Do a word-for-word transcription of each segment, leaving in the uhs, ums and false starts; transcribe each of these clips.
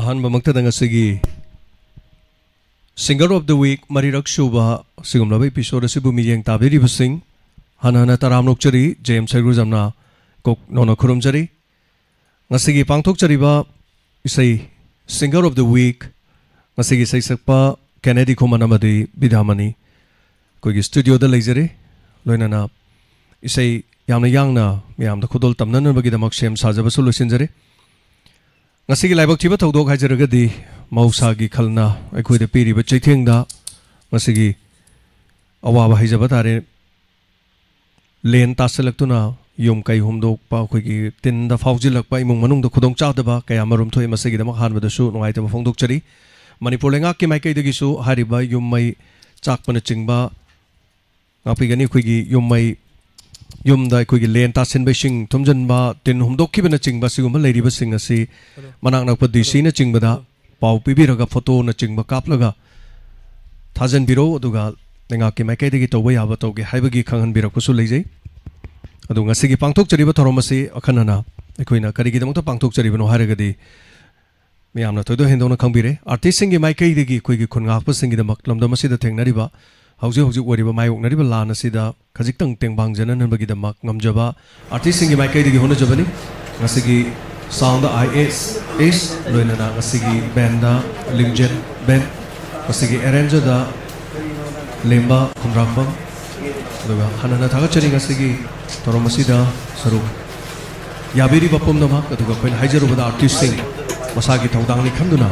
ꯑꯍꯥꯟꯕꯃꯛꯇꯗ ꯉꯁꯤꯒꯤ Singer of the Week ꯃꯔꯤꯔꯛ ꯁꯨꯕ ꯑꯁꯤꯒꯨꯝꯂꯕ episode ꯑꯁꯤꯕꯨ ꯃꯤꯠꯌꯦꯡ ꯇꯥꯕꯤꯔꯤꯕꯁꯤꯡ ꯍꯟꯅ ꯍꯟꯅ ꯇꯔꯥꯝꯅ ꯑꯣꯛꯆꯔꯤ꯫ ꯖꯦꯝꯁ ꯍꯩꯒ꯭ꯔꯨꯖꯝꯅ ꯀꯣꯛ ꯅꯧꯅ ꯈꯨꯔꯨꯝꯖꯔꯤ꯫ ꯉꯁꯤꯒꯤ ꯄꯥꯡꯊꯣꯛꯆꯔꯤꯕ ꯏꯁꯩ Singer of the Week, ꯉꯁꯤꯒꯤ ꯏꯁꯩ ꯁꯛꯄ ꯀꯦꯅꯦꯗꯤ ꯈꯨꯃꯟ ꯑꯃꯗꯤ ꯕꯤꯗ꯭ꯌꯥꯃꯅꯤ ꯑꯩꯈꯣꯏꯒꯤ studioꯗ ꯂꯩꯖꯔꯤ꯫ ꯂꯣꯏꯅꯅ ꯏꯁꯩ ꯌꯥꯝꯅ ꯌꯥꯡꯅ ꯃꯌꯥꯝꯗ ꯈꯨꯗꯣꯜ ꯇꯝꯅꯅꯕꯒꯤꯗꯃꯛ ꯁꯦꯝ ꯁꯥꯖꯕꯁꯨ ꯂꯣꯏꯁꯤꯟꯖꯔꯤ꯫ ꯉꯁꯤꯒꯤ ꯂꯥꯏꯕꯛ ꯊꯤꯕ ꯊꯧꯗꯣꯛ ꯍꯥꯏꯖꯔꯒꯗꯤ ꯃꯍꯧꯁꯥꯒꯤ ꯈꯜꯅ ꯑꯩꯈꯣꯏꯗ ꯄꯤꯔꯤꯕ ꯆꯩꯊꯦꯡꯗ ꯉꯁꯤꯒꯤ ꯑꯋꯥꯕ ꯍꯥꯏꯖꯕ ꯇꯥꯔꯦ꯫ ꯂꯦꯟ ꯇꯥꯁꯤꯜꯂꯛꯇꯨꯅ ꯌꯨꯝ ꯀꯩ ꯍꯨꯝꯗꯣꯛꯄ, ꯑꯩꯈꯣꯏꯒꯤ ꯇꯤꯟꯗ ꯐꯥꯎꯖꯤꯜꯂꯛꯄ, ꯏꯃꯨꯡ ꯃꯅꯨꯡꯗ ꯈꯨꯗꯣꯡ ꯆꯥꯗꯕ ꯀꯌꯥ ꯑꯃꯔꯣꯝ ꯊꯣꯛꯏ꯫ ꯃꯁꯤꯒꯤꯗꯃꯛ ꯑꯍꯥꯟꯕꯗꯁꯨ ꯅꯨꯡꯉꯥꯏꯇꯕ ꯐꯣꯡꯗꯣꯛꯆꯔꯤ꯫ ꯃꯅꯤꯄꯨꯔ ꯂꯩꯉꯥꯛꯀꯤ ꯃꯥꯏꯀꯩꯗꯒꯤꯁꯨ ꯍꯥꯏꯔꯤꯕ ꯌꯨꯝ ꯃꯩ ꯆꯥꯛꯄꯅꯆꯤꯡꯕ ꯉꯥꯛꯄꯤꯒꯅꯤ꯫ ꯑꯩꯈꯣꯏꯒꯤ ꯌꯨꯝ ꯃꯩ, ꯌꯨꯝꯗ ꯑꯩꯈꯣꯏꯒꯤ ꯂꯦꯟ ꯇꯥꯁꯤꯟꯕ, ꯏꯁꯤꯡ ꯊꯨꯝꯖꯤꯟꯕ, ꯇꯤꯟ ꯍꯨꯝꯗꯣꯛꯈꯤꯕꯅꯆꯤꯡꯕ ꯁꯤꯒꯨꯝꯕ ꯂꯩꯔꯤꯕꯁꯤꯡ ꯑꯁꯤ ꯃꯅꯥꯛ ꯅꯛꯄ ꯗꯤ ꯁꯤꯅꯆꯤꯡꯕꯗ ꯄꯥꯎ ꯄꯤꯕꯤꯔꯒ ꯐꯣꯇꯣꯅꯆꯤꯡꯕ ꯀꯥꯞꯂꯒ ꯊꯥꯖꯤꯟꯕꯤꯔꯛꯎ, ꯑꯗꯨꯒ ꯂꯩꯉꯥꯛꯀꯤ ꯃꯥꯏꯀꯩꯗꯒꯤ ꯇꯧꯕ ꯌꯥꯕ ꯇꯧꯒꯦ ꯍꯥꯏꯕꯒꯤ ꯈꯪꯍꯟꯕꯤꯔꯛꯄꯁꯨ ꯂꯩꯖꯩ꯫ ꯑꯗꯨ ꯉꯁꯤꯒꯤ ꯄꯥꯡꯊꯣꯛꯆꯔꯤꯕ ꯊꯧꯔꯝ ꯑꯁꯤ ꯑꯈꯟꯅꯅ ꯑꯩꯈꯣꯏꯅ ꯀꯔꯤꯒꯤꯗꯃꯛꯇ ꯄꯥꯡꯊꯣꯛꯆꯔꯤꯕꯅꯣ ꯍꯥꯏꯔꯒꯗꯤ, ꯃꯌꯥꯝꯅ ꯊꯣꯏꯗꯣꯛ ꯍꯦꯟꯗꯣꯛꯅ ꯈꯪꯕꯤꯔꯦ, artistꯁꯤꯡꯒꯤ ꯃꯥꯏꯀꯩꯗꯒꯤ ꯑꯩꯈꯣꯏꯒꯤ ꯈꯨꯟ ꯉꯥꯛꯄꯁꯤꯡꯒꯤꯗꯃꯛ ꯂꯝꯗꯝ ꯑꯁꯤꯗ ꯊꯦꯡꯅꯔꯤꯕ ꯍꯧꯖꯤꯛ ꯍꯧꯖꯤꯛ ꯑꯣꯏꯔꯤꯕ ꯃꯥꯌꯣꯛꯅꯔꯤꯕ ꯂꯥꯟ ꯑꯁꯤꯗ ꯈꯖꯤꯛꯇꯪ ꯇꯦꯡꯕꯥꯡꯖꯅꯅꯕꯒꯤꯗꯃꯛ ꯉꯝꯖꯕ artistꯁꯤꯡꯒꯤ ꯃꯥꯏꯀꯩꯗꯒꯤ ꯍꯣꯠꯅꯖꯕꯅꯤ꯫ ꯉꯁꯤꯒꯤ sound I S S ꯂꯣꯏꯅꯅ ꯉꯁꯤꯒꯤ bandꯗ ꯂꯤꯡꯖꯦꯜ band, ꯉꯁꯤꯒꯤ arrangerꯗ ꯂꯦꯝꯕ ꯈꯨꯟꯗ꯭ꯔꯥꯛꯄꯝ, ꯑꯗꯨꯒ ꯍꯟꯅ ꯍꯟꯅ ꯊꯥꯒꯠꯆꯔꯤ ꯉꯁꯤꯒꯤ ꯊꯧꯔꯝ ꯑꯁꯤꯗ ꯁꯔꯨꯛ ꯌꯥꯕꯤꯔꯤꯕ ꯄꯨꯝꯅꯃꯛ, ꯑꯗꯨꯒ ꯑꯩꯈꯣꯏꯅ ꯍꯥꯏꯖꯔꯨꯕꯗ artistꯁꯤꯡ ꯃꯁꯥꯒꯤ ꯊꯧꯗꯥꯡꯅꯤ ꯈꯟꯗꯨꯅ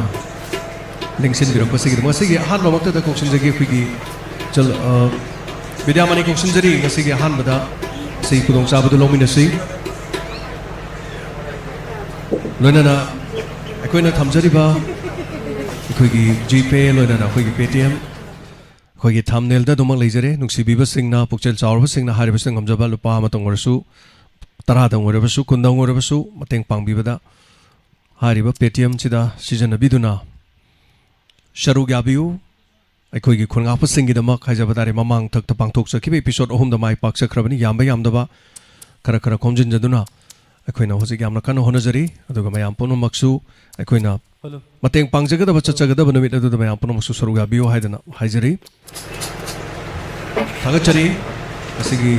ꯂꯦꯡꯁꯤꯟꯕꯤꯔꯛꯄꯁꯤꯒꯤꯗꯃꯛ ꯉꯁꯤꯒꯤ ꯑꯍꯥꯟꯕꯃꯛꯇꯗ ꯀꯧꯁꯤꯟꯖꯒꯦ ꯑꯩꯈꯣꯏꯒꯤ ꯆꯜ-, ꯑ, ꯕꯤꯗ꯭ꯌꯥꯃꯅꯤ ꯀꯧꯁꯤꯟꯖꯔꯤ꯫ ꯉꯁꯤꯒꯤ ꯑꯍꯥꯟꯕꯗ ꯁꯤ ꯈꯨꯗꯣꯡꯆꯥꯕꯗꯨ ꯂꯧꯃꯤꯟꯅꯁꯤ꯫ ꯂꯣꯏꯅꯅ ꯑꯩꯈꯣꯏꯅ ꯊꯝꯖꯔꯤꯕ ꯑꯩꯈꯣꯏꯒꯤ GPay, ꯂꯣꯏꯅꯅ ꯑꯩꯈꯣꯏꯒꯤ Paytm, ꯑꯩꯈꯣꯏꯒꯤ thumbnailꯗ ꯑꯗꯨꯃꯛ ꯂꯩꯖꯔꯦ꯫ ꯅꯨꯡꯁꯤꯕꯤꯕꯁꯤꯡꯅ, ꯄꯨꯛꯆꯦꯜ ꯆꯥꯎꯔꯕꯁꯤꯡꯅ ꯍꯥꯏꯔꯤꯕꯁꯤꯡ ꯉꯝꯖꯕ ꯂꯨꯄꯥ ꯑꯃꯇꯪ ꯑꯣꯏꯔꯁꯨ, ꯇꯔꯥꯗꯪ ꯑꯣꯏꯔꯕꯁꯨ, ꯀꯨꯟꯗꯪ ꯑꯣꯏꯔꯕꯁꯨ ꯃꯇꯦꯡ ꯄꯥꯡꯕꯤꯕꯗ ꯍꯥꯏꯔꯤꯕ Paytmꯁꯤꯗ ꯁꯤꯖꯤꯟꯅꯕꯤꯗꯨꯅ ꯁꯔꯨꯛ ꯌꯥꯕꯤꯌꯨ꯫ ꯑꯩꯈꯣꯏꯒꯤ ꯈꯨꯟ ꯉꯥꯛꯄꯁꯤꯡꯒꯤꯗꯃꯛ ꯍꯥꯏꯖꯕ ꯇꯥꯔꯦ, ꯃꯃꯥꯡ ꯊꯛꯇ ꯄꯥꯡꯊꯣꯛꯆꯈꯤꯕ episode ꯑꯍꯨꯝꯗ ꯃꯥꯏ ꯄꯥꯛꯆꯈ꯭ꯔꯕꯅꯤ꯫ ꯌꯥꯝꯕ ꯌꯥꯝꯗꯕ ꯈꯔ ꯈꯔ ꯈꯣꯝꯖꯤꯟꯖꯗꯨꯅ ꯑꯩꯈꯣꯏꯅ ꯍꯧꯖꯤꯛ ꯌꯥꯝꯅ ꯀꯟꯅ ꯍꯣꯠꯅꯖꯔꯤ, ꯑꯗꯨꯒ ꯃꯌꯥꯝ ꯄꯨꯝꯅꯃꯛꯁꯨ ꯑꯩꯈꯣꯏꯅ ꯃꯇꯦꯡ ꯄꯥꯡꯖꯒꯗꯕ, ꯆꯠꯆꯒꯗꯕ ꯅꯨꯃꯤꯠ ꯑꯗꯨꯗ ꯃꯌꯥꯝ ꯄꯨꯝꯅꯃꯛꯁꯨ ꯁꯔꯨꯛ ꯌꯥꯕꯤꯌꯨ ꯍꯥꯏꯗꯅ ꯍꯥꯏꯖꯔꯤ꯫ ꯊꯥꯒꯠꯆꯔꯤ꯫ ꯉꯁꯤꯒꯤ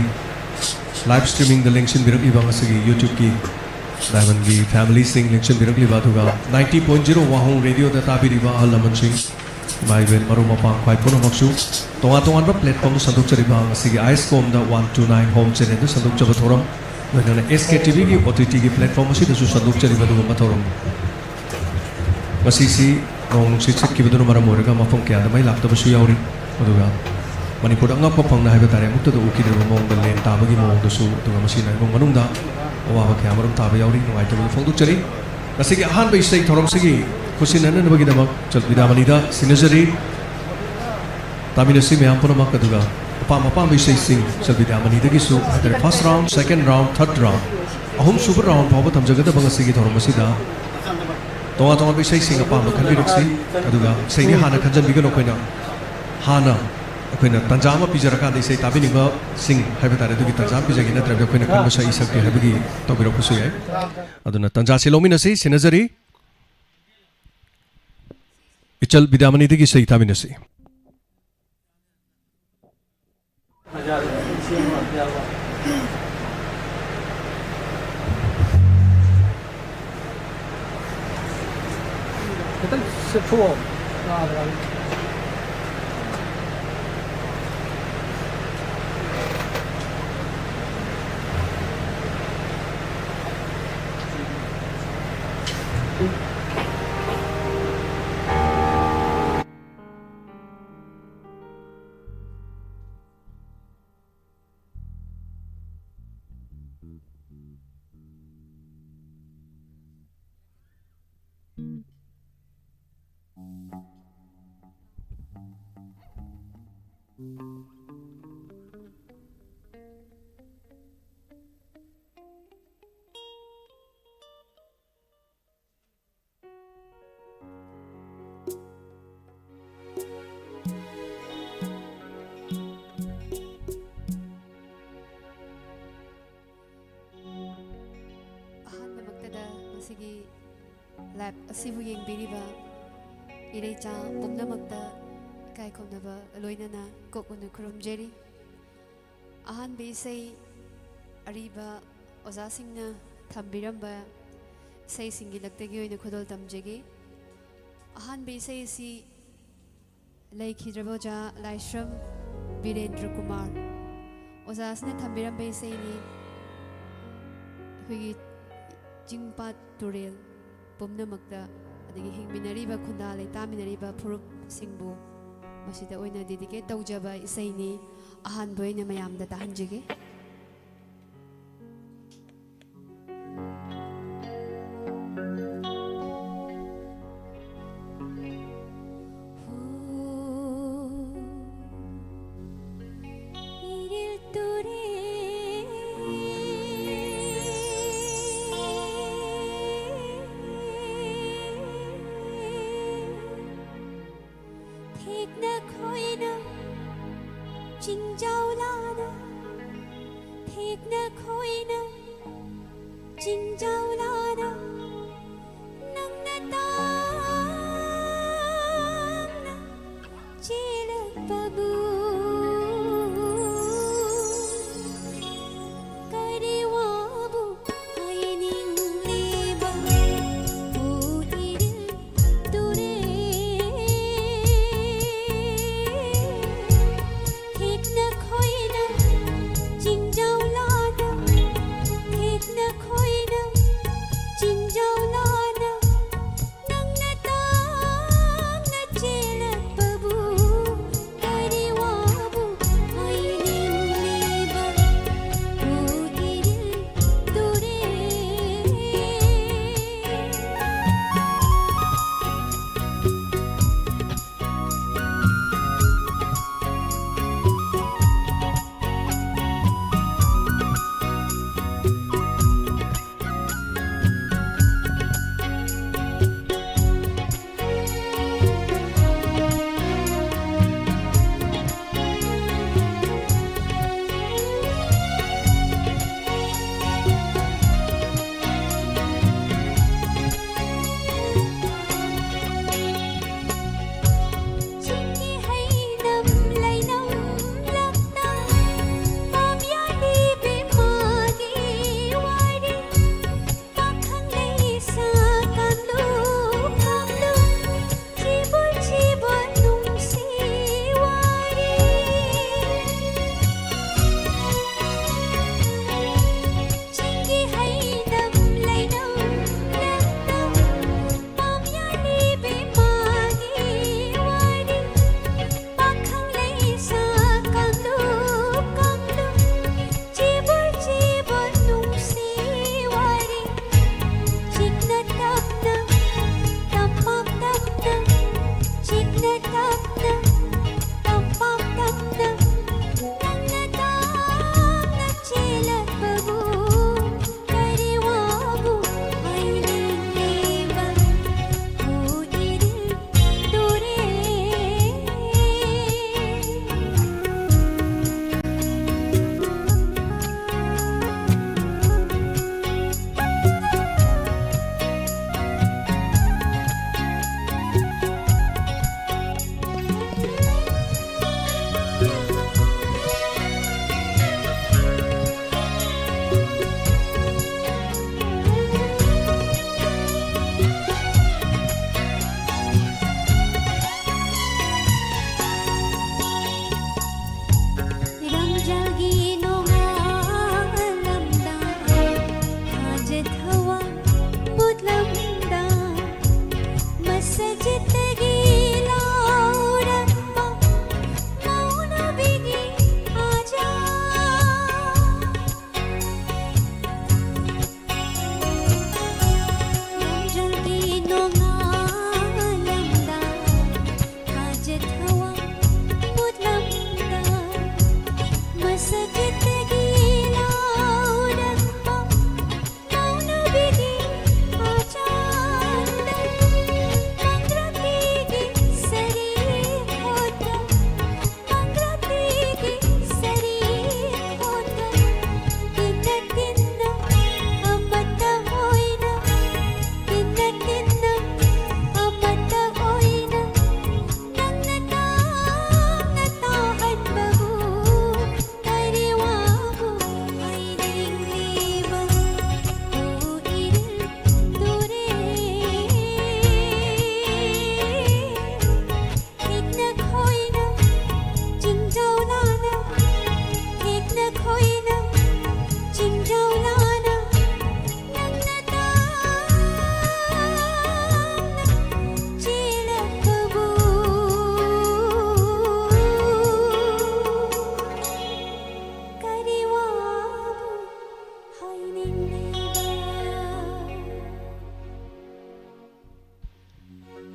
live streamingꯗ ꯂꯦꯡꯁꯤꯟꯕꯤꯔꯛꯂꯤꯕ, ꯉꯁꯤꯒꯤ YouTubeꯀꯤ Diamondꯒꯤ familyꯁꯤꯡ ꯂꯦꯡꯁꯤꯟꯕꯤꯔꯛꯂꯤꯕ, ꯑꯗꯨꯒ ninety point zero ꯋꯥꯍꯣꯡ ꯔꯦꯗꯤꯑꯣꯗ ꯇꯥꯕꯤꯔꯤꯕ ꯑꯍꯜ ꯂꯃꯟꯁꯤꯡ, ꯏꯃꯥ ꯏꯕꯦꯟ ꯃꯔꯨꯞ ꯃꯄꯥꯡ ꯈ꯭ꯋꯥꯏ ꯄꯨꯝꯅꯃꯛꯁꯨ ꯇꯣꯉꯥꯟ ꯇꯣꯉꯥꯟꯕ platformꯗ ꯁꯟꯗꯣꯛꯆꯔꯤꯕ, ꯉꯁꯤꯒꯤ ꯑꯥꯏꯁꯀꯣꯝꯗ one two nine home channelꯗ ꯁꯟꯗꯣꯛꯆꯕ ꯊꯧꯔꯝ, ꯂꯣꯏꯅꯅ SKTVꯒꯤ OTTꯒꯤ platform ꯑꯁꯤꯗꯁꯨ ꯁꯟꯗꯣꯛꯆꯔꯤꯕ ꯑꯗꯨꯒꯨꯝꯕ ꯊꯧꯔꯝꯅꯤ꯫ ꯉꯁꯤꯁꯤ ꯅꯣꯡ ꯅꯨꯡꯁꯤꯠ ꯁꯤꯠꯈꯤꯕꯗꯨꯅ ꯃꯔꯝ ꯑꯣꯏꯔꯒ ꯃꯐꯝ ꯀꯌꯥꯗ ꯃꯩ ꯂꯥꯛꯇꯕꯁꯨ ꯌꯥꯎꯔꯤ꯫ ꯑꯗꯨꯒ ꯃꯅꯤꯄꯨꯔꯗ ꯑꯉꯛꯄ ꯐꯪꯅ ꯍꯥꯏꯕ ꯇꯥꯔꯦ, ꯑꯃꯨꯛꯇꯗ ꯎꯈꯤꯗ꯭ꯔꯤꯕ ꯃꯑꯣꯡꯗ ꯂꯦꯟ ꯇꯥꯕꯒꯤ ꯃꯑꯣꯡꯗꯁꯨ, ꯑꯗꯨꯒ ꯃꯁꯤꯅ ꯏꯃꯨꯡ ꯃꯅꯨꯡꯗ ꯑꯋꯥꯕ ꯀꯌꯥ ꯑꯃꯔꯣꯝ ꯇꯥꯕ ꯌꯥꯎꯔꯤ꯫ ꯅꯨꯡꯉꯥꯏꯇꯕꯗꯨ ꯐꯣꯡꯗꯣꯛꯆꯔꯤ꯫ ꯉꯁꯤꯒꯤ ꯑꯍꯥꯟꯕ ꯏꯁꯩ ꯊꯧꯔꯝꯁꯤꯒꯤ ꯈꯨꯠꯁꯤꯟꯅꯅꯕꯒꯤꯗꯃꯛ ꯆꯜꯕꯤꯗꯥꯃꯅꯤꯗ ꯁꯤꯟꯅꯖꯔꯤ꯫ ꯇꯥꯃꯤꯟꯅꯁꯤ ꯃꯌꯥꯝ ꯄꯨꯝꯅꯃꯛ, ꯑꯗꯨꯒ ꯑꯄꯥꯝ ꯑꯄꯥꯝꯕ ꯏꯁꯩꯁꯤꯡ ꯆꯜꯕꯤꯗꯥꯃꯅꯤꯗꯒꯤꯁꯨ ꯍꯥꯏꯇꯥꯔꯦ, first round, second round, third round, ꯑꯍꯨꯝꯁꯨꯕ round ꯐꯥꯎꯕ ꯊꯝꯖꯒꯗꯕ ꯉꯁꯤꯒꯤ ꯊꯧꯔꯝ ꯑꯁꯤꯗ ꯇꯣꯉꯥꯟ ꯇꯣꯉꯥꯟꯕ ꯏꯁꯩꯁꯤꯡ ꯑꯄꯥꯝꯕ ꯈꯟꯕꯤꯔꯛꯁꯤ꯫ ꯑꯗꯨꯒ ꯏꯁꯩꯗꯤ ꯍꯥꯟꯅ ꯈꯟꯖꯟꯕꯤꯒꯅꯨ, ꯑꯩꯈꯣꯏꯅ ꯍꯥꯟꯅ ꯑꯩꯈꯣꯏꯅ ꯇꯥꯟꯖꯥ ꯑꯃ ꯄꯤꯖꯔꯀꯥꯟꯗ ꯏꯁꯩ ꯇꯥꯕꯤꯅꯤꯡꯕꯁꯤꯡ ꯍꯥꯏꯕ ꯇꯥꯔꯦ, ꯑꯗꯨꯒꯤ ꯇꯥꯟꯖꯥ ꯑꯃ ꯄꯤꯖꯒꯦ, ꯅꯠꯇ꯭ꯔꯒ ꯑꯩꯈꯣꯏꯅ ꯈꯟꯕ ꯁꯛꯏ ꯁꯛꯇꯦ ꯍꯥꯏꯕꯒꯤ ꯇꯧꯕꯤꯔꯛꯄꯁꯨ ꯌꯥꯏ꯫ ꯑꯗꯨꯅ ꯇꯥꯟꯖꯥꯁꯤ ꯂꯧꯃꯤꯟꯅꯁꯤ, ꯁꯤꯟꯅꯖꯔꯤ꯫ ꯏꯆꯜ ꯕꯤꯗ꯭ꯌꯥꯃꯅꯤꯗꯒꯤ ꯏꯁꯩ ꯇꯥꯃꯤꯟꯅꯁꯤ꯫ ꯈꯤꯇꯪ ꯁꯦꯠꯊꯣꯛꯑꯣ꯫ ꯌꯥꯗ꯭ꯔꯕꯅꯤ꯫ ꯂꯥꯏꯞ ꯑꯁꯤꯕꯨ ꯌꯦꯡꯕꯤꯔꯤꯕ ꯏꯔꯩꯆꯥ ꯄꯨꯝꯅꯃꯛꯇ ꯏꯀꯥꯏ ꯈꯨꯝꯅꯕ ꯂꯣꯏꯅꯅ ꯀꯣꯛ ꯎꯅ ꯈꯨꯔꯨꯝꯖꯔꯤ꯫ ꯑꯍꯥꯟꯕ ꯏꯁꯩ ꯑꯔꯤꯕ ꯑꯣꯖꯥꯁꯤꯡꯅ ꯊꯝꯕꯤꯔꯝꯕ ꯏꯁꯩꯁꯤꯡꯒꯤ ꯂꯛꯇꯒꯤ ꯑꯣꯏꯅ ꯈꯨꯗꯣꯜ ꯇꯝꯖꯒꯦ꯫ ꯑꯍꯥꯟꯕ ꯏꯁꯩ ꯑꯁꯤ ꯂꯩꯈꯤꯗ꯭ꯔꯕ ꯑꯣꯖꯥ ꯂꯥꯏꯁ꯭ꯔꯝ ꯕꯤꯔꯦꯟꯗ꯭ꯔ ꯀꯨꯃꯥꯔ ꯑꯣꯖꯥꯁꯤꯅ ꯊꯝꯕꯤꯔꯝꯕ ꯏꯁꯩꯅꯤ꯫ ꯑꯩꯈꯣꯏꯒꯤ ꯆꯤꯡ ꯄꯥꯠ ꯇꯨꯔꯦꯜ ꯄꯨꯝꯅꯃꯛꯇ, ꯑꯗꯒꯤ ꯍꯤꯡꯃꯤꯟꯅꯔꯤꯕ ꯈꯨꯟꯗꯥ ꯂꯩꯇꯥꯃꯤꯟꯅꯔꯤꯕ ꯐꯨꯔꯨꯞꯁꯤꯡꯕꯨ ꯃꯁꯤꯗ ꯑꯣꯏꯅ ꯗꯦꯗꯤꯀꯦꯠ ꯇꯧꯖꯕ ꯏꯁꯩꯅꯤ꯫ ꯑꯍꯥꯟꯕ ꯑꯣꯏꯅ ꯃꯌꯥꯝꯗ ꯇꯥꯍꯟꯖꯒꯦ꯫ ꯊꯦꯛꯅ ꯈꯣꯏꯅ ꯆꯤꯡꯖꯥꯎ ꯂꯥꯅ, ꯊꯦꯛꯅ ꯈꯣꯏꯅ ꯆꯤꯡꯖꯥꯎ ꯂꯥꯅ, ꯅꯪꯅ ꯇꯥꯡꯅ ꯆꯦꯜꯂꯛꯄꯕꯨ ꯀꯔꯤ ꯋꯥꯕꯨ ꯍꯥꯏꯅꯤꯡꯂꯤꯕ? ꯎ ꯏꯔꯤꯜ ꯇꯨꯔꯦꯜ ꯊꯦꯛꯅ ꯈꯣꯏꯅ ꯆꯤꯡꯖꯥꯎ ꯂꯥꯅ, ꯊꯦꯛꯅ ꯈꯣꯏꯅ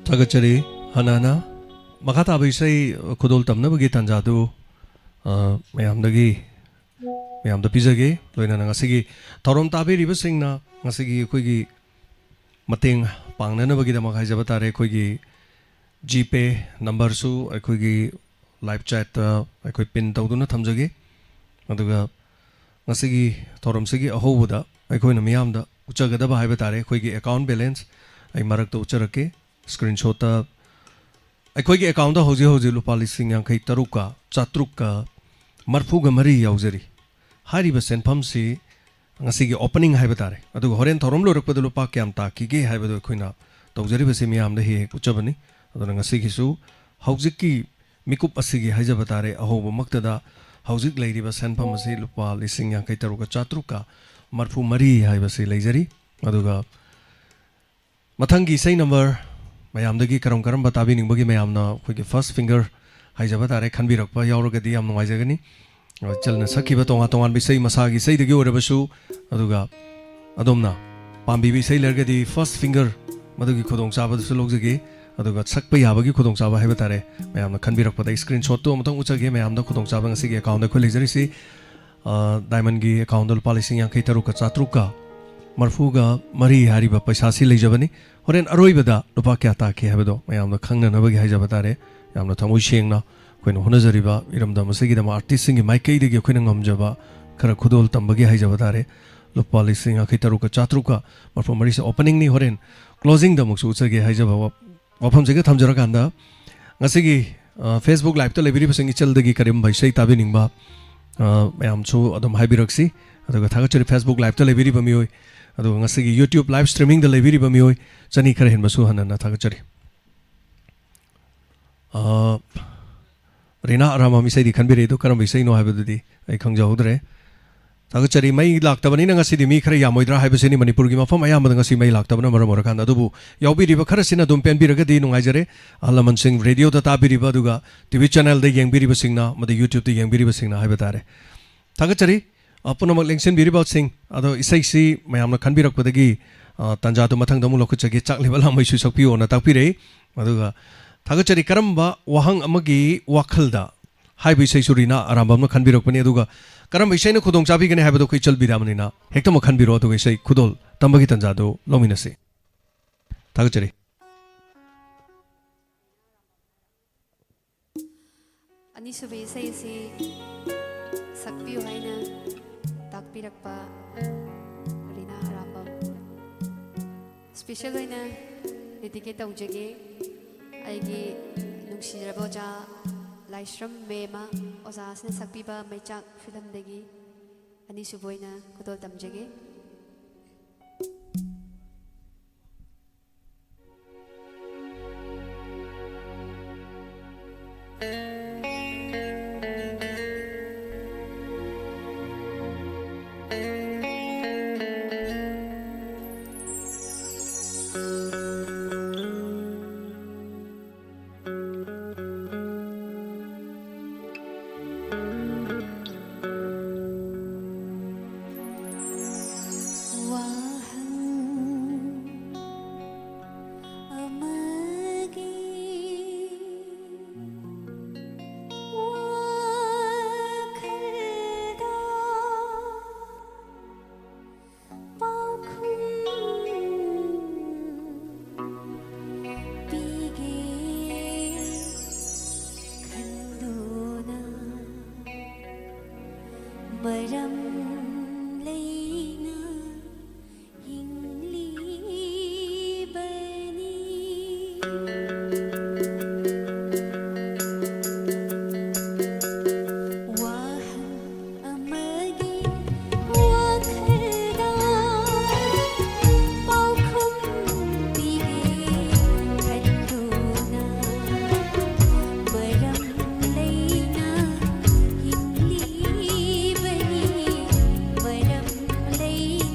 ꯊꯥꯒꯠꯆꯔꯤ꯫ ꯍꯥꯟꯅ ꯍꯥꯟꯅ ꯃꯈꯥ ꯇꯥꯕ ꯏꯁꯩ ꯈꯨꯗꯣꯜ ꯇꯝꯅꯕꯒꯤ ꯇꯥꯟꯖꯥꯗꯨ, ꯑ, ꯃꯌꯥꯝꯗꯒꯤ, ꯃꯌꯥꯝꯗ ꯄꯤꯖꯒꯦ꯫ ꯂꯣꯏꯅꯅ ꯉꯁꯤꯒꯤ ꯊꯧꯔꯝ ꯇꯥꯕꯤꯔꯤꯕꯁꯤꯡꯅ ꯉꯁꯤꯒꯤ ꯑꯩꯈꯣꯏꯒꯤ ꯃꯇꯦꯡ ꯄꯥꯡꯅꯅꯕꯒꯤꯗꯃꯛ ꯍꯥꯏꯖꯕ ꯇꯥꯔꯦ, ꯑꯩꯈꯣꯏꯒꯤ GPay ꯅꯝꯕꯔꯁꯨ ꯑꯩꯈꯣꯏꯒꯤ live chatꯇ ꯑꯩꯈꯣꯏ pin ꯇꯧꯗꯨꯅ ꯊꯝꯖꯒꯦ꯫ ꯑꯗꯨꯒ ꯉꯁꯤꯒꯤ ꯊꯧꯔꯝꯁꯤꯒꯤ ꯑꯍꯧꯕꯗ ꯑꯩꯈꯣꯏꯅ ꯃꯤꯌꯥꯝꯗ ꯎꯠꯆꯒꯗꯕ ꯍꯥꯏꯕ ꯇꯥꯔꯦ, ꯑꯩꯈꯣꯏꯒꯤ account balance ꯑꯩ ꯃꯔꯛꯇ ꯎꯠꯆꯔꯛꯀꯦ꯫ Screenshotꯇ ꯑꯩꯈꯣꯏꯒꯤ accountꯇ ꯍꯧꯖꯤꯛ ꯍꯧꯖꯤꯛ ꯂꯨꯄꯥ ꯂꯤꯁꯤꯡ ꯌꯥꯡꯈꯩ ꯇꯔꯨꯛꯀ ꯆꯥꯇ꯭ꯔꯨꯛꯀ ꯃꯔꯐꯨꯒ ꯃꯔꯤ ꯌꯥꯎꯖꯔꯤ꯫ ꯍꯥꯏꯔꯤꯕ ꯁꯦꯟꯐꯝꯁꯤ ꯉꯁꯤꯒꯤ opening ꯍꯥꯏꯕ ꯇꯥꯔꯦ꯫ ꯑꯗꯨꯒ ꯍꯣꯔꯦꯟ ꯊꯧꯔꯝ ꯂꯣꯏꯔꯛꯄꯗ ꯂꯨꯄꯥ ꯀꯌꯥꯝ ꯇꯥꯈꯤꯒꯦ ꯍꯥꯏꯕꯗꯨ ꯑꯩꯈꯣꯏꯅ ꯇꯧꯖꯔꯤꯕꯁꯤ ꯃꯤꯌꯥꯝꯗ ꯍꯦꯛ ꯍꯦꯛ ꯎꯠꯆꯕꯅꯤ꯫ ꯑꯗꯨꯅ ꯉꯁꯤꯒꯤꯁꯨ ꯍꯧꯖꯤꯛꯀꯤ ꯃꯤꯀꯨꯞ ꯑꯁꯤꯒꯤ ꯍꯥꯏꯖꯕ ꯇꯥꯔꯦ, ꯑꯍꯧꯕꯃꯛꯇꯗ ꯍꯧꯖꯤꯛ ꯂꯩꯔꯤꯕ ꯁꯦꯟꯐꯝ ꯑꯁꯤ ꯂꯨꯄꯥ ꯂꯤꯁꯤꯡ ꯌꯥꯡꯈꯩ ꯇꯔꯨꯛꯀ ꯆꯥꯇ꯭ꯔꯨꯛꯀ ꯃꯔꯐꯨ ꯃꯔꯤ ꯍꯥꯏꯕꯁꯤ ꯂꯩꯖꯔꯤ꯫ ꯑꯗꯨꯒ ꯃꯊꯪꯒꯤ ꯏꯁꯩ ꯅꯝꯕꯔ ꯃꯌꯥꯝꯗꯒꯤ ꯀꯔꯝ ꯀꯔꯝꯕ ꯇꯥꯕꯤꯅꯤꯡꯕꯒꯤ ꯃꯌꯥꯝꯅ ꯑꯩꯈꯣꯏꯒꯤ first finger ꯍꯥꯏꯖꯕ ꯇꯥꯔꯦ, ꯈꯟꯕꯤꯔꯛꯄ ꯌꯥꯎꯔꯒꯗꯤ ꯌꯥꯝ ꯅꯨꯡꯉꯥꯏꯖꯒꯅꯤ꯫ ꯏꯆꯜꯅ ꯁꯛꯈꯤꯕ ꯇꯣꯉꯥꯟ ꯇꯣꯉꯥꯟꯕ ꯏꯁꯩ, ꯃꯁꯥꯒꯤ ꯏꯁꯩꯗꯒꯤ ꯑꯣꯏꯔꯕꯁꯨ, ꯑꯗꯨꯒ ꯑꯗꯣꯝꯅ ꯄꯥꯝꯕꯤꯕ ꯏꯁꯩ ꯂꯩꯔꯒꯗꯤ first finger ꯃꯗꯨꯒꯤ ꯈꯨꯗꯣꯡꯆꯥꯕꯗꯨꯁꯨ ꯂꯧꯖꯒꯦ꯫ ꯑꯗꯨꯒ ꯁꯛꯄ ꯌꯥꯕꯒꯤ ꯈꯨꯗꯣꯡꯆꯥꯕ ꯍꯥꯏꯕ ꯇꯥꯔꯦ, ꯃꯌꯥꯝꯅ ꯈꯟꯕꯤꯔꯛꯄꯗ ꯑꯩ screenshotꯇꯨ ꯑꯃꯨꯛꯇꯪ ꯎꯠꯆꯒꯦ, ꯃꯌꯥꯝꯗ ꯈꯨꯗꯣꯡꯆꯥꯕ ꯉꯁꯤꯒꯤ accountꯇ ꯑꯩꯈꯣꯏ ꯂꯩꯖꯔꯤꯁꯤ꯫ ꯑ, Diamondꯒꯤ accountꯇ ꯂꯨꯄꯥ ꯂꯤꯁꯤꯡ ꯌꯥꯡꯈꯩ ꯇꯔꯨꯛꯀ ꯆꯥꯇ꯭ꯔꯨꯛꯀ ꯃꯔꯐꯨꯒ ꯃꯔꯤ ꯍꯥꯏꯔꯤꯕ ꯄꯩꯁꯥꯁꯤ ꯂꯩꯖꯕꯅꯤ꯫ ꯍꯣꯔꯦꯟ ꯑꯔꯣꯏꯕꯗ ꯂꯨꯄꯥ ꯀꯌꯥ ꯇꯥꯈꯤ ꯍꯥꯏꯕꯗꯣ ꯃꯌꯥꯝꯅ ꯈꯪꯅꯅꯕꯒꯤ ꯍꯥꯏꯖꯕ ꯇꯥꯔꯦ꯫ ꯌꯥꯝꯅ ꯊꯃꯣꯏ ꯁꯦꯡꯅ ꯑꯩꯈꯣꯏꯅ ꯍꯣꯠꯅꯖꯔꯤꯕ ꯏꯔꯝꯗꯝ ꯑꯁꯤꯒꯤꯗꯃꯛ artistꯁꯤꯡꯒꯤ ꯃꯥꯏꯀꯩꯗꯒꯤ ꯑꯩꯈꯣꯏꯅ ꯉꯝꯖꯕ ꯈꯔ ꯈꯨꯗꯣꯜ ꯇꯝꯕꯒꯤ ꯍꯥꯏꯖꯕ ꯇꯥꯔꯦ꯫ ꯂꯨꯄꯥ ꯂꯤꯁꯤꯡ ꯌꯥꯡꯈꯩ ꯇꯔꯨꯛꯀ ꯆꯥꯇ꯭ꯔꯨꯛꯀ ꯃꯔꯐꯨ ꯃꯔꯤꯁꯦ openingꯅꯤ꯫ ꯍꯣꯔꯦꯟ closingꯗ ꯑꯃꯨꯛꯁꯨ ꯎꯠꯆꯒꯦ ꯍꯥꯏꯖꯕ ꯋꯥ-, ꯋꯥꯐꯝꯁꯤꯒ ꯊꯝꯖꯔꯀꯥꯟꯗ, ꯉꯁꯤꯒꯤ, ꯑ, Facebook liveꯇ ꯂꯩꯕꯤꯔꯤꯕꯁꯤꯡ, ꯏꯆꯜꯗꯒꯤ ꯀꯔꯤꯒꯨꯝꯕ ꯏꯁꯩ ꯇꯥꯕꯤꯅꯤꯡꯕ, ꯑ, ꯃꯌꯥꯝꯁꯨ ꯑꯗꯨꯝ ꯍꯥꯏꯕꯤꯔꯛꯁꯤ꯫ ꯑꯗꯨꯒ ꯊꯥꯒꯠꯆꯔꯤ Facebook liveꯇ ꯂꯩꯕꯤꯔꯤꯕ ꯃꯤꯑꯣꯏ, ꯑꯗꯨꯒ ꯉꯁꯤꯒꯤ YouTube live streamingꯗ ꯂꯩꯕꯤꯔꯤꯕ ꯃꯤꯑꯣꯏ ꯆꯅꯤ ꯈꯔ ꯍꯦꯟꯕꯁꯨ ꯍꯟꯅ ꯍꯟꯅ ꯊꯥꯒꯠꯆꯔꯤ꯫ ꯑ, ꯔꯤꯅꯥ ꯑꯔꯥꯃꯝ ꯏꯁꯩꯗꯤ ꯈꯟꯕꯤꯔꯛꯏ, ꯑꯗꯨ ꯀꯔꯝꯕ ꯏꯁꯩꯅꯣ ꯍꯥꯏꯕꯗꯨꯗꯤ ꯑꯩ ꯈꯪꯖꯍꯧꯗ꯭ꯔꯦ꯫ ꯊꯥꯒꯠꯆꯔꯤ꯫ ꯃꯩ ꯂꯥꯛꯇꯕꯅꯤꯅ ꯉꯁꯤꯗꯤ ꯃꯤ ꯈꯔ ꯌꯥꯝꯃꯣꯏꯗ꯭ꯔꯥ ꯍꯥꯏꯕꯁꯤꯅꯤ꯫ ꯃꯅꯤꯄꯨꯔꯒꯤ ꯃꯐꯝ ꯑꯌꯥꯝꯕꯗ ꯉꯁꯤ ꯃꯩ ꯂꯥꯛꯇꯕꯅ ꯃꯔꯝ ꯑꯣꯏꯔꯀꯥꯟꯗ꯫ ꯑꯗꯨꯕꯨ ꯌꯥꯎꯕꯤꯔꯤꯕ ꯈꯔꯁꯤꯅ ꯑꯗꯨꯝ ꯄꯦꯟꯕꯤꯔꯒꯗꯤ ꯅꯨꯡꯉꯥꯏꯖꯔꯦ꯫ ꯑꯍꯜ ꯂꯃꯟꯁꯤꯡ, radioꯗ ꯇꯥꯕꯤꯔꯤꯕ ꯑꯗꯨꯒ TV channelꯗ ꯌꯦꯡꯕꯤꯔꯤꯕꯁꯤꯡꯅ, ꯑꯃꯗꯤ YouTubeꯇ ꯌꯦꯡꯕꯤꯔꯤꯕꯁꯤꯡꯅ ꯍꯥꯏꯕ ꯇꯥꯔꯦ꯫ ꯊꯥꯒꯠꯆꯔꯤ꯫ ꯑ, ꯄꯨꯝꯅꯃꯛ ꯂꯦꯡꯁꯤꯟꯕꯤꯔꯤꯕꯁꯤꯡ, ꯑꯗꯣ ꯏꯁꯩꯁꯤ ꯃꯌꯥꯝꯅ ꯈꯟꯕꯤꯔꯛꯄꯗꯒꯤ, ꯑ, ꯇꯥꯟꯖꯥꯗꯨ ꯃꯊꯪꯗ ꯑꯃꯨꯛ ꯂꯧꯈꯠꯆꯒꯦ, ꯆꯥꯛ ꯂꯩꯕ ꯂꯥꯝꯕꯩꯁꯨ ꯁꯛꯄꯤꯌꯣꯅ ꯇꯥꯛꯄꯤꯔꯛꯏ꯫ ꯑꯗꯨꯒ ꯊꯥꯒꯠꯆꯔꯤ꯫ ꯀꯔꯝꯕ ꯋꯥꯍꯪ ꯑꯃꯒꯤ ꯋꯥꯈꯜꯗ ꯍꯥꯏꯕ ꯏꯁꯩꯁꯨ ꯔꯤꯅꯥ ꯑꯔꯥꯝꯕꯝꯅ ꯈꯟꯕꯤꯔꯛꯄꯅꯤ, ꯑꯗꯨꯒ ꯀꯔꯝꯕ ꯏꯁꯩꯅ ꯈꯨꯗꯣꯡ ꯆꯥꯕꯤꯒꯅꯤ ꯍꯥꯏꯕꯗꯣ ꯑꯩꯈꯣꯏ ꯏꯆꯜ ꯕꯤꯗ꯭ꯌꯥꯃꯅꯤꯅ ꯍꯦꯛꯇꯃꯛ ꯈꯟꯕꯤꯔꯣ, ꯑꯗꯨꯒ ꯏꯁꯩ ꯈꯨꯗꯣꯜ ꯇꯝꯕꯒꯤ ꯇꯥꯟꯖꯥꯗꯨ ꯂꯧꯃꯤꯟꯅꯁꯤ꯫ ꯊꯥꯒꯠꯆꯔꯤ꯫ ꯑꯅꯤꯁꯨꯕ ꯏꯁꯩ ꯑꯁꯤ ꯁꯛꯄꯤꯌꯨ ꯍꯥꯏꯅ ꯇꯥꯛꯄꯤꯔꯛꯄ ꯔꯤꯅꯥ ꯑꯔꯥꯝꯕꯝ꯫ ꯁ꯭ꯄꯦꯁꯦꯜ ꯑꯣꯏꯅ ꯗꯦꯗꯤꯀꯦꯠ ꯇꯧꯖꯒꯦ ꯑꯩꯒꯤ ꯅꯨꯡꯁꯤꯖꯔꯕ ꯑꯣꯖꯥ ꯂꯥꯏꯁ꯭ꯔꯝ ꯃꯦꯝꯃ, ꯑꯣꯖꯥꯁꯤꯅ ꯁꯛꯄꯤꯕ ꯃꯩꯆꯥꯛ ꯐꯤꯂꯝꯗꯒꯤ ꯑꯅꯤꯁꯨꯕ ꯑꯣꯏꯅ ꯈꯨꯗꯣꯜ ꯇꯝꯖꯒꯦ꯫ ꯋꯥꯍꯪ ꯑꯃꯒꯤ ꯋꯥꯈꯜꯗ ꯄꯥꯎꯈꯨꯝ ꯄꯤꯒꯦ ꯈꯟꯗꯨꯅ ꯃꯔꯝ ꯂꯩꯅ ꯍꯤꯡꯂꯤꯕꯅꯤ꯫ ꯋꯥꯍꯪ ꯑꯃꯒꯤ ꯋꯥꯈꯜꯗ ꯄꯥꯎꯈꯨꯝ ꯄꯤꯒꯦ ꯈꯟꯗꯨꯅ ꯃꯔꯝ ꯂꯩꯅ ꯍꯤꯡꯂꯤꯕꯅꯤ, ꯃꯔꯝ ꯂꯩꯅ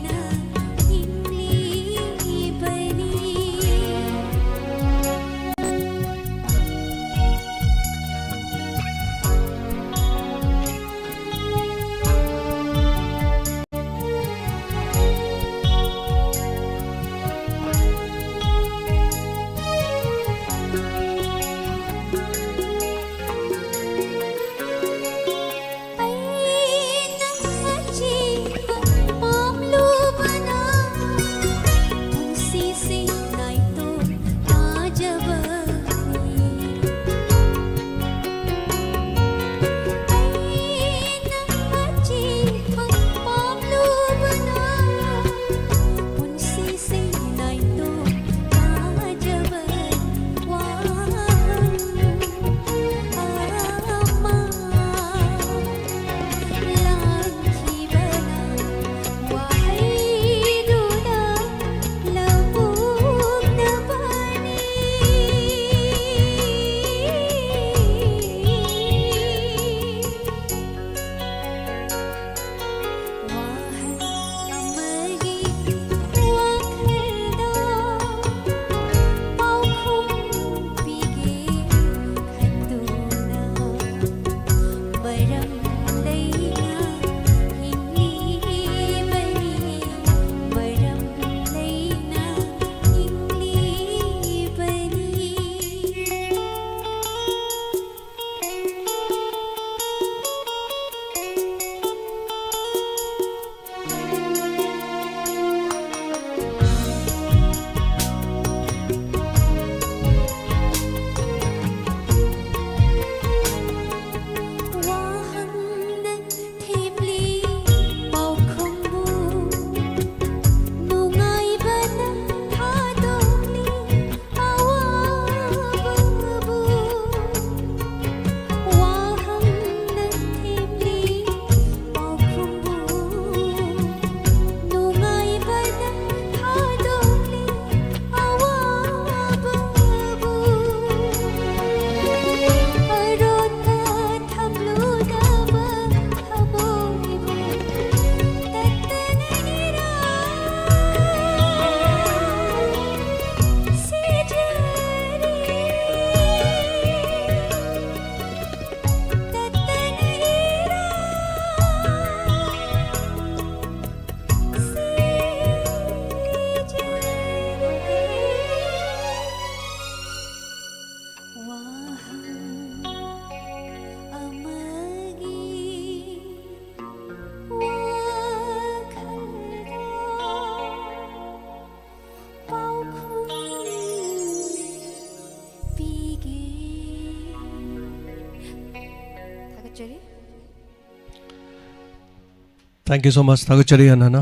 Thank you so much. ꯊꯥꯒꯠꯆꯔꯤ ꯍꯟꯅ ꯍꯟꯅ꯫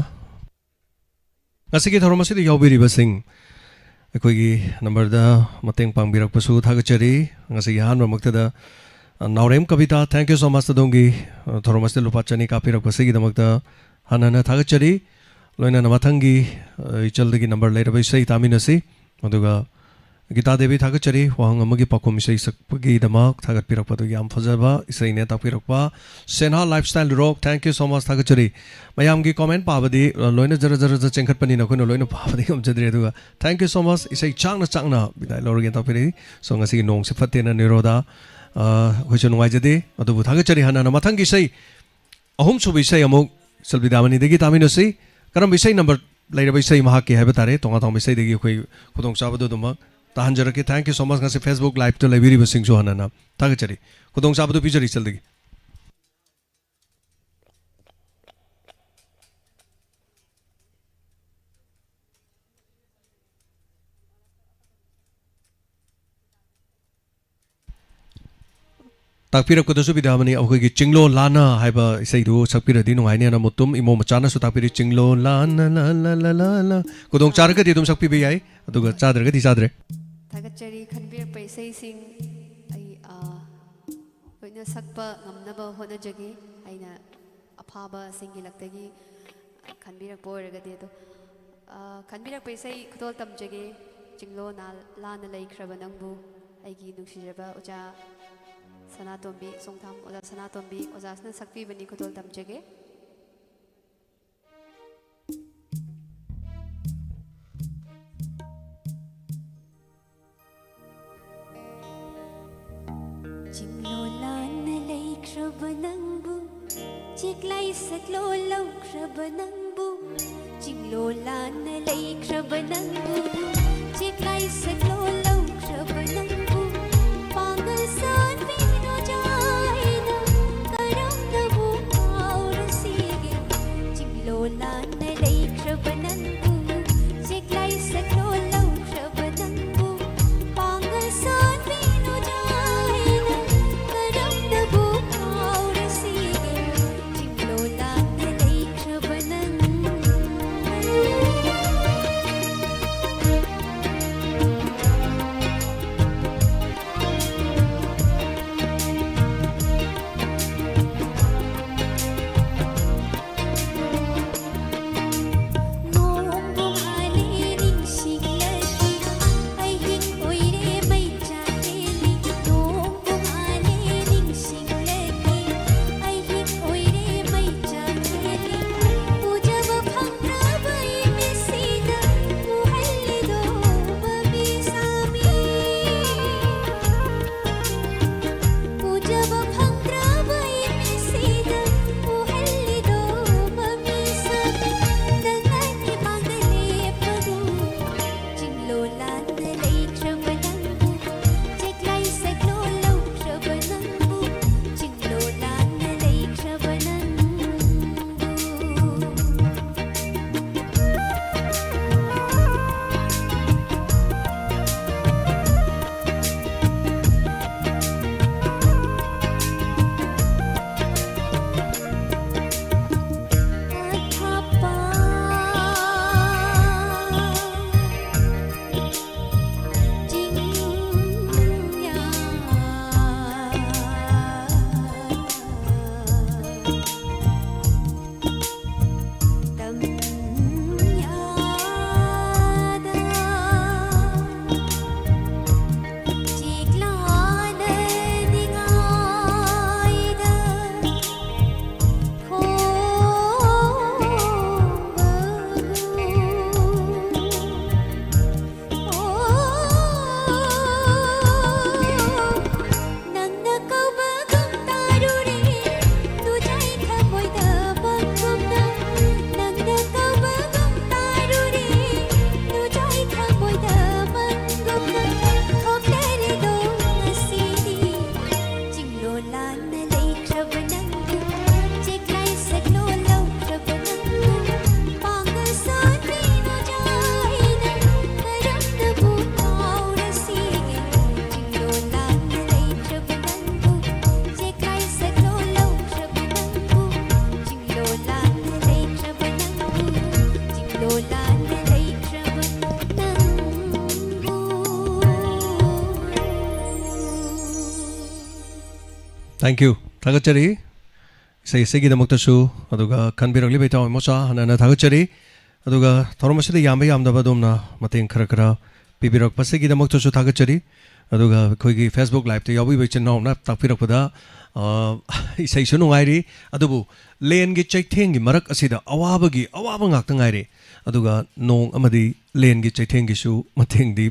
ꯉꯁꯤꯒꯤ ꯊꯧꯔꯝ ꯑꯁꯤꯗ ꯌꯥꯎꯕꯤꯔꯤꯕꯁꯤꯡ, ꯑꯩꯈꯣꯏꯒꯤ ꯅꯝꯕꯔꯗ ꯃꯇꯦꯡ ꯄꯥꯡꯕꯤꯔꯛꯄꯁꯨ ꯊꯥꯒꯠꯆꯔꯤ꯫ ꯉꯁꯤꯒꯤ ꯑꯍꯥꯟꯕꯃꯛꯇꯗ, ꯑ, ꯅꯥꯎꯔꯦꯝ ꯀꯕꯤꯇꯥ, thank you so much ꯑꯗꯣꯝꯒꯤ, ꯑ, ꯊꯧꯔꯝ ꯑꯁꯤꯗ ꯂꯨꯄꯥ ꯆꯅꯤ ꯀꯥꯞꯄꯤꯔꯛꯄꯁꯤꯒꯤꯗꯃꯛꯇ ꯍꯟꯅ ꯍꯟꯅ ꯊꯥꯒꯠꯆꯔꯤ꯫ ꯂꯣꯏꯅꯅ ꯃꯊꯪꯒꯤ, ꯑ, ꯏꯆꯜꯗꯒꯤ ꯅꯝꯕꯔ ꯂꯩꯔꯕ ꯏꯁꯩ ꯇꯥꯃꯤꯟꯅꯁꯤ꯫ ꯑꯗꯨꯒ ꯒꯤꯇꯥ ꯗꯦꯕꯤ, ꯊꯥꯒꯠꯆꯔꯤ꯫ ꯋꯥꯍꯪ ꯑꯃꯒꯤ ꯄꯥꯎꯈꯨꯝ ꯏꯁꯩ ꯁꯛꯄꯒꯤꯗꯃꯛ ꯊꯥꯒꯠꯄꯤꯔꯛꯄꯗꯨ ꯌꯥꯝ ꯐꯖꯕ ꯏꯁꯩꯅꯦ ꯇꯥꯛꯄꯤꯔꯛꯄ꯫ ꯁꯦꯟꯍꯥ Lifestyle Rock, thank you so much, ꯊꯥꯒꯠꯆꯔꯤ꯫ ꯃꯌꯥꯝꯒꯤ comment ꯄꯥꯕꯗꯤ, ꯑ, ꯂꯣꯏꯅ ꯖꯔ ꯖꯔ ꯖꯔ ꯆꯦꯟꯈꯠꯄꯅꯤꯅ ꯑꯩꯈꯣꯏꯅ ꯂꯣꯏꯅ ꯄꯥꯕꯗꯤ ꯉꯝꯖꯗ꯭ꯔꯦ꯫ ꯑꯗꯨꯒ thank you so much, ꯏꯁꯩ ꯆꯥꯡꯅ ꯆꯥꯡꯅ ꯕꯤꯗꯥꯏ ꯂꯧꯔꯒꯦꯅ ꯇꯥꯛꯄꯤꯔꯛꯏ꯫ So, ꯉꯁꯤꯒꯤ ꯅꯣꯡꯁꯦ ꯐꯠꯇꯦꯅ ꯅꯤꯔꯣꯗꯥ, ꯑ, ꯑꯩꯈꯣꯏꯁꯨ ꯅꯨꯡꯉꯥꯏꯖꯗꯦ꯫ ꯑꯗꯨꯕꯨ ꯊꯥꯒꯠꯆꯔꯤ ꯍꯟꯅ ꯍꯟꯅ꯫ ꯃꯊꯪꯒꯤ ꯏꯁꯩ, ꯑꯍꯨꯝꯁꯨꯕ ꯏꯁꯩ ꯑꯃꯨꯛ ꯁꯤꯜꯕꯤꯗꯥꯃꯅꯤꯗꯒꯤ ꯇꯥꯃꯤꯟꯅꯁꯤ꯫ ꯀꯔꯝꯕ ꯏꯁꯩ ꯅꯝꯕꯔ ꯂꯩꯔꯕ ꯏꯁꯩ ꯃꯍꯥꯛꯀꯤ ꯍꯥꯏꯕ ꯇꯥꯔꯦ, ꯇꯣꯉꯥꯟ ꯇꯣꯉꯥꯟꯕ ꯏꯁꯩꯗꯒꯤ ꯑꯩꯈꯣꯏ ꯈꯨꯗꯣꯡꯆꯥꯕꯗꯨ ꯑꯗꯨꯃꯛ ꯇꯥꯍꯟꯖꯔꯛꯀꯦ꯫ Thank you so much꯫ ꯉꯁꯤ Facebook Live-ꯇ ꯂꯩꯕꯤꯔꯤꯕꯁꯤꯡꯁꯨ ꯍꯟꯅ ꯍꯟꯅ ꯊꯥꯒꯠꯆꯔꯤ꯫ ꯈꯨꯗꯣꯡꯆꯥꯕꯗꯨ ꯄꯤꯖꯔꯤ ꯏꯆꯜꯗꯒꯤ꯫ ꯇꯥꯛꯄꯤꯔꯛꯄꯗꯁꯨ ꯕꯤꯗ꯭ꯌꯥꯃꯅꯤ, ꯑꯩꯈꯣꯏꯒꯤ ꯆꯤꯡꯂꯣ ꯂꯥꯟꯅ ꯍꯥꯏꯕ ꯏꯁꯩꯗꯨ ꯁꯛꯄꯤꯔꯗꯤ ꯅꯨꯡꯉꯥꯏꯅꯤ ꯍꯥꯏꯅ ꯃꯨꯇꯨꯝ ꯏꯃꯣ ꯃꯆꯥꯅꯁꯨ ꯇꯥꯛꯄꯤꯔꯤ꯫ ꯆꯤꯡꯂꯣ ꯂꯥꯟꯅ ꯂꯥ ꯂꯥ ꯂꯥ ꯂꯥ ꯂꯥ꯫ ꯈꯨꯗꯣꯡ ꯆꯥꯔꯒꯗꯤ ꯑꯗꯨꯝ ꯁꯛꯄꯤꯕ ꯌꯥꯏ, ꯑꯗꯨꯒ ꯆꯥꯗ꯭ꯔꯒꯗꯤ ꯆꯥꯗ꯭ꯔꯦ꯫ ꯊꯥꯒꯠꯆꯔꯤ꯫ ꯈꯟꯕꯤꯔꯛꯄ ꯏꯁꯩꯁꯤꯡ ꯑꯩ, ꯑ, ꯂꯣꯏꯅ ꯁꯛꯄ ꯉꯝꯅꯕ ꯍꯣꯠꯅꯖꯒꯦ꯫ ꯑꯩꯅ ꯑꯐꯥꯕꯁꯤꯡꯒꯤ ꯂꯛꯇꯒꯤ ꯈꯟꯕꯤꯔꯛꯄ ꯑꯣꯏꯔꯒꯗꯤ꯫ ꯑꯗꯣ, ꯑ, ꯈꯟꯕꯤꯔꯛꯄ ꯏꯁꯩ ꯈꯨꯗꯣꯜ ꯇꯝꯖꯒꯦ꯫ ꯆꯤꯡꯂꯣ ꯅꯥ-, ꯂꯥꯟꯅ ꯂꯩꯈ꯭ꯔꯕ ꯅꯪꯕꯨ, ꯑꯩꯒꯤ ꯅꯨꯡꯁꯤꯖꯕ ꯑꯣꯖꯥ ꯁꯅꯥꯇꯣꯝꯕꯤ, ꯆꯣꯡꯊꯥꯝ ꯑꯣꯖꯥ ꯁꯅꯥꯇꯣꯝꯕꯤ ꯑꯣꯖꯥꯁꯤꯅ ꯁꯛꯄꯤꯕꯅꯤ꯫ ꯈꯨꯗꯣꯜ ꯇꯝꯖꯒꯦ꯫ ꯆꯤꯡꯂꯣ ꯂꯥꯟꯅ ꯂꯩꯈ꯭ꯔꯕ ꯅꯪꯕꯨ, ꯆꯦꯛꯂꯥꯏ ꯁꯛꯂꯣ ꯂꯧꯈ꯭ꯔꯕ ꯅꯪꯕꯨ, ꯆꯤꯡꯂꯣ ꯂꯥꯟꯅ ꯂꯩꯈ꯭ꯔꯕ ꯅꯪꯕꯨ, ꯆꯦꯛꯂꯥꯏ ꯁꯛꯂꯣ ꯂꯧꯈ꯭ꯔꯕ ꯅꯪꯕꯨ, ꯄꯥꯡꯒꯜ ꯁꯣꯟꯕꯤ ꯅꯣꯖꯥꯏꯅ ꯀꯔꯝꯅꯕꯨ ꯀꯥꯎꯔꯁꯤꯒꯦ? ꯆꯤꯡꯂꯣ ꯂꯥꯟꯅ ꯂꯩꯈ꯭ꯔꯕ ꯅꯪꯕꯨ, ꯆꯦꯛꯂꯥꯏ ꯁꯛꯂꯣ ꯂꯧꯈ꯭ꯔꯕ ꯅꯪꯕꯨ, ꯄꯥꯡꯒꯜ ꯁꯣꯟꯕꯤ ꯅꯣꯖꯥꯏꯅ ꯀꯔꯝꯅꯕꯨ ꯀꯥꯎꯔꯁꯤꯒꯦ? ꯆꯤꯡꯂꯣ ꯂꯥꯟꯅ ꯂꯩ Thank you. ꯊꯥꯒꯠꯆꯔꯤ꯫ ꯏꯁꯩ ꯑꯁꯤꯒꯤꯗꯃꯛꯇꯁꯨ, ꯑꯗꯨꯒ ꯈꯟꯕꯤꯔꯛꯂꯤꯕ ꯏꯇꯥꯎ ꯏꯃꯣꯆꯥ ꯍꯟꯅ ꯍꯟꯅ ꯊꯥꯒꯠꯆꯔꯤ꯫ ꯑꯗꯨꯒ ꯊꯧꯔꯝ ꯑꯁꯤꯗ ꯌꯥꯝꯕ ꯌꯥꯝꯗꯕ ꯑꯗꯣꯝꯅ ꯃꯇꯦꯡ ꯈꯔ ꯈꯔ ꯄꯤꯕꯤꯔꯛꯄꯁꯤꯒꯤꯗꯃꯛꯇꯁꯨ ꯊꯥꯒꯠꯆꯔꯤ꯫ ꯑꯗꯨꯒ ꯑꯩꯈꯣꯏꯒꯤ Facebook Liveꯇ ꯌꯥꯎꯕꯤꯕ ꯏꯆꯤꯟ ꯏꯅꯥꯎꯅ ꯇꯥꯛꯄꯤꯔꯛꯄꯗ, ꯑ, ꯏꯁꯩꯁꯨ ꯅꯨꯡꯉꯥꯏꯔꯤ, ꯑꯗꯨꯕꯨ ꯂꯦꯟꯒꯤ ꯆꯩꯊꯦꯡꯒꯤ ꯃꯔꯛ ꯑꯁꯤꯗ ꯑꯋꯥꯕꯒꯤ ꯑꯋꯥꯕ ꯉꯥꯛꯇ ꯉꯥꯏꯔꯦ꯫ ꯑꯗꯨꯒ ꯅꯣꯡ ꯑꯃꯗꯤ ꯂꯦꯟꯒꯤ ꯆꯩꯊꯦꯡꯒꯤꯁꯨ ꯃꯇꯦꯡꯗꯤ,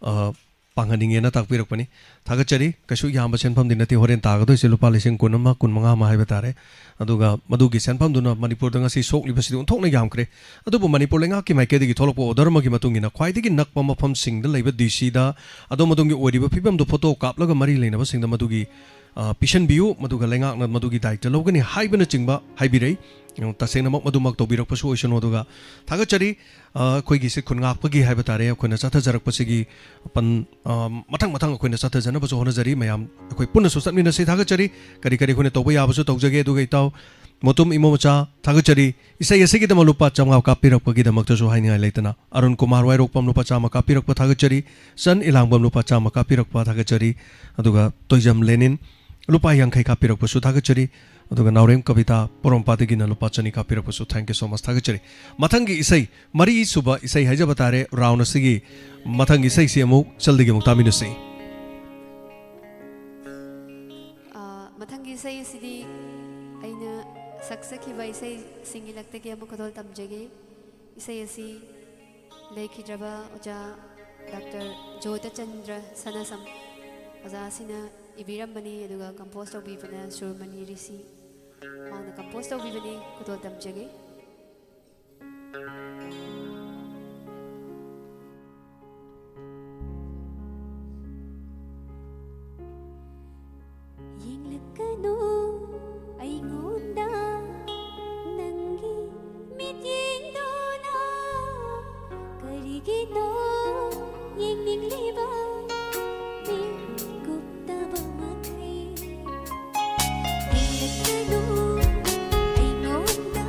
ꯑ, ꯄꯥꯡꯍꯟꯅꯤꯡꯉꯦꯅ ꯇꯥꯛꯄꯤꯔꯛꯄꯅꯤ꯫ ꯊꯥꯒꯠꯆꯔꯤ꯫ ꯀꯩꯁꯨ ꯌꯥꯝꯕ ꯁꯦꯟꯐꯝꯗꯤ ꯅꯠꯇꯦ ꯍꯣꯔꯦꯟ ꯇꯥꯒꯗꯣꯏꯁꯦ, ꯂꯨꯄꯥ ꯂꯤꯁꯤꯡ ꯀꯨꯟ ꯑꯃ, ꯀꯨꯟ ꯃꯉꯥ ꯑꯃ ꯍꯥꯏꯕ ꯇꯥꯔꯦ꯫ ꯑꯗꯨꯒ ꯃꯗꯨꯒꯤ ꯁꯦꯟꯐꯝꯗꯨꯅ ꯃꯅꯤꯄꯨꯔꯗ ꯉꯁꯤ ꯁꯣꯛꯂꯤꯕꯁꯤꯗꯤ ꯑꯣꯟꯊꯣꯛꯅ ꯌꯥꯝꯈ꯭ꯔꯦ꯫ ꯑꯗꯨꯕꯨ ꯃꯅꯤꯄꯨꯔ ꯂꯩꯉꯥꯛꯀꯤ ꯃꯥꯏꯀꯩꯗꯒꯤ ꯊꯣꯛꯂꯛꯄ order ꯑꯃꯒꯤ ꯃꯇꯨꯡ ꯏꯟꯅ ꯈ꯭ꯋꯥꯏꯗꯒꯤ ꯅꯛꯄ ꯃꯐꯝꯁꯤꯡꯗ ꯂꯩꯕ DCꯗ ꯑꯗꯣꯝ ꯑꯗꯣꯝꯒꯤ ꯑꯣꯏꯔꯤꯕ ꯐꯤꯕꯝꯗꯨ photo ꯀꯥꯞꯂꯒ ꯃꯔꯤ ꯂꯩꯅꯕꯁꯤꯡꯗ ꯃꯗꯨꯒꯤ, ꯑ, ꯄꯤꯁꯤꯟꯕꯤꯌꯨ, ꯃꯗꯨꯒ ꯂꯩꯉꯥꯛꯅ ꯃꯗꯨꯒꯤ ꯗꯥꯏꯇ ꯂꯧꯒꯅꯤ ꯍꯥꯏꯕꯅꯆꯤꯡꯕ ꯍꯥꯏꯕꯤꯔꯛꯏ꯫ ꯎꯝ, ꯇꯁꯦꯡꯅꯃꯛ ꯃꯗꯨꯃꯛ ꯇꯧꯕꯤꯔꯛꯄꯁꯨ ꯑꯣꯏꯁꯅꯨ꯫ ꯑꯗꯨꯒ ꯊꯥꯒꯠꯆꯔꯤ, ꯑ, ꯑꯩꯈꯣꯏꯒꯤ ꯁꯤ ꯈꯨꯟꯉꯥꯛꯄꯒꯤ ꯍꯥꯏꯕ ꯇꯥꯔꯦ, ꯑꯩꯈꯣꯏꯅ ꯆꯠꯊꯖꯔꯛꯄꯁꯤꯒꯤ ꯄꯟ-, ꯑ, ꯃꯊꯪ ꯃꯊꯪ ꯑꯩꯈꯣꯏꯅ ꯆꯠꯊꯖꯅꯕꯁꯨ ꯍꯣꯠꯅꯖꯔꯤ꯫ ꯃꯌꯥꯝ ꯑꯩꯈꯣꯏ ꯄꯨꯟꯅꯁꯨ ꯆꯠꯃꯤꯟꯅꯁꯤ꯫ ꯊꯥꯒꯠꯆꯔꯤ꯫ ꯀꯔꯤ ꯀꯔꯤ ꯑꯩꯈꯣꯏꯅ ꯇꯧꯕ ꯌꯥꯕꯁꯨ ꯇꯧꯖꯒꯦ꯫ ꯑꯗꯨꯒ ꯏꯇꯥꯎ ꯃꯣꯇꯨꯝ ꯏꯃꯣ ꯃꯆꯥ ꯊꯥꯒꯠꯆꯔꯤ꯫ ꯏꯁꯩ ꯑꯁꯤꯒꯤꯗꯃꯛ ꯂꯨꯄꯥ ꯆꯥꯝꯃꯉꯥ ꯀꯥꯞꯄꯤꯔꯛꯄꯒꯤꯗꯃꯛꯇꯁꯨ ꯍꯥꯏꯅꯤꯡꯉꯥꯏ ꯂꯩꯇꯅ꯫ ꯑꯔꯨꯟ ꯀꯨꯃꯥꯔ ꯋꯥꯏꯔꯣꯛꯄꯝ ꯂꯨꯄꯥ ꯆꯥꯝꯃ ꯀꯥꯞꯄꯤꯔꯛꯄ ꯊꯥꯒꯠꯆꯔꯤ꯫ ꯆꯟ ꯏꯂꯥꯡꯕꯝ ꯂꯨꯄꯥ ꯆꯥꯝꯃ ꯀꯥꯞꯄꯤꯔꯛꯄ ꯊꯥꯒꯠꯆꯔꯤ꯫ ꯑꯗꯨꯒ ꯇꯣꯏꯖꯝ ꯂꯦꯅꯤꯟ ꯂꯨꯄꯥ ꯌꯥꯡꯈꯩ ꯀꯥꯞꯄꯤꯔꯛꯄꯁꯨ ꯊꯥꯒꯠꯆꯔꯤ꯫ ꯑꯗꯨꯒ ꯅꯥꯎꯔꯦꯝ ꯀꯕꯤꯇꯥ ꯄꯣꯔꯣꯝꯄꯥꯠꯇꯒꯤꯅ ꯂꯨꯄꯥ ꯆꯅꯤ ꯀꯥꯞꯄꯤꯔꯛꯄꯁꯨ, thank you so much, ꯊꯥꯒꯠꯆꯔꯤ꯫ ꯃꯊꯪꯒꯤ ꯏꯁꯩ, ꯃꯔꯤꯁꯨꯕ ꯏꯁꯩ ꯍꯥꯏꯖꯕ ꯇꯥꯔꯦ, round ꯑꯁꯤꯒꯤ ꯃꯊꯪꯒꯤ ꯏꯁꯩꯁꯤ ꯑꯃꯨꯛ ꯆꯜꯗꯒꯤ ꯑꯃꯨꯛ ꯇꯥꯃꯤꯟꯅꯁꯤ꯫ ꯑ, ꯃꯊꯪꯒꯤ ꯏꯁꯩ ꯑꯁꯤꯗꯤ ꯑꯩꯅ ꯁꯛꯆꯈꯤꯕ ꯏꯁꯩꯁꯤꯡꯒꯤ ꯂꯛꯇꯒꯤ ꯑꯃ ꯈꯨꯗꯣꯜ ꯇꯝꯖꯒꯦ꯫ ꯏꯁꯩ ꯑꯁꯤ ꯂꯩꯈꯤꯗ꯭ꯔꯕ ꯑꯣꯖꯥ ꯗꯥꯛꯇꯔ ꯖꯣꯇꯆꯟꯗ꯭ꯔ ꯁꯅꯥꯁꯝ ꯑꯣꯖꯥꯁꯤꯅ ꯏꯕꯤꯔꯝꯕꯅꯤ, ꯑꯗꯨꯒ compose ꯇꯧꯕꯤꯕꯅ ꯁꯨꯔꯃꯅꯤ ꯔꯤꯁꯤ꯫ ꯃꯍꯥꯛꯅ compose ꯇꯧꯕꯤꯕꯅꯤ꯫ ꯈꯨꯗꯣꯜ ꯇꯝꯖꯒꯦ꯫ ꯌꯦꯡꯂꯛꯀꯅꯨ ꯑꯩꯉꯣꯟꯗ ꯅꯪꯒꯤ ꯃꯤꯠꯌꯦꯡꯗꯨꯅ꯫ ꯀꯔꯤꯒꯤꯅꯣ ꯌꯦꯡꯅꯤꯡꯂꯤꯕ ꯃꯤꯀꯨꯞꯇꯕ ꯃꯈꯩ? ꯌꯦꯡꯂꯛꯀꯅꯨ ꯑꯩꯉꯣꯟꯗ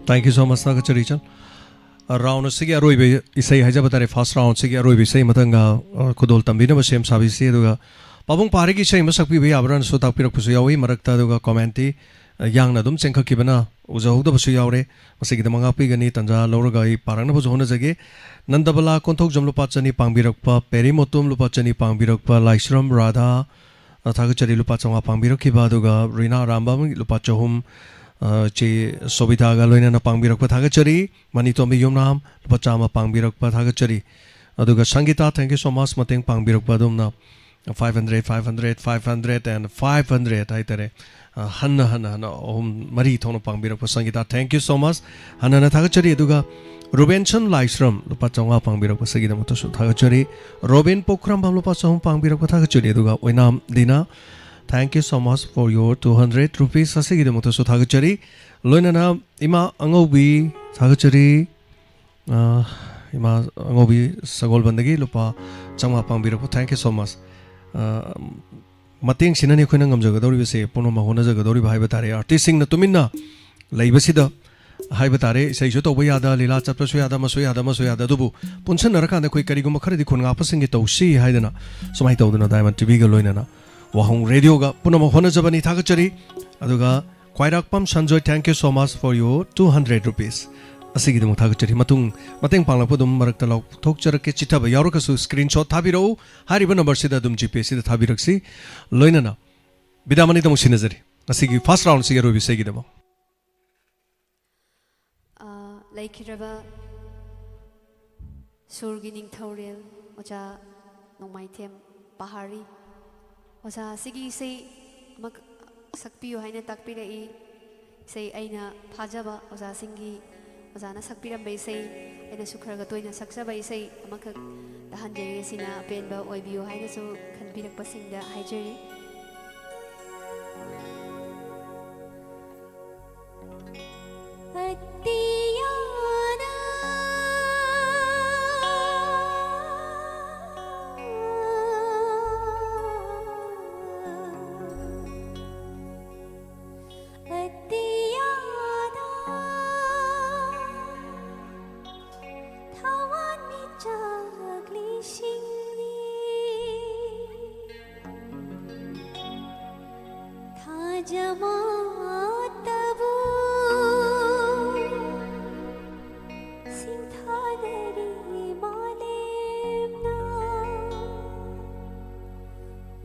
Thank you so much, ꯊꯥꯒꯠꯆꯔꯤ ꯏꯆꯟ꯫ ꯑ, round ꯑꯁꯤꯒꯤ ꯑꯔꯣꯏꯕ ꯏꯁꯩ ꯍꯥꯏꯖꯕ ꯇꯥꯔꯦ, first round ꯑꯁꯤꯒꯤ ꯑꯔꯣꯏꯕ ꯏꯁꯩ ꯃꯊꯪꯒ, ꯑ, ꯈꯨꯗꯣꯜ ꯇꯝꯕꯤꯅꯕ ꯁꯦꯝ ꯁꯥꯕꯤꯁꯤ꯫ ꯑꯗꯨꯒ ꯄꯥꯕꯨꯡ ꯄꯥꯔꯤꯒꯤ ꯏꯁꯩ ꯑꯃ ꯁꯛꯄꯤꯕ ꯌꯥꯕ꯭ꯔꯥꯅꯁꯨ ꯇꯥꯛꯄꯤꯔꯛꯄꯁꯨ ꯌꯥꯎꯏ ꯃꯔꯛꯇ, ꯑꯗꯨꯒ commentꯇꯤ, ꯑ, ꯌꯥꯡꯅ ꯑꯗꯨꯝ ꯆꯦꯟꯈꯠꯈꯤꯕꯅ ꯎꯖꯍꯧꯗꯕꯁꯨ ꯌꯥꯎꯔꯦ꯫ ꯃꯁꯤꯒꯤꯗꯃꯛ ꯉꯥꯛꯄꯤꯒꯅꯤ, ꯇꯥꯟꯖꯥ ꯂꯧꯔꯒ ꯑꯩ ꯄꯥꯔꯛꯅꯕꯁꯨ ꯍꯣꯠꯅꯖꯒꯦ꯫ ꯅꯟꯗꯕꯂꯥ ꯀꯣꯟꯊꯧꯖꯝ ꯂꯨꯄꯥ ꯆꯅꯤ ꯄꯥꯡꯕꯤꯔꯛꯄ, ꯄꯦꯔꯤ ꯃꯣꯇꯣꯝ ꯂꯨꯄꯥ ꯆꯅꯤ ꯄꯥꯡꯕꯤꯔꯛꯄ, ꯂꯥꯏꯁ꯭ꯔꯝ ꯔꯥꯙꯥ, ꯑ, ꯊꯥꯒꯠꯆꯔꯤ, ꯂꯨꯄꯥ ꯆꯥꯝꯃꯉꯥ ꯄꯥꯡꯕꯤꯔꯛꯈꯤꯕ, ꯑꯗꯨꯒ ꯔꯤꯅꯥ ꯑꯔꯥꯝꯕꯝ ꯂꯨꯄꯥ ꯆꯍꯨꯝ, ꯑ, ꯆꯦ ꯁꯣꯕꯤꯇꯥꯒ ꯂꯣꯏꯅꯅ ꯄꯥꯡꯕꯤꯔꯛꯄ ꯊꯥꯒꯠꯆꯔꯤ꯫ ꯃꯅꯤꯇꯣꯝꯕꯤ ꯌꯨꯝꯅꯥꯝ ꯂꯨꯄꯥ ꯆꯥꯝꯃ ꯄꯥꯡꯕꯤꯔꯛꯄ ꯊꯥꯒꯠꯆꯔꯤ꯫ ꯑꯗꯨꯒ ꯁꯪꯒꯤꯇꯥ, thank you so much, ꯃꯇꯦꯡ ꯄꯥꯡꯕꯤꯔꯛꯄ ꯑꯗꯣꯝꯅ five hundred, five hundred, five hundred and five hundred ꯍꯥꯏꯇꯥꯔꯦ꯫ ꯑ, ꯍꯟꯅ, ꯍꯟꯅ, ꯍꯟꯅ ꯑꯍꯨꯝ, ꯃꯔꯤ ꯊꯣꯛꯅ ꯄꯥꯡꯕꯤꯔꯛꯄ ꯁꯪꯒꯤꯇꯥ, thank you so much, ꯍꯟꯅ ꯍꯟꯅ ꯊꯥꯒꯠꯆꯔꯤ꯫ ꯑꯗꯨꯒ ꯔꯨꯕꯦꯟꯁꯟ ꯂꯥꯏꯁ꯭ꯔꯝ ꯂꯨꯄꯥ ꯆꯥꯝꯃꯉꯥ ꯄꯥꯡꯕꯤꯔꯛꯄꯁꯤꯒꯤꯗꯃꯛꯇꯁꯨ ꯊꯥꯒꯠꯆꯔꯤ꯫ ꯔꯣꯕꯤꯟ ꯄꯣꯈ꯭ꯔꯝꯕꯝ ꯂꯨꯄꯥ ꯆꯍꯨꯝ ꯄꯥꯡꯕꯤꯔꯛꯄ ꯊꯥꯒꯠꯆꯔꯤ꯫ ꯑꯗꯨꯒ ꯑꯣꯏꯅꯥꯝ ꯗꯤꯅꯥ, thank you so much for your two hundred rupees ꯑꯁꯤꯒꯤꯗꯃꯛꯇꯁꯨ ꯊꯥꯒꯠꯆꯔꯤ꯫ ꯂꯣꯏꯅꯅ ꯏꯃꯥ ꯑꯉꯧꯕꯤ ꯊꯥꯒꯠꯆꯔꯤ꯫ ꯑ, ꯏꯃꯥ ꯑꯉꯧꯕꯤ ꯁꯒꯣꯜꯕꯟꯗꯒꯤ ꯂꯨꯄꯥ ꯆꯥꯝꯃꯉꯥ ꯄꯥꯡꯕꯤꯔꯛꯄ, thank you so much꯫ ꯑ, ꯃꯇꯦꯡꯁꯤꯅꯅꯤ ꯑꯩꯈꯣꯏꯅ ꯉꯝꯖꯒꯗꯧꯔꯤꯕꯁꯦ, ꯄꯨꯝꯅꯃꯛ ꯍꯣꯠꯅꯖꯒꯗꯧꯔꯤꯕ ꯍꯥꯏꯕ ꯇꯥꯔꯦ꯫ Artistꯁꯤꯡꯅ ꯇꯨꯃꯤꯟꯅ ꯂꯩꯕꯁꯤꯗ ꯍꯥꯏꯕ ꯇꯥꯔꯦ, ꯏꯁꯩꯁꯨ ꯇꯧꯕ ꯌꯥꯗ, ꯂꯤꯂꯥ ꯆꯠꯄꯁꯨ ꯌꯥꯗ, ꯑꯃꯁꯨ ꯌꯥꯗ, ꯑꯃꯁꯨ ꯌꯥꯗ, ꯑꯗꯨꯕꯨ ꯄꯨꯟꯁꯤꯟꯅꯔꯀꯥꯟꯗ ꯑꯩꯈꯣꯏ ꯀꯔꯤꯒꯨꯝꯕ ꯈꯔꯗꯤ ꯈꯨꯟ ꯉꯥꯛꯄꯁꯤꯡꯒꯤ ꯇꯧꯁꯤ ꯍꯥꯏꯗꯅ ꯁꯨꯃꯥꯏꯅ ꯇꯧꯗꯅ Diamond TVꯒ ꯂꯣꯏꯅꯅ ꯋꯥꯍꯣꯡ ꯔꯦꯗꯤꯑꯣꯒ ꯄꯨꯝꯅꯃꯛ ꯍꯣꯠꯅꯖꯕꯅꯤ, ꯊꯥꯒꯠꯆꯔꯤ꯫ ꯑꯗꯨꯒ ꯈ꯭ꯋꯥꯏꯔꯥꯛꯄꯝ Sanjoy, thank you so much for your two hundred rupees ꯑꯁꯤꯒꯤꯗꯃꯛ ꯊꯥꯒꯠꯆꯔꯤ꯫ ꯃꯇꯨꯡ ꯃꯇꯦꯡ ꯄꯥꯡꯂꯛꯄ ꯑꯗꯨꯝ ꯃꯔꯛꯇ ꯂꯥꯎꯊꯣꯛꯆꯔꯛꯀꯦ, ꯆꯤꯊꯕ ꯌꯥꯎꯔꯒꯁꯨ screenshot ꯊꯥꯕꯤꯔꯛꯎ꯫ ꯍꯥꯏꯔꯤꯕ numberꯁꯤꯗ ꯑꯗꯨꯝ GPayꯁꯤꯗ ꯊꯥꯕꯤꯔꯛꯁꯤ꯫ ꯂꯣꯏꯅꯅ ꯕꯤꯗꯥꯃꯅꯤꯗ ꯑꯃꯨꯛ ꯁꯤꯟꯅꯖꯔꯤ ꯉꯁꯤꯒꯤ first roundꯁꯤꯒꯤ ꯑꯔꯣꯏꯕ ꯏꯁꯩꯒꯤꯗꯃꯛ꯫ ꯑ, ꯂꯩꯈꯤꯗ꯭ꯔꯕ ꯁꯨꯔꯒꯤ ꯅꯤꯡꯊꯧꯔꯦꯜ ꯑꯣꯖꯥ ꯅꯣꯡꯃꯥꯏꯊꯦꯝ ꯄꯍꯥꯔꯤ꯫ ꯑꯣꯖꯥ ꯑꯁꯤꯒꯤ ꯏꯁꯩ ꯑꯃꯈꯛ ꯁꯛꯄꯤꯌꯨ ꯍꯥꯏꯅ ꯇꯥꯛꯄꯤꯔꯛꯏ꯫ ꯏꯁꯩ ꯑꯩꯅ ꯊꯥꯖꯕ ꯑꯣꯖꯥꯁꯤꯡꯒꯤ, ꯑꯣꯖꯥꯅ ꯁꯛꯄꯤꯔꯝꯕ ꯏꯁꯩ, ꯑꯩꯅꯁꯨ ꯈꯔꯒ ꯇꯣꯏꯅ ꯁꯛꯆꯕ ꯏꯁꯩ ꯑꯃꯈꯛ ꯇꯥꯍꯟꯖꯔꯤ꯫ ꯑꯁꯤꯅ ꯑꯄꯦꯟꯕ ꯑꯣꯏꯕꯤꯌꯨ ꯍꯥꯏꯅꯁꯨ ꯈꯟꯕꯤꯔꯛꯄꯁꯤꯡꯗ ꯍꯥꯏꯖꯔꯤ꯫ ꯖꯃꯥꯇꯕꯨ ꯁꯤꯡꯊꯥꯅꯔꯤ ꯃꯥꯂꯦꯝꯅ꯫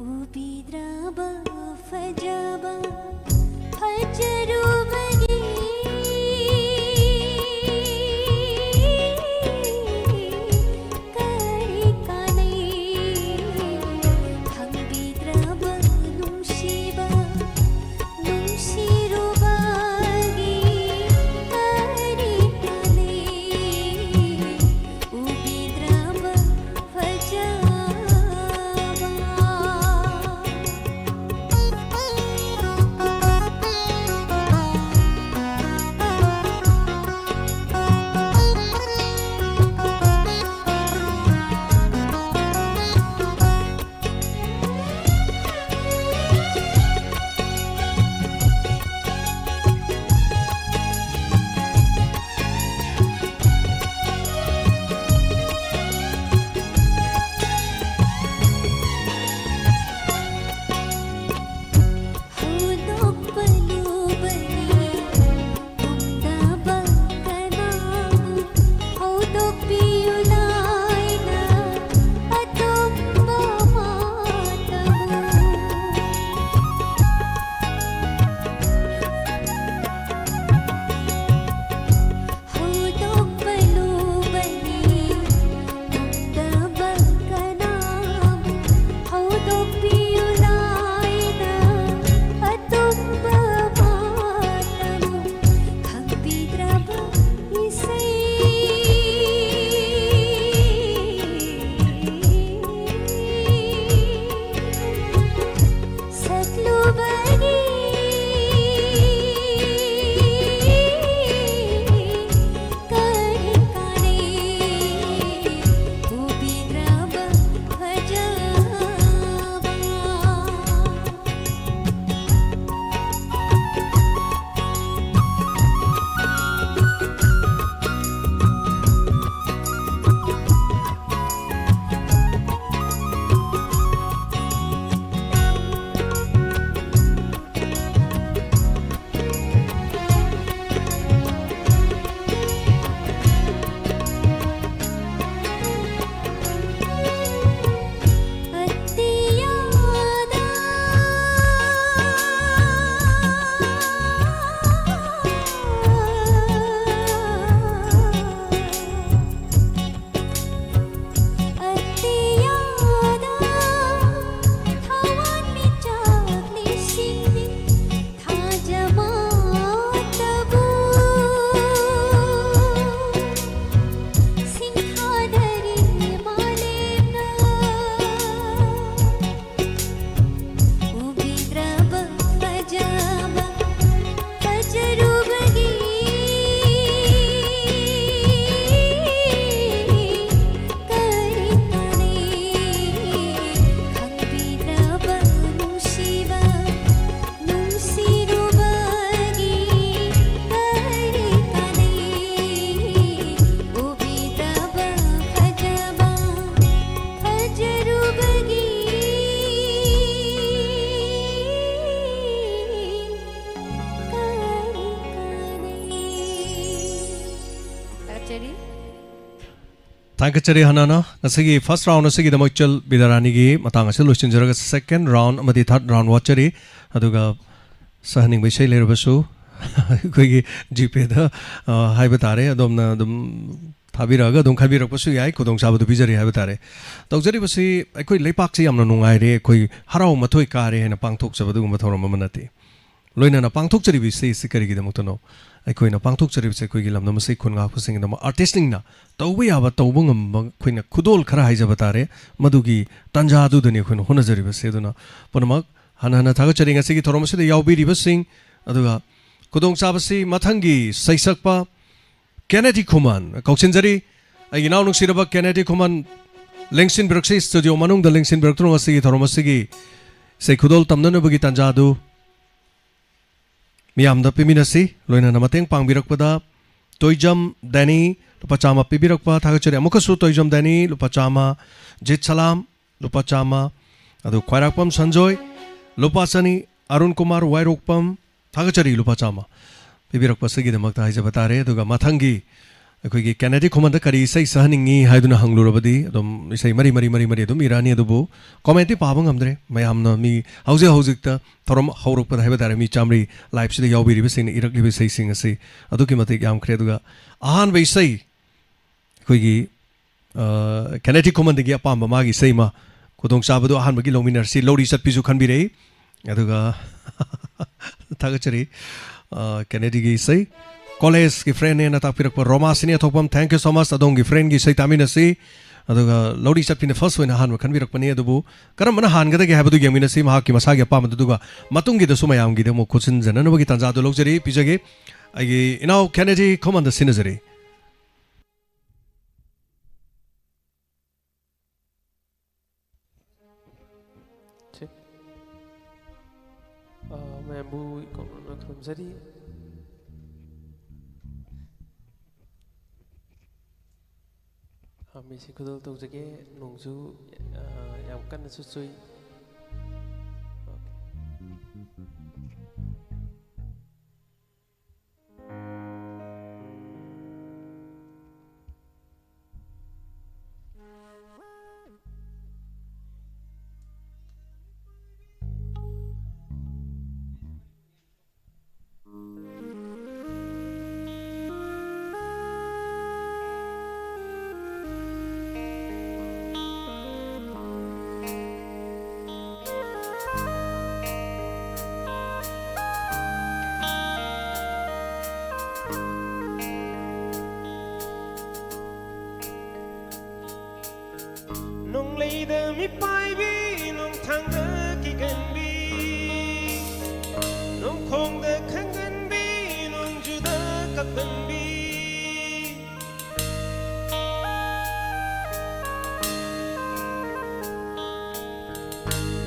ꯎꯕꯤꯗ꯭ꯔꯕ ꯐꯖꯕ ꯐꯖꯔꯨꯕꯒꯤ ꯀꯔꯤ ꯀꯥꯟꯅꯩ? ꯐꯪꯕꯤꯗ꯭ꯔꯕ ꯅꯨꯡꯁꯤꯕ ꯅꯨꯡꯁꯤ ꯊꯥꯒꯠꯆꯔꯤ ꯍꯥꯟꯅꯅ ꯉꯁꯤꯒꯤ first round ꯑꯁꯤꯒꯤꯗꯃꯛ ꯏꯆꯜ ꯕꯤꯗ꯭ꯌꯥꯔꯥꯅꯤꯒꯤ ꯃꯇꯥꯡ ꯑꯁꯤ ꯂꯣꯏꯁꯤꯟꯖꯔꯒ second round ꯑꯃꯗꯤ third round ꯋꯥꯠꯆꯔꯤ꯫ ꯑꯗꯨꯒ ꯁꯍꯟꯅꯤꯡꯕ ꯏꯁꯩ ꯂꯩꯔꯕꯁꯨ ꯑꯩꯈꯣꯏꯒꯤ GPayꯗ, ꯑ, ꯍꯥꯏꯕ ꯇꯥꯔꯦ, ꯑꯗꯣꯝꯅ ꯑꯗꯨꯝ ꯊꯥꯕꯤꯔꯛꯑꯒ ꯑꯗꯨꯝ ꯈꯟꯕꯤꯔꯛꯄꯁꯨ ꯌꯥꯏ, ꯈꯨꯗꯣꯡꯆꯥꯕꯗꯨ ꯄꯤꯖꯔꯤ ꯍꯥꯏꯕ ꯇꯥꯔꯦ꯫ ꯇꯧꯖꯔꯤꯕꯁꯤ ꯑꯩꯈꯣꯏ ꯂꯩꯄꯥꯛꯁꯤ ꯌꯥꯝꯅ ꯅꯨꯡꯉꯥꯏꯔꯦ, ꯑꯩꯈꯣꯏ ꯍꯔꯥꯎ ꯃꯊꯣꯏ ꯀꯥꯔꯦ ꯍꯥꯏꯅ ꯄꯥꯡꯊꯣꯛꯆꯕ ꯑꯗꯨꯒꯨꯝꯕ ꯊꯧꯔꯝ ꯑꯃ ꯅꯠꯇꯦ꯫ ꯂꯣꯏꯅꯅ ꯄꯥꯡꯊꯣꯛꯆꯔꯤꯕ ꯏꯁꯩ ꯑꯁꯤ ꯀꯔꯤꯒꯤꯗꯃꯛꯇꯅꯣ? ꯑꯩꯈꯣꯏꯅ ꯄꯥꯡꯊꯣꯛꯆꯔꯤꯕꯁꯤ ꯑꯩꯈꯣꯏꯒꯤ ꯂꯝꯗꯝ ꯑꯁꯤ ꯈꯨꯟ ꯉꯥꯛꯄꯁꯤꯡꯒꯤꯗꯃꯛ artistꯁꯤꯡꯅ ꯇꯧꯕ ꯌꯥꯕ ꯇꯧꯕ ꯉꯝꯕ ꯑꯩꯈꯣꯏꯅ ꯈꯨꯗꯣꯜ ꯈꯔ ꯍꯥꯏꯖꯕ ꯇꯥꯔꯦ, ꯃꯗꯨꯒꯤ ꯇꯥꯟꯖꯥ ꯑꯗꯨꯗꯅꯤ ꯑꯩꯈꯣꯏꯅ ꯍꯣꯠꯅꯖꯔꯤꯕꯁꯤ꯫ ꯑꯗꯨꯅ ꯄꯨꯝꯅꯃꯛ ꯍꯟꯅ ꯍꯟꯅ ꯊꯥꯒꯠꯆꯔꯤ ꯉꯁꯤꯒꯤ ꯊꯧꯔꯝ ꯑꯁꯤꯗ ꯌꯥꯎꯕꯤꯔꯤꯕꯁꯤꯡ꯫ ꯑꯗꯨꯒ ꯈꯨꯗꯣꯡꯆꯥꯕꯁꯤ ꯃꯊꯪꯒꯤ ꯁꯩꯁꯛꯄ ꯀꯦꯅꯦꯗꯤ ꯈꯨꯃꯟ ꯀꯧꯁꯤꯟꯖꯔꯤ꯫ ꯑꯩꯒꯤ ꯏꯅꯥꯎ ꯅꯨꯡꯁꯤꯔꯕ ꯀꯦꯅꯦꯗꯤ ꯈꯨꯃꯟ ꯂꯦꯡꯁꯤꯟꯕꯤꯔꯛꯁꯤ, studio ꯃꯅꯨꯡꯗ ꯂꯦꯡꯁꯤꯟꯕꯤꯔꯛꯇꯨꯅ ꯉꯁꯤꯒꯤ ꯊꯧꯔꯝ ꯑꯁꯤꯒꯤ ꯏꯁꯩ ꯈꯨꯗꯣꯜ ꯇꯝꯅꯅꯕꯒꯤ ꯇꯥꯟꯖꯥ ꯑꯗꯨ ꯃꯤꯌꯥꯝꯗ ꯄꯤꯃꯤꯟꯅꯁꯤ꯫ ꯂꯣꯏꯅꯅ ꯃꯇꯦꯡ ꯄꯥꯡꯕꯤꯔꯛꯄꯗ ꯇꯣꯏꯖꯝ ꯗꯦꯅꯤ ꯂꯨꯄꯥ ꯆꯥꯝꯃ ꯄꯤꯕꯤꯔꯛꯄ ꯊꯥꯒꯠꯆꯔꯤ꯫ ꯑꯃꯨꯛꯀꯁꯨ ꯇꯣꯏꯖꯝ ꯗꯦꯅꯤ ꯂꯨꯄꯥ ꯆꯥꯝꯃ, ꯖꯤꯠ ꯁꯂꯥꯝ ꯂꯨꯄꯥ ꯆꯥꯝꯃ, ꯑꯗꯨ ꯈ꯭ꯋꯥꯏꯔꯥꯛꯄꯝ ꯁꯟꯖꯣꯏ ꯂꯨꯄꯥ ꯆꯅꯤ, ꯑꯔꯨꯟ ꯀꯨꯃꯥꯔ ꯋꯥꯏꯔꯣꯛꯄꯝ ꯊꯥꯒꯠꯆꯔꯤ ꯂꯨꯄꯥ ꯆꯥꯝꯃ ꯄꯤꯕꯤꯔꯛꯄꯁꯤꯒꯤꯗꯃꯛꯇ ꯍꯥꯏꯖꯕ ꯇꯥꯔꯦ꯫ ꯑꯗꯨꯒ ꯃꯊꯪꯒꯤ ꯑꯩꯈꯣꯏꯒꯤ ꯀꯦꯅꯦꯗꯤ ꯈꯨꯃꯟꯗ ꯀꯔꯤ ꯏꯁꯩ ꯁꯍꯟꯅꯤꯡꯉꯤ ꯍꯥꯏꯗꯨꯅ ꯍꯪꯂꯨꯔꯕꯗꯤ ꯑꯗꯨꯝ ꯏꯁꯩ ꯃꯔꯤ ꯃꯔꯤ ꯃꯔꯤ ꯃꯔꯤ ꯑꯗꯨꯝ ꯏꯔꯛꯑꯅꯤ꯫ ꯑꯗꯨꯕꯨ commentꯇꯤ ꯄꯥꯕ ꯉꯝꯗ꯭ꯔꯦ꯫ ꯃꯌꯥꯝꯅ ꯃꯤ ꯍꯧꯖꯤꯛ ꯍꯧꯖꯤꯛꯇ ꯊꯧꯔꯝ ꯍꯧꯔꯛꯄꯗ ꯍꯥꯏꯕ ꯇꯥꯔꯦ, ꯃꯤ ꯆꯥꯝꯃꯔꯤ liveꯁꯤꯗ ꯌꯥꯎꯕꯤꯔꯤꯕꯁꯤꯡꯅ ꯏꯔꯛꯂꯤꯕ ꯏꯁꯩꯁꯤꯡ ꯑꯁꯤ ꯑꯗꯨꯛꯀꯤ ꯃꯇꯤꯛ ꯌꯥꯝꯈ꯭ꯔꯦ꯫ ꯑꯗꯨꯒ ꯑꯍꯥꯟꯕ ꯏꯁꯩ ꯑꯩꯈꯣꯏꯒꯤ, ꯑ, ꯀꯦꯅꯦꯗꯤ ꯈꯨꯃꯟꯗꯒꯤ ꯑꯄꯥꯝꯕ ꯃꯥꯒꯤ ꯏꯁꯩ ꯑꯃ ꯈꯨꯗꯣꯡꯆꯥꯕꯗꯣ ꯑꯍꯥꯟꯕꯒꯤ ꯂꯧꯃꯤꯟꯅꯔꯁꯤ꯫ ꯂꯧꯔꯤ ꯆꯠꯄꯤꯁꯨ ꯈꯟꯕꯤꯔꯛꯏ꯫ ꯑꯗꯨꯒ ꯊꯥꯒꯠꯆꯔꯤ, ꯑ, ꯀꯦꯅꯦꯗꯤꯒꯤ ꯏꯁꯩ꯫ Collegeꯀꯤ friendꯅꯦꯅ ꯇꯥꯛꯄꯤꯔꯛꯄ ꯔꯣꯃꯥ ꯁꯤꯅꯦꯊꯣꯛꯄꯝ, thank you so much꯫ ꯑꯗꯣꯝꯒꯤ friendꯒꯤ ꯏꯁꯩ ꯇꯥꯃꯤꯟꯅꯁꯤ꯫ ꯑꯗꯨꯒ ꯂꯧꯔꯤ ꯆꯠꯄꯤꯅ first ꯑꯣꯏꯅ ꯑꯍꯥꯟꯕ ꯈꯟꯕꯤꯔꯛꯄꯅꯤ꯫ ꯑꯗꯨꯕꯨ ꯀꯔꯝꯕꯅ ꯍꯥꯟꯒꯗꯒꯦ ꯍꯥꯏꯕꯗꯨ ꯌꯦꯡꯃꯤꯟꯅꯁꯤ, ꯃꯍꯥꯛꯀꯤ ꯃꯁꯥꯒꯤ ꯑꯄꯥꯝꯕꯗꯨ꯫ ꯑꯗꯨꯒ ꯃꯇꯨꯡꯒꯤꯗꯁꯨ ꯃꯌꯥꯝꯒꯤꯗꯃꯛ ꯈꯨꯠꯁꯤꯟꯖꯅꯅꯕꯒꯤ ꯇꯥꯟꯖꯥꯗꯨ ꯂꯧꯖꯔꯤ, ꯄꯤꯖꯒꯦ꯫ ꯑꯩꯒꯤ ꯏꯅꯥꯎ ꯀꯦꯅꯦꯗꯤ ꯈꯨꯃꯟꯗ ꯁꯤꯟꯅꯖꯔꯤ꯫ ꯁꯤ꯫ ꯑ, ꯃꯌꯥꯝꯕꯨ ꯏꯀꯣꯛꯅꯅ ꯈꯨꯔꯨꯝꯖꯔꯤ꯫ ꯑ, ꯃꯤꯁꯤ ꯈꯨꯗꯣꯜ ꯇꯧꯖꯒꯦ꯫ ꯅꯣꯡꯁꯨ, ꯑ, ꯌꯥꯝ ꯀꯟꯅꯁꯨ ꯆꯨꯏ꯫ ꯑꯣꯀꯦ꯫ ꯅꯣꯡꯂꯩꯗ ꯃꯤꯄꯥꯏꯕꯤ, ꯅꯣꯡꯊꯥꯡꯗ ꯀꯤꯒꯟꯕꯤ, ꯅꯣꯡꯈꯣꯡꯗ ꯈꯪꯒꯟꯕꯤ, ꯅꯣꯡꯖꯨꯗ ꯀꯞꯀꯟꯕꯤ꯫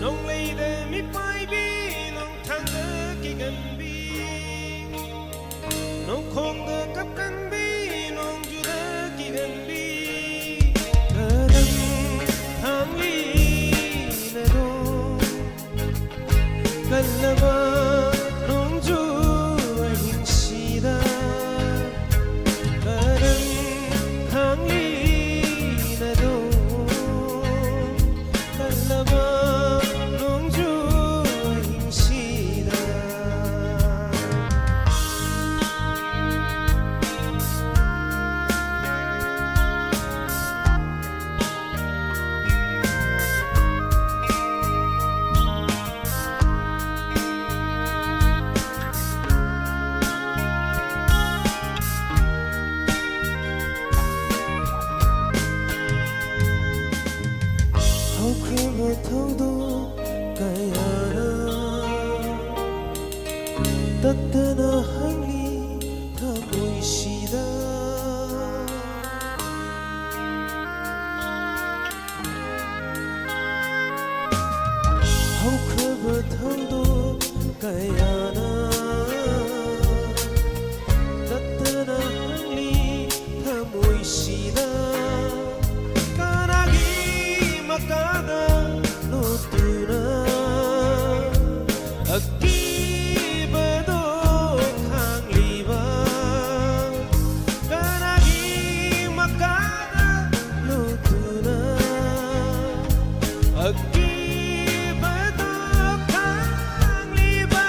ꯅꯣꯡꯂꯩꯗ ꯃꯤꯄꯥꯏꯕꯤ, ꯅꯣꯡꯊꯥꯡꯗ ꯀꯤꯒꯟꯕꯤ, ꯅꯣꯡꯈꯣꯡꯗ ꯀꯞꯀꯟꯕꯤ, ꯅꯣꯡꯖꯨꯗ ꯀꯤꯒꯟꯕꯤ꯫ ꯀꯔꯝ ꯈꯥꯡꯂꯤꯅꯗꯣ ꯀꯜꯂꯕ ꯅꯣꯡꯖꯨ ꯑꯍꯤꯡꯁꯤꯗ? ꯀꯔꯝ ꯈꯥꯡꯂꯤꯅꯗꯣ ꯀꯜꯂꯕ ꯅꯣꯡꯖꯨ ꯑꯍꯤꯡꯁꯤꯗ? ꯍꯧꯈ꯭ꯔꯕ ꯊꯧꯗꯣꯛ ꯀꯌꯥꯅ ꯇꯠꯇꯅ ꯍꯪꯂꯤ ꯊꯃꯣꯏꯁꯤꯗ꯫ ꯍꯧꯈ꯭ꯔꯕ ꯊꯧꯗꯣꯛ ꯀꯌꯥꯅ ꯇꯠꯇꯅ ꯍꯪꯂꯤ ꯊꯃꯣꯏꯁꯤꯗ꯫ ꯀꯅꯥꯒꯤ ꯃꯀꯥꯗ ꯂꯣꯠꯇꯨꯅ ꯑꯀꯤꯕꯗꯣ ꯈꯥꯡꯂꯤꯕ? ꯀꯅꯥꯒꯤ ꯃꯀꯥꯗ ꯂꯣꯠꯇꯨꯅ ꯑꯀꯤꯕꯗꯣ ꯈꯥꯡꯂꯤꯕ?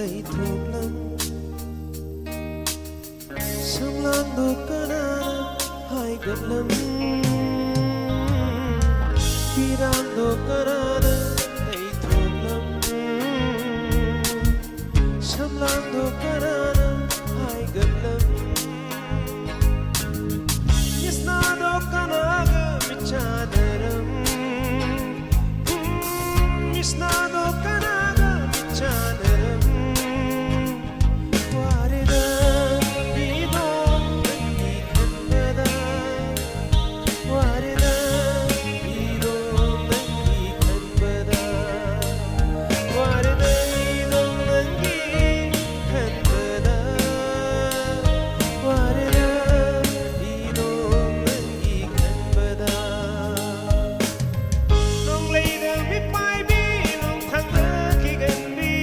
ꯂꯩꯊꯣꯛꯂꯝ꯫ ꯁꯝꯂꯥꯡꯗꯣ ꯀꯅꯥꯅ ꯍꯥꯏꯒꯠꯂꯝ? ꯄꯤꯔꯥꯡꯗꯣ ꯀꯅꯥꯅ ꯂꯩꯊꯣꯛꯂꯝ? ꯁꯝꯂꯥꯡꯗꯣ ꯀꯅꯥꯅ ꯍꯥꯏꯒꯠꯂꯝ? ꯏꯁꯅꯥꯗꯣ ꯀꯅꯥꯒ ꯃꯤꯠꯆꯥꯗꯔꯝ? ꯏꯁꯅꯥꯗꯣ ꯀꯅꯥꯒ ꯃꯤꯠꯆꯥꯗꯔꯝ? ꯋꯥꯔꯦꯗ ꯏꯗꯣꯝ ꯅꯪꯒꯤ ꯈꯟꯕꯗ, ꯋꯥꯔꯦꯗ ꯏꯗꯣꯝ ꯅꯪꯒꯤ ꯈꯟꯕꯗ, ꯋꯥꯔꯦꯗ ꯏꯗꯣꯝ ꯅꯪꯒꯤ ꯈꯟꯕꯗ, ꯋꯥꯔꯦꯗ ꯏꯗꯣꯝ ꯅꯪꯒꯤ ꯈꯟꯕꯗ꯫ ꯅꯣꯡꯂꯩꯗ ꯃꯤꯠ ꯄꯥꯏꯕꯤ, ꯅꯣꯡꯊꯥꯡꯗ ꯀꯤꯒꯟꯕꯤ,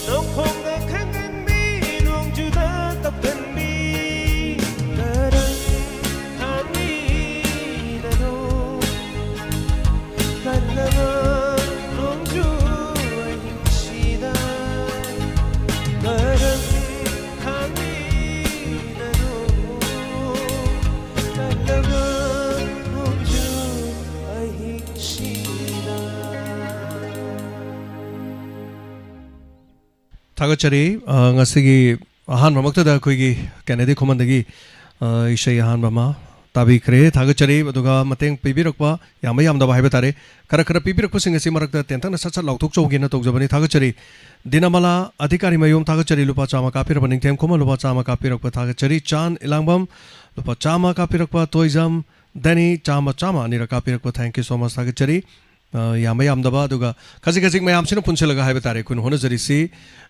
ꯅꯣꯡꯈꯣꯡꯗ ꯈꯪꯒꯟꯕꯤ, ꯅꯣꯡꯖꯨꯗ ꯀꯞꯀꯟꯕꯤ, ꯀꯔꯝ ꯈꯥꯡꯂꯤꯅꯅꯣ? ꯀꯜꯂꯕ ꯅꯣꯡꯖꯨ ꯑꯍꯤꯡꯁꯤꯗ ꯀꯔꯝ ꯈꯥꯡꯂꯤꯅꯅꯣ? ꯀꯜꯂꯕ ꯅꯣꯡꯖꯨ ꯑꯍꯤꯡꯁꯤꯗ꯫ ꯊꯥꯒꯠꯆꯔꯤ꯫ ꯑ, ꯉꯁꯤꯒꯤ ꯑꯍꯥꯟꯕꯃꯛꯇꯗ ꯑꯩꯈꯣꯏꯒꯤ ꯀꯦꯅꯦꯗꯤ ꯈꯨꯃꯟꯗꯒꯤ, ꯑ, ꯏꯁꯩ ꯑꯍꯥꯟꯕ ꯑꯃ ꯇꯥꯕꯤꯈ꯭ꯔꯦ꯫ ꯊꯥꯒꯠꯆꯔꯤ꯫ ꯑꯗꯨꯒ ꯃꯇꯦꯡ ꯄꯤꯕꯤꯔꯛꯄ ꯌꯥꯝꯕ ꯌꯥꯝꯗꯕ ꯍꯥꯏꯕ ꯇꯥꯔꯦ, ꯈꯔ ꯈꯔ ꯄꯤꯕꯤꯔꯛꯄꯁꯤꯡ ꯑꯁꯤ ꯃꯔꯛꯇ ꯇꯦꯟꯇꯛꯅ ꯁꯠ ꯁꯠ ꯂꯥꯎꯊꯣꯛꯆꯍꯧꯒꯦꯅ ꯇꯧꯖꯕꯅꯤ꯫ ꯊꯥꯒꯠꯆꯔꯤ꯫ ꯗꯤꯅꯃꯂꯥ ꯑꯙꯤꯀꯥꯔꯤ ꯃꯌꯨꯝ ꯊꯥꯒꯠꯆꯔꯤ, ꯂꯨꯄꯥ ꯆꯥꯝꯃ ꯀꯥꯞꯄꯤꯔꯕ꯫ ꯅꯤꯡꯊꯦꯝ ꯈꯨꯃꯟ ꯂꯨꯄꯥ ꯆꯥꯝꯃ ꯀꯥꯞꯄꯤꯔꯛꯄ ꯊꯥꯒꯠꯆꯔꯤ꯫ ꯆꯥꯟ ꯏꯂꯥꯡꯕꯝ ꯂꯨꯄꯥ ꯆꯥꯝꯃ ꯀꯥꯞꯄꯤꯔꯛꯄ꯫ ꯇꯣꯏꯖꯝ ꯗꯦꯅꯤ ꯆꯥꯝꯃ, ꯆꯥꯝꯃ ꯑꯅꯤꯔꯛ ꯀꯥꯞꯄꯤꯔꯛꯄ, thank you so much, ꯊꯥꯒꯠꯆꯔꯤ꯫ ꯑ, ꯌꯥꯝꯕ ꯌꯥꯝꯗꯕ, ꯑꯗꯨꯒ ꯈꯖꯤꯛ ꯈꯖꯤꯛ ꯃꯌꯥꯝꯁꯤꯅ ꯄꯨꯟꯁꯤꯜꯂꯒ ꯍꯥꯏꯕ ꯇꯥꯔꯦ, ꯑꯩꯈꯣꯏꯅ ꯍꯣꯠꯅꯖꯔꯤꯁꯤ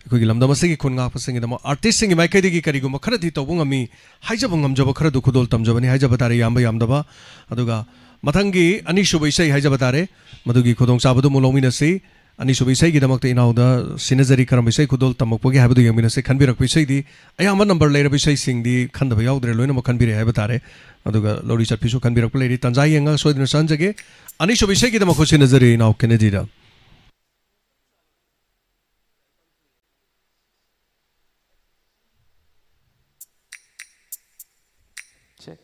ꯑꯩꯈꯣꯏꯒꯤ ꯂꯝꯗꯝ ꯑꯁꯤꯒꯤ ꯈꯨꯟ ꯉꯥꯛꯄꯁꯤꯡꯒꯤꯗꯃꯛ꯫ ꯑꯥꯔꯇꯤꯁꯁꯤꯡꯒꯤ ꯃꯥꯏꯀꯩꯗꯒꯤ ꯀꯔꯤꯒꯨꯝꯕ ꯈꯔꯗꯤ ꯇꯧꯕ ꯉꯝꯃꯤ, ꯍꯥꯏꯖꯕ ꯉꯝꯖꯕ ꯈꯔꯗꯨ ꯈꯨꯗꯣꯜ ꯇꯝꯖꯕꯅꯤ ꯍꯥꯏꯖꯕ ꯇꯥꯔꯦ, ꯌꯥꯝꯕ ꯌꯥꯝꯗꯕ꯫ ꯑꯗꯨꯒ ꯃꯊꯪꯒꯤ ꯑꯅꯤꯁꯨꯕ ꯏꯁꯩ ꯍꯥꯏꯖꯕ ꯇꯥꯔꯦ, ꯃꯗꯨꯒꯤ ꯈꯨꯗꯣꯡꯆꯥꯕꯗꯨ ꯑꯃꯨꯛ ꯂꯧꯃꯤꯟꯅꯁꯤ꯫ ꯑꯅꯤꯁꯨꯕ ꯏꯁꯩꯒꯤꯗꯃꯛꯇ ꯏꯅꯥꯎꯗ ꯁꯤꯟꯅꯖꯔꯤ꯫ ꯀꯔꯝꯕ ꯏꯁꯩ ꯈꯨꯗꯣꯜ ꯇꯝꯃꯛꯄꯒꯦ ꯍꯥꯏꯕꯗꯨ ꯌꯦꯡꯃꯤꯟꯅꯁꯤ꯫ ꯈꯟꯕꯤꯔꯛꯄ ꯏꯁꯩꯗꯤ, ꯑꯌꯥꯝꯕ ꯅꯝꯕꯔ ꯂꯩꯔꯕ ꯏꯁꯩꯁꯤꯡꯗꯤ ꯈꯟꯗꯕ ꯌꯥꯎꯗ꯭ꯔꯦ, ꯂꯣꯏꯅꯃꯛ ꯈꯟꯕꯤꯔꯛꯑꯦ ꯍꯥꯏꯕ ꯇꯥꯔꯦ꯫ ꯑꯗꯨꯒ ꯂꯧꯔꯤ ꯆꯠꯄꯤꯁꯨ ꯈꯟꯕꯤꯔꯛꯄ ꯂꯩꯔꯤ꯫ ꯇꯥꯟꯖꯥ ꯌꯦꯡꯉꯒ ꯁꯣꯏꯗꯅ ꯆꯠꯍꯟꯖꯒꯦ꯫ ꯑꯅꯤꯁꯨꯕ ꯏꯁꯩꯒꯤꯗꯃꯛ ꯈꯨꯠꯁꯤꯟꯅꯖꯔꯤ ꯏꯅꯥꯎ ꯀꯦꯅꯦꯗꯤꯗ꯫ Check.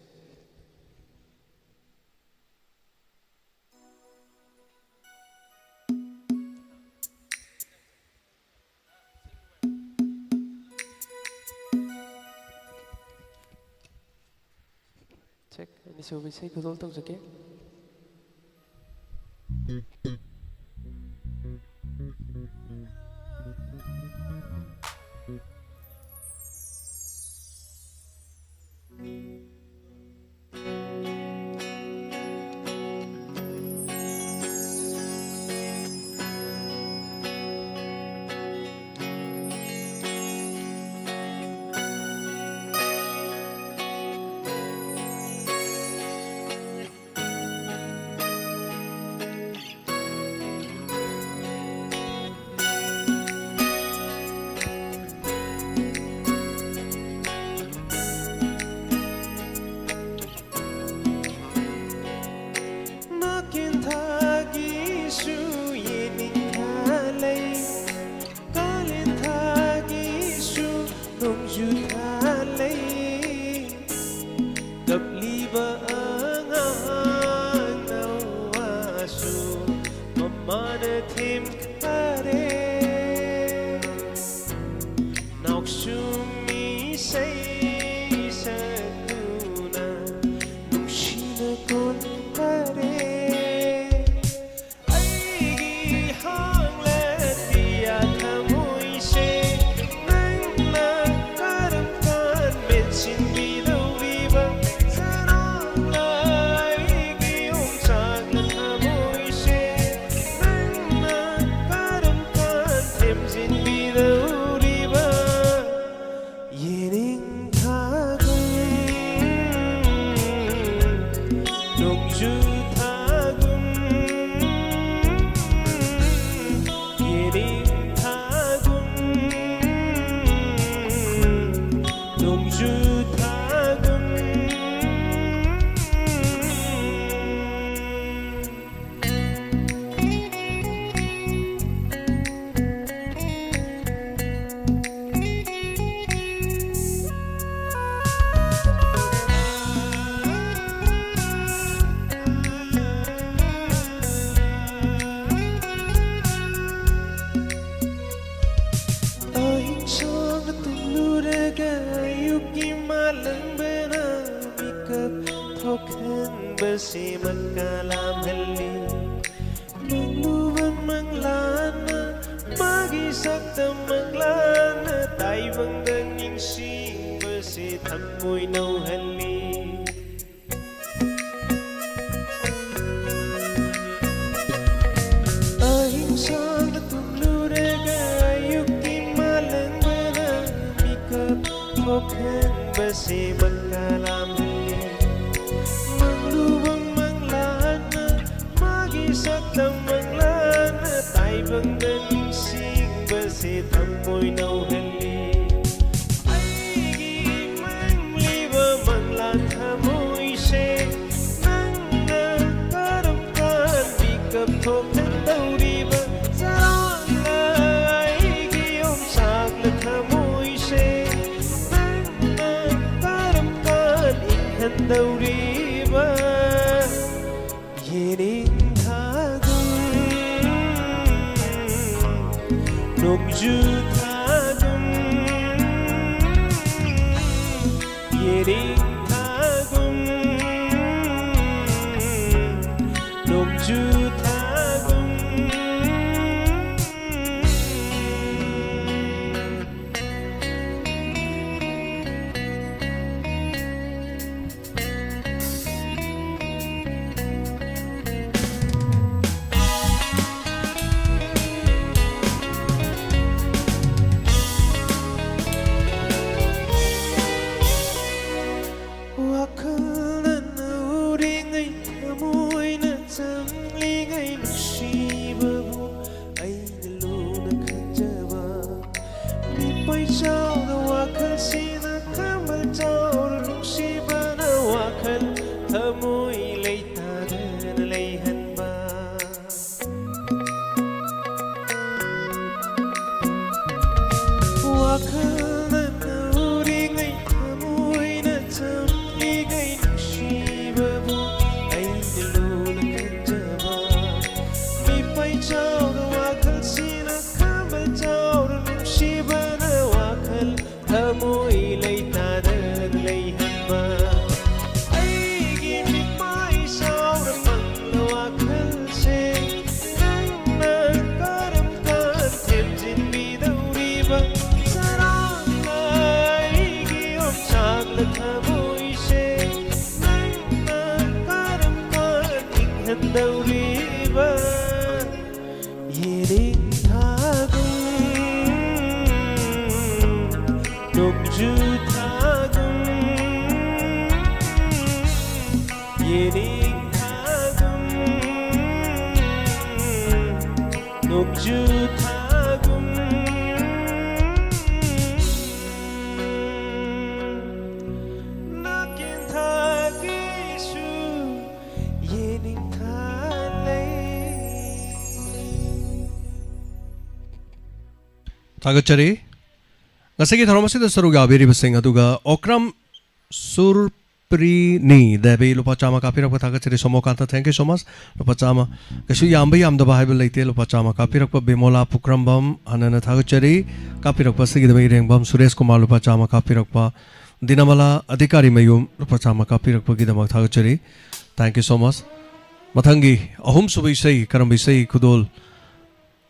Check. ꯑꯅꯤꯁꯨꯕ ꯏꯁꯩ ꯈꯨꯗꯣꯜ ꯇꯧꯖꯒꯦ꯫ ꯅꯥꯀꯦꯟ ꯊꯥꯒꯤꯁꯨ ꯌꯦꯅꯤꯡꯊꯥ ꯂꯩ, ꯀꯥꯂꯦꯟ ꯊꯥꯒꯤꯁꯨ ꯅꯣꯡꯖꯨ ꯊꯥ ꯂꯩ꯫ ꯀꯞꯂꯤꯕ ꯑꯉꯥꯡꯅ ꯋꯥꯁꯨ ꯃꯃꯥꯅ ꯊꯦꯝꯈꯔꯦ꯫ ꯅꯥꯎꯁꯨꯝ ꯏꯁꯩ ꯁꯛꯇꯨꯅ ꯅꯨꯡꯁꯤꯅ ꯀꯣꯟꯈꯔꯦ꯫ ꯑꯩꯒꯤ ꯍꯥꯡꯂꯠꯄꯤꯌꯥ ꯊꯃꯣꯏꯁꯦ ꯅꯪꯅ ꯀꯔꯝ ꯀꯥꯟ ꯒꯤ ꯃꯥꯂꯪꯕꯅ ꯃꯤꯀꯞ ꯊꯣꯛꯍꯟꯕꯁꯦ ꯃꯪꯂꯥ ꯂꯥꯝꯍꯜꯂꯤ꯫ ꯃꯪꯂꯨꯕ ꯃꯪꯂꯥꯅ ꯃꯥꯒꯤ ꯁꯛꯇꯝ ꯃꯪꯂꯥꯅ ꯇꯥꯏꯕꯪꯗ ꯅꯤꯡꯁꯤꯡꯕꯁꯦ ꯊꯃꯣꯏ ꯅꯧꯍꯜꯂꯤ꯫ ꯑꯍꯤꯡ ꯁꯥꯡꯅ ꯇꯨꯝꯂꯨꯔꯒ ꯑꯌꯨꯛꯀꯤ ꯃꯥꯂꯪꯕꯅ ꯃꯤꯀꯞ ꯊꯣꯛꯍꯟꯕꯁꯦ ꯃꯪꯂꯥ ꯂꯥꯝꯍꯜꯂꯤ꯫ ꯃꯪꯂꯨꯕ ꯃꯪꯂꯥꯅ ꯃꯥꯒꯤ ꯁꯛꯇꯝ ꯃꯪꯂꯥꯅ ꯇꯥꯏꯕꯪꯗ ꯅꯤꯡꯁꯤꯡꯕꯁꯦ ꯊꯃꯣꯏ ꯅꯧꯍꯜꯂꯤ꯫ ꯑꯩꯒꯤ ꯃꯪꯂꯤꯕ ꯃꯪꯂꯥꯟ ꯊꯃꯣꯏꯁꯦ ꯅꯪꯅ ꯀꯔꯝ ꯀꯥꯟ ꯃꯤꯀꯞ ꯊꯣꯛꯍꯟꯗꯧꯔꯤꯕ? ꯆꯔꯣꯜꯂ ꯑꯩꯒꯤ ꯌꯣꯡꯆꯥꯛꯂ ꯊꯃꯣꯏꯁꯦ ꯅꯪꯅ ꯀꯔꯝ ꯀꯥꯟ ꯏꯪꯍꯟꯗꯧꯔꯤꯕ? ꯌꯦꯅꯤꯡꯊꯥꯒꯨꯝ ꯅꯣꯡꯖꯨ ꯊꯥꯒꯨꯝ, ꯌꯦꯅꯤꯡꯊꯥꯒꯨꯝ ꯅꯣꯡꯖꯨ ꯊꯥꯒꯨꯝ꯫ ꯆꯨꯊꯥꯒꯨꯝ ꯅꯥꯀꯦꯟꯊꯥꯒꯤꯁꯨ ꯌꯦꯅꯤꯡꯊꯥ ꯂꯩ꯫ ꯊꯥꯒꯠꯆꯔꯤ꯫ ꯉꯁꯤꯒꯤ ꯊꯧꯔꯝ ꯑꯁꯤꯗ ꯁꯔꯨꯛ ꯌꯥꯕꯤꯔꯤꯕꯁꯤꯡ ꯑꯗꯨꯒ ꯑꯣꯀ꯭ꯔꯝ ꯁꯨꯔ ꯄ꯭ꯔꯤꯅꯤ ꯗꯦꯕꯤ ꯂꯨꯄꯥ ꯆꯥꯝꯃ ꯀꯥꯞꯄꯤꯔꯛꯄ ꯊꯥꯒꯠꯆꯔꯤ꯫ ꯁꯣꯃꯣꯀꯥꯟꯇ, thank you so much꯫ ꯂꯨꯄꯥ ꯆꯥꯝꯃ, ꯀꯩꯁꯨ ꯌꯥꯝꯕ ꯌꯥꯝꯗꯕ ꯍꯥꯏꯕ ꯂꯩꯇꯦ꯫ ꯂꯨꯄꯥ ꯆꯥꯝꯃ ꯀꯥꯞꯄꯤꯔꯛꯄ ꯕꯤꯃꯣꯂꯥ ꯄꯨꯈ꯭ꯔꯝꯕꯝ ꯍꯟꯅꯅ ꯊꯥꯒꯠꯆꯔꯤ꯫ ꯀꯥꯞꯄꯤꯔꯛꯄ ꯑꯁꯤꯒꯤꯗꯃꯛ ꯏꯔꯦꯡꯕꯝ ꯁꯨꯔꯦꯁ ꯀꯨꯃꯥꯔ ꯂꯨꯄꯥ ꯆꯥꯝꯃ ꯀꯥꯞꯄꯤꯔꯛꯄ, ꯗꯤꯅꯃꯂꯥ ꯑꯙꯤꯀꯥꯔꯤ ꯃꯌꯨꯝ ꯂꯨꯄꯥ ꯆꯥꯝꯃ ꯀꯥꯞꯄꯤꯔꯛꯄꯒꯤꯗꯃꯛ ꯊꯥꯒꯠꯆꯔꯤ꯫ Thank you so much꯫ ꯃꯊꯪꯒꯤ ꯑꯍꯨꯝꯁꯨꯕ ꯏꯁꯩ, ꯀꯔꯝꯕ ꯏꯁꯩ ꯈꯨꯗꯣꯜ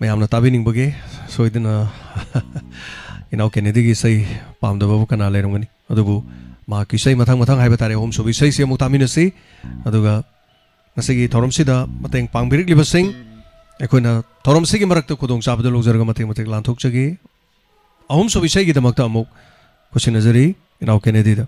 ꯃꯌꯥꯝꯅ ꯇꯥꯕꯤꯅꯤꯡꯕꯒꯦ? ꯁꯣꯏꯗꯅ ꯏꯅꯥꯎ ꯀꯦꯅꯦꯗꯤꯒꯤ ꯏꯁꯩ ꯄꯥꯝꯗꯕꯕꯨ ꯀꯅꯥ ꯂꯩꯔꯝꯒꯅꯤ? ꯑꯗꯨꯕꯨ ꯃꯍꯥꯛꯀꯤ ꯏꯁꯩ ꯃꯊꯪ ꯃꯊꯪ ꯍꯥꯏꯕ ꯇꯥꯔꯦ, ꯑꯍꯨꯝꯁꯨꯕ ꯏꯁꯩꯁꯤ ꯑꯃꯨꯛ ꯇꯥꯃꯤꯟꯅꯁꯤ꯫ ꯑꯗꯨꯒ ꯉꯁꯤꯒꯤ ꯊꯧꯔꯝꯁꯤꯗ ꯃꯇꯦꯡ ꯄꯥꯡꯕꯤꯔꯛꯂꯤꯕꯁꯤꯡ, ꯑꯩꯈꯣꯏꯅ ꯊꯧꯔꯝꯁꯤꯒꯤ ꯃꯔꯛꯇ ꯈꯨꯗꯣꯡꯆꯥꯕꯗꯨ ꯂꯧꯖꯔꯒ ꯃꯇꯦꯛ ꯃꯇꯦꯛ ꯂꯥꯟꯊꯣꯛꯆꯒꯦ꯫ ꯑꯍꯨꯝꯁꯨꯕ ꯏꯁꯩꯒꯤꯗꯃꯛꯇ ꯑꯃꯨꯛ ꯈꯨꯠꯁꯤꯟꯅꯖꯔꯤ ꯏꯅꯥꯎ ꯀꯦꯅꯦꯗꯤꯗ꯫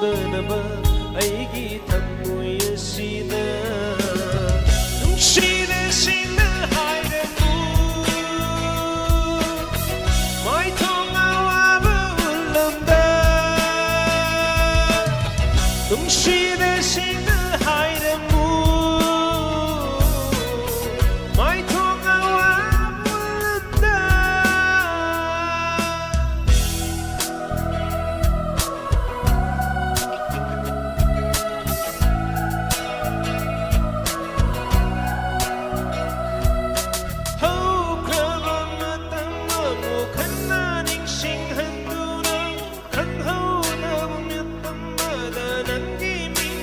ꯐꯪꯅꯕ ꯑꯩꯒꯤ ꯊꯃꯣꯏ ꯑꯁꯤꯗ ꯅꯨꯡꯁꯤꯅ ꯁꯤꯅ ꯍꯥꯏꯔꯝꯃꯨ꯫ ꯃꯥꯏꯊꯣꯡ ꯑꯋꯥꯕ ꯎꯠꯂꯝꯗ ꯅꯨꯡꯁꯤꯅ ꯁꯤꯅ ꯍꯥꯏꯔꯝꯃꯨ꯫ ꯃꯥꯏꯊꯣꯡ ꯑꯋꯥꯕ ꯎꯠꯂꯝꯗ ꯍꯧꯈ꯭ꯔꯕ ꯃꯇꯝ ꯑꯃꯨꯛ ꯍꯟꯅ ꯅꯤꯡꯁꯤꯡꯍꯟꯗꯨꯅ ꯈꯪꯍꯧꯗꯕ ꯃꯤꯠꯇꯝ ꯑꯃꯗ ꯅꯪꯒꯤ ꯃꯤꯡ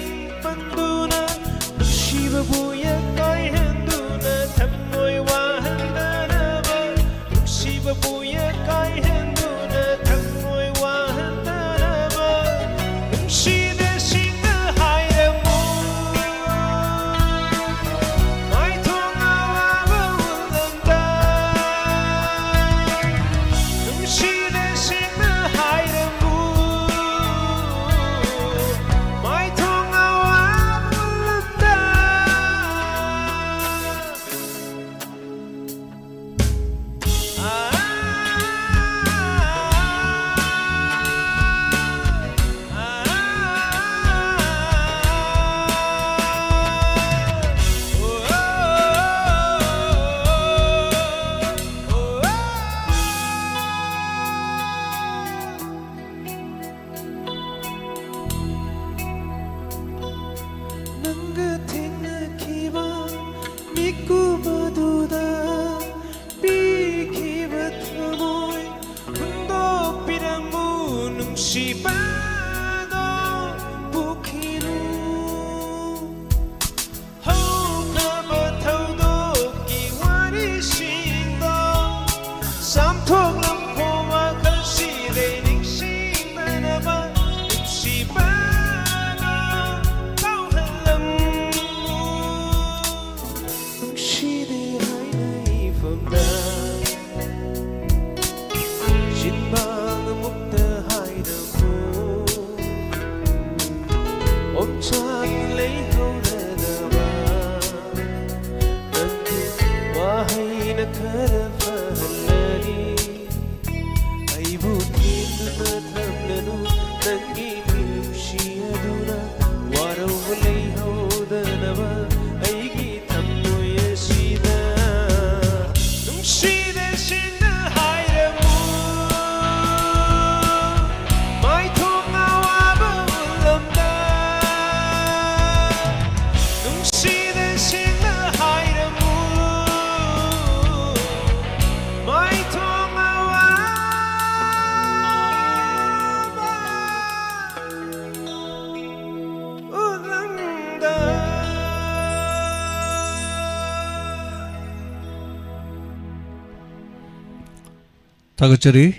ꯊꯥꯒꯠꯆꯔꯤ꯫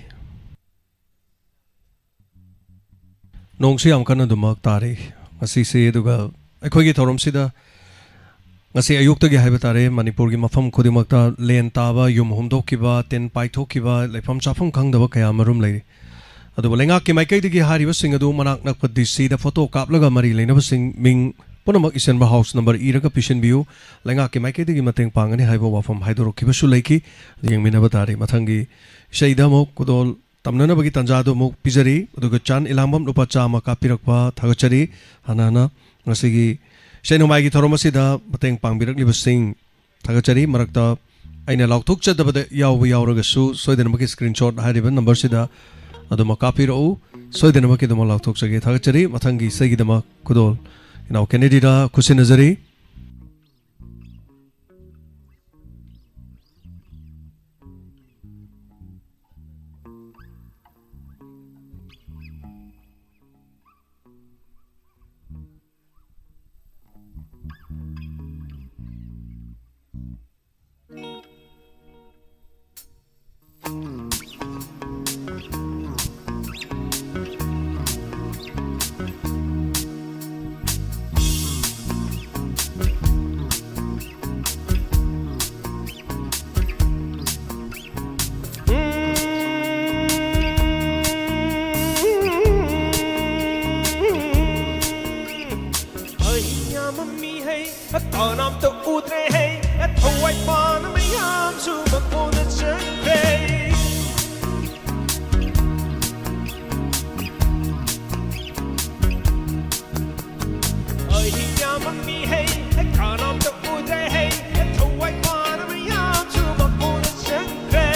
ꯅꯣꯡꯁꯤ ꯌꯥꯝ ꯀꯟꯅ ꯑꯗꯨꯃꯛ ꯇꯥꯔꯤ ꯉꯁꯤꯁꯤ, ꯑꯗꯨꯒ ꯑꯩꯈꯣꯏꯒꯤ ꯊꯧꯔꯝꯁꯤꯗ ꯉꯁꯤ ꯑꯌꯨꯛꯇꯒꯤ ꯍꯥꯏꯕ ꯇꯥꯔꯦ, ꯃꯅꯤꯄꯨꯔꯒꯤ ꯃꯐꯝ ꯈꯨꯗꯤꯡꯃꯛꯇ ꯂꯦꯟ ꯇꯥꯕ, ꯌꯨꯝ ꯍꯨꯝꯗꯣꯛꯈꯤꯕ, ꯇꯤꯟ ꯄꯥꯏꯊꯣꯛꯈꯤꯕ, ꯂꯩꯐꯝ ꯆꯥꯐꯝ ꯈꯪꯗꯕ ꯀꯌꯥ ꯑꯃꯔꯣꯝ ꯂꯩꯔꯤ꯫ ꯑꯗꯨꯕꯨ ꯂꯩꯉꯥꯛꯀꯤ ꯃꯥꯏꯀꯩꯗꯒꯤ ꯍꯥꯏꯔꯤꯕꯁꯤꯡ ꯑꯗꯨ ꯃꯅꯥꯛ ꯅꯛꯄ ꯗꯤ ꯁꯤꯗ ꯐꯣꯇꯣ ꯀꯥꯞꯂꯒ ꯃꯔꯤ ꯂꯩꯅꯕꯁꯤꯡ ꯃꯤꯡ ꯄꯨꯝꯅꯃꯛ ꯏꯁꯤꯟꯕ ꯍꯥꯎꯁ ꯅꯝꯕꯔ ꯏꯔꯒ ꯄꯤꯁꯤꯟꯕꯤꯌꯨ꯫ ꯂꯩꯉꯥꯛꯀꯤ ꯃꯥꯏꯀꯩꯗꯒꯤ ꯃꯇꯦꯡ ꯄꯥꯡꯒꯅꯤ ꯍꯥꯏꯕ ꯋꯥꯐꯝ ꯍꯥꯏꯗꯣꯔꯛꯈꯤꯕꯁꯨ ꯂꯩꯈꯤ꯫ ꯑꯗꯨ ꯌꯦꯡꯃꯤꯟꯅꯕ ꯇꯥꯔꯦ꯫ ꯃꯊꯪꯒꯤ ꯏꯁꯩꯗ ꯑꯃꯨꯛ ꯈꯨꯗꯣꯜ ꯇꯝꯅꯅꯕꯒꯤ ꯇꯥꯟꯖꯥꯗꯨ ꯑꯃꯨꯛ ꯄꯤꯖꯔꯤ꯫ ꯑꯗꯨꯒ ꯆꯥꯟ ꯏꯂꯥꯡꯕꯝ ꯂꯨꯄꯥ ꯆꯥꯝꯃ ꯀꯥꯞꯄꯤꯔꯛꯄ ꯊꯥꯒꯠꯆꯔꯤ꯫ ꯍꯥꯟꯅ ꯍꯥꯟꯅ ꯉꯁꯤꯒꯤ ꯏꯁꯩ ꯅꯣꯡꯃꯥꯏꯒꯤ ꯊꯧꯔꯝ ꯑꯁꯤꯗ ꯃꯇꯦꯡ ꯄꯥꯡꯕꯤꯔꯛꯂꯤꯕꯁꯤꯡ ꯊꯥꯒꯠꯆꯔꯤ꯫ ꯃꯔꯛꯇ ꯑꯩꯅ ꯂꯥꯎꯊꯣꯛꯆꯗꯕꯗ ꯌꯥꯎꯕ ꯌꯥꯎꯔꯒꯁꯨ ꯁꯣꯏꯗꯅꯃꯛꯀꯤ ꯁ꯭ꯀ꯭ꯔꯤꯟꯁꯣꯠ ꯍꯥꯏꯔꯤꯕ ꯅꯝꯕꯔꯁꯤꯗ ꯑꯗꯨꯃꯛ ꯀꯥꯞꯄꯤꯔꯛꯎ꯫ ꯁꯣꯏꯗꯅꯃꯛꯀꯤ ꯑꯗꯨꯃꯛ ꯂꯥꯎꯊꯣꯛꯆꯒꯦ꯫ ꯊꯥꯒꯠꯆꯔꯤ꯫ ꯃꯊꯪꯒꯤ ꯏꯁꯩꯒꯤꯗꯃꯛ ꯈꯨꯗꯣꯜ ꯏꯅꯥꯎ ꯀꯦꯅꯦꯗꯤꯗ ꯈꯨꯠꯁꯤꯟꯅꯖꯔꯤ꯫ ꯑꯍꯤꯡ ꯌꯥꯝꯃꯝꯃꯤ ꯍꯩ, ꯀꯅꯥꯝꯇ ꯎꯗ꯭ꯔꯦ ꯍꯩ, ꯊꯋꯥꯏ ꯄꯥꯟꯕ ꯃꯌꯥꯝꯁꯨ ꯃꯀꯣꯟꯗ ꯆꯪꯈ꯭ꯔꯦ꯫ ꯑꯍꯤꯡ ꯌꯥꯝꯃꯝꯃꯤ ꯍꯩ, ꯀꯅꯥꯝꯇ ꯎꯗ꯭ꯔꯦ ꯍꯩ, ꯊꯋꯥꯏ ꯄꯥꯟꯕ ꯃꯌꯥꯝꯁꯨ ꯃꯀꯣꯟꯗ ꯆꯪꯈ꯭ꯔꯦ꯫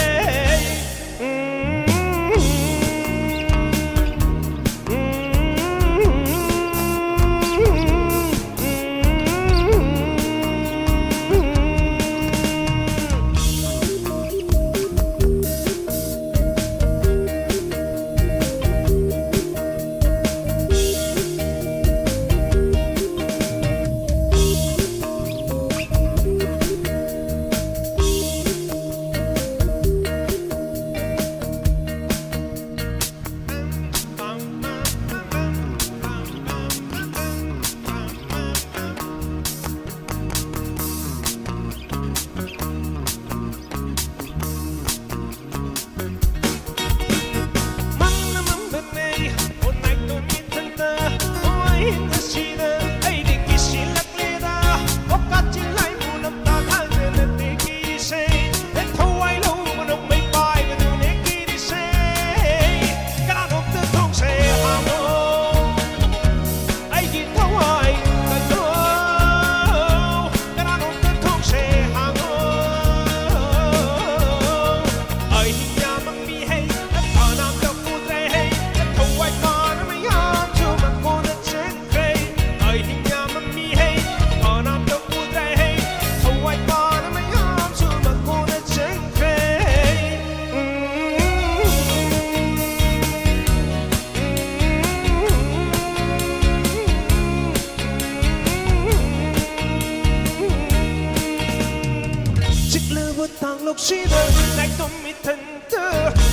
ꯁꯤꯗ ꯅꯥꯏꯇꯣꯝ ꯏꯊꯟꯇ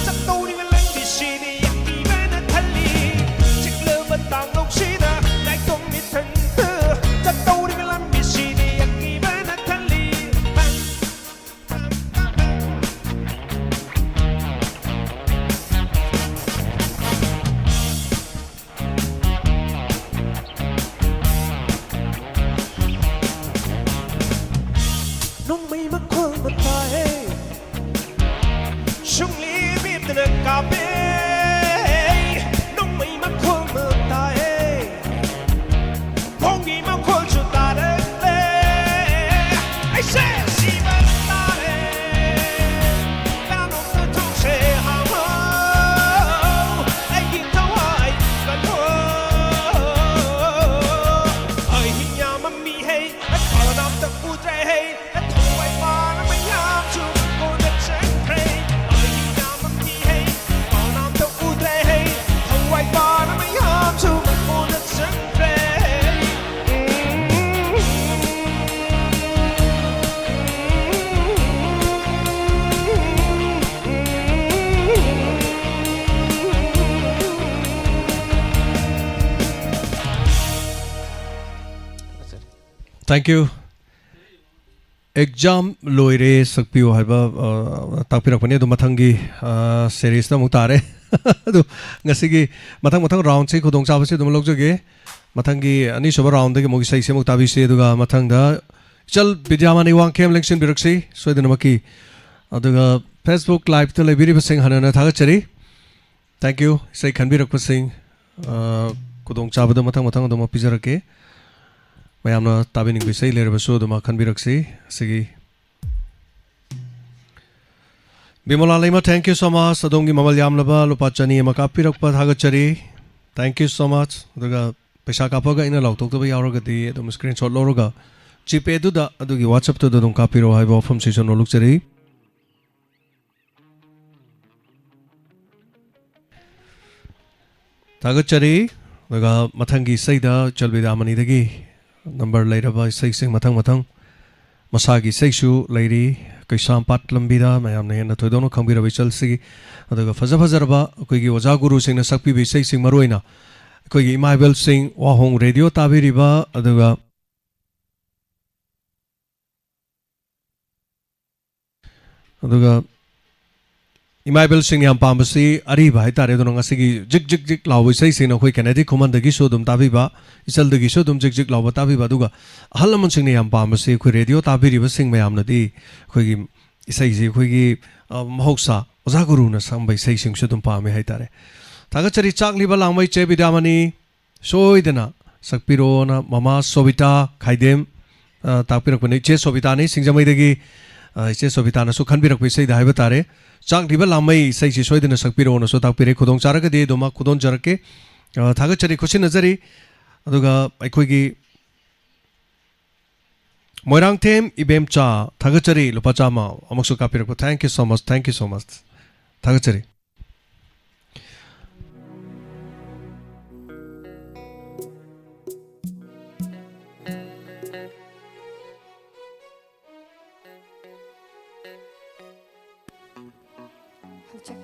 ꯆꯠꯇꯧꯔꯤꯕ ꯂꯝꯕꯤꯁꯤꯗꯤ ꯑꯀꯤꯕꯅ ꯊꯜꯂꯤ꯫ ꯆꯤꯛꯂꯕ ꯇꯥꯡꯂꯧꯁꯤꯗ ꯅꯥꯏꯇꯣꯝ ꯏꯊꯟꯇ ꯆꯠꯇꯧꯔꯤꯕ ꯂꯝꯕꯤꯁꯤꯗꯤ ꯑꯀꯤꯕꯅ ꯊꯜꯂꯤ꯫ ꯅꯣꯡꯃꯩ ꯃꯈꯣꯜ ꯃꯇꯥꯏ ꯁꯨꯡꯂꯦꯞ ꯂꯦꯞꯇꯅ ꯀꯥꯞꯄꯦ꯫ ꯅꯣꯡꯃꯩ ꯃꯈꯣꯜ ꯃꯇꯥꯏ ꯈꯣꯡꯒꯤ ꯃꯈꯣꯜꯁꯨ ꯇꯥꯔꯛꯂꯦ꯫ ꯑꯩꯁꯦ ꯁꯤꯕ ꯇꯥꯔꯦ꯫ ꯀꯅꯥꯅꯣꯝꯇ ꯊꯣꯡꯁꯦ ꯍꯥꯡꯉꯣ꯫ ꯑꯩꯒꯤ ꯊꯋꯥꯏ ꯀꯜꯂꯣ꯫ ꯑꯍꯤꯡ ꯌꯥꯝꯃꯝꯃꯤ ꯍꯩ꯫ ꯀꯅꯥꯝꯇ ꯎꯗ꯭ꯔꯦ ꯍꯩ꯫ ꯊꯋꯥꯏ ꯄꯥꯟꯕ ꯃꯌꯥꯝꯁꯨ ꯃꯀꯣꯟꯗ ꯆꯪꯈ꯭ꯔꯦ꯫ ꯑꯍꯤꯡ ꯌꯥꯝꯃꯝꯃꯤ ꯍꯩ꯫ ꯀꯅꯥꯝꯇ ꯎꯗ꯭ꯔꯦ ꯍꯩ꯫ ꯊꯋꯥꯏ ꯄꯥꯟꯕ ꯃꯌꯥꯝꯁꯨ ꯃꯀꯣꯟꯗ ꯆꯪꯈ꯭ꯔꯦ꯫ Thank you. Exam ꯂꯣꯏꯔꯦ, ꯁꯛꯄꯤꯌꯨ ꯍꯥꯏꯕ, ꯑ, ꯇꯥꯛꯄꯤꯔꯛꯄꯅꯤ꯫ ꯑꯗꯨ ꯃꯊꯪꯒꯤ, ꯑ, series ꯇ ꯑꯃꯨꯛ ꯇꯥꯔꯦ꯫ ꯑꯗꯨ ꯉꯁꯤꯒꯤ ꯃꯊꯪ ꯃꯊꯪ round ꯁꯤ ꯈꯨꯗꯣꯡꯆꯥꯕꯁꯤ ꯑꯗꯨꯝ ꯂꯧꯖꯒꯦ꯫ ꯃꯊꯪꯒꯤ ꯑꯅꯤꯁꯨꯕ round ꯗꯒꯤ ꯑꯃꯨꯛ ꯏꯁꯩꯁꯤ ꯑꯃꯨꯛ ꯇꯥꯕꯤꯁꯤ꯫ ꯑꯗꯨꯒ ꯃꯊꯪꯗ ꯏꯆꯜ ꯕꯤꯗ꯭ꯌꯥꯃꯅꯤ ꯋꯥꯡꯈꯦꯝ ꯂꯦꯡꯁꯤꯟꯕꯤꯔꯛꯁꯤ ꯁꯣꯏꯗꯅꯃꯛꯀꯤ꯫ ꯑꯗꯨꯒ Facebook Live ꯇ ꯂꯩꯕꯤꯔꯤꯕꯁꯤꯡ ꯍꯟꯅ ꯍꯟꯅ ꯊꯥꯒꯠꯆꯔꯤ꯫ Thank you꯫ ꯏꯁꯩ ꯈꯟꯕꯤꯔꯛꯄꯁꯤꯡ, ꯑ, ꯈꯨꯗꯣꯡꯆꯥꯕꯗ ꯃꯊꯪ ꯃꯊꯪ ꯑꯗꯨꯃꯛ ꯄꯤꯖꯔꯛꯀꯦ꯫ ꯃꯌꯥꯝꯅ ꯇꯥꯕꯤꯅꯤꯡꯕ ꯏꯁꯩ ꯂꯩꯔꯕꯁꯨ ꯑꯗꯨꯃꯛ ꯈꯟꯕꯤꯔꯛꯁꯤ꯫ ꯑꯁꯤꯒꯤ ꯕꯤꯃꯣꯂꯥ ꯂꯩꯃ, thank you so much꯫ ꯑꯗꯣꯝꯒꯤ ꯃꯃꯜ ꯌꯥꯝꯂꯕ ꯂꯨꯄꯥ ꯆꯅꯤ ꯑꯃ ꯀꯥꯞꯄꯤꯔꯛꯄ ꯊꯥꯒꯠꯆꯔꯤ꯫ Thank you so much꯫ ꯑꯗꯨꯒ ꯄꯩꯁꯥ ꯀꯥꯞꯄꯒ ꯑꯩꯅ ꯂꯥꯎꯊꯣꯛꯇꯕ ꯌꯥꯎꯔꯒꯗꯤ ꯑꯗꯨꯝ screenshot ꯂꯧꯔꯒ GPay ꯗꯨꯗ, ꯑꯗꯨꯒꯤ WhatsApp ꯇꯨꯗ ꯑꯗꯨꯝ ꯀꯥꯞꯄꯤꯔꯛꯑꯣ ꯍꯥꯏꯕ ꯋꯥꯐꯝꯁꯤꯁꯨ ꯅꯣꯂꯨꯛꯆꯔꯤ꯫ ꯊꯥꯒꯠꯆꯔꯤ꯫ ꯑꯗꯨꯒ ꯃꯊꯪꯒꯤ ꯏꯁꯩꯗ ꯆꯜꯕꯤꯗꯥꯃꯅꯤꯗꯒꯤ number ꯂꯩꯔꯕ ꯏꯁꯩꯁꯤꯡ ꯃꯊꯪ ꯃꯊꯪ, ꯃꯁꯥꯒꯤ ꯏꯁꯩꯁꯨ ꯂꯩꯔꯤ, ꯀꯩꯁꯥꯝꯄꯥꯠ ꯂꯝꯕꯤꯗ ꯃꯌꯥꯝꯅ ꯍꯦꯟꯅ ꯊꯣꯏꯗꯣꯛꯅ ꯈꯪꯕꯤꯔꯕ ꯏꯆꯜꯁꯤꯒꯤ, ꯑꯗꯨꯒ ꯐꯖ ꯐꯖꯔꯕ ꯑꯩꯈꯣꯏꯒꯤ ꯑꯣꯖꯥ ꯒꯨꯔꯨꯁꯤꯡꯅ ꯁꯛꯄꯤꯕ ꯏꯁꯩꯁꯤꯡ, ꯃꯔꯨꯑꯣꯏꯅ ꯑꯩꯈꯣꯏꯒꯤ ꯏꯃꯥ ꯏꯕꯦꯜꯁꯤꯡ, ꯋꯥꯍꯣꯡ ꯔꯦꯗꯤꯑꯣ ꯇꯥꯕꯤꯔꯤꯕ, ꯑꯗꯨꯒ ꯑꯗꯨꯒ ꯏꯃꯥ ꯏꯕꯦꯜꯁꯤꯡꯅ ꯌꯥꯝ ꯄꯥꯝꯕꯁꯤ ꯑꯔꯤꯕ ꯍꯥꯏꯇꯥꯔꯦ꯫ ꯑꯗꯨꯅ ꯉꯁꯤꯒꯤ ꯖꯤꯛ ꯖꯤꯛ ꯖꯤꯛ ꯂꯥꯎꯕ ꯏꯁꯩꯁꯤꯡꯅ ꯑꯩꯈꯣꯏ ꯀꯦꯅꯦꯗꯤ ꯈꯨꯃꯟꯗꯒꯤꯁꯨ ꯑꯗꯨꯝ ꯇꯥꯕꯤꯕ, ꯏꯆꯜꯗꯒꯤꯁꯨ ꯑꯗꯨꯝ ꯖꯤꯛ ꯖꯤꯛ ꯂꯥꯎꯕ ꯇꯥꯕꯤꯕ, ꯑꯗꯨꯒ ꯑꯍꯜ ꯂꯃꯟꯁꯤꯡꯅ ꯌꯥꯝ ꯄꯥꯝꯕꯁꯤ ꯑꯩꯈꯣꯏ ꯔꯦꯗꯤꯑꯣ ꯇꯥꯕꯤꯔꯤꯕꯁꯤꯡ ꯃꯌꯥꯝꯅꯗꯤ ꯑꯩꯈꯣꯏꯒꯤ ꯏꯁꯩꯁꯤ ꯑꯩꯈꯣꯏꯒꯤ, ꯑ, ꯃꯍꯧꯁꯥ ꯑꯣꯖꯥ ꯒꯨꯔꯨꯅ ꯁꯛꯑꯝꯕ ꯏꯁꯩꯁꯤꯡꯁꯨ ꯑꯗꯨꯝ ꯄꯥꯝꯃꯦ ꯍꯥꯏꯇꯥꯔꯦ꯫ ꯊꯥꯒꯠꯆꯔꯤ ꯆꯥꯛꯂꯤꯕ ꯂꯥꯡꯃꯩ ꯆꯦ ꯕꯤꯗ꯭ꯌꯥꯃꯅꯤ꯫ ꯁꯣꯏꯗꯅ ꯁꯛꯄꯤꯔꯣꯅ ꯃꯃꯥ ꯁꯣꯕꯤꯇꯥ ꯈꯥꯏꯗꯦꯝ, ꯑ, ꯇꯥꯛꯄꯤꯔꯛꯄꯅꯤ꯫ ꯏꯆꯦ ꯁꯣꯕꯤꯇꯥꯅꯤ, ꯁꯤꯡꯖꯃꯩꯗꯒꯤ, ꯑ, ꯏꯆꯦ ꯁꯣꯕꯤꯇꯥꯅꯁꯨ ꯈꯟꯕꯤꯔꯛꯄ ꯏꯁꯩꯗ ꯍꯥꯏꯕ ꯇꯥꯔꯦ꯫ ꯆꯥꯛꯂꯤꯕ ꯂꯥꯃꯩ ꯏꯁꯩꯁꯤ ꯁꯣꯏꯗꯅ ꯁꯛꯄꯤꯔꯛꯑꯣꯅꯁꯨ ꯇꯥꯛꯄꯤꯔꯦ꯫ ꯈꯨꯗꯣꯡ ꯆꯥꯔꯒꯗꯤ ꯑꯗꯨꯃꯛ ꯈꯨꯗꯣꯟꯖꯔꯛꯀꯦ꯫ ꯑ, ꯊꯥꯒꯠꯆꯔꯤ, ꯈꯨꯠꯁꯤꯟꯅꯖꯔꯤ꯫ ꯑꯗꯨꯒ ꯑꯩꯈꯣꯏꯒꯤ ꯃꯣꯏꯔꯥꯡꯊꯦꯝ ꯏꯕꯦꯝꯆꯥ, ꯊꯥꯒꯠꯆꯔꯤ, ꯂꯨꯄꯥ ꯆꯥꯝꯃ ꯑꯃꯨꯛꯁꯨ ꯀꯥꯞꯄꯤꯔꯛꯄ꯫ Thank you so much, thank you so much꯫ ꯊꯥꯒꯠꯆꯔꯤ꯫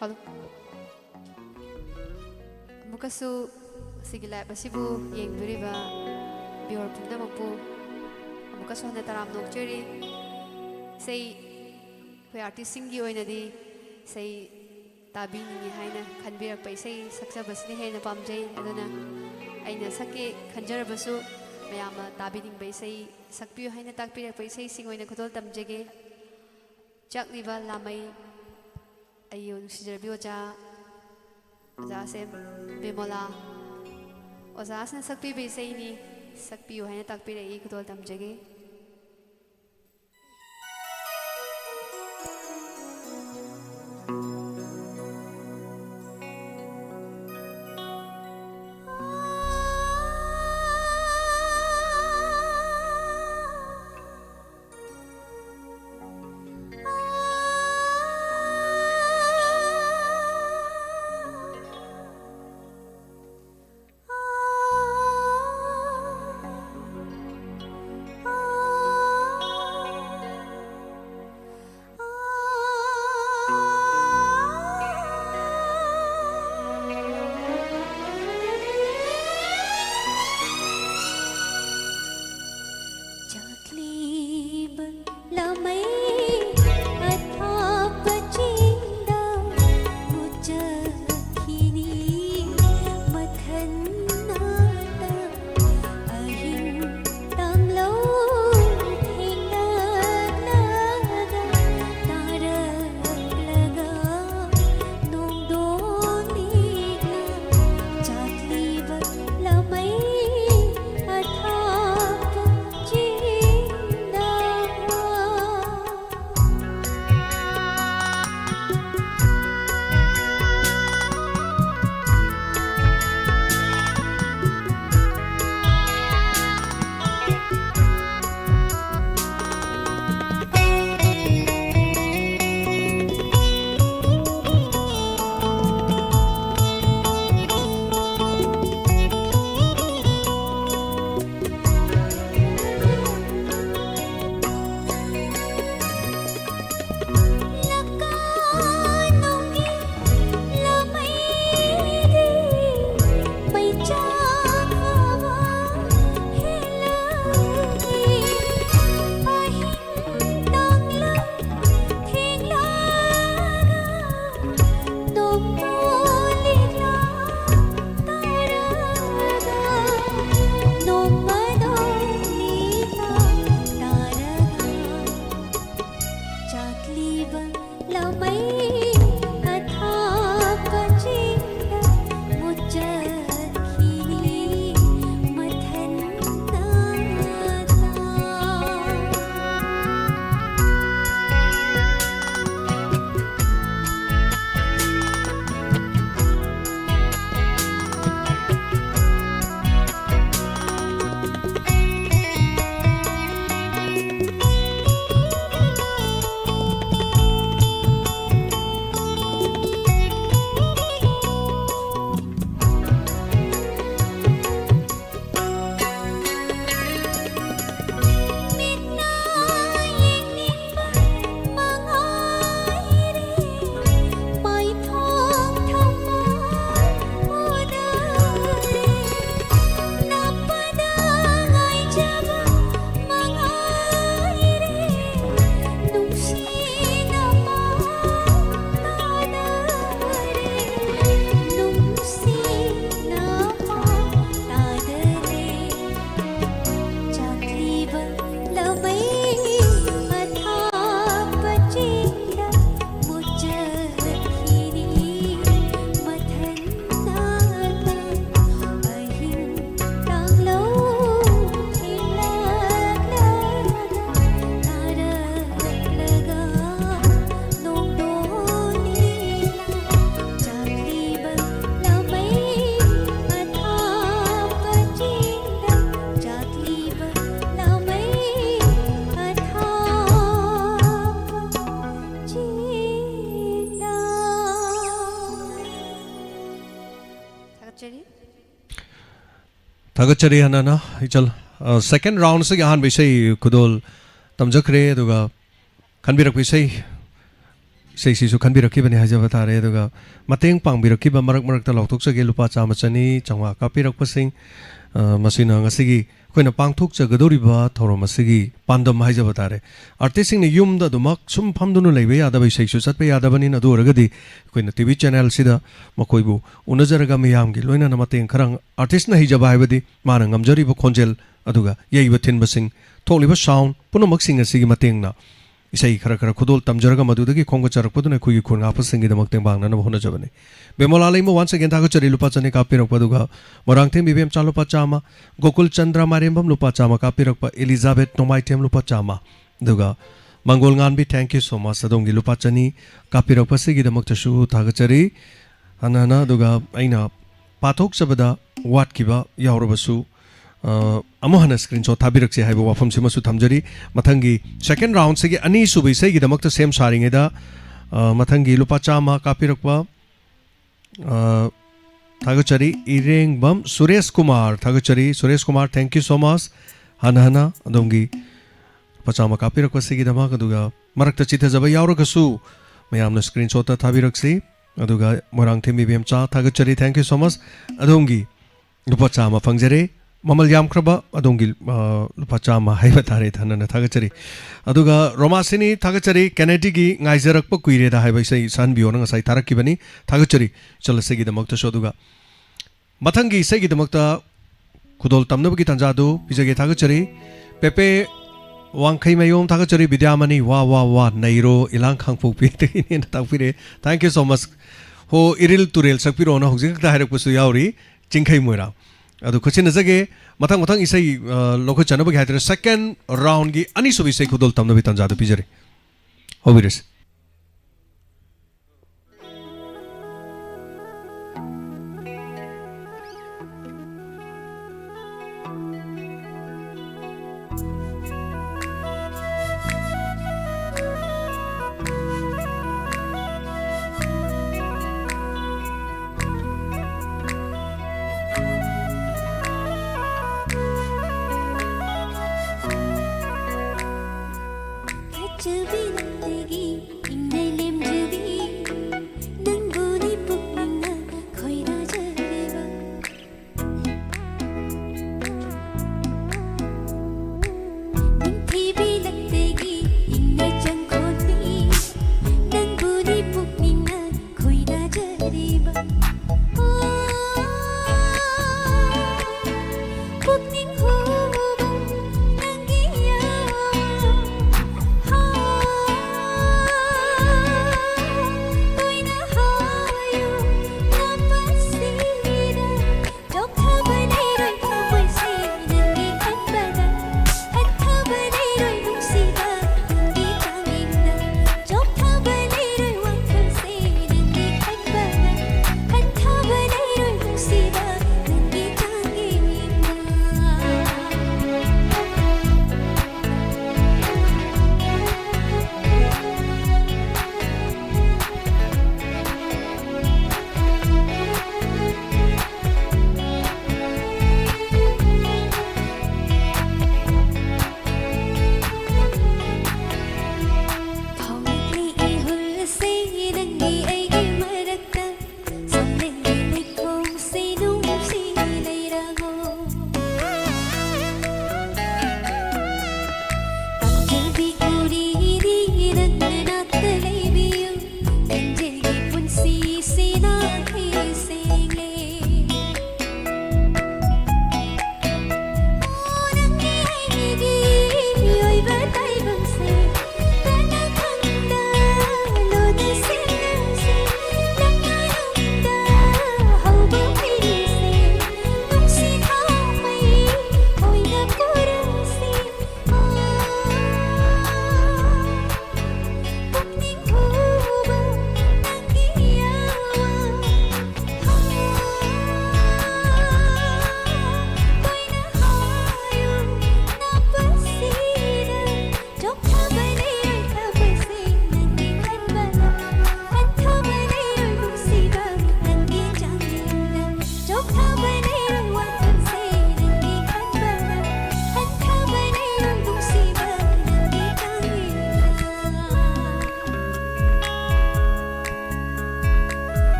ꯍꯜꯂꯣ꯫ ꯑꯃꯨꯛꯀꯁꯨ ꯑꯁꯤꯒꯤ live ꯑꯁꯤꯕꯨ ꯌꯦꯡꯕꯤꯔꯤꯕ viewer ꯄꯨꯝꯅꯃꯛꯄꯨ ꯑꯃꯨꯛꯀꯁꯨ ꯍꯟꯅ ꯇꯔꯥꯝꯅ ꯑꯣꯛꯆꯔꯤ꯫ ꯏꯁꯩ ꯑꯩꯈꯣꯏ artistꯁꯤꯡꯒꯤ ꯑꯣꯏꯅꯗꯤ ꯏꯁꯩ ꯇꯥꯕꯤꯅꯤꯡꯉꯤ ꯍꯥꯏꯅ ꯈꯟꯕꯤꯔꯛꯄ ꯏꯁꯩ ꯁꯛꯆꯕꯁꯤꯅ ꯍꯦꯟꯅ ꯄꯥꯝꯖꯩ꯫ ꯑꯗꯨꯅ ꯑꯩꯅ ꯁꯛꯀꯦ ꯈꯟꯖꯔꯕꯁꯨ ꯃꯌꯥꯝꯅ ꯇꯥꯕꯤꯅꯤꯡꯕ ꯏꯁꯩ ꯁꯛꯄꯤꯌꯨ ꯍꯥꯏꯅ ꯇꯥꯛꯄꯤꯔꯛꯄ ꯏꯁꯩꯁꯤꯡ ꯑꯣꯏꯅ ꯈꯨꯗꯣꯜ ꯇꯝꯖꯒꯦ꯫ ꯆꯥꯛꯂꯤꯕ ꯂꯥꯃꯩ, ꯑꯩꯒꯤ ꯅꯨꯡꯁꯤꯖꯔꯕꯤ ꯑꯣꯖꯥ, ꯑꯣꯖꯥꯁꯦ ꯕꯤꯃꯣꯂꯥ, ꯑꯣꯖꯥꯁꯤꯅ ꯁꯛꯄꯤꯕ ꯏꯁꯩꯅꯤ, ꯁꯛꯄꯤꯌꯨ ꯍꯥꯏꯅ ꯇꯥꯛꯄꯤꯔꯛꯏ, ꯈꯨꯗꯣꯜ ꯇꯝꯖꯒꯦ꯫ ꯂꯃꯩ ꯑꯊꯥꯞꯄ ꯆꯤꯡꯗ ꯃꯨꯆꯈꯤꯅꯤ꯫ ꯃꯊꯟꯅꯇ ꯑꯍꯤꯡ ꯇꯥꯡꯂꯧ ꯊꯦꯡꯅꯂꯒ ꯇꯥꯔꯛꯂꯒ ꯅꯣꯡꯗꯣꯟ ꯅꯤꯛꯅ ꯆꯥꯛꯂꯤꯕ ꯂꯃꯩ ꯑꯊꯥꯞꯄ ꯆꯤꯡꯗ꯫ ꯊꯥꯒꯠꯆꯔꯤ ꯍꯥꯟꯅꯅ ꯏꯆꯜ꯫ ꯑ, second round ꯁꯤꯒꯤ ꯑꯍꯥꯟꯕ ꯏꯁꯩ ꯈꯨꯗꯣꯜ ꯇꯝꯖꯈ꯭ꯔꯦ, ꯑꯗꯨꯒ ꯈꯟꯕꯤꯔꯛꯄ ꯏꯁꯩ, ꯏꯁꯩꯁꯤꯁꯨ ꯈꯟꯕꯤꯔꯛꯈꯤꯕꯅꯤ ꯍꯥꯏꯖꯕ ꯇꯥꯔꯦ꯫ ꯑꯗꯨꯒ ꯃꯇꯦꯡ ꯄꯥꯡꯕꯤꯔꯛꯈꯤꯕ, ꯃꯔꯛ ꯃꯔꯛꯇ ꯂꯥꯎꯊꯣꯛꯆꯒꯦ, ꯂꯨꯄꯥ ꯆꯥꯝꯃ, ꯆꯅꯤ, ꯆꯥꯝꯃꯉꯥ ꯀꯥꯞꯄꯤꯔꯛꯄꯁꯤꯡ, ꯑ, ꯃꯁꯤꯅ ꯉꯁꯤꯒꯤ ꯑꯩꯈꯣꯏꯅ ꯄꯥꯡꯊꯣꯛꯆꯒꯗꯧꯔꯤꯕ ꯊꯧꯔꯝ ꯑꯁꯤꯒꯤ ꯄꯥꯟꯗꯝ ꯍꯥꯏꯖꯕ ꯇꯥꯔꯦ꯫ ꯑꯥꯔꯇꯤꯁꯁꯤꯡꯅ ꯌꯨꯝꯗ ꯑꯗꯨꯃꯛ ꯁꯨꯝ ꯐꯝꯗꯨꯅ ꯂꯩꯕ ꯌꯥꯗꯕ, ꯏꯁꯩꯁꯨ ꯆꯠꯄ ꯌꯥꯗꯕꯅꯤꯅ, ꯑꯗꯨ ꯑꯣꯏꯔꯒꯗꯤ ꯑꯩꯈꯣꯏꯅ ꯇꯤ ꯚꯤ ꯆꯦꯅꯦꯜꯁꯤꯗ ꯃꯈꯣꯏꯕꯨ ꯎꯅꯖꯔꯒ ꯃꯤꯌꯥꯝꯒꯤ ꯂꯣꯏꯅꯅ ꯃꯇꯦꯡ ꯈꯔ, ꯑꯥꯔꯇꯤꯁꯅ ꯍꯩꯖꯕ ꯍꯥꯏꯕꯗꯤ ꯃꯥꯅ ꯉꯝꯖꯔꯤꯕ ꯈꯣꯟꯖꯦꯜ, ꯑꯗꯨꯒ ꯌꯩꯕ ꯊꯤꯟꯕꯁꯤꯡ, ꯊꯣꯛꯂꯤꯕ ꯁꯥꯎꯟ ꯄꯨꯝꯅꯃꯛꯁꯤꯡ ꯑꯁꯤꯒꯤ ꯃꯇꯦꯡꯅ ꯏꯁꯩ ꯈꯔ ꯈꯔ ꯈꯨꯗꯣꯜ ꯇꯝꯖꯔꯒ ꯃꯗꯨꯗꯒꯤ ꯈꯣꯝꯒꯠꯆꯔꯛꯄꯗꯨꯅ ꯑꯩꯈꯣꯏꯒꯤ ꯈꯨꯟ ꯉꯥꯛꯄꯁꯤꯡꯒꯤꯗꯃꯛ ꯇꯦꯡꯕꯥꯡꯅꯅꯕ ꯍꯣꯠꯅꯖꯕꯅꯤ꯫ ꯕꯦꯃꯣꯂꯥ ꯂꯩꯃ once again ꯊꯥꯒꯠꯆꯔꯤ, ꯂꯨꯄꯥ ꯆꯅꯤ ꯀꯥꯞꯄꯤꯔꯛꯄ, ꯑꯗꯨꯒ ꯃꯣꯏꯔꯥꯡꯊꯦꯝ ꯏꯕꯦꯝꯆꯥ ꯂꯨꯄꯥ ꯆꯥꯝꯃ, ꯒꯣꯀꯨꯜ ꯆꯟꯗ꯭ꯔ ꯃꯥꯏꯔꯦꯝꯕꯝ ꯂꯨꯄꯥ ꯆꯥꯝꯃ ꯀꯥꯞꯄꯤꯔꯛꯄ, ꯏꯂꯤꯖꯥꯕꯦꯠ ꯅꯣꯡꯃꯥꯏꯊꯦꯝ ꯂꯨꯄꯥ ꯆꯥꯝꯃ, ꯑꯗꯨꯒ ꯃꯪꯒꯣꯜ ꯉꯥꯟꯕꯤ, thank you so much, ꯑꯗꯣꯝꯒꯤ ꯂꯨꯄꯥ ꯆꯅꯤ ꯀꯥꯞꯄꯤꯔꯛꯄꯁꯤꯒꯤꯗꯃꯛꯇꯁꯨ ꯊꯥꯒꯠꯆꯔꯤ꯫ ꯍꯟꯅ ꯍꯟꯅ, ꯑꯗꯨꯒ ꯑꯩꯅ ꯄꯥꯊꯣꯛꯆꯕꯗ ꯋꯥꯠꯈꯤꯕ ꯌꯥꯎꯔꯕꯁꯨ, ꯑ, ꯑꯃꯨꯛ ꯍꯟꯅ screenshot ꯊꯥꯕꯤꯔꯛꯁꯤ ꯍꯥꯏꯕ ꯋꯥꯐꯝꯁꯤꯃꯁꯨ ꯊꯝꯖꯔꯤ꯫ ꯃꯊꯪꯒꯤ second round ꯁꯤꯒꯤ ꯑꯅꯤꯁꯨꯕ ꯏꯁꯩꯒꯤꯗꯃꯛꯇ ꯁꯦꯝ ꯁꯥꯔꯤꯉꯩꯗ, ꯑ, ꯃꯊꯪꯒꯤ ꯂꯨꯄꯥ ꯆꯥꯝꯃ ꯀꯥꯞꯄꯤꯔꯛꯄ, ꯑ, ꯊꯥꯒꯠꯆꯔꯤ, ꯏꯔꯦꯡꯕꯝ ꯁꯨꯔꯦꯁ ꯀꯨꯃꯥꯔ, ꯊꯥꯒꯠꯆꯔꯤ Suresh Kumar, thank you so much꯫ ꯍꯟꯅ ꯍꯟꯅ ꯑꯗꯣꯝꯒꯤ ꯂꯨꯄꯥ ꯆꯥꯝꯃ ꯀꯥꯞꯄꯤꯔꯛꯄꯁꯤꯒꯤꯗꯃꯛ, ꯑꯗꯨꯒ ꯃꯔꯛꯇ ꯆꯤꯊꯖꯕ ꯌꯥꯎꯔꯒꯁꯨ ꯃꯌꯥꯝꯅ screenshot ꯊꯥꯕꯤꯔꯛꯁꯤ꯫ ꯑꯗꯨꯒ ꯃꯣꯏꯔꯥꯡꯊꯦꯝ ꯏꯕꯦꯝꯆꯥ, ꯊꯥꯒꯠꯆꯔꯤ, thank you so much꯫ ꯑꯗꯣꯝꯒꯤ ꯂꯨꯄꯥ ꯆꯥꯝꯃ ꯐꯪꯖꯔꯦ꯫ ꯃꯃꯜ ꯌꯥꯝꯈ꯭ꯔꯕ ꯑꯗꯣꯝꯒꯤ, ꯑ, ꯂꯨꯄꯥ ꯆꯥꯝꯃ ꯍꯥꯏꯕ ꯇꯥꯔꯦ, ꯊꯥꯅꯅ ꯊꯥꯒꯠꯆꯔꯤ꯫ ꯑꯗꯨꯒ ꯔꯣꯃꯥꯁꯤꯅꯤ, ꯊꯥꯒꯠꯆꯔꯤ, ꯀꯦꯅꯦꯗꯤꯒꯤ ꯉꯥꯏꯖꯔꯛꯄ ꯀꯨꯏꯔꯦꯗ ꯍꯥꯏꯕ ꯏꯁꯩ ꯁꯛꯍꯟꯕꯤꯌꯣꯅ ꯉꯁꯥꯏ ꯊꯥꯔꯛꯈꯤꯕꯅꯤ, ꯊꯥꯒꯠꯆꯔꯤ ꯆꯂꯁꯤꯒꯤꯗꯃꯛꯇꯁꯨ꯫ ꯑꯗꯨꯒ ꯃꯊꯪꯒꯤ ꯏꯁꯩꯒꯤꯗꯃꯛꯇ ꯈꯨꯗꯣꯜ ꯇꯝꯅꯕꯒꯤ ꯇꯥꯟꯖꯥꯗꯨ ꯄꯤꯖꯒꯦ, ꯊꯥꯒꯠꯆꯔꯤ꯫ ꯄꯦꯄꯦ ꯋꯥꯡꯈꯩ ꯃꯌꯣꯝ, ꯊꯥꯒꯠꯆꯔꯤ꯫ ꯕꯤꯗ꯭ꯌꯥꯃꯅꯤ, ꯋꯥ ꯋꯥ ꯋꯥ, ꯅꯩꯔꯣ, ꯏꯂꯥꯡ ꯈꯥꯡꯄꯣꯛꯄꯤꯗꯒꯤꯅꯦꯅ ꯇꯥꯛꯄꯤꯔꯛꯑꯦ, thank you so much꯫ ꯍꯣ ꯏꯔꯤꯜ ꯇꯨꯔꯦꯜ ꯁꯛꯄꯤꯔꯣꯅ ꯍꯧꯖꯤꯛ ꯈꯛꯇ ꯍꯥꯏꯔꯛꯄꯁꯨ ꯌꯥꯎꯔꯤ꯫ ꯆꯤꯡꯈꯩ ꯃꯣꯏꯔꯥꯡ꯫ ꯑꯗꯨ ꯈꯨꯠꯁꯤꯟꯅꯖꯒꯦ꯫ ꯃꯊꯪ ꯃꯊꯪ ꯏꯁꯩ, ꯑ, ꯂꯧꯈꯠꯆꯅꯕꯒꯤ ꯍꯥꯏꯗꯨꯅ second round ꯒꯤ ꯑꯅꯤꯁꯨꯕ ꯏꯁꯩ ꯈꯨꯗꯣꯜ ꯇꯝꯅꯕꯒꯤ ꯇꯥꯟꯖꯥꯗꯨ ꯄꯤꯖꯔꯤ꯫ ꯍꯧꯕꯤꯔꯁꯤ꯫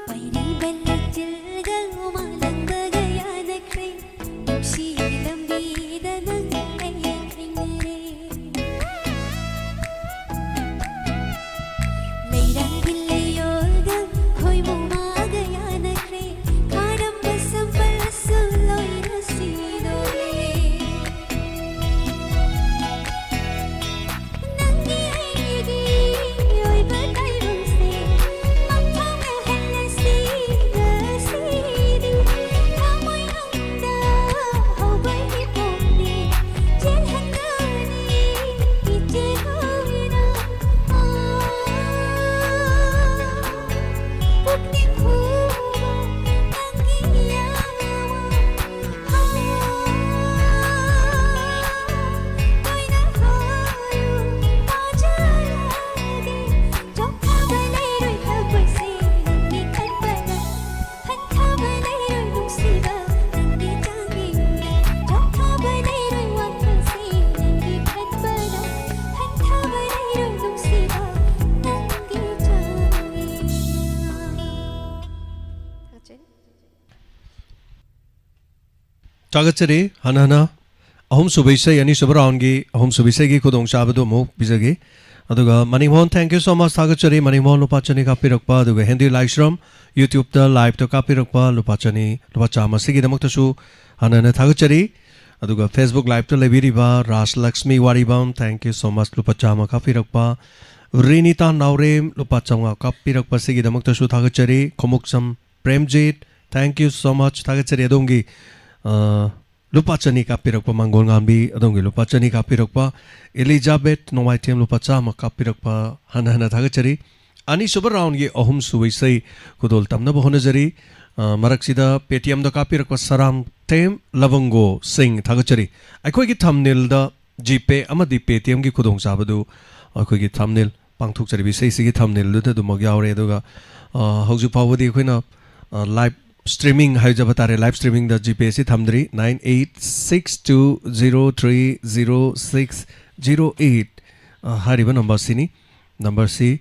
ꯄꯥꯏꯔꯤꯕ ꯂꯩꯆꯤꯜꯒ ꯃꯥꯂꯪꯕꯒ ꯌꯥꯅꯈ꯭ꯔꯦ, ꯅꯨꯡꯁꯤꯒꯤ ꯂꯝꯕꯤꯗ ꯅꯪ ꯑꯩ ꯊꯦꯡꯅꯔꯦ꯫ ꯂꯩꯔꯥꯡꯒꯤ ꯂꯩꯌꯣꯜꯒ ꯈꯣꯏꯃꯨ ꯃꯥꯒ ꯌꯥꯅꯈ꯭ꯔꯦ, ꯈꯥꯔꯝꯕ ꯁꯝꯕꯜꯁꯨ ꯂꯣꯏꯅ ꯁꯤꯗꯣꯔꯦ꯫ ꯅꯪꯒꯤ ꯑꯩꯒꯤ ꯑꯣꯏꯕ ꯇꯥꯏꯕꯪꯁꯦ ꯃꯪꯐꯥꯎꯅꯍꯜꯂꯁꯤ ꯉꯁꯤꯗꯤ꯫ ꯊꯃꯣꯏꯅꯨꯡꯗ ꯍꯧꯕ ꯏꯄꯣꯝꯅꯤ ꯆꯦꯜꯍꯟꯒꯅꯤ ꯏꯆꯦ ꯍꯣꯏꯅ꯫ ꯄꯨꯛꯅꯤꯡ ꯍꯨꯕ ꯅꯪꯒꯤ ꯌꯥꯋꯥ꯫ ꯊꯥꯒꯠꯆꯔꯤ꯫ ꯍꯟꯅ ꯍꯟꯅ ꯑꯍꯨꯝꯁꯨꯕ ꯏꯁꯩ, ꯑꯅꯤꯁꯨꯕ ꯔꯥꯎꯟꯒꯤ ꯑꯍꯨꯝꯁꯨꯕ ꯏꯁꯩꯒꯤ ꯈꯨꯗꯣꯡꯆꯥꯕꯗꯨ ꯑꯃꯨꯛ ꯄꯤꯖꯒꯦ꯫ ꯑꯗꯨꯒ ꯃꯅꯤꯃꯣꯍꯟ, thank you so much, ꯊꯥꯒꯠꯆꯔꯤ꯫ ꯃꯅꯤꯃꯣꯍꯟ ꯂꯨꯄꯥ ꯆꯅꯤ ꯀꯥꯞꯄꯤꯔꯛꯄ, ꯑꯗꯨꯒ ꯍꯦꯟꯗꯤ ꯂꯥꯏꯁ꯭ꯔꯝ YouTube-ꯇ live-ꯇ ꯀꯥꯞꯄꯤꯔꯛꯄ ꯂꯨꯄꯥ ꯆꯅꯤ, ꯂꯨꯄꯥ ꯆꯥꯝꯃ, ꯁꯤꯒꯤꯗꯃꯛꯇꯁꯨ ꯍꯟꯅ ꯍꯟꯅ ꯊꯥꯒꯠꯆꯔꯤ꯫ ꯑꯗꯨꯒ Facebook live-ꯇ ꯂꯩꯕꯤꯔꯤꯕ ꯔꯥꯖꯂꯛꯁꯃꯤ ꯋꯥꯔꯤꯕꯝ, thank you so much, ꯂꯨꯄꯥ ꯆꯥꯝꯃ ꯀꯥꯞꯄꯤꯔꯛꯄ꯫ ꯔꯤꯅꯤꯇꯥ ꯅꯥꯎꯔꯦꯝ ꯂꯨꯄꯥ ꯆꯥꯝꯃꯉꯥ ꯀꯥꯞꯄꯤꯔꯛꯄ, ꯁꯤꯒꯤꯗꯃꯛꯇꯁꯨ ꯊꯥꯒꯠꯆꯔꯤ꯫ ꯈꯣꯡꯎꯞꯁꯝ Premjit, thank you so much, ꯊꯥꯒꯠꯆꯔꯤ꯫ ꯑꯗꯣꯝꯒꯤ ꯑ, ꯂꯨꯄꯥ ꯆꯅꯤ ꯀꯥꯞꯄꯤꯔꯛꯄ, ꯃꯥꯡꯒꯣꯜ ꯉꯥꯟꯕꯤ, ꯑꯗꯣꯝꯒꯤ ꯂꯨꯄꯥ ꯆꯅꯤ ꯀꯥꯞꯄꯤꯔꯛꯄ꯫ ꯑꯦꯂꯤꯖꯥꯕꯦꯠ ꯅꯣꯡꯃꯥꯏꯊꯦꯝ ꯂꯨꯄꯥ ꯆꯥꯝꯃ ꯀꯥꯞꯄꯤꯔꯛꯄ, ꯍꯟꯅ ꯍꯟꯅ ꯊꯥꯒꯠꯆꯔꯤ꯫ ꯑꯅꯤꯁꯨꯕ ꯔꯥꯎꯟꯒꯤ ꯑꯍꯨꯝꯁꯨꯕ ꯏꯁꯩ ꯈꯨꯗꯣꯜ ꯇꯝꯅꯕ ꯍꯣꯠꯅꯖꯔꯤ꯫ ꯑ, ꯃꯔꯛꯁꯤꯗ Paytm-ꯗ ꯀꯥꯞꯄꯤꯔꯛꯄ ꯁꯔꯥꯝꯊꯦꯝ ꯂꯕꯪꯒꯣ ꯁꯤꯡ, ꯊꯥꯒꯠꯆꯔꯤ꯫ ꯑꯩꯈꯣꯏꯒꯤ thumbnail-ꯗ GPay ꯑꯃꯗꯤ Paytm-ꯒꯤ ꯈꯨꯗꯣꯡꯆꯥꯕꯗꯨ ꯑꯩꯈꯣꯏꯒꯤ thumbnail, ꯄꯥꯡꯊꯣꯛꯆꯔꯤꯕ ꯏꯁꯩꯁꯤꯒꯤ thumbnail-ꯗꯨꯗ ꯑꯗꯨꯃꯛ ꯌꯥꯎꯔꯦ꯫ ꯑꯗꯨꯒ, ꯑ, ꯍꯧꯖꯤꯛ ꯐꯥꯎꯕꯗꯤ ꯑꯩꯈꯣꯏꯅ, ꯑ, live streaming ꯍꯥꯏꯖꯕ ꯇꯥꯔꯦ, live streaming-ꯗ GPay-ꯁꯤ ꯊꯝꯗ꯭ꯔꯤ꯫ Nine eight six two zero three zero six zero eight, ꯑ, ꯍꯥꯏꯔꯤꯕ number-ꯁꯤꯅꯤ꯫ Number-ꯁꯤ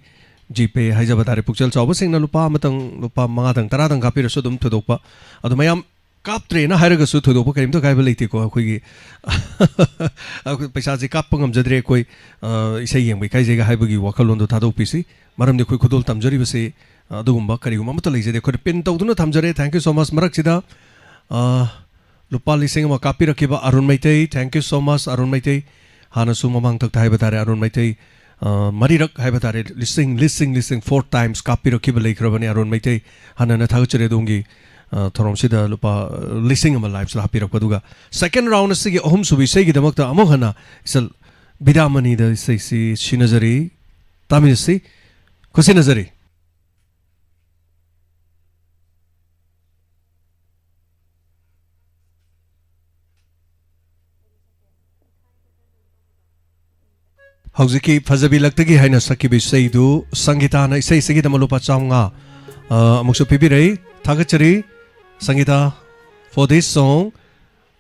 ꯖꯤꯄꯦ ꯍꯥꯏꯖꯕ ꯇꯥꯔꯦ, ꯄꯨꯛꯆꯦꯜ ꯆꯥꯎꯕꯁꯤꯡꯅ ꯂꯨꯄꯥ ꯑꯃꯇꯪ, ꯂꯨꯄꯥ ꯃꯉꯥꯗꯪ, ꯇꯔꯥꯗꯪ ꯀꯥꯞꯄꯤꯔꯁꯨ ꯑꯗꯨꯝ ꯊꯣꯏꯗꯣꯛꯄ, ꯑꯗꯣ ꯃꯌꯥꯝ ꯀꯥꯞꯇ꯭ꯔꯦꯅ ꯍꯥꯏꯔꯒꯁꯨ ꯊꯣꯏꯗꯣꯛꯄ ꯀꯔꯤꯝꯇ ꯀꯥꯏꯕ ꯂꯩꯇꯦꯀꯣ꯫ ꯑꯩꯈꯣꯏꯒꯤ ꯑꯩꯈꯣꯏ ꯄꯩꯁꯥꯁꯦ ꯀꯥꯞꯄ ꯉꯝꯖꯗ꯭ꯔꯦ ꯑꯩꯈꯣꯏ, ꯑ, ꯏꯁꯩ ꯌꯦꯡꯕ ꯏꯀꯥꯏꯖꯩꯒ ꯍꯥꯏꯕꯒꯤ ꯋꯥꯈꯜꯂꯣꯟꯗꯣ ꯊꯥꯗꯣꯛꯄꯤꯁꯤ꯫ ꯃꯔꯝꯗꯤ ꯑꯩꯈꯣꯏ ꯈꯨꯗꯣꯜ ꯇꯝꯖꯔꯤꯕꯁꯤ, ꯑ, ꯑꯗꯨꯒꯨꯝꯕ ꯀꯔꯤꯒꯨꯝꯕ ꯑꯃꯠꯇ ꯂꯩꯖꯗꯦ꯫ ꯑꯩꯈꯣꯏꯅ ꯄꯤꯟ ꯇꯧꯗꯨꯅ ꯊꯝꯖꯔꯦ꯫ Thank you so much꯫ ꯃꯔꯛꯁꯤꯗ, ꯑ, ꯂꯨꯄꯥ ꯂꯤꯁꯤꯡ ꯑꯃ ꯀꯥꯞꯄꯤꯔꯛꯈꯤꯕ Arun Meitei, thank you so much, Arun Meitei. ꯍꯥꯟꯅꯁꯨ ꯃꯃꯥꯡꯊꯛꯇ ꯍꯥꯏꯕ ꯇꯥꯔꯦ, ꯑꯔꯨꯟ ꯃꯩꯇꯩ, ꯑ, ꯃꯔꯤꯔꯛ ꯍꯥꯏꯕ ꯇꯥꯔꯦ, ꯂꯤꯁꯤꯡ, ꯂꯤꯁꯤꯡ, ꯂꯤꯁꯤꯡ, four times ꯀꯥꯞꯄꯤꯔꯛꯈꯤꯕ ꯂꯩꯈ꯭ꯔꯕꯅꯤ ꯑꯔꯨꯟ ꯃꯩꯇꯩ꯫ ꯍꯥꯟꯅꯅ ꯊꯥꯒꯠꯆꯔꯤ ꯑꯗꯣꯝꯒꯤ, ꯑ, ꯊꯧꯔꯝꯁꯤꯗ ꯂꯨꯄꯥ, ꯑ, ꯂꯤꯁꯤꯡ ꯑꯃ lives ꯍꯥꯞꯄꯤꯔꯛꯄ꯫ ꯑꯗꯨꯒ second round ꯑꯁꯤꯒꯤ ꯑꯍꯨꯝꯁꯨꯕ ꯏꯁꯩꯒꯤꯗꯃꯛꯇ ꯑꯃꯨꯛ ꯍꯟꯅ ꯏꯆꯜ ꯕꯤꯗ꯭ꯌꯥꯃꯅꯤꯗ ꯏꯁꯩꯁꯤ ꯁꯤꯟꯅꯖꯔꯤ, ꯇꯥꯃꯤꯟꯅꯁꯤ, ꯈꯨꯠꯁꯤꯟꯅꯖꯔꯤ꯫ ꯍꯧꯖꯤꯛꯀꯤ ꯐꯖꯕꯤ ꯂꯛꯇꯒꯤ ꯍꯥꯏꯅ ꯁꯛꯈꯤꯕ ꯏꯁꯩꯗꯨ ꯁꯪꯒꯤꯇꯥꯅ ꯏꯁꯩꯁꯤꯒꯤꯗꯃꯛ ꯂꯨꯄꯥ ꯆꯥꯝꯃꯉꯥ, ꯑ, ꯑꯃꯨꯛꯁꯨ ꯄꯤꯕꯤꯔꯛꯏ꯫ ꯊꯥꯒꯠꯆꯔꯤ ꯁꯪꯒꯤꯇꯥ for this song꯫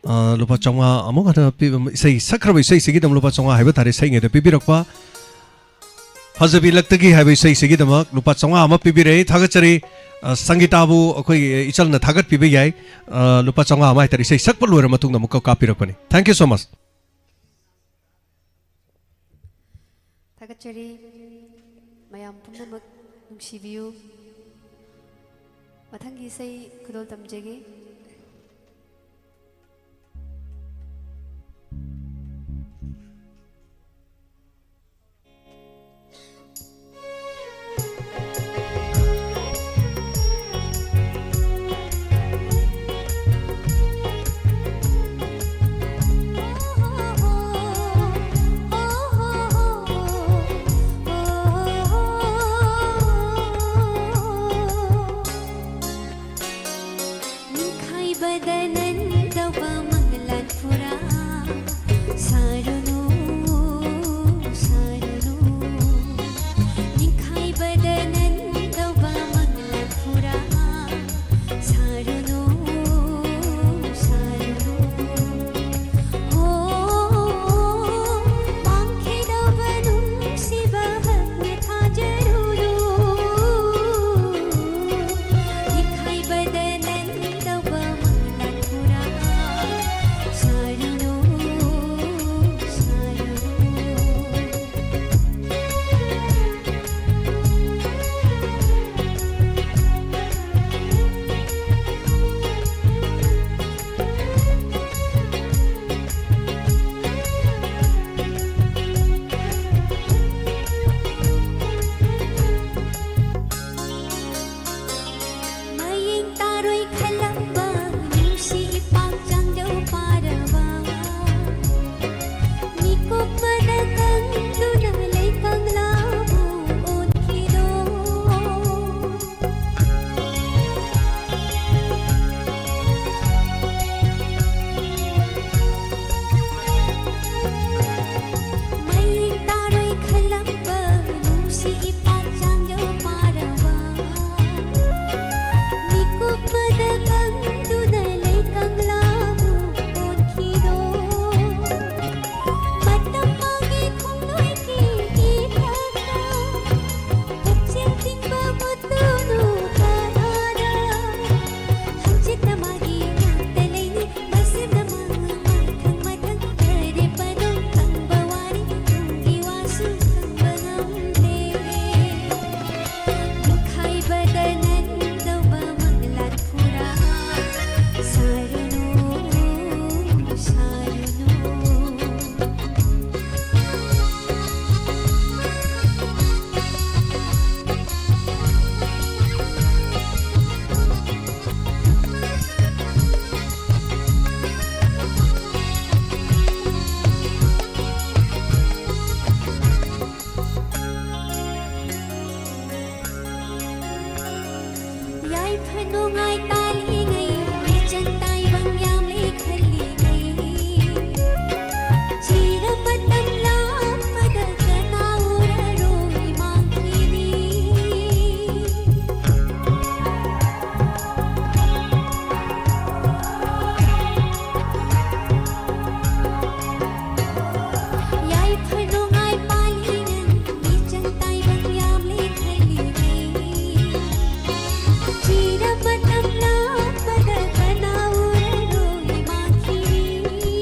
ꯑ, ꯂꯨꯄꯥ ꯆꯥꯝꯃꯉꯥ ꯑꯃꯨꯛ ꯍꯟꯅ ꯄꯤ-, ꯏꯁꯩ ꯁꯛꯈ꯭ꯔꯕ ꯏꯁꯩꯁꯤꯒꯤꯗꯃꯛ ꯂꯨꯄꯥ ꯆꯥꯝꯃꯉꯥ ꯍꯥꯏꯕ ꯇꯥꯔꯦ, ꯏꯁꯩꯉꯩꯗ ꯄꯤꯕꯤꯔꯛꯄ꯫ ꯐꯖꯕꯤ ꯂꯛꯇꯒꯤ ꯍꯥꯏꯕ ꯏꯁꯩꯁꯤꯒꯤꯗꯃꯛ ꯂꯨꯄꯥ ꯆꯥꯝꯃꯉꯥ ꯑꯃ ꯄꯤꯕꯤꯔꯛꯏ꯫ ꯊꯥꯒꯠꯆꯔꯤ꯫ ꯑ, ꯁꯪꯒꯤꯇꯥꯕꯨ ꯑꯩꯈꯣꯏ ꯏꯆꯜꯅ ꯊꯥꯒꯠꯄꯤꯕ ꯌꯥꯏ꯫ ꯑ, ꯂꯨꯄꯥ ꯆꯥꯝꯃꯉꯥ ꯑꯃ ꯍꯥꯏꯇꯥꯔꯦ, ꯏꯁꯩ ꯁꯛꯄ ꯂꯣꯏꯔ ꯃꯇꯨꯡꯗ ꯑꯃꯨꯛꯀ ꯀꯥꯞꯄꯤꯔꯛꯄꯅꯤ꯫ Thank you so much꯫ ꯊꯥꯒꯠꯆꯔꯤ꯫ ꯃꯌꯥꯝ ꯄꯨꯝꯅꯃꯛ ꯅꯨꯡꯁꯤꯕꯤꯌꯨ꯫ ꯃꯊꯪꯒꯤ ꯏꯁꯩ ꯈꯨꯗꯣꯜ ꯇꯝꯖꯒꯦ꯫ ꯅꯨꯡꯉꯥꯏ ꯇꯥꯜꯂꯤꯉꯩ, ꯃꯤꯆꯪ ꯇꯥꯏꯕꯪ ꯌꯥꯝꯂꯦ ꯈꯜꯂꯤꯉꯩ, ꯆꯤꯔ ꯃꯇꯝ ꯂꯥꯛꯄꯗ ꯀꯅꯥ ꯎꯔꯔꯣꯏ ꯃꯥꯡꯈꯤꯅꯤ꯫ ꯌꯥꯏꯐ ꯅꯨꯡꯉꯥꯏ ꯄꯥꯜꯂꯤꯉꯩ, ꯃꯤꯆꯪ ꯇꯥꯏꯕꯪ ꯌꯥꯝꯂꯦ ꯈꯜꯂꯤꯉꯩ, ꯆꯤꯔ ꯃꯇꯝ ꯂꯥꯛꯄꯗ ꯀꯅꯥ ꯎꯔꯔꯣꯏ ꯃꯥꯡꯈꯤꯅꯤ꯫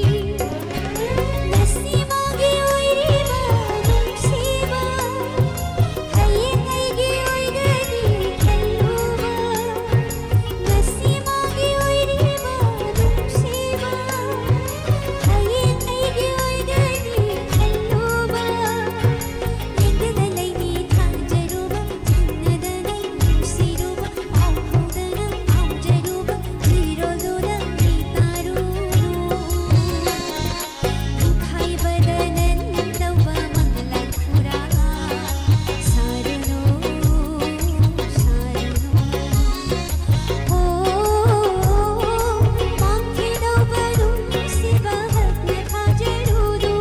ꯉꯁꯤ ꯃꯥꯒꯤ ꯑꯣꯏꯔꯤꯕ ꯅꯨꯡꯁꯤꯕ, ꯍꯌꯦꯡ ꯑꯩꯒꯤ ꯑꯣꯏꯒꯅꯤ ꯈꯜꯂꯨꯕ, ꯉꯁꯤ ꯃꯥꯒꯤ ꯑꯣꯏꯔꯤꯕ ꯅꯨꯡꯁꯤꯕ, ꯍꯌꯦꯡ ꯑꯩꯒꯤ ꯑꯣꯏꯒꯅꯤ ꯈꯜꯂꯨꯕ, ꯌꯦꯡꯗꯅ ꯂꯩꯅꯤ ꯊꯥꯖꯔꯨꯕ, ꯆꯤꯡꯅꯗꯅ ꯅꯨꯡꯁꯤꯔꯨꯕ, ꯄꯥꯎ ꯐꯥꯎꯗꯅ ꯄꯥꯝꯖꯔꯨꯕ, ꯆꯤꯔꯣꯜꯗꯨꯅ ꯃꯤ ꯇꯥꯔꯨ꯫ ꯅꯤꯡꯈꯥꯏꯕꯗ ꯅꯟꯗꯧꯕ ꯃꯪꯂꯥꯟ ꯄꯨꯔꯥ ꯁꯥꯔꯨꯅꯨ, ꯁꯥꯔꯨꯅꯨ꯫ ꯍꯣ, ꯃꯥꯡꯈꯤꯗꯧꯕ ꯅꯨꯡꯁꯤꯕ ꯍꯛꯅ ꯊꯥꯖꯔꯨꯅꯨ꯫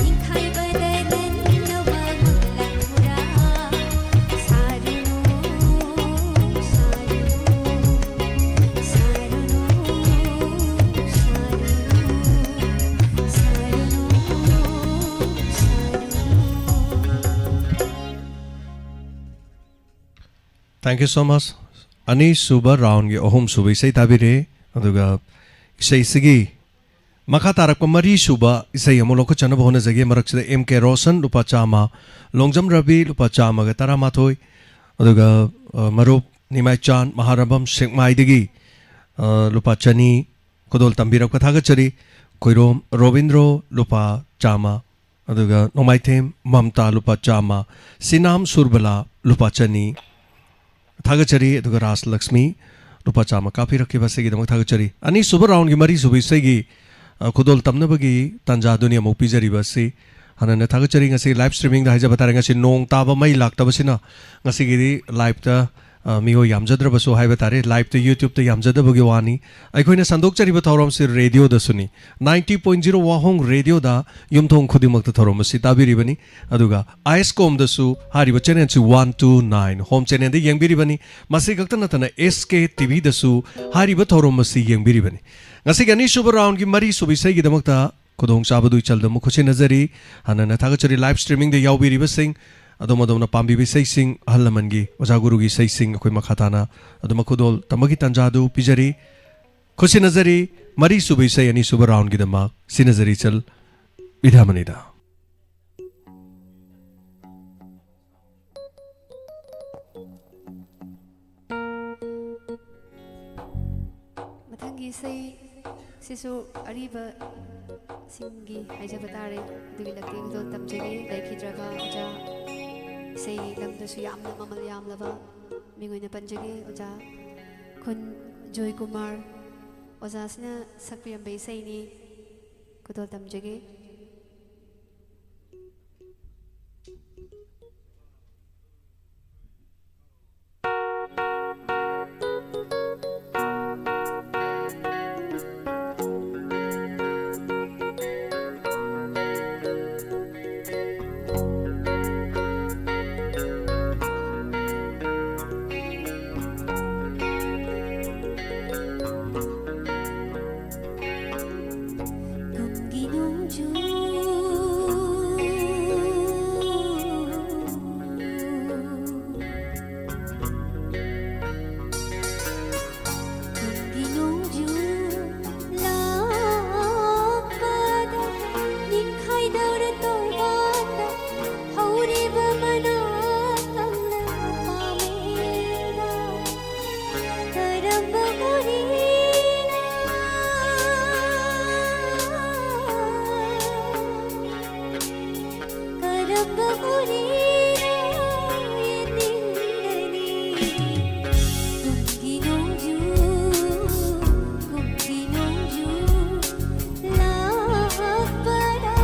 ꯅꯤꯡꯈꯥꯏꯕꯗ ꯅꯟꯗꯧꯕ ꯃꯪꯂꯥꯟ ꯄꯨꯔꯥ ꯁꯥꯔꯨꯅꯨ, ꯁꯥꯔꯨꯅꯨ꯫ Thank you so much. ꯑꯅꯤꯁꯨꯕ ꯔꯥꯎꯟꯒꯤ ꯑꯍꯨꯝꯁꯨꯕ ꯏꯁꯩ ꯇꯥꯕꯤꯔꯦ꯫ ꯑꯗꯨꯒ ꯏꯁꯩꯁꯤꯒꯤ ꯃꯈꯥ ꯇꯥꯔꯛꯄ ꯃꯔꯤꯁꯨꯕ ꯏꯁꯩ ꯑꯃꯨꯛ ꯂꯧꯈꯠꯆꯅꯕ ꯍꯣꯠꯅꯖꯒꯦ꯫ ꯃꯔꯛꯁꯤꯗ ꯑꯦꯝ ꯀꯦ ꯔꯣꯁꯟ ꯂꯨꯄꯥ ꯆꯥꯝꯃ, ꯂꯣꯡꯖꯝ ꯔꯕꯤ ꯂꯨꯄꯥ ꯆꯥꯝꯃꯒ ꯇꯔꯥꯃꯥꯊꯣꯏ, ꯑꯗꯨꯒ, ꯑ, ꯃꯔꯨꯞ ꯅꯤꯃꯥꯏꯆꯥꯟ ꯃꯍꯥꯔꯝꯕꯝ ꯁꯦꯛꯃꯥꯏꯗꯒꯤ, ꯑ, ꯂꯨꯄꯥ ꯆꯅꯤ ꯈꯨꯗꯣꯜ ꯇꯝꯕꯤꯔꯛꯄ ꯊꯥꯒꯠꯆꯔꯤ꯫ ꯈꯣꯏꯔꯣꯝ ꯔꯣꯕꯤꯟꯗ꯭ꯔꯣ ꯂꯨꯄꯥ ꯆꯥꯝꯃ, ꯑꯗꯨꯒ ꯅꯣꯡꯃꯥꯏꯊꯦꯝ ꯃꯝꯇꯥ ꯂꯨꯄꯥ ꯆꯥꯝꯃ, ꯁꯤꯅꯥꯝ ꯁꯨꯔꯕꯂꯥ ꯂꯨꯄꯥ ꯆꯅꯤ ꯊꯥꯒꯠꯆꯔꯤ, ꯑꯗꯨꯒ ꯔꯥꯖ ꯂꯛꯁꯃꯤ ꯂꯨꯄꯥ ꯆꯥꯝꯃ ꯀꯥꯞꯄꯤꯔꯛꯈꯤꯕ ꯑꯁꯤꯒꯤꯗꯃꯛ ꯊꯥꯒꯠꯆꯔꯤ꯫ ꯑꯅꯤꯁꯨꯕ ꯔꯥꯎꯟꯒꯤ ꯃꯔꯤꯁꯨꯕ ꯏꯁꯩꯒꯤ, ꯑ, ꯈꯨꯗꯣꯜ ꯇꯝꯅꯕꯒꯤ ꯇꯥꯟꯖꯥꯗꯨꯅꯤ ꯑꯃꯨꯛ ꯄꯤꯖꯔꯤꯕ ꯑꯁꯤ꯫ ꯍꯥꯟꯅꯅ ꯊꯥꯒꯠꯆꯔꯤ꯫ ꯉꯁꯤ ꯂꯥꯏꯚ ꯁ꯭ꯇ꯭ꯔꯤꯃꯤꯡꯗ ꯍꯥꯏꯖꯕ ꯇꯥꯔꯦ, ꯉꯁꯤ ꯅꯣꯡ ꯇꯥꯕ ꯃꯩ ꯂꯥꯛꯇꯕꯁꯤꯅ ꯉꯁꯤꯒꯤꯗꯤ ꯂꯥꯏꯚꯇ, ꯑ, ꯃꯤꯑꯣꯏ ꯌꯥꯝꯖꯗ꯭ꯔꯕꯁꯨ ꯍꯥꯏꯕ ꯇꯥꯔꯦ, ꯂꯥꯏꯚꯇ, YouTubeꯇ ꯌꯥꯝꯖꯗꯕꯒꯤ ꯋꯥꯅꯤ꯫ ꯑꯩꯈꯣꯏꯅ ꯁꯟꯗꯣꯛꯆꯔꯤꯕ ꯊꯧꯔꯝꯁꯤ ꯔꯦꯗꯤꯑꯣꯗꯁꯨꯅꯤ꯫ Ninety point zero ꯋꯥꯍꯣꯡ ꯔꯦꯗꯤꯑꯣꯗ ꯌꯨꯝꯊꯣꯡ ꯈꯨꯗꯤꯡꯃꯛꯇ ꯊꯧꯔꯝ ꯑꯁꯤ ꯇꯥꯕꯤꯔꯤꯕꯅꯤ꯫ ꯑꯗꯨꯒ ꯑꯥꯏ ꯑꯦꯁ ꯀꯣꯝꯗꯁꯨ ꯍꯥꯏꯔꯤꯕ ꯆꯦꯅꯦꯜꯁꯤ one two nine ꯍꯣꯝ ꯆꯦꯅꯦꯜꯗ ꯌꯦꯡꯕꯤꯔꯤꯕꯅꯤ꯫ ꯃꯁꯤ ꯈꯛꯇ ꯅꯠꯇꯅ ꯑꯦꯁ ꯀꯦ ꯇꯤ ꯚꯤꯗꯁꯨ ꯍꯥꯏꯔꯤꯕ ꯊꯧꯔꯝ ꯑꯁꯤ ꯌꯦꯡꯕꯤꯔꯤꯕꯅꯤ꯫ ꯉꯁꯤꯒꯤ ꯑꯅꯤꯁꯨꯕ ꯔꯥꯎꯟꯒꯤ ꯃꯔꯤꯁꯨꯕ ꯏꯁꯩꯒꯤꯗꯃꯛꯇ ꯈꯨꯗꯣꯡꯆꯥꯕꯗꯨ ꯏꯆꯜꯗ ꯑꯃꯨꯛ ꯈꯨꯠꯁꯤꯟꯅꯖꯔꯤ꯫ ꯍꯥꯟꯅꯅ ꯊꯥꯒꯠꯆꯔꯤ ꯂꯥꯏꯚ ꯁ꯭ꯇ꯭ꯔꯤꯃꯤꯡꯗ ꯌꯥꯎꯕꯤꯔꯤꯕꯁꯤꯡ, ꯑꯗꯣꯝ ꯑꯗꯣꯝꯅ ꯄꯥꯝꯕꯤꯕ ꯏꯁꯩꯁꯤꯡ, ꯑꯍꯜ ꯂꯃꯟꯒꯤ, ꯑꯣꯖꯥ ꯒꯨꯔꯨꯒꯤ ꯏꯁꯩꯁꯤꯡ ꯑꯩꯈꯣꯏ ꯃꯈꯥ ꯇꯥꯅ ꯑꯗꯨꯃꯛ ꯈꯨꯗꯣꯜ ꯇꯝꯕꯒꯤ ꯇꯥꯟꯖꯥꯗꯨ ꯄꯤꯖꯔꯤ꯫ ꯈꯨꯠꯁꯤꯟꯅꯖꯔꯤ꯫ ꯃꯔꯤꯁꯨꯕ ꯏꯁꯩ ꯑꯅꯤꯁꯨꯕ ꯔꯥꯎꯟꯒꯤꯗꯃꯛ ꯁꯤꯟꯅꯖꯔꯤ ꯏꯆꯜ ꯕꯤꯗ꯭ꯌꯥꯃꯅꯤꯗ꯫ ꯃꯊꯪꯒꯤ ꯏꯁꯩ ꯁꯤꯁꯨ ꯑꯔꯤꯕꯁꯤꯡꯒꯤ ꯍꯥꯏꯖꯕ ꯇꯥꯔꯦ꯫ ꯑꯗꯨꯒꯤ ꯂꯛꯇꯦꯡꯗꯣ ꯇꯝꯖꯒꯦ꯫ ꯂꯩꯈꯤꯗ꯭ꯔꯕ ꯑꯣꯖꯥ, ꯏꯁꯩ ꯂꯝꯗꯁꯨ ꯌꯥꯝꯅ ꯃꯃꯜ ꯌꯥꯝꯂꯕ ꯃꯤꯡ ꯑꯣꯏꯅ ꯄꯟꯖꯒꯦ, ꯑꯣꯖꯥ ꯈꯨꯟ ꯖꯣꯏꯀꯨꯃꯥꯔ꯫ ꯑꯣꯖꯥꯁꯤꯅ ꯁꯛꯄꯤꯔꯝꯕ ꯏꯁꯩꯅꯤ꯫ ꯈꯨꯗꯣꯜ ꯇꯝꯖꯒꯦ꯫ ꯀꯨꯝꯒꯤ ꯅꯣꯡꯖꯨ, ꯀꯨꯝꯒꯤ ꯅꯣꯡꯖꯨ ꯂꯥꯛꯄꯗ ꯅꯤꯡꯈꯥꯏꯗꯧꯔ ꯇꯣꯔꯕꯥꯟꯗ ꯍꯧꯔꯤꯕ ꯃꯅꯥ ꯀꯪꯂꯕ ꯄꯥꯝꯕꯤꯗ ꯀꯔꯝꯕ ꯎꯔꯤꯅꯣ? ꯀꯔꯝꯕ ꯎꯔꯤꯅꯣ ꯌꯦꯡꯅꯤꯡꯒꯅꯤ? ꯀꯨꯝꯒꯤ ꯅꯣꯡꯖꯨ, ꯀꯨꯝꯒꯤ ꯅꯣꯡꯖꯨ ꯂꯥꯛꯄꯗ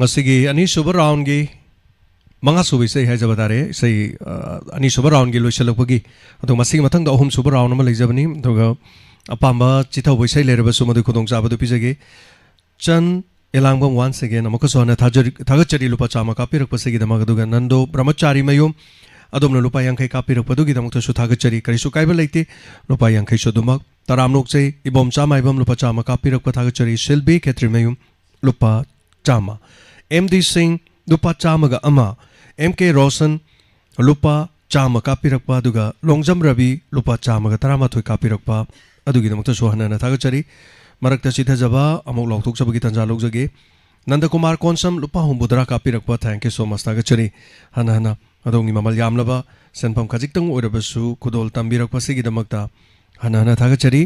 ꯉꯁꯤꯒꯤ ꯑꯅꯤꯁꯨꯕ roundꯒꯤ ꯃꯉꯥꯁꯨꯕ ꯏꯁꯩ ꯍꯥꯏꯖꯕ ꯇꯥꯔꯦ, ꯏꯁꯩ, ꯑ, ꯑꯅꯤꯁꯨꯕ roundꯒꯤ ꯂꯣꯏꯁꯤꯜꯂꯛꯄꯒꯤ꯫ ꯑꯗꯣ ꯃꯁꯤꯒꯤ ꯃꯊꯪꯗ ꯑꯍꯨꯝꯁꯨꯕ round ꯑꯃ ꯂꯩꯖꯕꯅꯤ꯫ ꯑꯗꯨꯒ ꯑꯄꯥꯝꯕ ꯆꯤꯊꯍꯧꯕ ꯏꯁꯩ ꯂꯩꯔꯕꯁꯨ ꯃꯗꯨꯒꯤ ꯈꯨꯗꯣꯡꯆꯥꯕꯗꯨ ꯄꯤꯖꯒꯦ꯫ ꯆꯟ ꯑꯦꯂꯥꯡꯕꯝ once again ꯑꯃꯨꯛꯀꯁꯨ ꯍꯟꯅ ꯊꯥꯖꯔꯤ-, ꯊꯥꯒꯠꯆꯔꯤ ꯂꯨꯄꯥ ꯆꯥꯝꯃ ꯀꯥꯞꯄꯤꯔꯛꯄꯁꯤꯒꯤꯗꯃꯛ꯫ ꯑꯗꯨꯒ ꯅꯟꯗꯣ ꯕ꯭ꯔꯍꯃꯆꯥꯔꯤ ꯃꯌꯨꯝ, ꯑꯗꯣꯝꯅ ꯂꯨꯄꯥ ꯌꯥꯡꯈꯩ ꯀꯥꯞꯄꯤꯔꯛꯄꯗꯨꯒꯤꯗꯃꯛꯇꯁꯨ ꯊꯥꯒꯠꯆꯔꯤ, ꯀꯔꯤꯁꯨ ꯀꯥꯏꯕ ꯂꯩꯇꯦ꯫ ꯂꯨꯄꯥ ꯌꯥꯡꯈꯩꯁꯨ ꯑꯗꯨꯃꯛ꯫ ꯇꯔꯥꯝꯅ ꯑꯣꯛꯆꯩ ꯏꯕꯣꯝꯆꯥ ꯃꯥꯏꯕꯝ ꯂꯨꯄꯥ ꯆꯥꯝꯃ ꯀꯥꯞꯄꯤꯔꯛꯄ ꯊꯥꯒꯠꯆꯔꯤ꯫ ꯁꯤꯜꯕꯤ ꯈꯦꯇ꯭ꯔꯤꯃꯌꯨꯝ ꯂꯨꯄꯥ ꯆꯥꯝꯃ꯫ ꯑꯦꯝ ꯗꯤ ꯁꯤꯡ ꯂꯨꯄꯥ ꯆꯥꯝꯃꯒ ꯑꯃ꯫ ꯑꯦꯝ ꯀꯦ ꯔꯣꯁꯟ ꯂꯨꯄꯥ ꯆꯥꯝꯃ ꯀꯥꯞꯄꯤꯔꯛꯄ, ꯑꯗꯨꯒ ꯂꯣꯡꯖꯝ ꯔꯕꯤ ꯂꯨꯄꯥ ꯆꯥꯝꯃꯒ ꯇꯔꯥꯃꯥꯊꯣꯏ ꯀꯥꯞꯄꯤꯔꯛꯄ, ꯑꯗꯨꯒꯤꯗꯃꯛꯇꯁꯨ ꯍꯟꯅ ꯍꯟꯅ ꯊꯥꯒꯠꯆꯔꯤ꯫ ꯃꯔꯛꯇ ꯆꯤꯊꯖꯕ ꯑꯃꯨꯛ ꯂꯥꯎꯊꯣꯛꯆꯕꯒꯤ ꯇꯥꯟꯖꯥ ꯂꯧꯖꯒꯦ꯫ ꯅꯟꯗꯀꯨꯃꯥꯔ ꯀꯣꯟꯁꯝ ꯂꯨꯄꯥ ꯍꯨꯝꯐꯨꯇꯔꯥ ꯀꯥꯞꯄꯤꯔꯛꯄ, thank you so much, ꯊꯥꯒꯠꯆꯔꯤ꯫ ꯍꯟꯅ ꯍꯟꯅ ꯑꯗꯣꯝꯒꯤ ꯃꯃꯜ ꯌꯥꯝꯂꯕ ꯁꯦꯟꯐꯝ ꯈꯖꯤꯛꯇꯪ ꯑꯣꯏꯔꯕꯁꯨ ꯈꯨꯗꯣꯜ ꯇꯝꯕꯤꯔꯛꯄꯁꯤꯒꯤꯗꯃꯛꯇ ꯍꯟꯅ ꯍꯟꯅ ꯊꯥꯒꯠꯆꯔꯤ꯫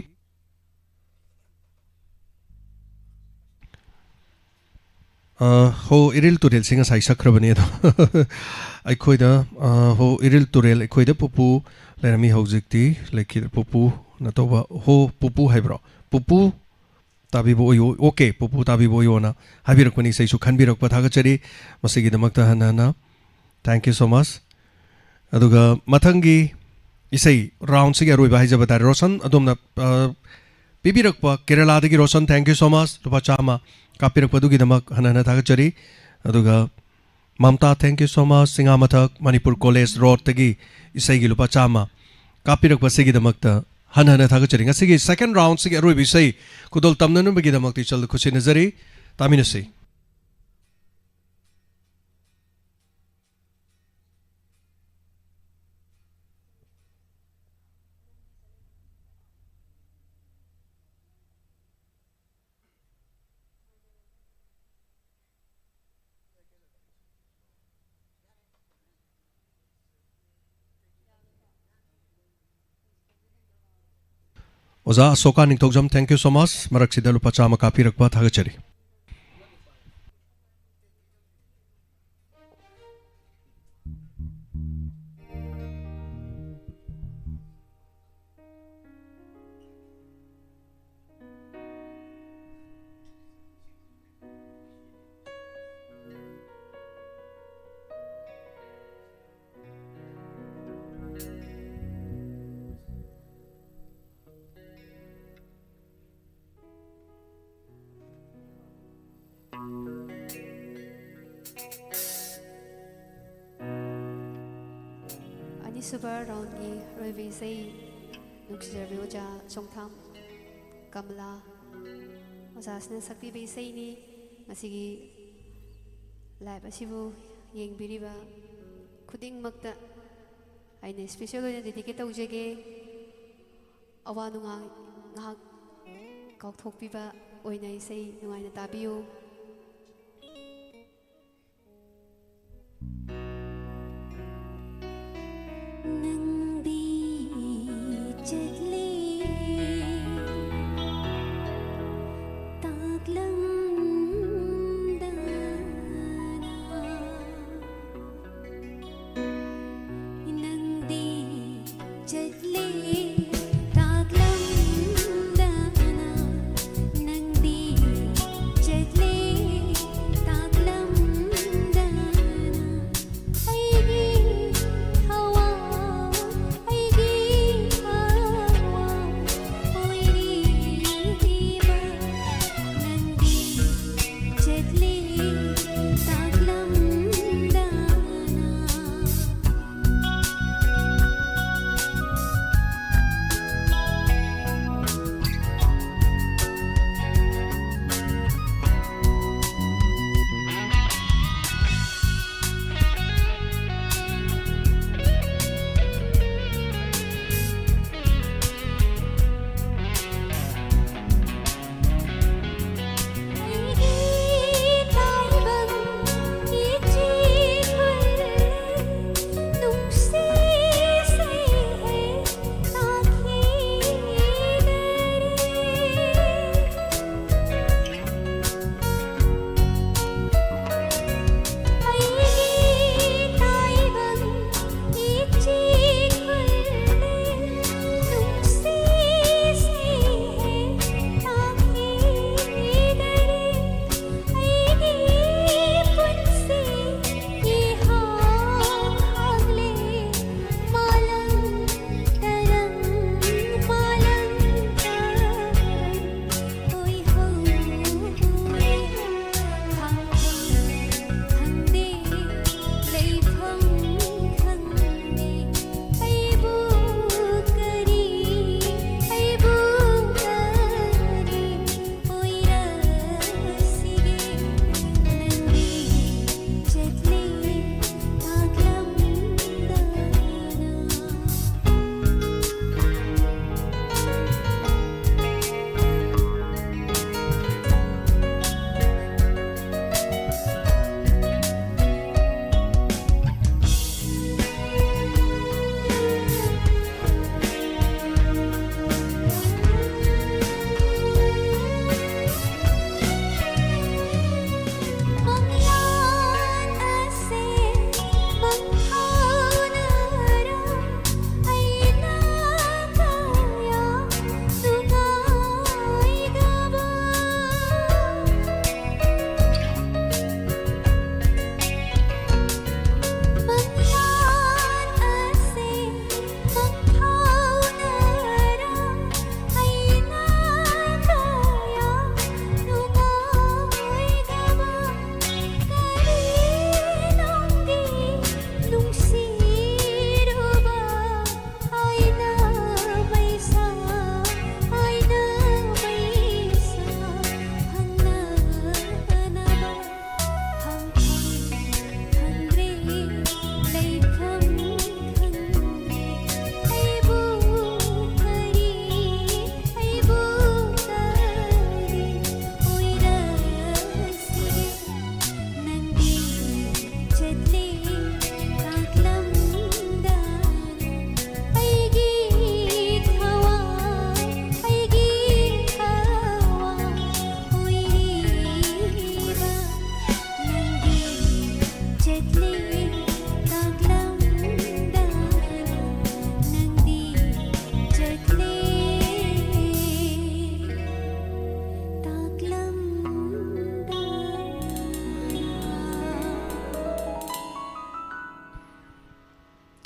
ꯑ, ꯍꯣ ꯏꯔꯤꯜ ꯇꯨꯔꯦꯜꯁꯤ ꯉꯁꯥꯏ ꯁꯛꯈ꯭ꯔꯕꯅꯤ ꯑꯗꯣ꯫ ꯑꯩꯈꯣꯏꯗ, ꯑ, ꯍꯣ ꯏꯔꯤꯜ ꯇꯨꯔꯦꯜ ꯑꯩꯈꯣꯏꯗ ꯄꯨꯄꯨ ꯂꯩꯔꯝꯃꯤ, ꯍꯧꯖꯤꯛꯇꯤ ꯂꯩꯈꯤꯗ꯭ꯔꯦ꯫ ꯄꯨꯄꯨꯅ ꯇꯧꯕ ꯍꯣ ꯄꯨꯄꯨ ꯍꯥꯏꯕ꯭ꯔꯣ? ꯄꯨꯄꯨ ꯇꯥꯕꯤꯕ ꯑꯣꯏꯌꯨ, okay, ꯄꯨꯄꯨ ꯇꯥꯕꯤꯕ ꯑꯣꯏꯌꯨꯅ ꯍꯥꯏꯕꯤꯔꯛꯄꯅꯤ꯫ ꯏꯁꯩꯁꯨ ꯈꯟꯕꯤꯔꯛꯄ ꯊꯥꯒꯠꯆꯔꯤ꯫ ꯃꯁꯤꯒꯤꯗꯃꯛꯇ ꯍꯟꯅ ꯍꯟꯅ thank you so much꯫ ꯑꯗꯨꯒ ꯃꯊꯪꯒꯤ ꯏꯁꯩ roundꯁꯤꯒꯤ ꯑꯔꯣꯏꯕ ꯍꯥꯏꯖꯕ ꯇꯥꯔꯦ꯫ ꯔꯣꯁꯟ ꯑꯗꯣꯝꯅ, ꯑ, ꯄꯤꯕꯤꯔꯛꯄ ꯀꯦꯔꯂꯥꯗꯒꯤ Roshan, thank you so much, ꯂꯨꯄꯥ ꯆꯥꯝꯃ ꯀꯥꯞꯄꯤꯔꯛꯄꯗꯨꯒꯤꯗꯃꯛ ꯍꯟꯅ ꯍꯟꯅ ꯊꯥꯒꯠꯆꯔꯤ꯫ ꯑꯗꯨꯒ ꯃꯝꯇꯥ, thank you so much, Chingamathak Manipur college ꯔꯣꯗꯇꯒꯤ ꯏꯁꯩꯒꯤ ꯂꯨꯄꯥ ꯆꯥꯝꯃ ꯀꯥꯞꯄꯤꯔꯛꯄꯁꯤꯒꯤꯗꯃꯛꯇ ꯍꯟꯅ ꯍꯟꯅ ꯊꯥꯒꯠꯆꯔꯤ꯫ ꯉꯁꯤꯒꯤ second roundꯁꯤꯒꯤ ꯑꯔꯣꯏꯕ ꯏꯁꯩ ꯈꯨꯗꯣꯜ ꯇꯝꯅꯅꯕꯒꯤꯗꯃꯛꯇ ꯏꯆꯜꯗ ꯈꯨꯠꯁꯤꯟꯅꯖꯔꯤ꯫ ꯇꯥꯃꯤꯟꯅꯁꯤ꯫ ꯑꯣꯖꯥ ꯑꯁꯣꯀꯥ ꯅꯤꯡꯊꯧꯖꯝ, thank you so much, ꯃꯔꯛꯁꯤꯗ ꯂꯨꯄꯥ ꯆꯥꯝꯃ ꯀꯥꯞꯄꯤꯔꯛꯄ ꯊꯥꯒꯠꯆꯔꯤ꯫ ꯑꯅꯤꯁꯨꯕ ꯔꯥꯎꯟꯒꯤ ꯑꯔꯣꯏꯕ ꯏꯁꯩ ꯅꯨꯡꯁꯤꯖꯔꯕꯤ ꯑꯣꯖꯥ ꯆꯣꯡꯊꯥꯝ ꯀꯃꯂꯥ ꯑꯣꯖꯥꯁꯤꯅ ꯁꯛꯄꯤꯕ ꯏꯁꯩꯅꯤ꯫ ꯉꯁꯤꯒꯤ ꯂꯥꯏꯚ ꯑꯁꯤꯕꯨ ꯌꯦꯡꯕꯤꯔꯤꯕ ꯈꯨꯗꯤꯡꯃꯛꯇ ꯑꯩꯅ ꯏꯁꯄꯤꯁꯦꯜ ꯑꯣꯏꯅ ꯗꯦꯗꯤꯀꯦꯠ ꯇꯧꯖꯒꯦ꯫ ꯑꯋꯥ ꯅꯨꯡꯉꯥꯏ ꯉꯥꯏꯍꯥꯛ ꯀꯥꯎꯊꯣꯛꯄꯤꯕ ꯑꯣꯏꯅ ꯏꯁꯩ ꯅꯨꯡꯉꯥꯏꯅ ꯇꯥꯕꯤꯌꯨ꯫ ꯅꯪꯗꯤ ꯆꯠꯂꯦ ꯇꯥꯛꯂꯝꯗꯅ, ꯅꯪꯗꯤ ꯆꯠꯂꯦ ꯇꯥꯛꯂꯝꯗꯅ, ꯅꯪꯗꯤ ꯆꯠꯂꯦ ꯇꯥꯛꯂꯝꯗꯅ꯫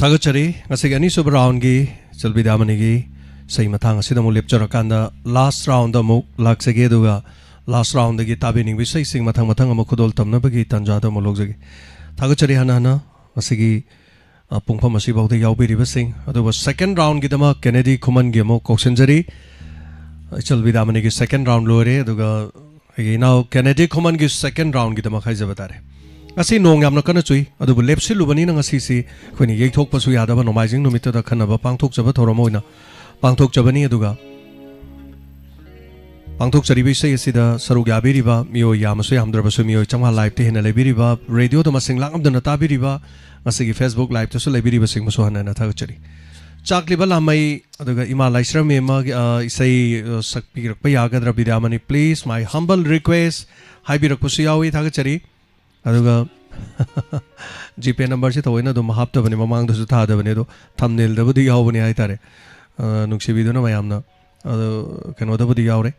ꯊꯥꯒꯠꯆꯔꯤ꯫ ꯉꯁꯤꯒꯤ ꯑꯅꯤꯁꯨꯕ roundꯒꯤ ꯏꯆꯜ ꯕꯤꯗ꯭ꯌꯥꯃꯅꯤꯒꯤ ꯏꯁꯩ ꯃꯇꯥꯡ ꯑꯁꯤꯗ ꯑꯃꯨꯛ ꯂꯦꯞꯆꯔꯀꯥꯟꯗ last roundꯗ ꯑꯃꯨꯛ ꯂꯥꯛꯆꯒꯦ, ꯑꯗꯨꯒ last roundꯗꯒꯤ ꯇꯥꯕꯤꯅꯤꯡꯕ ꯏꯁꯩꯁꯤꯡ ꯃꯊꯪ ꯃꯊꯪ ꯑꯃꯨꯛ ꯈꯨꯗꯣꯜ ꯇꯝꯅꯕꯒꯤ ꯇꯥꯟꯖꯥꯗꯣ ꯑꯃꯨꯛ ꯂꯧꯖꯒꯦ꯫ ꯊꯥꯒꯠꯆꯔꯤ ꯍꯟꯅ ꯍꯟꯅ ꯉꯁꯤꯒꯤ, ꯑ, ꯄꯨꯡꯐꯝ ꯑꯁꯤꯐꯥꯎꯗ ꯌꯥꯎꯕꯤꯔꯤꯕꯁꯤꯡ꯫ ꯑꯗꯨꯒ second roundꯒꯤꯗꯃꯛ ꯀꯦꯅꯦꯗꯤ ꯈꯨꯃꯟꯒꯤ ꯑꯃꯨꯛ ꯀꯧꯁꯤꯟꯖꯔꯤ꯫ ꯏꯆꯜ ꯕꯤꯗ꯭ꯌꯥꯃꯅꯤꯒꯤ second round ꯂꯣꯏꯔꯦ, ꯑꯗꯨꯒ ꯑꯩꯒꯤ ꯏꯅꯥꯎ ꯀꯦꯅꯦꯗꯤ ꯈꯨꯃꯟꯒꯤ second roundꯒꯤꯗꯃꯛ ꯍꯥꯏꯖꯕ ꯇꯥꯔꯦ꯫ ꯉꯁꯤ ꯅꯣꯡ ꯌꯥꯝꯅ ꯀꯟꯅ ꯆꯨꯏ, ꯑꯗꯨꯕꯨ ꯂꯦꯞꯁꯤꯜꯂꯨꯕꯅꯤꯅ ꯉꯁꯤꯁꯤ ꯑꯩꯈꯣꯏꯅ ꯌꯩꯊꯣꯛꯄꯁꯨ ꯌꯥꯗꯕ ꯅꯣꯡꯃꯥꯏꯖꯤꯡ ꯅꯨꯃꯤꯠꯇꯨꯗ ꯈꯟꯅꯕ ꯄꯥꯡꯊꯣꯛꯆꯕ ꯊꯧꯔꯝ ꯑꯣꯏꯅ ꯄꯥꯡꯊꯣꯛꯆꯕꯅꯤ꯫ ꯑꯗꯨꯒ ꯄꯥꯡꯊꯣꯛꯆꯔꯤꯕ ꯏꯁꯩ ꯑꯁꯤꯗ ꯁꯔꯨꯛ ꯌꯥꯕꯤꯔꯤꯕ ꯃꯤꯑꯣꯏ ꯌꯥꯝꯃꯁꯨ ꯌꯥꯝꯗ꯭ꯔꯕꯁꯨ ꯃꯤꯑꯣꯏ ꯆꯥꯝꯃꯉꯥ liveꯇ ꯍꯦꯟꯅ ꯂꯩꯕꯤꯔꯤꯕ, radioꯗ ꯃꯁꯤꯡ ꯂꯥꯛꯂꯝꯗꯅ ꯇꯥꯕꯤꯔꯤꯕ, ꯉꯁꯤꯒꯤ Facebook liveꯇꯁꯨ ꯂꯩꯕꯤꯔꯤꯕꯁꯤꯡꯕꯨꯁꯨ ꯍꯟꯅ ꯍꯟꯅ ꯊꯥꯒꯠꯆꯔꯤ꯫ ꯆꯥꯛꯂꯤꯕ ꯂꯥꯃꯩ, ꯑꯗꯨꯒ ꯏꯃꯥ ꯂꯥꯏꯁ꯭ꯔꯝ ꯏꯃꯥꯒꯤ, ꯑ, ꯏꯁꯩ, ꯑ, ꯁꯛꯄꯤꯔꯛꯄ ꯌꯥꯒꯗ꯭ꯔꯥ ꯕꯤꯗ꯭ꯌꯥꯃꯅꯤ, please, my humble request ꯍꯥꯏꯕꯤꯔꯛꯄꯁꯨ ꯌꯥꯎꯏ, ꯊꯥꯒꯠꯆꯔꯤ꯫ ꯑꯗꯨꯒ GPay numberꯁꯤ ꯊꯑꯣꯏꯅ ꯑꯗꯨꯝ ꯍꯥꯞꯇꯕꯅꯤ, ꯃꯃꯥꯡꯗꯁꯨ ꯊꯥꯗꯕꯅꯤ, ꯑꯗꯣ thumbnailꯗꯕꯨꯗꯤ ꯌꯥꯎꯕꯅꯤ ꯍꯥꯏꯇꯥꯔꯦ꯫ ꯑ, ꯅꯨꯡꯁꯤꯕꯤꯗꯨꯅ ꯃꯌꯥꯝꯅ, ꯑꯗꯣ ꯀꯩꯅꯣꯗꯕꯨꯗꯤ ꯌꯥꯎꯔꯦ,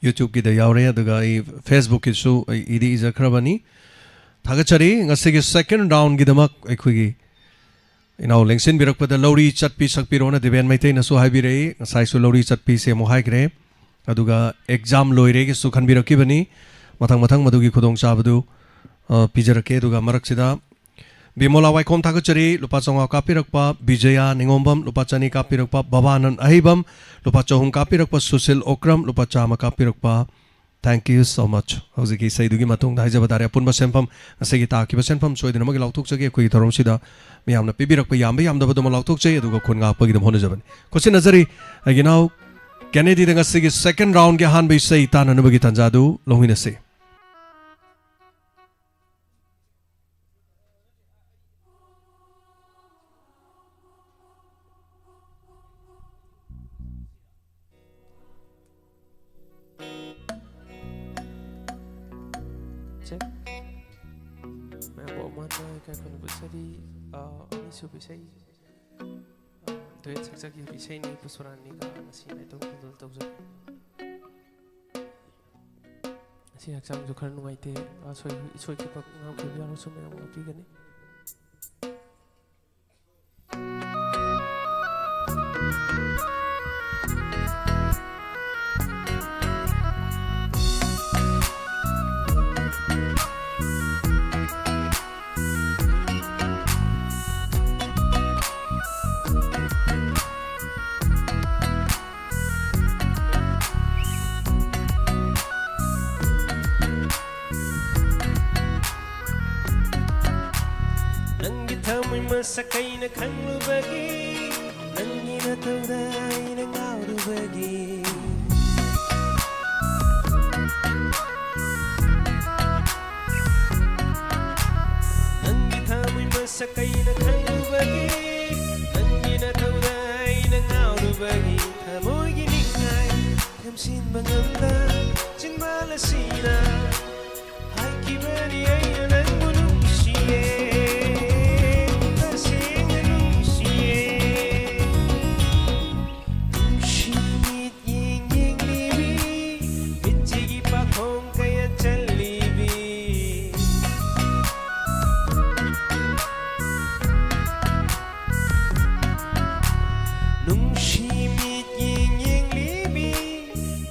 YouTubeꯀꯤꯗ ꯌꯥꯎꯔꯦ, ꯑꯗꯨꯒ ꯑꯩ Facebookꯀꯤꯁꯨ ꯑꯩ ꯏꯗꯤ ꯏꯖꯈ꯭ꯔꯕꯅꯤ꯫ ꯊꯥꯒꯠꯆꯔꯤ꯫ ꯉꯁꯤꯒꯤ second roundꯒꯤꯗꯃꯛ ꯑꯩꯈꯣꯏꯒꯤ ꯏꯅꯥꯎ ꯂꯦꯡꯁꯤꯟꯕꯤꯔꯛꯄꯗ ꯂꯧꯔꯤ ꯆꯠꯄꯤ ꯁꯛꯄꯤꯔꯣꯅ ꯗꯤꯕꯦꯟ ꯃꯩꯇꯩꯅꯁꯨ ꯍꯥꯏꯕꯤꯔꯛꯏ꯫ ꯉꯁꯥꯏꯁꯨ ꯂꯧꯔꯤ ꯆꯠꯄꯤꯁꯦ ꯑꯃꯨꯛ ꯍꯥꯏꯈ꯭ꯔꯦ꯫ ꯑꯗꯨꯒ exam ꯂꯣꯏꯔꯦꯒꯤꯁꯨ ꯈꯟꯕꯤꯔꯛꯈꯤꯕꯅꯤ꯫ ꯃꯊꯪ ꯃꯊꯪ ꯃꯗꯨꯒꯤ ꯈꯨꯗꯣꯡꯆꯥꯕꯗꯨ, ꯑ, ꯄꯤꯖꯔꯛꯀꯦ꯫ ꯑꯗꯨꯒ ꯃꯔꯛꯁꯤꯗ ꯕꯤꯃꯣꯂꯥ ꯋꯥꯏꯈꯣꯝ ꯊꯥꯒꯠꯆꯔꯤ, ꯂꯨꯄꯥ ꯆꯥꯝꯃꯉꯥ ꯀꯥꯞꯄꯤꯔꯛꯄ, ꯕꯤꯖꯌꯥ ꯅꯤꯉꯣꯝꯕꯝ ꯂꯨꯄꯥ ꯆꯅꯤ ꯀꯥꯞꯄꯤꯔꯛꯄ, ꯕꯕꯥꯅꯟ ꯑꯍꯩꯕꯝ ꯂꯨꯄꯥ ꯆꯍꯨꯝ ꯀꯥꯞꯄꯤꯔꯛꯄ, ꯁꯨꯁꯤꯜ ꯑꯣꯀ꯭ꯔꯝ ꯂꯨꯄꯥ ꯆꯥꯝꯃ ꯀꯥꯞꯄꯤꯔꯛꯄ, thank you so much꯫ ꯍꯧꯖꯤꯛꯀꯤ ꯏꯁꯩꯗꯨꯒꯤ ꯃꯇꯨꯡꯗ ꯍꯥꯏꯖꯕ ꯇꯥꯔꯦ, ꯑꯄꯨꯟꯕ ꯁꯦꯟꯐꯝ, ꯉꯁꯤꯒꯤ ꯇꯥꯈꯤꯕ ꯁꯦꯟꯐꯝ ꯁꯣꯏꯗꯅꯃꯛꯀꯤ ꯂꯥꯎꯊꯣꯛꯆꯒꯦ꯫ ꯑꯩꯈꯣꯏꯒꯤ ꯊꯧꯔꯝꯁꯤꯗ ꯃꯤꯌꯥꯝꯅ ꯄꯤꯕꯤꯔꯛꯄ ꯌꯥꯝꯕ ꯌꯥꯝꯗꯕꯗꯨꯃ ꯂꯥꯎꯊꯣꯛꯆꯩ, ꯑꯗꯨꯒ ꯈꯨꯟ ꯉꯥꯛꯄꯒꯤꯗꯃꯛ ꯍꯣꯠꯅꯖꯕꯅꯤ꯫ ꯈꯨꯠꯁꯤꯟꯅꯖꯔꯤ ꯑꯩꯒꯤ ꯏꯅꯥꯎ ꯀꯦꯅꯦꯗꯤꯗ ꯉꯁꯤꯒꯤ second roundꯒꯤ ꯑꯍꯥꯟꯕ ꯏꯁꯩ ꯇꯥꯟꯅꯅꯕꯒꯤ ꯇꯥꯟꯖꯥꯗꯨ ꯂꯧꯃꯤꯟꯅꯁꯤ꯫ Check. ꯃꯌꯥꯝꯕꯨ ꯑꯃꯨꯛ ꯍꯟꯅ ꯏꯀꯥꯏ ꯈꯨꯝꯅꯕ ꯏꯁꯩ, ꯑ, ꯑꯅꯤꯁꯨꯕ ꯏꯁꯩ, ꯑ, duet ꯁꯛꯆꯈꯤꯕ ꯏꯁꯩꯅꯤ, ꯄꯨꯁꯄꯔꯥꯅꯤꯒ ꯉꯁꯤ ꯅꯥꯏꯇꯣꯝ ꯈꯨꯗꯣꯜ ꯇꯧꯖꯒꯦ꯫ ꯉꯁꯤ ꯍꯛꯆꯥꯡꯁꯨ ꯈꯔ ꯅꯨꯡꯉꯥꯏꯇꯦ, ꯑꯁꯣꯏ-, ꯏꯁꯣꯏ ꯈꯤꯄꯛ ꯉꯥꯝꯈꯤꯕ ꯌꯥꯎꯔꯁꯨ ꯃꯌꯥꯝ ꯉꯥꯛꯄꯤꯒꯅꯤ꯫ ꯁꯛ ꯑꯩꯅ ꯈꯪꯂꯨꯕꯒꯤ, ꯅꯪꯒꯤ ꯅꯇꯧꯗ ꯑꯩꯅ ꯉꯥꯎꯔꯨꯕꯒꯤ꯫ ꯅꯪꯒꯤ ꯊꯃꯣꯏ ꯃꯁꯛ ꯑꯩꯅ ꯈꯪꯂꯨꯕꯒꯤ, ꯅꯪꯒꯤ ꯅꯇꯧꯗ ꯑꯩꯅ ꯉꯥꯎꯔꯨꯕꯒꯤ꯫ ꯊꯃꯣꯏꯒꯤ ꯅꯤꯡꯉꯥꯏ ꯊꯦꯝꯖꯤꯟꯕ ꯉꯝꯗ ꯆꯤꯟꯕꯥꯜ ꯑꯁꯤꯅ ꯍꯥꯏꯈꯤꯕꯅꯤ ꯑꯩꯅ ꯅꯪꯕꯨ ꯅꯨꯡꯁꯤꯌꯦ, ꯇꯁꯦꯡꯅ ꯅꯨꯡꯁꯤꯌꯦ꯫ ꯅꯨꯡꯁꯤ ꯃꯤꯠꯌꯦꯡ ꯌꯦꯡꯂꯤꯕꯤ, ꯃꯤꯠꯁꯤꯒꯤ ꯄꯥꯈꯣꯡ ꯀꯌꯥ ꯆꯜꯂꯤꯕꯤ꯫ ꯅꯨꯡꯁꯤ ꯃꯤꯠꯌꯦꯡ ꯌꯦꯡꯂꯤꯕꯤ,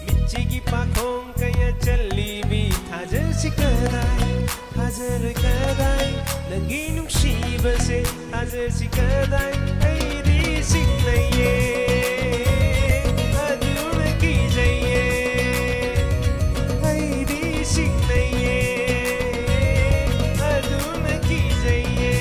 ꯃꯤꯠꯁꯤꯒꯤ ꯄꯥꯈꯣꯡ ꯀꯌꯥ ꯆꯜꯂꯤꯕꯤ꯫ ꯊꯥꯖꯁꯤ ꯀꯗꯥꯏ, ꯊꯥꯖꯔꯣꯏ ꯀꯗꯥꯏ, ꯅꯪꯒꯤ ꯅꯨꯡꯁꯤꯕꯁꯦ ꯊꯥꯖꯁꯤ ꯀꯗꯥꯏ꯫ ꯑꯩꯗꯤ ꯆꯤꯡꯅꯩꯌꯦ, ꯑꯗꯨꯅ ꯀꯤꯖꯩꯌꯦ꯫ ꯑꯩꯗꯤ ꯆꯤꯡꯅꯩꯌꯦ, ꯑꯗꯨꯅ ꯀꯤꯖꯩꯌꯦ꯫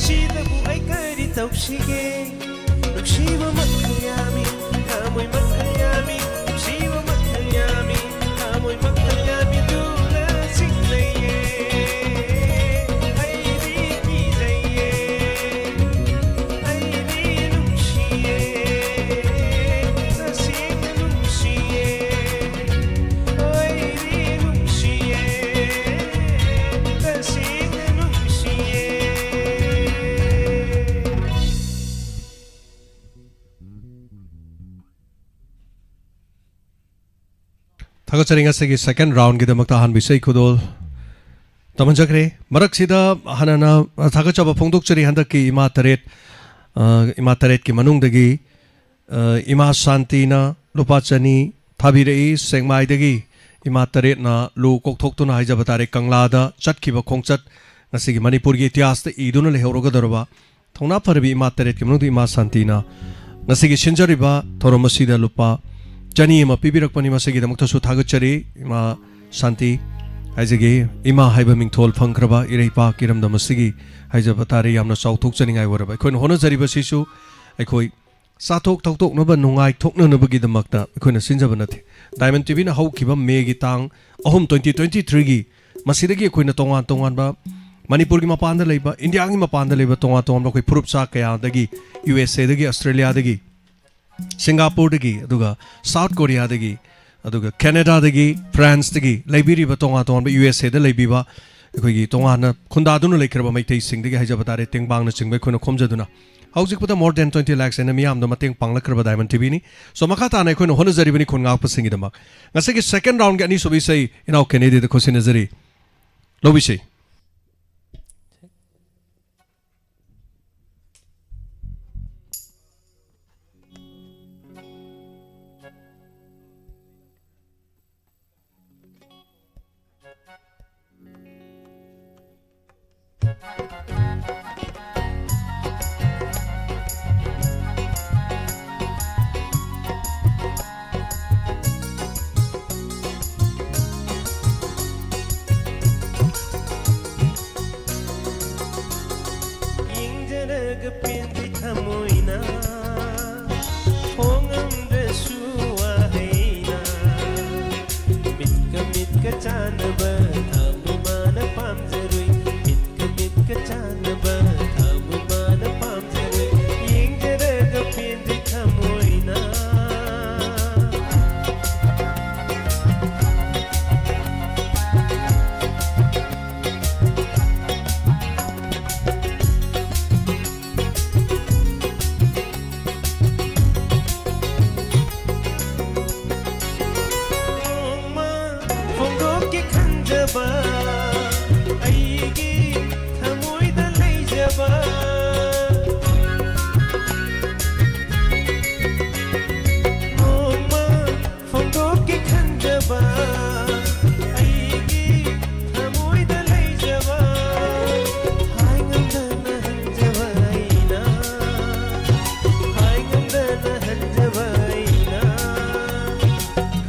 ꯁꯤꯗꯕꯨ ꯑꯩ ꯀꯔꯤ ꯇꯧꯁꯤꯒꯦ? ꯅꯨꯡꯁꯤꯕ ꯃꯈꯜ ꯌꯥꯝꯃꯤ, ꯊꯃꯣꯏ ꯃꯈꯜ ꯌꯥꯝꯃꯤ, ꯅꯨꯡꯁꯤꯕ ꯃꯈꯜ ꯌꯥꯝꯃꯤ, ꯊꯃꯣꯏ ꯃꯈꯜ ꯌꯥꯝꯃꯤ, ꯇꯨꯅ ꯆꯤꯡꯂꯩꯌꯦ꯫ ꯑꯩꯗꯤ ꯀꯤꯖꯩꯌꯦ, ꯑꯩꯗꯤ ꯅꯨꯡꯁꯤꯌꯦ, ꯇꯁꯦꯡꯅ ꯅꯨꯡꯁꯤꯌꯦ꯫ ꯑꯩꯗꯤ ꯅꯨꯡꯁꯤꯌꯦ, ꯇꯁꯦꯡꯅ ꯅꯨꯡꯁꯤꯌꯦ꯫ ꯊꯥꯒꯠꯆꯔꯤ꯫ ꯉꯁꯤꯒꯤ second roundꯒꯤꯗꯃꯛꯇ ꯑꯍꯥꯟꯕ ꯏꯁꯩ ꯈꯨꯗꯣꯜ ꯇꯝꯍꯟꯖꯈ꯭ꯔꯦ꯫ ꯃꯔꯛꯁꯤꯗ ꯍꯥꯟꯅꯅ ꯊꯥꯒꯠꯆꯕ ꯐꯣꯡꯗꯣꯛꯆꯔꯤ꯫ ꯍꯟꯗꯛꯀꯤ ꯏꯃꯥ ꯇꯔꯦꯠ, ꯑ, ꯏꯃꯥ ꯇꯔꯦꯠꯀꯤ ꯃꯅꯨꯡꯗꯒꯤ, ꯑ, ꯏꯃꯥ ꯁꯥꯟꯇꯤꯅ ꯂꯨꯄꯥ ꯆꯅꯤ ꯊꯥꯕꯤꯔꯛꯏ꯫ ꯁꯦꯛꯃꯥꯏꯗꯒꯤ ꯏꯃꯥ ꯇꯔꯦꯠꯅ ꯂꯨ ꯀꯣꯛꯊꯣꯛꯇꯨꯅ ꯍꯥꯏꯖꯕ ꯇꯥꯔꯦ, ꯀꯪꯂꯥꯗ ꯆꯠꯈꯤꯕ ꯈꯣꯡꯆꯠ ꯉꯁꯤꯒꯤ ꯃꯅꯤꯄꯨꯔꯒꯤ ꯏꯇꯤꯍꯥꯁꯇ ꯏꯗꯨꯅ ꯂꯩꯍꯧꯔꯒꯗꯧꯔꯕ ꯊꯧꯅꯥ ꯐꯔꯕꯤ ꯏꯃꯥ ꯇꯔꯦꯠꯀꯤ ꯃꯅꯨꯡꯗ ꯏꯃꯥ ꯁꯥꯟꯇꯤꯅ ꯉꯁꯤꯒꯤ ꯁꯤꯟꯖꯔꯤꯕ ꯊꯧꯔꯝ ꯑꯁꯤꯗ ꯂꯨꯄꯥ ꯆꯅꯤ ꯑꯃ ꯄꯤꯕꯤꯔꯛꯄꯅꯤ꯫ ꯃꯁꯤꯒꯤꯗꯃꯛꯇꯁꯨ ꯊꯥꯒꯠꯆꯔꯤ꯫ ꯏꯃꯥ ꯁꯥꯟꯇꯤ ꯍꯥꯏꯖꯒꯦ, ꯏꯃꯥ ꯍꯥꯏꯕ ꯃꯤꯡꯊꯣꯜ ꯐꯪꯈ꯭ꯔꯕ ꯏꯔꯩꯄꯥꯛ ꯏꯔꯝꯗꯝ ꯑꯁꯤꯒꯤ ꯍꯥꯏꯖꯕ ꯇꯥꯔꯦ, ꯌꯥꯝꯅ ꯆꯥꯎꯊꯣꯛꯆꯅꯤꯡꯉꯥꯏ ꯑꯣꯏꯔꯕ꯫ ꯑꯩꯈꯣꯏꯅ ꯍꯣꯠꯅꯖꯔꯤꯕꯁꯤꯁꯨ ꯑꯩꯈꯣꯏ ꯆꯥꯊꯣꯛ ꯊꯛꯇꯣꯛꯅꯕ, ꯅꯨꯡꯉꯥꯏꯊꯣꯛꯅꯅꯕꯒꯤꯗꯃꯛꯇ ꯑꯩꯈꯣꯏꯅ ꯁꯤꯟꯖꯕ ꯅꯠꯇꯦ꯫ Diamond TVꯅ ꯍꯧꯈꯤꯕ Mayꯒꯤ ꯇꯥꯡ ꯑꯍꯨꯝ, twenty twenty threeꯒꯤ, ꯃꯁꯤꯗꯒꯤ ꯑꯩꯈꯣꯏꯅ ꯇꯣꯉꯥꯟ ꯇꯣꯉꯥꯟꯕ ꯃꯅꯤꯄꯨꯔꯒꯤ ꯃꯄꯥꯟꯗ ꯂꯩꯕ, ꯏꯟꯗꯤꯌꯥꯒꯤ ꯃꯄꯥꯟꯗ ꯂꯩꯕ ꯇꯣꯉꯥꯟ ꯇꯣꯉꯥꯟꯕ ꯑꯩꯈꯣꯏ ꯐꯨꯔꯨꯞ ꯆꯥ ꯀꯌꯥꯗꯒꯤ, USAꯗꯒꯤ, ꯑꯁꯇ꯭ꯔꯦꯂꯤꯌꯥꯗꯒꯤ, ꯁꯤꯡꯒꯥꯄꯨꯔꯗꯒꯤ, ꯑꯗꯨꯒ ꯁꯥꯎꯠ ꯀꯣꯔꯤꯌꯥꯗꯒꯤ, ꯑꯗꯨꯒ ꯀꯦꯅꯦꯗꯥꯗꯒꯤ, ꯐ꯭ꯔꯥꯟꯁꯇꯒꯤ ꯂꯩꯕꯤꯔꯤꯕ ꯇꯣꯉꯥꯟ ꯇꯣꯉꯥꯟꯕ USAꯗ ꯂꯩꯕꯤꯕ ꯑꯩꯈꯣꯏꯒꯤ ꯇꯣꯉꯥꯟꯅ ꯈꯨꯟꯗꯥꯗꯨꯅ ꯂꯩꯈ꯭ꯔꯕ ꯃꯩꯇꯩꯁꯤꯡꯗꯒꯤ ꯍꯥꯏꯖꯕ ꯇꯥꯔꯦ, ꯇꯦꯡꯕꯥꯡꯅꯆꯤꯡꯕ ꯑꯩꯈꯣꯏꯅ ꯈꯣꯝꯖꯗꯨꯅ ꯍꯧꯖꯤꯛꯄꯗ more than twenty lakhs ꯍꯦꯟꯅ ꯃꯤꯌꯥꯝꯗ ꯃꯇꯦꯡ ꯄꯥꯡꯂꯛꯈ꯭ꯔꯕ Diamond TVꯅꯤ꯫ So, ꯃꯈꯥ ꯇꯥꯅ ꯑꯩꯈꯣꯏꯅ ꯍꯣꯠꯅꯖꯔꯤꯕꯅꯤ ꯈꯨꯟ ꯉꯥꯛꯄꯁꯤꯡꯒꯤꯗꯃꯛ꯫ ꯉꯁꯤꯒꯤ second roundꯒꯤ ꯑꯅꯤꯁꯨꯕ ꯏꯁꯩ ꯏꯅꯥꯎ ꯀꯦꯅꯦꯗꯤꯗ ꯈꯨꯠꯁꯤꯟꯅꯖꯔꯤ꯫ ꯂꯧꯕꯤꯁꯤ꯫ ꯄꯦꯟꯗꯦ ꯊꯃꯣꯏꯅ ꯐꯣꯡꯉꯝꯗ꯭ꯔꯁꯨ ꯋꯥꯍꯩꯅ꯫ ꯃꯤꯠꯀ ꯃꯤꯠꯀ ꯆꯥꯟꯅꯕ ꯊꯃꯣꯏ ꯃꯥꯅ ꯄꯥꯝꯖꯔꯣꯏ꯫ ꯃꯤꯠꯀ ꯃꯤꯠꯀ ꯆꯥꯟꯅꯕ ꯊꯃꯣꯏ ꯃꯥꯅ ꯄꯥꯝꯖꯔꯣꯏ꯫ ꯌꯦꯡꯖꯔꯒ ꯄꯦꯟꯗꯦ ꯊꯃꯣꯏꯅ꯫ ꯅꯣꯡꯃ ꯐꯣꯡꯗꯣꯛꯀꯦ ꯈꯟꯖꯕ ꯑꯩꯒꯤ ꯊꯃꯣꯏꯗ ꯂꯩꯖꯕ꯫ ꯅꯣꯡꯃ ꯐꯣꯡꯗꯣꯛꯀꯦ ꯈꯟꯖꯕ ꯑꯩꯒꯤ ꯊꯃꯣꯏꯗ ꯂꯩꯖꯕ꯫ ꯍꯥꯏ ꯉꯝꯗꯅ ꯍꯟꯖꯕ ꯑꯩꯅ, ꯍꯥꯏ ꯉꯝꯗꯅ ꯍꯟꯖꯕ ꯑꯩꯅ꯫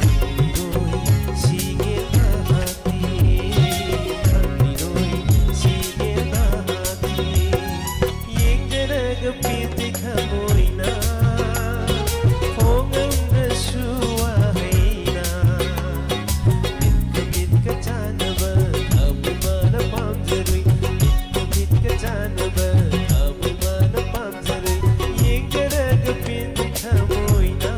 ꯈꯪꯂꯔꯣꯏ ꯁꯤꯒꯦ ꯉꯥꯏꯍꯥꯛꯇꯤ, ꯈꯪꯂꯔꯣꯏ ꯁꯤꯒꯦ ꯉꯥꯏꯍꯥꯛꯇꯤ꯫ ꯌꯦꯡꯖꯔꯒ ꯄꯦꯟꯗꯦ ꯊꯃꯣꯏꯅ ꯐꯣꯡꯉꯝꯗ꯭ꯔꯁꯨ ꯋꯥꯍꯩꯅ꯫ ꯃꯤꯠꯀ ꯃꯤꯠꯀ ꯆꯥꯟꯅꯕ ꯊꯃꯣꯏ ꯃꯥꯅ ꯄꯥꯝꯖꯔꯣꯏ꯫ ꯃꯤꯠꯀ ꯃꯤꯠꯀ ꯆꯥꯟꯅꯕ ꯊꯃꯣꯏ ꯃꯥꯅ ꯄꯥꯝꯖꯔꯣꯏ꯫ ꯌꯦꯡꯖꯔꯒ ꯄꯦꯟꯗꯦ ꯊꯃꯣꯏꯅ꯫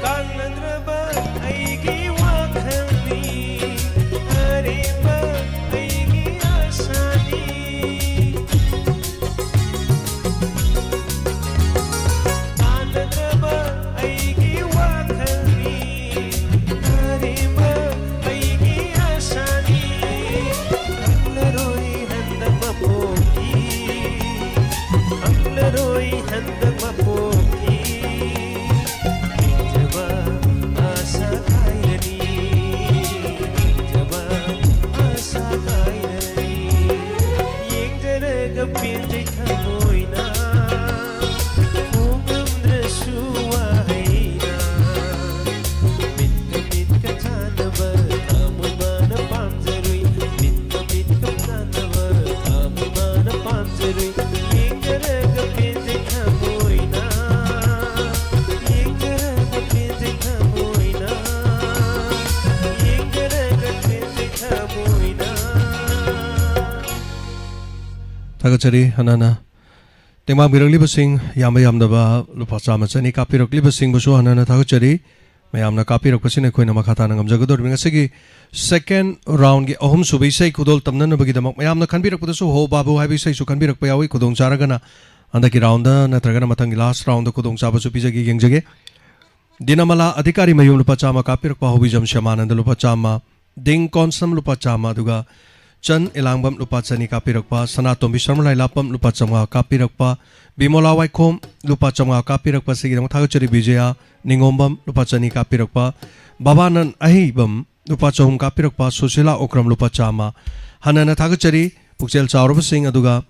ꯀꯥꯟꯅꯗ꯭ꯔꯕ ꯑꯩꯒꯤ ꯋꯥꯈꯜꯅꯤ, ꯑꯔꯦꯝꯕ ꯑꯩꯒꯤ ꯑꯥꯁꯥꯅꯤ꯫ ꯀꯥꯟꯅꯗ꯭ꯔꯕ ꯑꯩꯒꯤ ꯋꯥꯈꯜꯅꯤ, ꯑꯔꯦꯝꯕ ꯑꯩꯒꯤ ꯑꯥꯁꯥꯅꯤ꯫ ꯐꯪꯂꯔꯣꯏ ꯍꯟꯗꯛ ꯃꯄꯣꯛꯀꯤ, ꯐꯪꯂꯔꯣꯏ ꯍꯟꯗꯛ ꯃꯄꯣꯛꯀꯤ꯫ ꯍꯤꯡꯖꯕ ꯑꯥꯁꯥ ꯀꯥꯏꯔꯅꯤ, ꯍꯤꯡꯖꯕ ꯑꯥꯁꯥ ꯀꯥꯏꯔꯅꯤ꯫ ꯌꯦꯡ ꯄꯦꯟꯖꯩ ꯊꯃꯣꯏꯅ ꯐꯣꯡꯉꯝꯗ꯭ꯔꯁꯨ ꯋꯥꯍꯩꯅ꯫ ꯃꯤꯠꯀ ꯃꯤꯠꯀ ꯆꯥꯟꯅꯕ ꯊꯃꯣꯏ ꯃꯥꯅ ꯄꯥꯝꯖꯔꯨꯏ꯫ ꯃꯤꯠꯀ ꯃꯤꯠꯀ ꯆꯥꯟꯅꯕ ꯊꯃꯣꯏ ꯃꯥꯅ ꯄꯥꯝꯖꯔꯨꯏ꯫ ꯌꯦꯡꯖꯔꯒ ꯄꯦꯟꯖꯩ ꯊꯃꯣꯏꯅ꯫ ꯌꯦꯡꯖꯔꯒ ꯄꯦꯟꯖꯩ ꯊꯃꯣꯏꯅ꯫ ꯌꯦꯡꯖꯔꯒ ꯄꯦꯟꯖꯩ ꯊꯃꯣꯏꯅ꯫ ꯊꯥꯒꯠꯆꯔꯤ꯫ ꯍꯟꯅ ꯍꯟꯅ ꯇꯦꯡꯕꯥꯡꯕꯤꯔꯛꯂꯤꯕꯁꯤꯡ, ꯌꯥꯝꯕ ꯌꯥꯝꯗꯕ ꯂꯨꯄꯥ ꯆꯥꯝꯃ ꯆꯅꯤ ꯀꯥꯞꯄꯤꯔꯛꯂꯤꯕꯁꯤꯡꯕꯨꯁꯨ ꯍꯟꯅ ꯍꯟꯅ ꯊꯥꯒꯠꯆꯔꯤ꯫ ꯃꯌꯥꯝꯅ ꯀꯥꯞꯄꯤꯔꯛꯄꯁꯤꯅ ꯑꯩꯈꯣꯏꯅ ꯃꯈꯥ ꯇꯥꯅ ꯉꯝꯖꯒꯗꯧꯔꯤꯕꯅꯤ꯫ ꯉꯁꯤꯒꯤ second roundꯒꯤ ꯑꯍꯨꯝꯁꯨꯕ ꯏꯁꯩ ꯈꯨꯗꯣꯜ ꯇꯝꯅꯅꯕꯒꯤꯗꯃꯛ ꯃꯌꯥꯝꯅ ꯈꯟꯕꯤꯔꯛꯄꯗꯁꯨ "ꯍꯣ ꯕꯥꯕꯨ" ꯍꯥꯏꯕ ꯏꯁꯩꯁꯨ ꯈꯟꯕꯤꯔꯛꯄ ꯌꯥꯎꯏ꯫ ꯈꯨꯗꯣꯡ ꯆꯥꯔꯒꯅ ꯍꯟꯗꯛꯀꯤ roundꯗ ꯅꯠꯇ꯭ꯔꯒꯅ ꯃꯊꯪꯒꯤ last roundꯗ ꯈꯨꯗꯣꯡꯆꯥꯕꯁꯨ ꯄꯤꯖꯒꯦ, ꯌꯦꯡꯖꯒꯦ꯫ ꯗꯤꯅꯃꯂꯥ ꯑꯙꯤꯀꯥꯔꯤ ꯃꯌꯨꯝ ꯂꯨꯄꯥ ꯆꯥꯝꯃ ꯀꯥꯞꯄꯤꯔꯛꯄ, ꯍꯧꯕꯤꯖꯝ ꯁ꯭ꯌꯥꯃꯥꯅꯟꯗ ꯂꯨꯄꯥ ꯆꯥꯝꯃ, ꯗꯤꯡ ꯀꯣꯟꯁꯝ ꯂꯨꯄꯥ ꯆꯥꯝꯃ, ꯑꯗꯨꯒ ꯆꯟ ꯏꯂꯥꯡꯕꯝ ꯂꯨꯄꯥ ꯆꯅꯤ ꯀꯥꯞꯄꯤꯔꯛꯄ, ꯁꯅꯥꯇꯣꯝꯕꯤ ꯁꯔꯃ ꯂꯥꯏꯂꯥꯛꯄꯝ ꯂꯨꯄꯥ ꯆꯥꯝꯃꯉꯥ ꯀꯥꯞꯄꯤꯔꯛꯄ, ꯕꯤꯃꯣꯂꯥ ꯋꯥꯏꯈꯣꯝ ꯂꯨꯄꯥ ꯆꯥꯝꯃꯉꯥ ꯀꯥꯞꯄꯤꯔꯛꯄ, ꯑꯁꯤꯒꯤꯗꯃꯛ ꯊꯥꯒꯠꯆꯔꯤ꯫ ꯕꯤꯖꯌꯥ ꯅꯤꯉꯣꯝꯕꯝ ꯂꯨꯄꯥ ꯆꯅꯤ ꯀꯥꯞꯄꯤꯔꯛꯄ, ꯕꯕꯥꯅꯟ ꯑꯍꯩꯕꯝ ꯂꯨꯄꯥ ꯆꯍꯨꯝ ꯀꯥꯞꯄꯤꯔꯛꯄ, ꯁꯨꯁꯤꯂꯥ ꯑꯣꯀ꯭ꯔꯝ ꯂꯨꯄꯥ ꯆꯥꯝꯃ꯫ ꯍꯟꯅꯅ ꯊꯥꯒꯠꯆꯔꯤ꯫ ꯄꯨꯛꯆꯦꯜ ꯆꯥꯎꯔꯕꯁꯤꯡ ꯑꯗꯨꯒ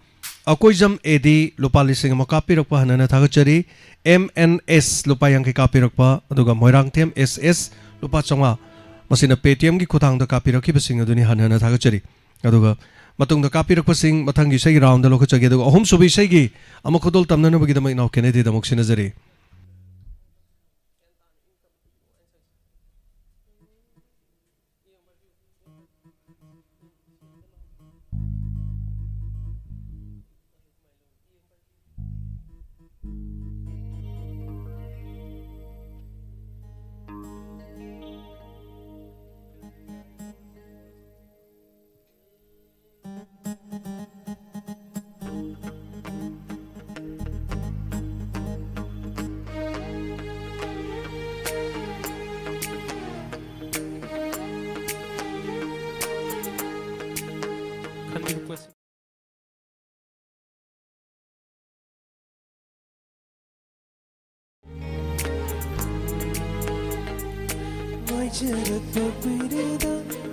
ꯑꯀꯣꯏꯖꯝ ꯑꯦ ꯗꯤ ꯂꯨꯄꯥ ꯂꯤꯁꯤꯡ ꯑꯃ ꯀꯥꯞꯄꯤꯔꯛꯄ, ꯍꯟꯅꯅ ꯊꯥꯒꯠꯆꯔꯤ꯫ ꯑꯦꯝ ꯑꯦꯟ ꯑꯦꯁ ꯂꯨꯄꯥ ꯌꯥꯡꯈꯩ ꯀꯥꯞꯄꯤꯔꯛꯄ, ꯑꯗꯨꯒ ꯃꯣꯏꯔꯥꯡꯊꯦꯝ ꯑꯦꯁ ꯑꯦꯁ ꯂꯨꯄꯥ ꯆꯥꯝꯃꯉꯥ, ꯃꯁꯤꯅ Paytmꯒꯤ ꯈꯨꯠꯊꯥꯡꯗ ꯀꯥꯞꯄꯤꯔꯛꯈꯤꯕꯁꯤꯡ ꯑꯗꯨꯅꯤ ꯍꯟꯅ ꯍꯟꯅ ꯊꯥꯒꯠꯆꯔꯤ꯫ ꯑꯗꯨꯒ ꯃꯇꯨꯡꯗ ꯀꯥꯞꯄꯤꯔꯛꯄꯁꯤꯡ ꯃꯊꯪꯒꯤ ꯏꯁꯩꯒꯤ roundꯗ ꯂꯧꯈꯠꯆꯒꯦ꯫ ꯑꯗꯨꯒ ꯑꯍꯨꯝꯁꯨꯕ ꯏꯁꯩꯒꯤ ꯑꯃ ꯈꯨꯗꯣꯜ ꯇꯝꯅꯅꯕꯒꯤꯗꯃꯛ ꯏꯅꯥꯎ ꯀꯦꯅꯦꯗꯤꯗ ꯑꯃꯨꯛ ꯁꯤꯟꯅꯖꯔꯤ꯫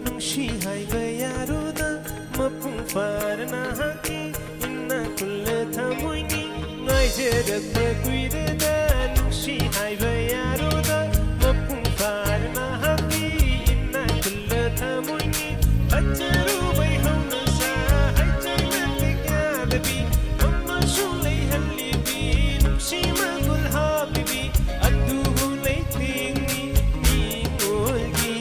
ꯅꯨꯡꯁꯤ ꯍꯥꯏꯕ ꯌꯥꯔꯣꯗ ꯃꯄꯨꯡ ꯐꯥꯔ ꯅꯍꯥꯛꯀꯤ ꯏꯅꯥꯛ ꯈꯨꯜꯂ ꯊꯃꯣꯏꯅꯤ ꯉꯥꯏꯖꯔꯛꯄ ꯀꯨꯏꯔꯦꯗ, ꯅꯨꯡꯁꯤ ꯍꯥꯏꯕ ꯌꯥꯔꯣꯗ, ꯃꯄꯨꯡ ꯐꯥꯔ ꯅꯍꯥꯛꯀꯤ ꯏꯅꯥꯛ ꯈꯨꯜꯂ ꯊꯃꯣꯏꯅꯤ꯫ ꯐꯖꯔꯨꯕꯩ ꯍꯧꯅꯁꯥ ꯍꯥꯏꯖ ꯃꯇꯤꯛ ꯌꯥꯗꯕꯤ, ꯑꯃꯁꯨ ꯂꯩꯍꯜꯂꯤꯕꯤ ꯅꯨꯡꯁꯤ ꯃꯒꯨꯜ ꯍꯥꯞꯄꯤꯕꯤ, ꯑꯗꯨꯕꯨ ꯂꯩꯇꯦꯡꯅꯤ ꯃꯤꯉꯣꯜꯒꯤ꯫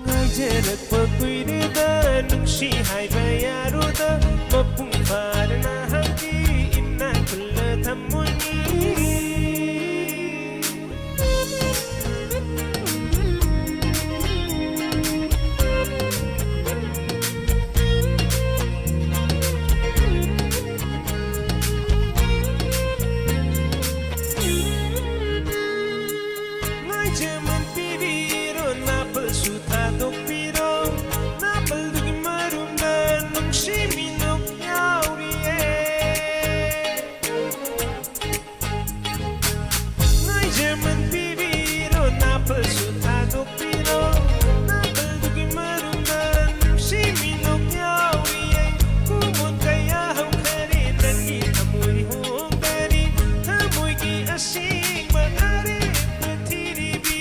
ꯉꯥꯏꯖꯔꯛꯄ ꯀꯨꯏꯔꯦꯗ, ꯅꯨꯡꯁꯤ ꯍꯥꯏꯕ ꯌꯥꯔꯣꯗ, ꯃꯄꯨꯡ ꯐꯥꯔ ꯅꯍꯥꯛꯀꯤ ꯏꯅꯥꯛ ꯈꯨꯜꯂ ꯊꯝꯃꯣꯏꯅꯤ꯫ ꯉꯥꯏꯖꯃꯟ ꯄꯤꯕꯤꯔꯣ, ꯅꯥꯄꯜꯁꯨ ꯊꯥꯗꯣꯛꯄꯤꯔꯣ, ꯅꯥꯄꯜꯗꯨꯒꯤ ꯃꯔꯨꯝꯗ ꯅꯨꯡꯁꯤ ꯃꯤꯅꯣꯛ ꯌꯥꯎꯔꯤꯌꯦ꯫ ꯉꯥꯏꯖꯃꯟ ꯄꯤꯕꯤꯔꯣ, ꯅꯥꯄꯜꯁꯨ ꯊꯥꯗꯣꯛꯄꯤꯔꯣ, ꯅꯥꯄꯜꯗꯨꯒꯤ ꯃꯔꯨꯝꯗ ꯅꯨꯡꯁꯤ ꯃꯤꯅꯣꯛ ꯌꯥꯎꯔꯤꯌꯦ꯫ ꯀꯨꯃꯣꯟ ꯀꯌꯥ ꯍꯧꯈꯔꯦ, ꯅꯪꯒꯤ ꯊꯃꯣꯏ ꯍꯣꯡꯗꯔꯤ, ꯊꯃꯣꯏꯒꯤ ꯑꯁꯦꯡꯕ ꯑꯔꯦꯞꯄ ꯊꯤꯔꯤꯕꯤ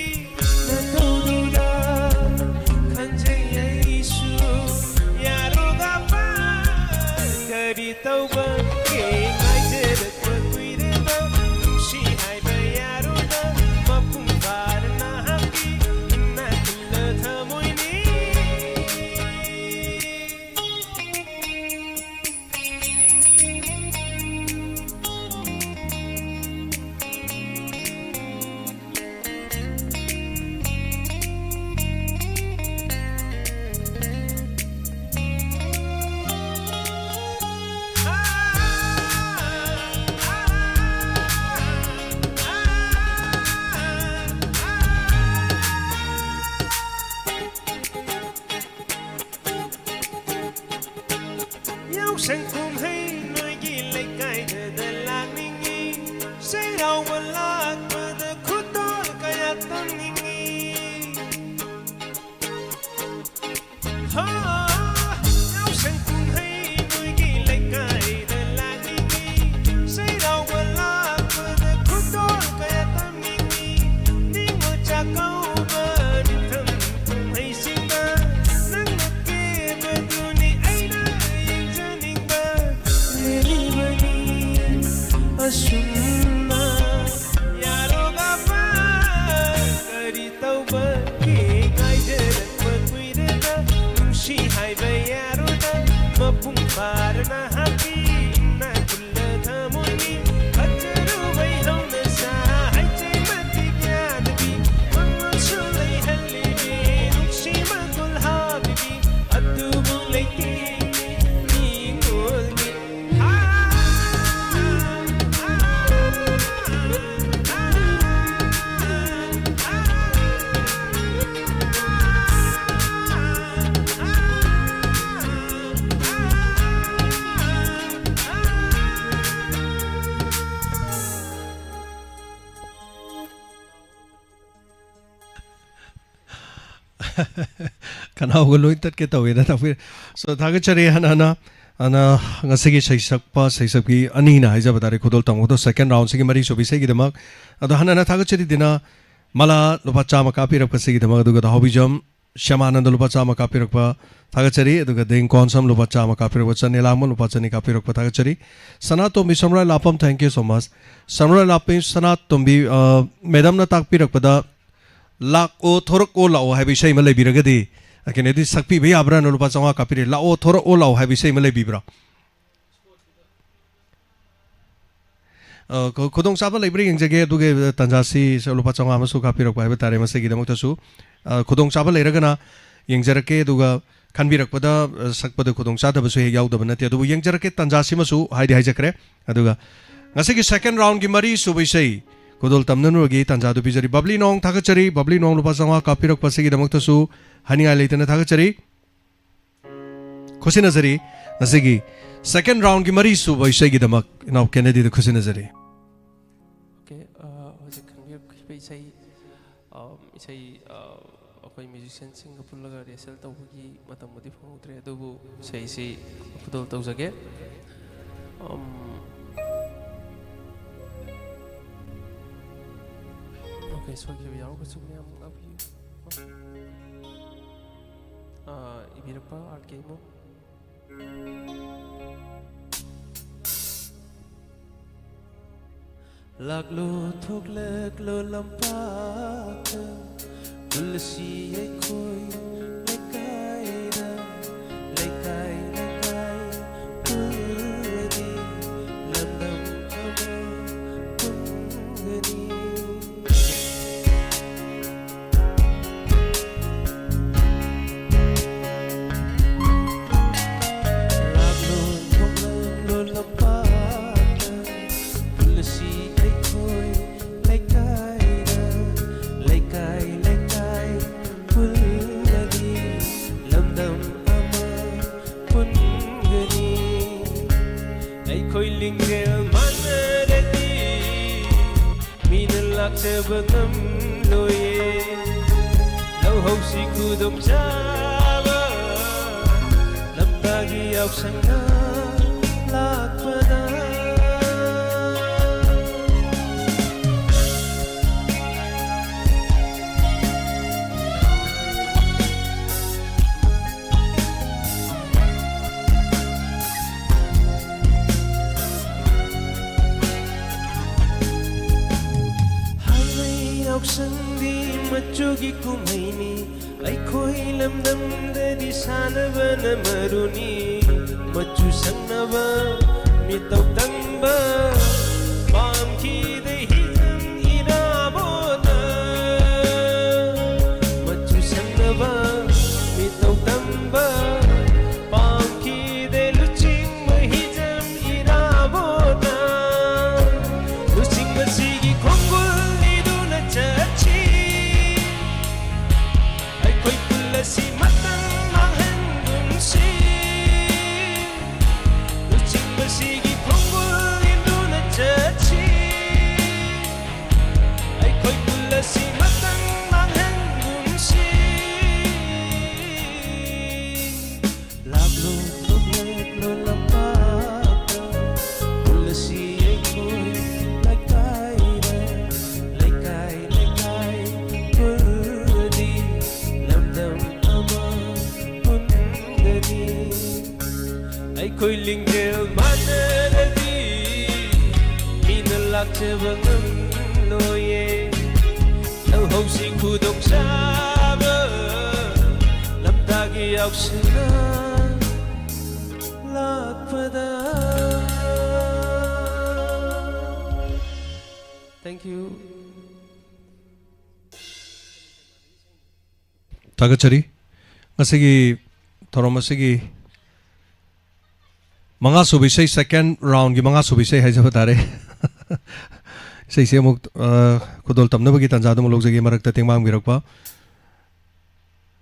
ꯅꯇꯧꯗꯨꯗ ꯈꯟꯖꯩ ꯑꯩꯁꯨ꯫ ꯌꯥꯔꯣꯒ ꯄꯥ ꯀꯔꯤ ꯇꯧꯕꯒꯦ? ꯉꯥꯏꯖꯔꯛꯄ ꯀꯨꯏꯔꯦꯗ, ꯅꯨꯡꯁꯤ ꯍꯥꯏꯕ ꯌꯥꯔꯣꯗ, ꯃꯄꯨꯡ ꯐꯥꯔ ꯅꯍꯥꯛꯀꯤ ꯏꯅꯥꯛ ꯈꯨꯜꯂ ꯊꯃꯣꯏꯅꯤ꯫ ꯌꯥꯎꯁꯪ ꯀꯨꯝꯍꯩ ꯅꯣꯏꯒꯤ ꯂꯩꯀꯥꯏꯗꯗ ꯂꯥꯛꯅꯤꯡꯉꯤ꯫ ꯆꯩꯔꯥꯎꯕ ꯂꯥꯛꯄꯗ ꯈꯨꯗꯣꯜ ꯀꯌꯥ ꯇꯝꯅꯤꯡꯉꯤ꯫ ꯍꯣ, ꯌꯥꯎꯁꯪ ꯀꯨꯝꯍꯩ ꯅꯣꯏꯒꯤ ꯂꯩꯀꯥꯏꯗ ꯈꯅꯥꯎꯒ ꯂꯣꯏ ꯇꯠꯀꯦ ꯇꯧꯋꯦꯅ ꯇꯥꯛꯄꯤꯔꯦ꯫ So, ꯊꯥꯒꯠꯆꯔꯤ ꯍꯟꯅ ꯍꯟꯅ꯫ ꯑꯗꯨꯅ ꯉꯁꯤꯒꯤ ꯁꯩꯁꯛꯄ ꯁꯩꯁꯛꯄꯤ ꯑꯅꯤꯅ ꯍꯥꯏꯖꯕ ꯇꯥꯔꯦ, ꯈꯨꯗꯣꯜ ꯇꯝꯕꯗꯣ second round ꯁꯤꯒꯤ ꯃꯔꯤ ꯁꯨꯕ ꯏꯁꯩꯒꯤꯗꯃꯛ꯫ ꯑꯗꯣ ꯍꯟꯅ ꯍꯟꯅ ꯊꯥꯒꯠꯆꯔꯤ ꯗꯤꯅꯥ ꯃꯂꯥ ꯂꯨꯄꯥ ꯆꯥꯝꯃ ꯀꯥꯞꯄꯤꯔꯛꯄꯁꯤꯒꯤꯗꯃꯛ, ꯑꯗꯨꯒ ꯗꯥꯍꯥꯎꯕꯤꯖꯝ ꯁ꯭ꯌꯥꯃꯥꯅꯟꯗ ꯂꯨꯄꯥ ꯆꯥꯝꯃ ꯀꯥꯞꯄꯤꯔꯛꯄ ꯊꯥꯒꯠꯆꯔꯤ, ꯑꯗꯨꯒ ꯗꯦꯡ ꯀꯣꯟꯁꯝ ꯂꯨꯄꯥ ꯆꯥꯝꯃ ꯀꯥꯞꯄꯤꯔꯛꯄ, ꯆꯟꯅꯦꯂꯥꯡꯕꯝ ꯂꯨꯄꯥ ꯆꯅꯤ ꯀꯥꯞꯄꯤꯔꯛꯄ ꯊꯥꯒꯠꯆꯔꯤ꯫ ꯁꯅꯥꯇꯣꯝꯕꯤ ꯁꯝꯔꯥꯏ ꯂꯥꯞꯄꯝ, thank you so much꯫ ꯁꯝꯔꯥꯏ ꯂꯥꯞꯄꯤ ꯁꯅꯥꯇꯣꯝꯕꯤ, ꯑ, ꯃꯦꯗꯝꯅ ꯇꯥꯛꯄꯤꯔꯛꯄꯗ "ꯂꯥꯛꯑꯣ ꯊꯣꯔꯛꯑꯣ ꯂꯥꯛꯑꯣ" ꯍꯥꯏꯕ ꯏꯁꯩ ꯑꯃ ꯂꯩꯕꯤꯔꯒꯗꯤ, ꯑ, ꯀꯩꯅꯣꯗꯤ ꯁꯛꯄꯤꯕ ꯌꯥꯕ꯭ꯔꯥꯅ ꯂꯨꯄꯥ ꯆꯥꯝꯃꯉꯥ ꯀꯥꯞꯄꯤꯔꯦ꯫ "ꯂꯥꯛꯑꯣ ꯊꯣꯔꯛꯑꯣ ꯂꯥꯛꯑꯣ" ꯍꯥꯏꯕ ꯏꯁꯩ ꯑꯃ ꯂꯩꯕꯤꯕ꯭ꯔꯥ? ꯑ, ꯈꯨ-, ꯈꯨꯗꯣꯡꯆꯥꯕ ꯂꯩꯕ꯭ꯔꯥ ꯌꯦꯡꯖꯒꯦ, ꯑꯗꯨꯒꯤ ꯇꯥꯟꯖꯥꯁꯤ ꯂꯨꯄꯥ ꯆꯥꯝꯃꯉꯥ ꯑꯃꯁꯨ ꯀꯥꯞꯄꯤꯔꯛꯄ ꯍꯥꯏꯕ ꯇꯥꯔꯦ ꯃꯁꯤꯒꯤꯗꯃꯛꯇꯁꯨ꯫ ꯑ, ꯈꯨꯗꯣꯡꯆꯥꯕ ꯂꯩꯔꯒꯅ ꯌꯦꯡꯖꯔꯛꯀꯦ, ꯑꯗꯨꯒ ꯈꯟꯕꯤꯔꯛꯄꯗ, ꯑ, ꯁꯛꯄꯗ ꯈꯨꯗꯣꯡꯆꯥꯗꯕꯁꯨ ꯍꯦꯛ ꯌꯥꯎꯗꯕ ꯅꯠꯇꯦ꯫ ꯑꯗꯨꯕꯨ ꯌꯦꯡꯖꯔꯛꯀꯦ, ꯇꯥꯟꯖꯥꯁꯤꯃꯁꯨ ꯍꯥꯏꯗꯤ ꯍꯥꯏꯖꯈ꯭ꯔꯦ꯫ ꯑꯗꯨꯒ ꯉꯁꯤꯒꯤ second round ꯒꯤ ꯃꯔꯤ ꯁꯨꯕ ꯏꯁꯩ ꯈꯨꯗꯣꯜ ꯇꯝꯅꯅꯕꯒꯤ ꯇꯥꯟꯖꯥꯗꯨ ꯄꯤꯖꯔꯤ꯫ ꯕꯕ꯭ꯂꯤ ꯅꯣꯡ ꯊꯥꯒꯠꯆꯔꯤ, ꯕꯕ꯭ꯂꯤ ꯅꯣꯡ ꯂꯨꯄꯥ ꯆꯥꯝꯃꯉꯥ ꯀꯥꯞꯄꯤꯔꯛꯄ ꯑꯁꯤꯒꯤꯗꯃꯛꯇꯁꯨ ꯍꯥꯏꯅꯤꯡꯉꯥꯏ ꯂꯩꯇꯅ ꯊꯥꯒꯠꯆꯔꯤ꯫ ꯈꯨꯠꯁꯤꯟꯅꯖꯔꯤ꯫ ꯉꯁꯤꯒꯤ second round ꯒꯤ ꯃꯔꯤ ꯁꯨꯕ ꯏꯁꯩꯒꯤꯗꯃꯛ ꯏꯅꯥꯎ ꯀꯦꯅꯦꯗꯤꯗ ꯈꯨꯠꯁꯤꯟꯅꯖꯔꯤ꯫ Okay, ꯑ, ꯍꯧꯖꯤꯛ ꯈꯟꯕꯤꯔꯛꯈꯤꯕ ꯏꯁꯩ, ꯑ, ꯏꯁꯩ, ꯑ, ꯑꯩꯈꯣꯏ musician ꯁꯤꯡꯒ ꯄꯨꯜꯂꯒ rehearsal ꯇꯧꯕꯒꯤ ꯃꯇꯝꯕꯨꯗꯤ ꯐꯪꯍꯧꯗ꯭ꯔꯦ, ꯑꯗꯨꯕꯨ ꯏꯁꯩꯁꯤ ꯈꯨꯗꯣꯜ ꯇꯧꯖꯒꯦ꯫ ꯑꯝ, okay, ꯁꯣꯏꯈꯤꯕ ꯌꯥꯎꯔꯒꯁꯨ ꯃꯌꯥꯝ ꯉꯥꯛꯄꯤꯌꯨ꯫ ꯑ, ꯏꯕꯤꯔꯛꯄ ꯑꯥꯔ ꯀꯦ ꯏꯃꯣ꯫ ꯂꯥꯛꯂꯣ ꯊꯣꯛꯂꯛꯂꯣ ꯂꯝꯄꯥꯛꯇ, ꯄꯨꯜꯂꯁꯤ ꯑꯩꯈꯣꯏ ꯂꯩꯀꯥꯏꯗ, ꯂꯩꯀꯥꯏ ꯂꯩꯀꯥꯏ ꯄꯨꯜꯂꯗꯤ ꯂꯝꯗꯝ ꯑꯃ ꯄꯨꯟꯒꯅꯤ꯫ ꯂꯥꯛꯂꯣ ꯊꯣꯛꯂꯛꯂꯣ ꯂꯝꯄꯥꯛꯇ, ꯄꯨꯜꯂꯁꯤ ꯑꯩꯈꯣꯏ ꯂꯩꯀꯥꯏꯗ, ꯂꯩꯀꯥꯏ ꯂꯩꯀꯥꯏ ꯄꯨꯜꯂꯗꯤ ꯂꯝꯗꯝ ꯑꯃ ꯄꯨꯟꯒꯅꯤ꯫ ꯑꯩꯈꯣꯏ ꯂꯤꯡꯖꯦꯜ ꯃꯥꯟꯅꯔꯗꯤ ꯃꯤꯅ ꯂꯥꯛꯆꯕ ꯉꯝꯂꯣꯏꯌꯦ꯫ ꯂꯧ ꯍꯧꯖꯤꯛ ꯈꯨꯗꯣꯡꯆꯥꯕ ꯂꯝꯇꯥꯒꯤ ꯌꯥꯎꯁꯪꯅ ꯂꯥꯛꯄꯗ꯫ ꯍꯥꯏꯋꯩ ꯌꯥꯎꯁꯪꯗꯤ ꯃꯆꯨꯒꯤ ꯀꯨꯝꯍꯩꯅꯤ꯫ ꯑꯩꯈꯣꯏ ꯂꯝꯗꯝꯗꯗꯤ ꯁꯥꯟꯅꯕꯅ ꯃꯔꯨꯅꯤ꯫ ꯃꯆꯨ ꯁꯪꯅꯕ, ꯃꯤꯇꯧ ꯇꯝꯕ, ꯄꯥꯝꯈꯤꯗꯦ ꯍꯤꯖꯝ ꯏꯔꯥꯕꯣꯠꯅ꯫ ꯃꯆꯨ ꯁꯪꯅꯕ, ꯃꯤꯇꯧ ꯇꯝꯕ, ꯄꯥꯝꯈꯤꯗꯦ ꯂꯨꯆꯤꯡꯕ ꯍꯤꯖꯝ ꯏꯔꯥꯕꯣꯠꯅ꯫ ꯂꯨꯆꯤꯡꯕꯁꯤꯒꯤ ꯈꯣꯡꯒꯨꯜ ꯏꯗꯨꯅ ꯆꯠꯁꯤ꯫ ꯑꯩꯈꯣꯏ ꯄꯨꯜꯂꯁꯤ ꯃꯇꯝ ꯃꯥꯡꯍꯟꯒꯨꯝꯁꯤ꯫ ꯂꯨꯆꯤꯡꯕꯁꯤꯒꯤ ꯈꯣꯡꯒꯨꯜ ꯏꯟꯗꯨꯅ ꯆꯠꯁꯤ꯫ ꯑꯩꯈꯣꯏ ꯄꯨꯜꯂꯁꯤ ꯃꯇꯝ ꯃꯥꯡꯍꯟꯒꯨꯝꯁꯤ꯫ ꯂꯥꯛꯂꯣ ꯊꯣꯛꯂꯛꯂꯣ ꯂꯝꯄꯥꯛꯇ, ꯄꯨꯜꯂꯁꯤ ꯑꯩꯈꯣꯏ ꯂꯩꯀꯥꯏꯗ꯫ ꯂꯩꯀꯥꯏ ꯂꯩꯀꯥꯏ ꯄꯨꯜꯂꯗꯤ ꯂꯝꯗꯝ ꯑꯃ ꯄꯨꯟꯒꯅꯤ꯫ ꯑꯩꯈꯣꯏ ꯂꯤꯡꯖꯦꯜ ꯃꯥꯟꯅꯔꯗꯤ ꯃꯤꯅ ꯂꯥꯛꯆꯕ ꯉꯝꯂꯣꯏꯌꯦ꯫ ꯅꯪ ꯍꯧꯖꯤꯛ ꯈꯨꯗꯣꯡꯆꯥꯕ ꯂꯝꯇꯥꯒꯤ ꯌꯥꯎꯁꯪꯅ ꯂꯥꯛꯄꯗ꯫ Thank you. ꯊꯥꯒꯠꯆꯔꯤ꯫ ꯉꯁꯤꯒꯤ ꯊꯧꯔꯝ ꯑꯁꯤꯒꯤ ꯃꯉꯥꯁꯨꯕ ꯏꯁꯩ, second round ꯒꯤ ꯃꯉꯥꯁꯨꯕ ꯏꯁꯩ ꯍꯥꯏꯖꯕ ꯇꯥꯔꯦ꯫ ꯏꯁꯩꯁꯦ ꯑꯃꯨꯛ, ꯑ, ꯈꯨꯗꯣꯜ ꯇꯝꯅꯕꯒꯤ ꯇꯥꯟꯖꯥꯗꯨ ꯑꯃꯨꯛ ꯂꯧꯖꯒꯦ, ꯃꯔꯛꯇ ꯇꯦꯡꯕꯥꯡꯕꯤꯔꯛꯄ꯫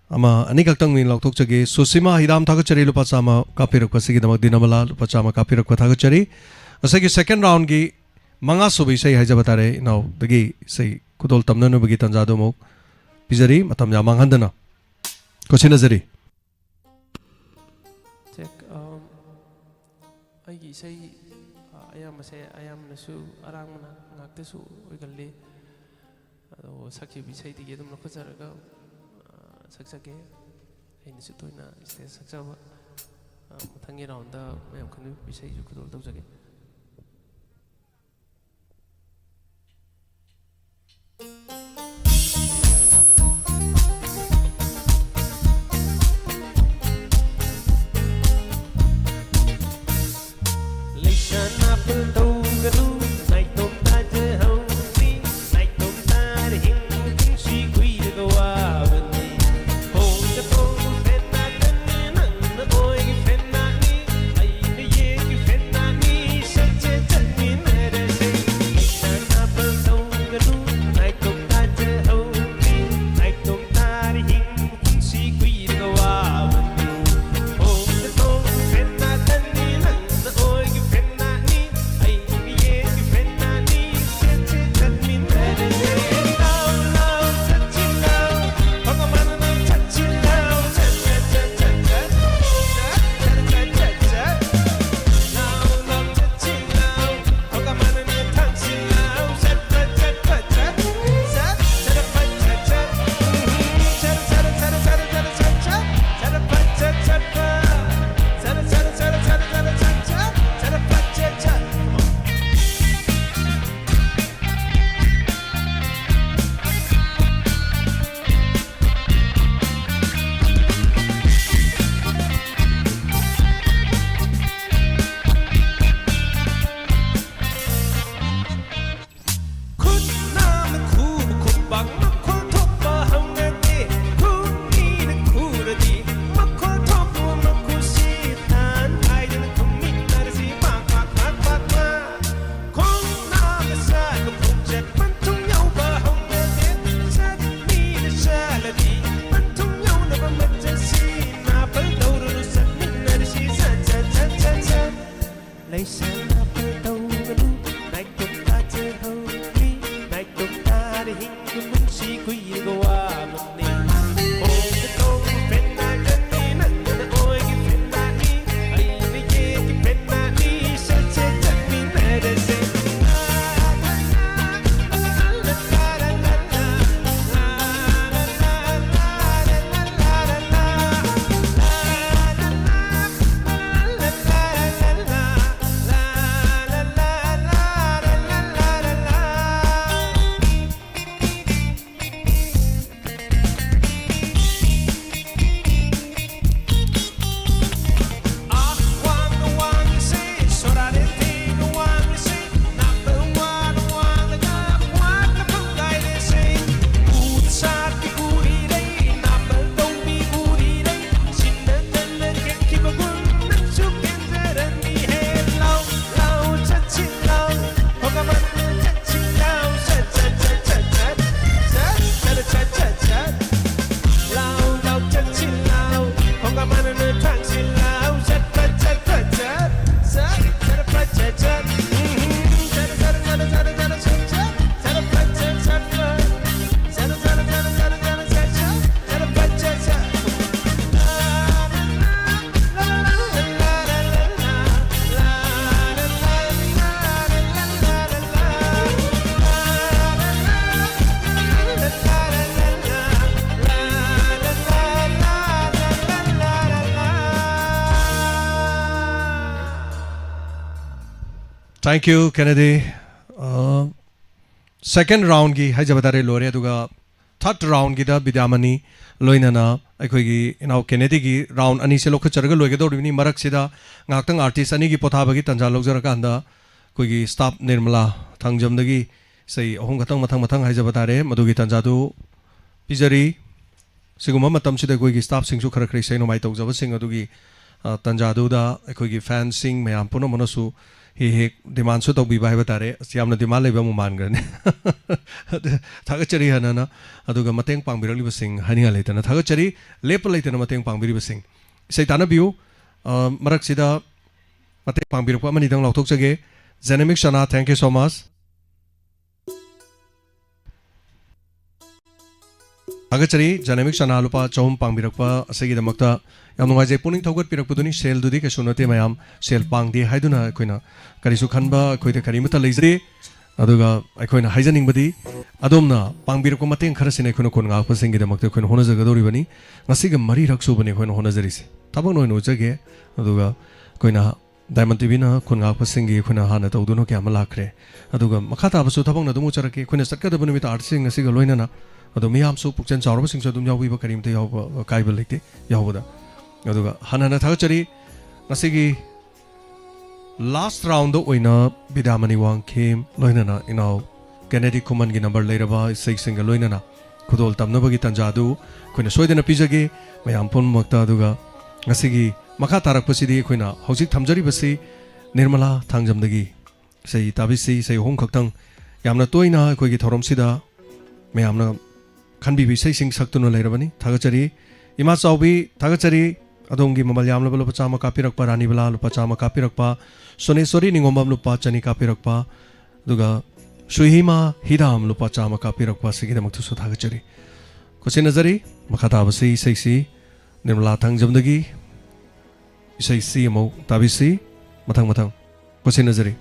ꯑꯃ ꯑꯅꯤꯈꯛꯇꯪ ꯑꯣꯏꯅ ꯂꯧꯊꯣꯛꯆꯒꯦ꯫ ꯁꯨꯁꯤꯃꯥ ꯍꯤꯗꯥꯝ, ꯊꯥꯒꯠꯆꯔꯤ, ꯂꯨꯄꯥ ꯆꯥꯝꯃ ꯀꯥꯞꯄꯤꯔꯛꯄ ꯑꯁꯤꯒꯤꯗꯃꯛ꯫ ꯗꯤꯅꯃꯂꯥ, ꯂꯨꯄꯥ ꯆꯥꯝꯃ ꯀꯥꯞꯄꯤꯔꯛꯄ ꯊꯥꯒꯠꯆꯔꯤ꯫ ꯉꯁꯥꯏꯒꯤ second round ꯒꯤ ꯃꯉꯥꯁꯨꯕ ꯏꯁꯩ ꯍꯥꯏꯖꯕ ꯇꯥꯔꯦ, ꯏꯅꯥꯎꯗꯒꯤ ꯏꯁꯩ ꯈꯨꯗꯣꯜ ꯇꯝꯅꯅꯕꯒꯤ ꯇꯥꯟꯖꯥꯗꯨ ꯑꯃꯨꯛ ꯄꯤꯖꯔꯤ, ꯃꯇꯝ ꯌꯥꯝ ꯃꯥꯡꯍꯟꯗꯅ꯫ ꯈꯨꯠꯁꯤꯟꯅꯖꯔꯤ꯫ ꯆꯦꯛ꯫ ꯑꯝ, ꯑꯩꯒꯤ ꯏꯁꯩ, ꯑ, ꯑꯌꯥꯝꯕꯁꯦ ꯑꯌꯥꯝꯕꯅꯁꯨ ꯑꯔꯥꯡꯕꯅ ꯉꯥꯛꯇꯁꯨ ꯑꯣꯏꯒꯜꯂꯤ꯫ ꯑꯗꯣ ꯁꯛꯈꯤꯕ ꯏꯁꯩꯗꯒꯤ ꯑꯗꯨꯝ ꯂꯧꯈꯠꯆꯔꯒ, ꯑ, ꯁꯛꯆꯒꯦ꯫ ꯑꯩꯅꯁꯨ ꯇꯣꯏꯅ ꯁ꯭ꯇꯦꯖ ꯁꯛꯆꯕ, ꯑ, ꯃꯊꯪꯒꯤ ꯔꯥꯎꯟꯗ ꯃꯌꯥꯝ ꯈꯟꯕꯤꯕ ꯏꯁꯩꯁꯨ ꯈꯨꯗꯣꯜ ꯇꯧꯖꯒꯦ꯫ Thank you, Kennedy. Uh, second round ꯒꯤ ꯍꯥꯏꯖꯕ ꯇꯥꯔꯦ ꯂꯣꯏꯔꯦ, ꯑꯗꯨꯒ third round ꯒꯤꯗ ꯕꯤꯗ꯭ꯌꯥꯃꯅꯤ ꯂꯣꯏꯅꯅ ꯑꯩꯈꯣꯏꯒꯤ ꯏꯅꯥꯎ ꯀꯦꯅꯦꯗꯤꯒꯤ round ꯑꯅꯤꯁꯦ ꯂꯧꯈꯠꯆꯔꯒ ꯂꯣꯏꯒꯗꯧꯔꯤꯕꯅꯤ꯫ ꯃꯔꯛꯁꯤꯗ ꯉꯥꯏꯍꯥꯛꯇꯪ artist ꯑꯅꯤꯒꯤ ꯄꯣꯊꯥꯕꯒꯤ ꯇꯥꯟꯖꯥ ꯂꯧꯖꯔꯀꯥꯟꯗ ꯑꯩꯈꯣꯏꯒꯤ staff ꯅꯤꯔꯃꯂꯥ ꯊꯥꯡꯖꯝꯗꯒꯤ ꯏꯁꯩ ꯑꯍꯨꯝ ꯈꯛꯇꯪ ꯃꯊꯪ ꯃꯊꯪ ꯍꯥꯏꯖꯕ ꯇꯥꯔꯦ꯫ ꯃꯗꯨꯒꯤ ꯇꯥꯟꯖꯥꯗꯨ ꯄꯤꯖꯔꯤ꯫ ꯁꯤꯒꯨꯝꯕ ꯃꯇꯝꯁꯤꯗ ꯑꯩꯈꯣꯏꯒꯤ staff ꯁꯤꯡꯁꯨ ꯈꯔ ꯈꯔ ꯏꯁꯩ ꯅꯣꯡꯃꯥꯏ ꯇꯧꯖꯕꯁꯤꯡ ꯑꯗꯨꯒꯤ, ꯑ, ꯇꯥꯟꯖꯥꯗꯨꯗ ꯑꯩꯈꯣꯏꯒꯤ fan ꯁꯤꯡ ꯃꯌꯥꯝ ꯄꯨꯝꯅꯃꯛꯅꯁꯨ ꯍꯦꯛ ꯍꯦꯛ demand ꯁꯨ ꯇꯧꯕꯤꯕ ꯍꯥꯏꯕ ꯇꯥꯔꯦ꯫ ꯑꯁ, ꯌꯥꯝꯅ demand ꯂꯩꯕ ꯑꯃꯨꯛ ꯃꯥꯟꯈ꯭ꯔꯅꯤ꯫ ꯑꯗꯨ ꯊꯥꯒꯠꯆꯔꯤ ꯍꯥꯟꯅꯅ꯫ ꯑꯗꯨꯒ ꯃꯇꯦꯡ ꯄꯥꯡꯕꯤꯔꯛꯂꯤꯕꯁꯤꯡ ꯍꯥꯏꯅꯤꯡꯉꯥꯏ ꯂꯩꯇꯅ ꯊꯥꯒꯠꯆꯔꯤ꯫ ꯂꯦꯞꯄ ꯂꯩꯇꯅ ꯃꯇꯦꯡ ꯄꯥꯡꯕꯤꯔꯤꯕꯁꯤꯡ꯫ ꯏꯁꯩ ꯇꯥꯟꯅꯕꯤꯌꯨ꯫ ꯑ, ꯃꯔꯛꯁꯤꯗ ꯃꯇꯦꯡ ꯄꯥꯡꯕꯤꯔꯛꯄ ꯑꯃꯅꯤꯗꯪ ꯂꯥꯎꯊꯣꯛꯆꯒꯦ꯫ Dynamic ꯆꯅꯥ, thank you so much꯫ ꯊꯥꯒꯠꯆꯔꯤ꯫ Dynamic ꯆꯅꯥ ꯂꯨꯄꯥ ꯆꯍꯨꯝ ꯄꯥꯡꯕꯤꯔꯛꯄ ꯑꯁꯤꯒꯤꯗꯃꯛꯇ ꯌꯥꯝ ꯅꯨꯡꯉꯥꯏꯖꯩ꯫ ꯄꯨꯛꯅꯤꯡ ꯊꯧꯒꯠꯄꯤꯔꯛꯄꯗꯨꯅꯤ꯫ ꯁꯦꯜꯗꯨꯗꯤ ꯀꯩꯁꯨ ꯅꯠꯇꯦ ꯃꯌꯥꯝ, ꯁꯦꯜ ꯄꯥꯡꯗꯦ ꯍꯥꯏꯗꯨꯅ ꯑꯩꯈꯣꯏꯅ ꯀꯔꯤꯁꯨ ꯈꯟꯕ ꯑꯩꯈꯣꯏꯗ ꯀꯔꯤꯃꯠꯇ ꯂꯩꯖꯗꯦ꯫ ꯑꯗꯨꯒ ꯑꯩꯈꯣꯏꯅ ꯍꯥꯏꯖꯅꯤꯡꯕꯗꯤ, ꯑꯗꯣꯝꯅ ꯄꯥꯡꯕꯤꯔꯛꯄ ꯃꯇꯦꯡ ꯈꯔꯁꯤꯅ ꯑꯩꯈꯣꯏꯅ ꯈꯨꯟ ꯉꯥꯛꯄꯁꯤꯡꯒꯤꯗꯃꯛꯇ ꯑꯩꯈꯣꯏꯅ ꯍꯣꯠꯅꯖꯒꯗꯧꯔꯤꯕꯅꯤ꯫ ꯉꯁꯤꯒ ꯃꯔꯤꯔꯛ ꯁꯨꯕꯅꯤ ꯑꯩꯈꯣꯏꯅ ꯍꯣꯠꯅꯖꯔꯤꯁꯦ꯫ ꯊꯕꯛꯅ ꯑꯣꯏꯅ ꯎꯠꯆꯒꯦ꯫ ꯑꯗꯨꯒ ꯑꯩꯈꯣꯏꯅ Diamond ꯇꯤꯚꯤꯅ ꯈꯨꯟ ꯉꯥꯛꯄꯁꯤꯡꯒꯤ ꯑꯩꯈꯣꯏꯅ ꯍꯥꯟꯅ ꯇꯧꯗꯨꯅ ꯀꯌꯥ ꯑꯃ ꯂꯥꯛꯈ꯭ꯔꯦ꯫ ꯑꯗꯨꯒ ꯃꯈꯥ ꯇꯥꯕꯁꯨ ꯊꯕꯛꯅ ꯑꯗꯨꯝ ꯎꯠꯆꯔꯛꯀꯦ꯫ ꯑꯩꯈꯣꯏꯅ ꯆꯠꯀꯗꯕ ꯅꯨꯃꯤꯠꯇ artist ꯁꯤꯡ ꯑꯁꯤꯒ ꯂꯣꯏꯅꯅ꯫ ꯑꯗꯣ ꯃꯤꯌꯥꯝꯁꯨ ꯄꯨꯛꯆꯦꯜ ꯆꯥꯎꯔꯕꯁꯤꯡꯁꯨ ꯑꯗꯨꯝ ꯌꯥꯎꯕꯤꯕ ꯀꯔꯤꯝꯇ ꯌꯥꯎꯕ ꯑꯀꯥꯏꯕ ꯂꯩꯇꯦ ꯌꯥꯎꯕꯗ꯫ ꯑꯗꯨꯒ ꯍꯟꯅ ꯍꯟꯅ ꯊꯥꯒꯠꯆꯔꯤ꯫ ꯉꯁꯤꯒꯤ last round ꯗ ꯑꯣꯏꯅ ꯕꯤꯗ꯭ꯌꯥꯃꯅꯤ ꯋꯥꯡꯈꯦꯝ ꯂꯣꯏꯅꯅ ꯏꯅꯥꯎ ꯀꯦꯅꯦꯗꯤ ꯈꯨꯃꯟꯒꯤ number ꯂꯩꯔꯕ ꯏꯁꯩꯁꯤꯡꯒ ꯂꯣꯏꯅꯅ ꯈꯨꯗꯣꯜ ꯇꯝꯅꯕꯒꯤ ꯇꯥꯟꯖꯥꯗꯨ ꯑꯩꯈꯣꯏꯅ ꯁꯣꯏꯗꯅ ꯄꯤꯖꯒꯦ ꯃꯌꯥꯝ ꯄꯨꯝꯅꯃꯛꯇ꯫ ꯑꯗꯨꯒ ꯉꯁꯤꯒꯤ ꯃꯈꯥ ꯇꯥꯔꯛꯄꯁꯤꯗꯤ ꯑꯩꯈꯣꯏꯅ ꯍꯧꯖꯤꯛ ꯊꯝꯖꯔꯤꯕꯁꯤ ꯅꯤꯔꯃꯂꯥ ꯊꯥꯡꯖꯝꯗꯒꯤ ꯏꯁꯩ ꯇꯥꯕꯤꯁꯤ꯫ ꯏꯁꯩ ꯑꯍꯨꯝ ꯈꯛꯇꯪ ꯌꯥꯝꯅ ꯇꯣꯏꯅ ꯑꯩꯈꯣꯏꯒꯤ ꯊꯧꯔꯝꯁꯤꯗ ꯃꯌꯥꯝꯅ ꯈꯟꯕꯤꯕ ꯏꯁꯩꯁꯤꯡ ꯁꯛꯇꯨꯅ ꯂꯩꯔꯕꯅꯤ꯫ ꯊꯥꯒꯠꯆꯔꯤ꯫ ꯏꯃꯥ ꯆꯥꯎꯕꯤ, ꯊꯥꯒꯠꯆꯔꯤ꯫ ꯑꯗꯣꯝꯒꯤ ꯃꯃꯜ ꯌꯥꯝꯂꯕ ꯂꯨꯄꯥ ꯆꯥꯝꯃ ꯀꯥꯞꯄꯤꯔꯛꯄ, ꯔꯥꯅꯤꯕꯂꯥ ꯂꯨꯄꯥ ꯆꯥꯝꯃ ꯀꯥꯞꯄꯤꯔꯛꯄ, ꯁꯣꯅꯦꯁꯣꯔꯤ ꯅꯤꯉꯣꯝꯕꯝ ꯂꯨꯄꯥ ꯆꯅꯤ ꯀꯥꯞꯄꯤꯔꯛꯄ, ꯑꯗꯨꯒ ꯁꯨꯍꯤꯃꯥ ꯍꯤꯗꯥꯝ ꯂꯨꯄꯥ ꯆꯥꯝꯃ ꯀꯥꯞꯄꯤꯔꯛꯄ ꯑꯁꯤꯒꯤꯗꯃꯛꯇꯁꯨ ꯊꯥꯒꯠꯆꯔꯤ꯫ ꯈꯨꯠꯁꯤꯟꯅꯖꯔꯤ꯫ ꯃꯈꯥ ꯇꯥꯕꯁꯤ ꯏꯁꯩꯁꯤ ꯅꯤꯔꯃꯂꯥ ꯊꯥꯡꯖꯝꯗꯒꯤ ꯏꯁꯩꯁꯤ ꯑꯃꯨꯛ ꯇꯥꯕꯤꯁꯤ꯫ ꯃꯊꯪ ꯃꯊꯪ ꯈꯨꯠꯁꯤꯟꯅꯖꯔꯤ꯫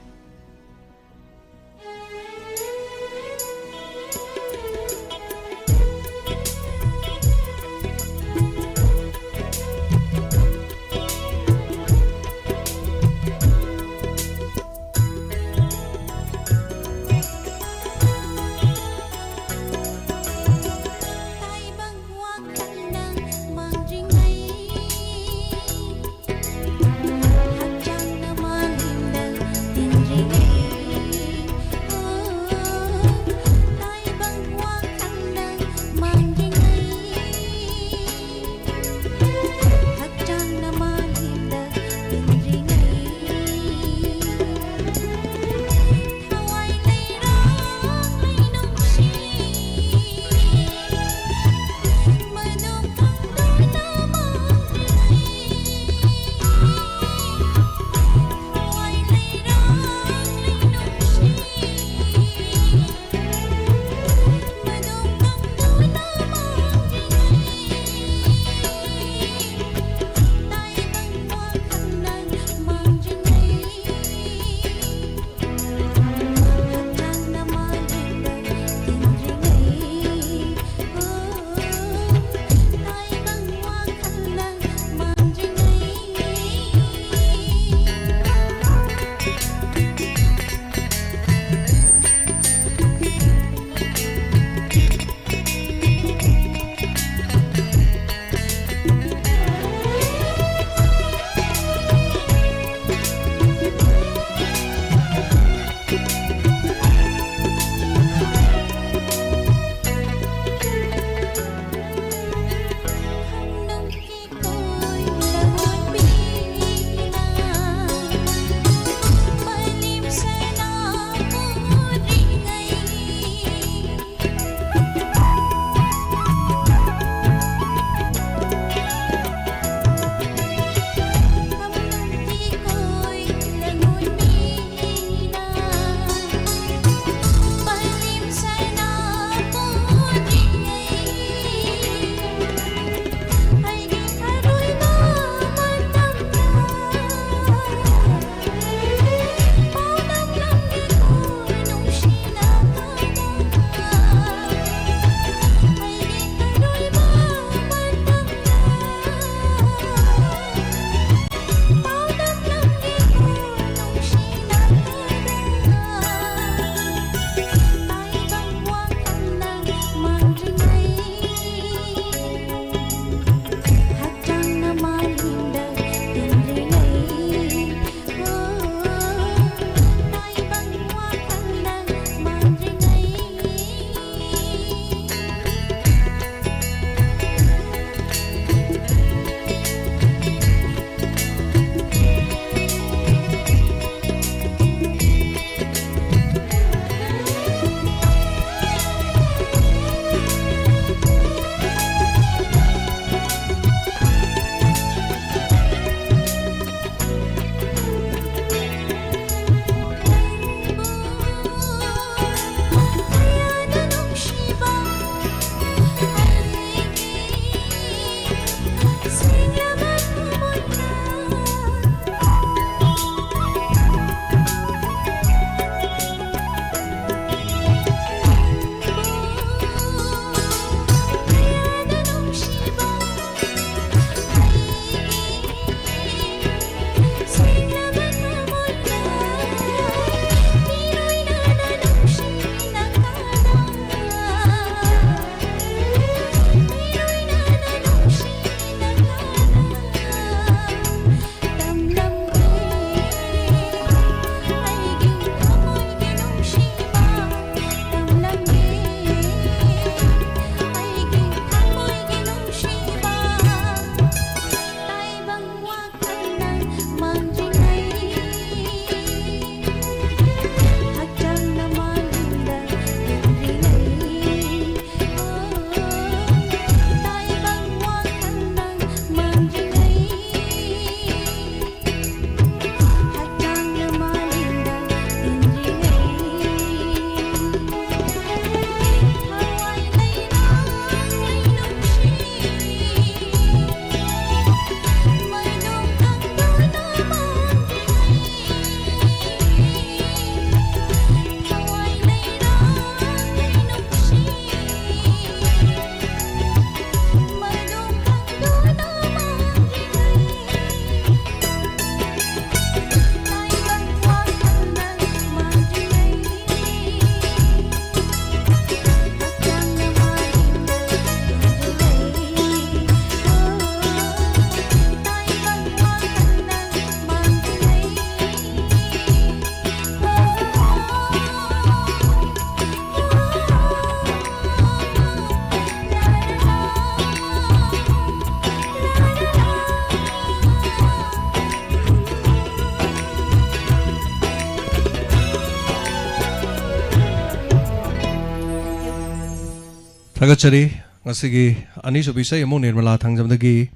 ꯊꯥꯒꯠꯆꯔꯤ꯫ ꯉꯁꯤꯒꯤ ꯑꯅꯤꯁꯨꯕ ꯏꯁꯩ ꯑꯃꯨꯛ ꯅꯤꯔꯃꯂꯥ ꯊꯥꯡꯖꯝꯗꯒꯤ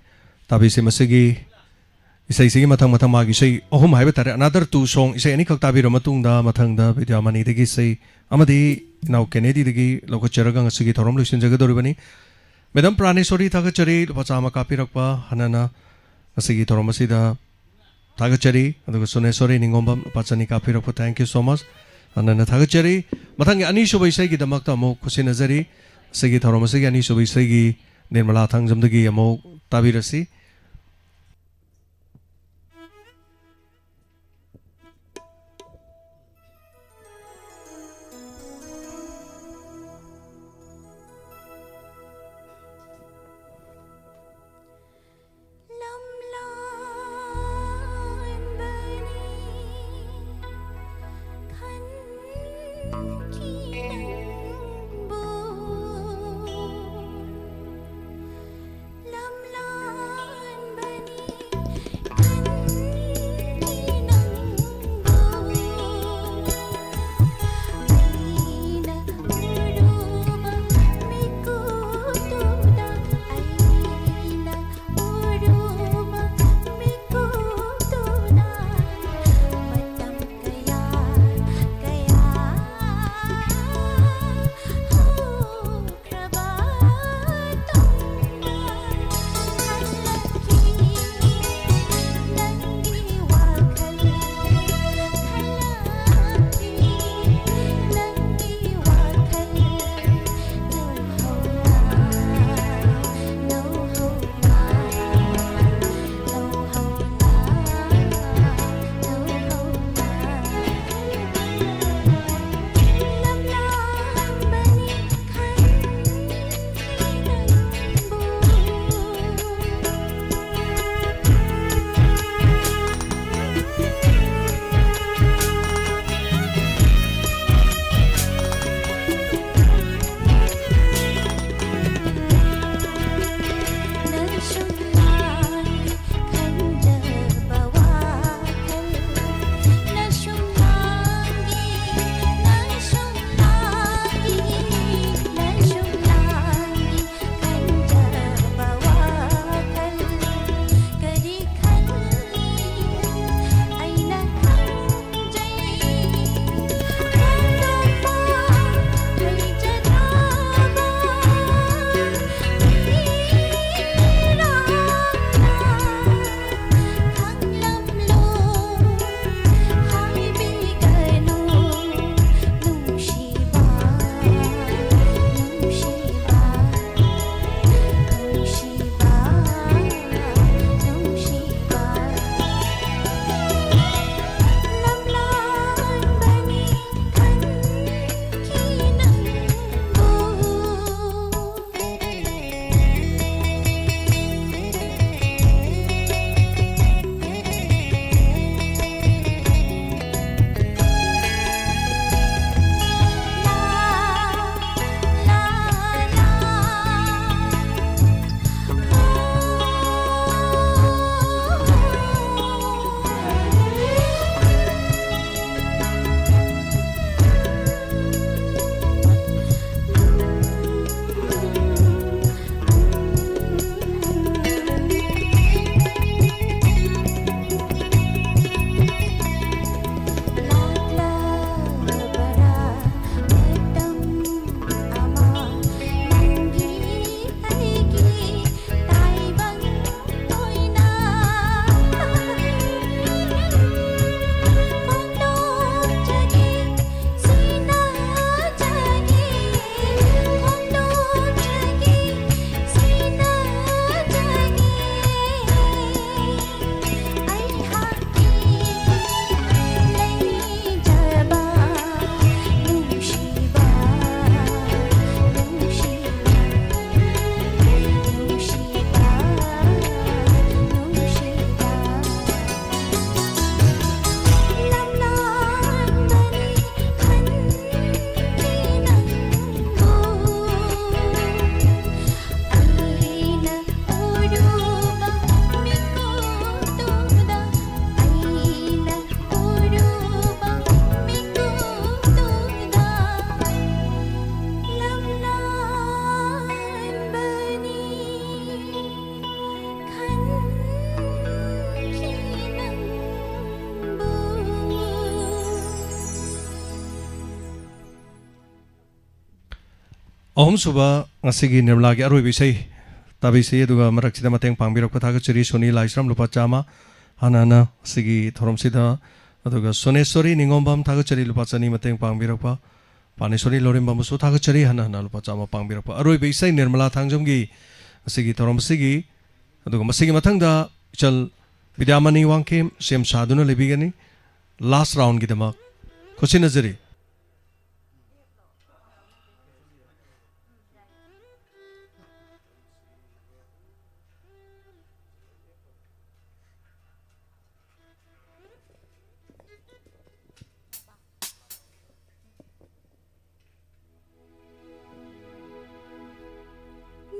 ꯇꯥꯕꯤꯁꯤ꯫ ꯃꯁꯤꯒꯤ ꯏꯁꯩꯁꯤꯒꯤ ꯃꯊꯪ ꯃꯊꯪ ꯃꯥꯒꯤ ꯏꯁꯩ ꯑꯍꯨꯝ ꯍꯥꯏꯕ ꯇꯥꯔꯦ, another two song, ꯏꯁꯩ ꯑꯅꯤꯈꯛ ꯇꯥꯕꯤꯔꯕ ꯃꯇꯨꯡꯗ, ꯃꯊꯪꯗ ꯕꯤꯗ꯭ꯌꯥꯃꯅꯤꯗꯒꯤ ꯏꯁꯩ ꯑꯃꯗꯤ ꯏꯅꯥꯎ ꯀꯦꯅꯦꯗꯤꯗꯒꯤ ꯂꯧꯈꯠꯆꯔꯒ ꯉꯁꯤꯒꯤ ꯊꯧꯔꯝ ꯂꯣꯏꯁꯤꯟꯖꯒꯗꯧꯔꯤꯕꯅꯤ꯫ ꯃꯦꯗꯥꯝ ꯄ꯭ꯔꯥꯅꯦꯁꯣꯔꯤ ꯊꯥꯒꯠꯆꯔꯤ, ꯂꯨꯄꯥ ꯆꯥꯝꯃ ꯀꯥꯞꯄꯤꯔꯛꯄ꯫ ꯍꯟꯅꯅ ꯉꯁꯤꯒꯤ ꯊꯧꯔꯝ ꯑꯁꯤꯗ ꯊꯥꯒꯠꯆꯔꯤ꯫ ꯑꯗꯨꯒ ꯁꯨꯅꯦꯁꯣꯔꯤ ꯅꯤꯉꯣꯝꯕꯝ ꯂꯨꯄꯥ ꯆꯅꯤ ꯀꯥꯞꯄꯤꯔꯛꯄ, thank you so much, ꯍꯟꯅꯅ ꯊꯥꯒꯠꯆꯔꯤ꯫ ꯃꯊꯪꯒꯤ ꯑꯅꯤꯁꯨꯕ ꯏꯁꯩꯒꯤꯗꯃꯛꯇ ꯑꯃꯨꯛ ꯈꯨꯠꯁꯤꯟꯅꯖꯔꯤ꯫ ꯉꯁꯤꯒꯤ ꯊꯧꯔꯝ ꯑꯁꯤꯒꯤ ꯑꯅꯤꯁꯨꯕ ꯏꯁꯩꯒꯤ ꯅꯤꯔꯃꯂꯥ ꯊꯥꯡꯖꯝꯗꯒꯤ ꯑꯃꯨꯛ ꯇꯥꯕꯤꯔꯁꯤ꯫ ꯑꯍꯨꯝꯁꯨꯕ ꯉꯁꯤꯒꯤ ꯅꯤꯔꯃꯂꯥꯒꯤ ꯑꯔꯣꯏꯕ ꯏꯁꯩ ꯇꯥꯕꯤꯁꯤ, ꯑꯗꯨꯒ ꯃꯔꯛꯁꯤꯗ ꯃꯇꯦꯡ ꯄꯥꯡꯕꯤꯔꯛꯄ ꯊꯥꯒꯠꯆꯔꯤ ꯁꯣꯅꯤ ꯂꯥꯏꯁ꯭ꯔꯝ, ꯂꯨꯄꯥ ꯆꯥꯝꯃ꯫ ꯍꯥꯟꯅ ꯍꯥꯟꯅ ꯉꯁꯤꯒꯤ ꯊꯧꯔꯝꯁꯤꯗ, ꯑꯗꯨꯒ ꯁꯣꯅꯦꯁꯣꯔꯤ ꯅꯤꯉꯣꯝꯕꯝ, ꯊꯥꯒꯠꯆꯔꯤ, ꯂꯨꯄꯥ ꯆꯅꯤ ꯃꯇꯦꯡ ꯄꯥꯡꯕꯤꯔꯛꯄ꯫ ꯄꯥꯅꯦꯁꯣꯔꯤ ꯂꯧꯔꯦꯝꯕꯝꯕꯨꯁꯨ ꯊꯥꯒꯠꯆꯔꯤ, ꯍꯟꯅ ꯍꯟꯅ ꯂꯨꯄꯥ ꯆꯥꯝꯃ ꯄꯥꯡꯕꯤꯔꯛꯄ꯫ ꯑꯔꯣꯏꯕ ꯏꯁꯩ ꯅꯤꯔꯃꯂꯥ ꯊꯥꯡꯖꯝꯒꯤ ꯉꯁꯤꯒꯤ ꯊꯧꯔꯝ ꯑꯁꯤꯒꯤ, ꯑꯗꯨꯒ ꯃꯁꯤꯒꯤ ꯃꯊꯪꯗ ꯏꯆꯜ ꯕꯤꯗ꯭ꯌꯥꯃꯅꯤ ꯋꯥꯡꯈꯦꯝ ꯁꯦꯝ ꯁꯥꯗꯨꯅ ꯂꯩꯕꯤꯒꯅꯤ꯫ ꯂꯥꯁ ꯔꯥꯎꯟꯒꯤꯗꯃꯛ ꯈꯨꯠꯁꯤꯟꯅꯖꯔꯤ꯫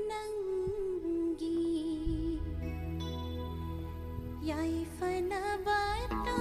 ꯅꯪꯒꯤ ꯌꯥꯏꯐꯅꯕꯇ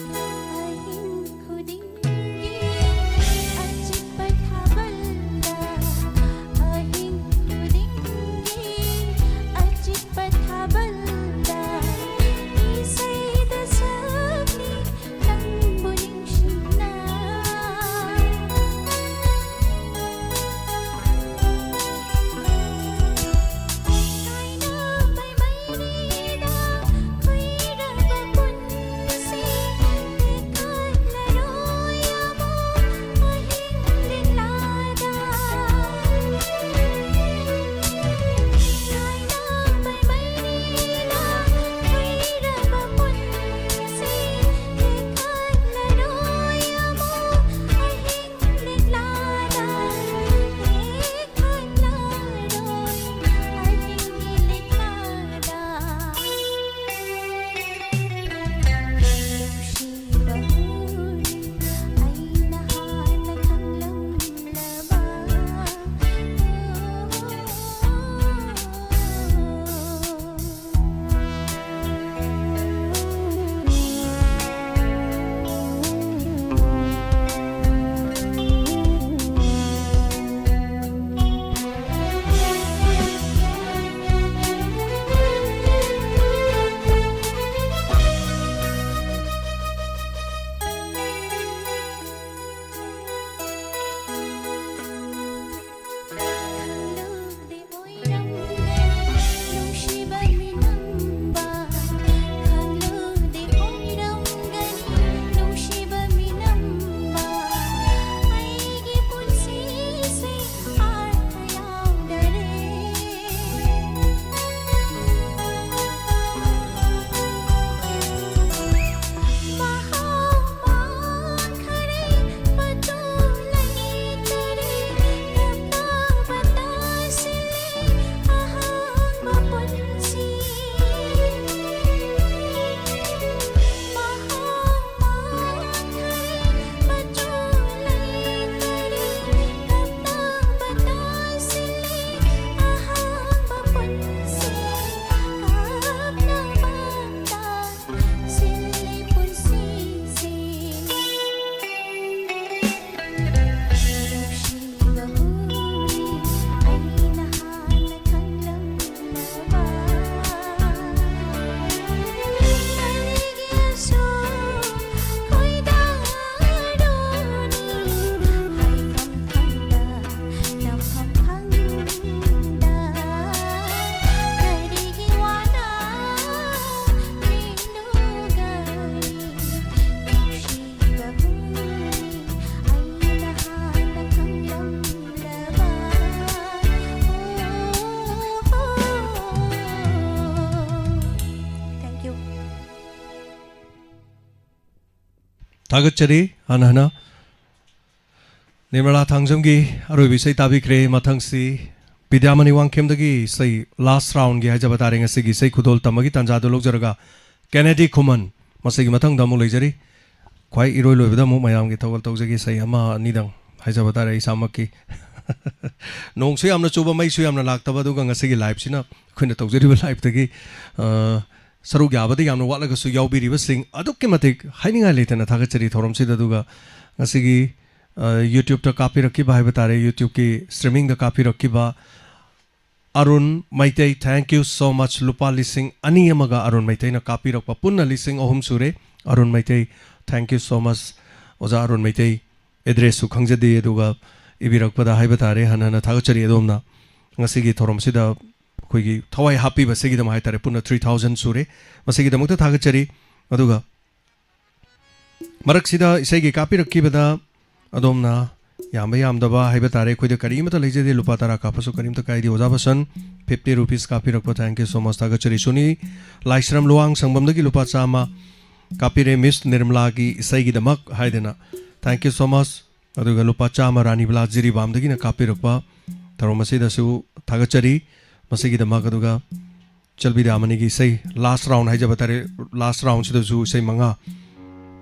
ꯑꯍꯤꯡ ꯈꯨꯗꯤꯡꯒꯤ ꯑꯆꯤꯛꯄ ꯊꯥꯕꯜꯗ, ꯑꯍꯤꯡ ꯈꯨꯗꯤꯡꯒꯤ ꯑꯆꯤꯛꯄ ꯊꯥꯕꯜꯗ, ꯏꯁꯩꯗ ꯁꯛꯂꯤ ꯅꯪꯕꯨ ꯅꯤꯡꯁꯤꯡꯅ꯫ ꯀꯥꯏꯅꯕꯩ ꯃꯩꯔꯤꯗ ꯈꯨꯏꯔꯕ ꯄꯨꯟꯁꯤ, ꯊꯥꯒꯠꯆꯔꯤ꯫ ꯍꯥꯟꯅ ꯍꯥꯟꯅ ꯅꯤꯔꯃꯂꯥ ꯊꯥꯡꯖꯝꯒꯤ ꯑꯔꯣꯏꯕ ꯏꯁꯩ ꯇꯥꯕꯤꯈ꯭ꯔꯦ꯫ ꯃꯊꯪꯁꯤ ꯕꯤꯗ꯭ꯌꯥꯃꯅꯤ ꯋꯥꯡꯈꯦꯝꯗꯒꯤ ꯏꯁꯩ, ꯂꯥꯁ ꯔꯥꯎꯟꯒꯤ ꯍꯥꯏꯖꯕ ꯇꯥꯔꯦ, ꯉꯁꯤꯒꯤ ꯏꯁꯩ ꯈꯨꯗꯣꯜ ꯇꯝꯕꯒꯤ ꯇꯥꯟꯖꯥꯗꯨ ꯂꯧꯖꯔꯒ, ꯀꯦꯅꯦꯗꯤ ꯈꯨꯃꯟ, ꯃꯁꯤꯒꯤ ꯃꯊꯪꯗ ꯑꯃꯨꯛ ꯂꯩꯖꯔꯤ꯫ ꯈ꯭ꯋꯥꯏ ꯏꯔꯣꯏ ꯂꯣꯏꯕꯗ ꯑꯃꯨꯛ ꯃꯌꯥꯝꯒꯤ ꯊꯧꯒꯜ ꯇꯧꯖꯒꯦ, ꯏꯁꯩ ꯑꯃ ꯑꯅꯤꯗꯪ ꯍꯥꯏꯖꯕ ꯇꯥꯔꯦ ꯑꯩ ꯏꯁꯥꯃꯛꯀꯤ꯫ ꯅꯣꯡꯁꯨ ꯌꯥꯝꯅ ꯆꯨꯕ, ꯃꯩꯁꯨ ꯌꯥꯝꯅ ꯂꯥꯛꯇꯕ, ꯑꯗꯨꯒ ꯉꯁꯤꯒꯤ ꯂꯥꯏꯞꯁꯤꯅ ꯑꯩꯈꯣꯏꯅ ꯇꯧꯖꯔꯤꯕ ꯂꯥꯏꯞꯇꯒꯤ, ꯑ, ꯁꯔꯨꯛ ꯌꯥꯕꯗ ꯌꯥꯝꯅ ꯋꯥꯠꯂꯒꯁꯨ ꯌꯥꯎꯕꯤꯔꯤꯕꯁꯤꯡ ꯑꯗꯨꯛꯀꯤ ꯃꯇꯤꯛ ꯍꯥꯏꯅꯤꯡꯉꯥꯏ ꯂꯩꯇꯅ ꯊꯥꯒꯠꯆꯔꯤ ꯊꯧꯔꯝꯁꯤꯗ꯫ ꯑꯗꯨꯒ ꯉꯁꯤꯒꯤ, ꯑ, YouTube-ꯇ ꯀꯥꯞꯄꯤꯔꯛꯈꯤꯕ ꯍꯥꯏꯕ ꯇꯥꯔꯦ, YouTube-ꯀꯤ streaming-ꯗ ꯀꯥꯞꯄꯤꯔꯛꯈꯤꯕ Arun Meitei, thank you so much, ꯂꯨꯄꯥ ꯂꯤꯁꯤꯡ ꯑꯅꯤ ꯑꯃꯒ ꯑꯔꯨꯟ ꯃꯩꯇꯩꯅ ꯀꯥꯞꯄꯤꯔꯛꯄ, ꯄꯨꯟꯅ ꯂꯤꯁꯤꯡ ꯑꯍꯨꯝ ꯁꯨꯔꯦ꯫ Arun Meitei, thank you so much꯫ ꯑꯣꯖꯥ ꯑꯔꯨꯟ ꯃꯩꯇꯩ, address-ꯁꯨ ꯈꯪꯖꯗꯦ, ꯑꯗꯨꯒ ꯏꯕꯤꯔꯛꯄꯗ ꯍꯥꯏꯕ ꯇꯥꯔꯦ, ꯍꯟꯅ ꯍꯟꯅ ꯊꯥꯒꯠꯆꯔꯤ꯫ ꯑꯗꯣꯝꯅ ꯉꯁꯤꯒꯤ ꯊꯧꯔꯝꯁꯤꯗ ꯑꯩꯈꯣꯏꯒꯤ ꯊꯋꯥꯏ ꯍꯥꯞꯄꯤꯕꯁꯤꯒꯤꯗꯃꯛ ꯍꯥꯏ ꯇꯥꯔꯦ, ꯄꯨꯟꯅ three thousand ꯁꯨꯔꯦ, ꯃꯁꯤꯒꯤꯗꯃꯛꯇ ꯊꯥꯒꯠꯆꯔꯤ꯫ ꯑꯗꯨꯒ ꯃꯔꯛꯁꯤꯗ ꯏꯁꯩꯒꯤ ꯀꯥꯞꯄꯤꯔꯛꯈꯤꯕꯗ ꯑꯗꯣꯝꯅ ꯌꯥꯝꯕ ꯌꯥꯝꯗꯕ ꯍꯥꯏꯕ ꯇꯥꯔꯦ, ꯑꯩꯈꯣꯏꯗ ꯀꯔꯤꯃꯇ ꯂꯩꯖꯗꯦ, ꯂꯨꯄꯥ ꯇꯔꯥ ꯀꯥꯞꯄꯁꯨ ꯀꯔꯤꯝꯇ ꯀꯥꯏꯗꯦ꯫ ꯑꯣꯖꯥ ꯕꯁꯟ, fifty rupees ꯀꯥꯞꯄꯤꯔꯛꯄ, thank you so much, ꯊꯥꯒꯠꯆꯔꯤ꯫ ꯁꯨꯅꯤ ꯂꯥꯏꯁ꯭ꯔꯝ ꯂꯨꯋꯥꯡ ꯁꯪꯕꯝꯗꯒꯤ ꯂꯨꯄꯥ ꯆꯥꯝꯃ ꯀꯥꯞꯄꯤꯔꯦ, ꯃꯤꯁ ꯅꯤꯔꯃꯂꯥꯒꯤ ꯏꯁꯩꯒꯤꯗꯃꯛ ꯍꯥꯏꯗꯅ, thank you so much꯫ ꯑꯗꯨꯒ ꯂꯨꯄꯥ ꯆꯥꯝꯃ ꯔꯥꯅꯤꯕꯂꯥ ꯖꯤꯔꯤꯕꯥꯝꯗꯒꯤꯅ ꯀꯥꯞꯄꯤꯔꯛꯄ, ꯊꯧꯔꯝ ꯑꯁꯤꯗꯁꯨ ꯊꯥꯒꯠꯆꯔꯤ ꯃꯁꯤꯒꯤꯗꯃꯛ꯫ ꯑꯗꯨꯒ ꯆꯜꯕꯤꯗꯥꯃꯅꯤꯒꯤ ꯏꯁꯩ, last round ꯍꯥꯏꯖꯕ ꯇꯥꯔꯦ, last round-ꯁꯤꯗꯁꯨ ꯏꯁꯩ ꯃꯉꯥ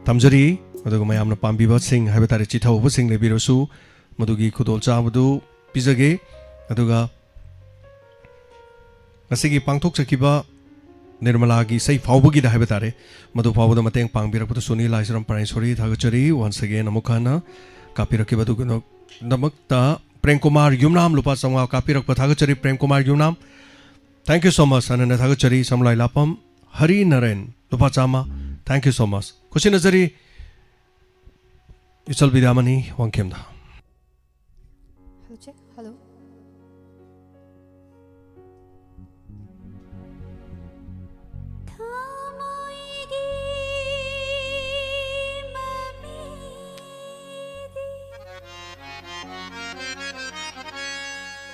ꯇꯝꯖꯔꯤ꯫ ꯑꯗꯨꯒ ꯃꯌꯥꯝꯅ ꯄꯥꯝꯕꯤꯕꯁꯤꯡ ꯍꯥꯏꯕ ꯇꯥꯔꯦ, ꯆꯤꯊꯍꯧꯕꯁꯤꯡ ꯂꯩꯕꯤꯔꯁꯨ ꯃꯗꯨꯒꯤ ꯈꯨꯗꯣꯡꯆꯥꯕꯗꯨ ꯄꯤꯖꯒꯦ꯫ ꯑꯗꯨꯒ ꯉꯁꯤꯒꯤ ꯄꯥꯡꯊꯣꯛꯆꯈꯤꯕ ꯅꯤꯔꯃꯂꯥꯒꯤ ꯏꯁꯩ ꯐꯥꯎꯕꯒꯤꯗ ꯍꯥꯏꯕ ꯇꯥꯔꯦ, ꯃꯗꯨ ꯐꯥꯎꯕꯗ ꯃꯇꯦꯡ ꯄꯥꯡꯕꯤꯔꯛꯄꯗ ꯁꯣꯅꯤ ꯂꯥꯏꯁ꯭ꯔꯝ ꯄꯔꯃꯦꯁꯣꯔꯤ ꯊꯥꯒꯠꯆꯔꯤ꯫ Once again ꯑꯃꯨꯛ ꯍꯟꯅ ꯀꯥꯞꯄꯤꯔꯛꯈꯤꯕ ꯑꯗꯨꯒꯤꯗꯃꯛꯇ ꯄ꯭ꯔꯦꯝ ꯀꯨꯃꯥꯔ ꯌꯨꯝꯅꯥꯝ ꯂꯨꯄꯥ ꯆꯥꯝꯃꯉꯥ ꯀꯥꯞꯄꯤꯔꯛꯄ ꯊꯥꯒꯠꯆꯔꯤ꯫ ꯄ꯭ꯔꯦꯝ ꯀꯨꯃꯥꯔ ꯌꯨꯝꯅꯥꯝ, thank you so much꯫ ꯍꯟꯅ ꯍꯟꯅ ꯊꯥꯒꯠꯆꯔꯤ꯫ ꯁꯝꯂꯥꯏ ꯂꯥꯄꯝ ꯍꯔꯤ ꯅꯔꯦꯟ ꯂꯨꯄꯥ ꯆꯥꯝꯃ, thank you so much꯫ ꯈꯨꯠꯁꯤꯟꯅꯖꯔꯤ ꯏꯆꯜ ꯕꯤꯗ꯭ꯌꯥꯃꯅꯤ ꯋꯥꯡꯈꯦꯝꯗ꯫ Hello, check. Hello. ꯊꯃꯣꯏꯒꯤ ꯃꯃꯤꯗꯤ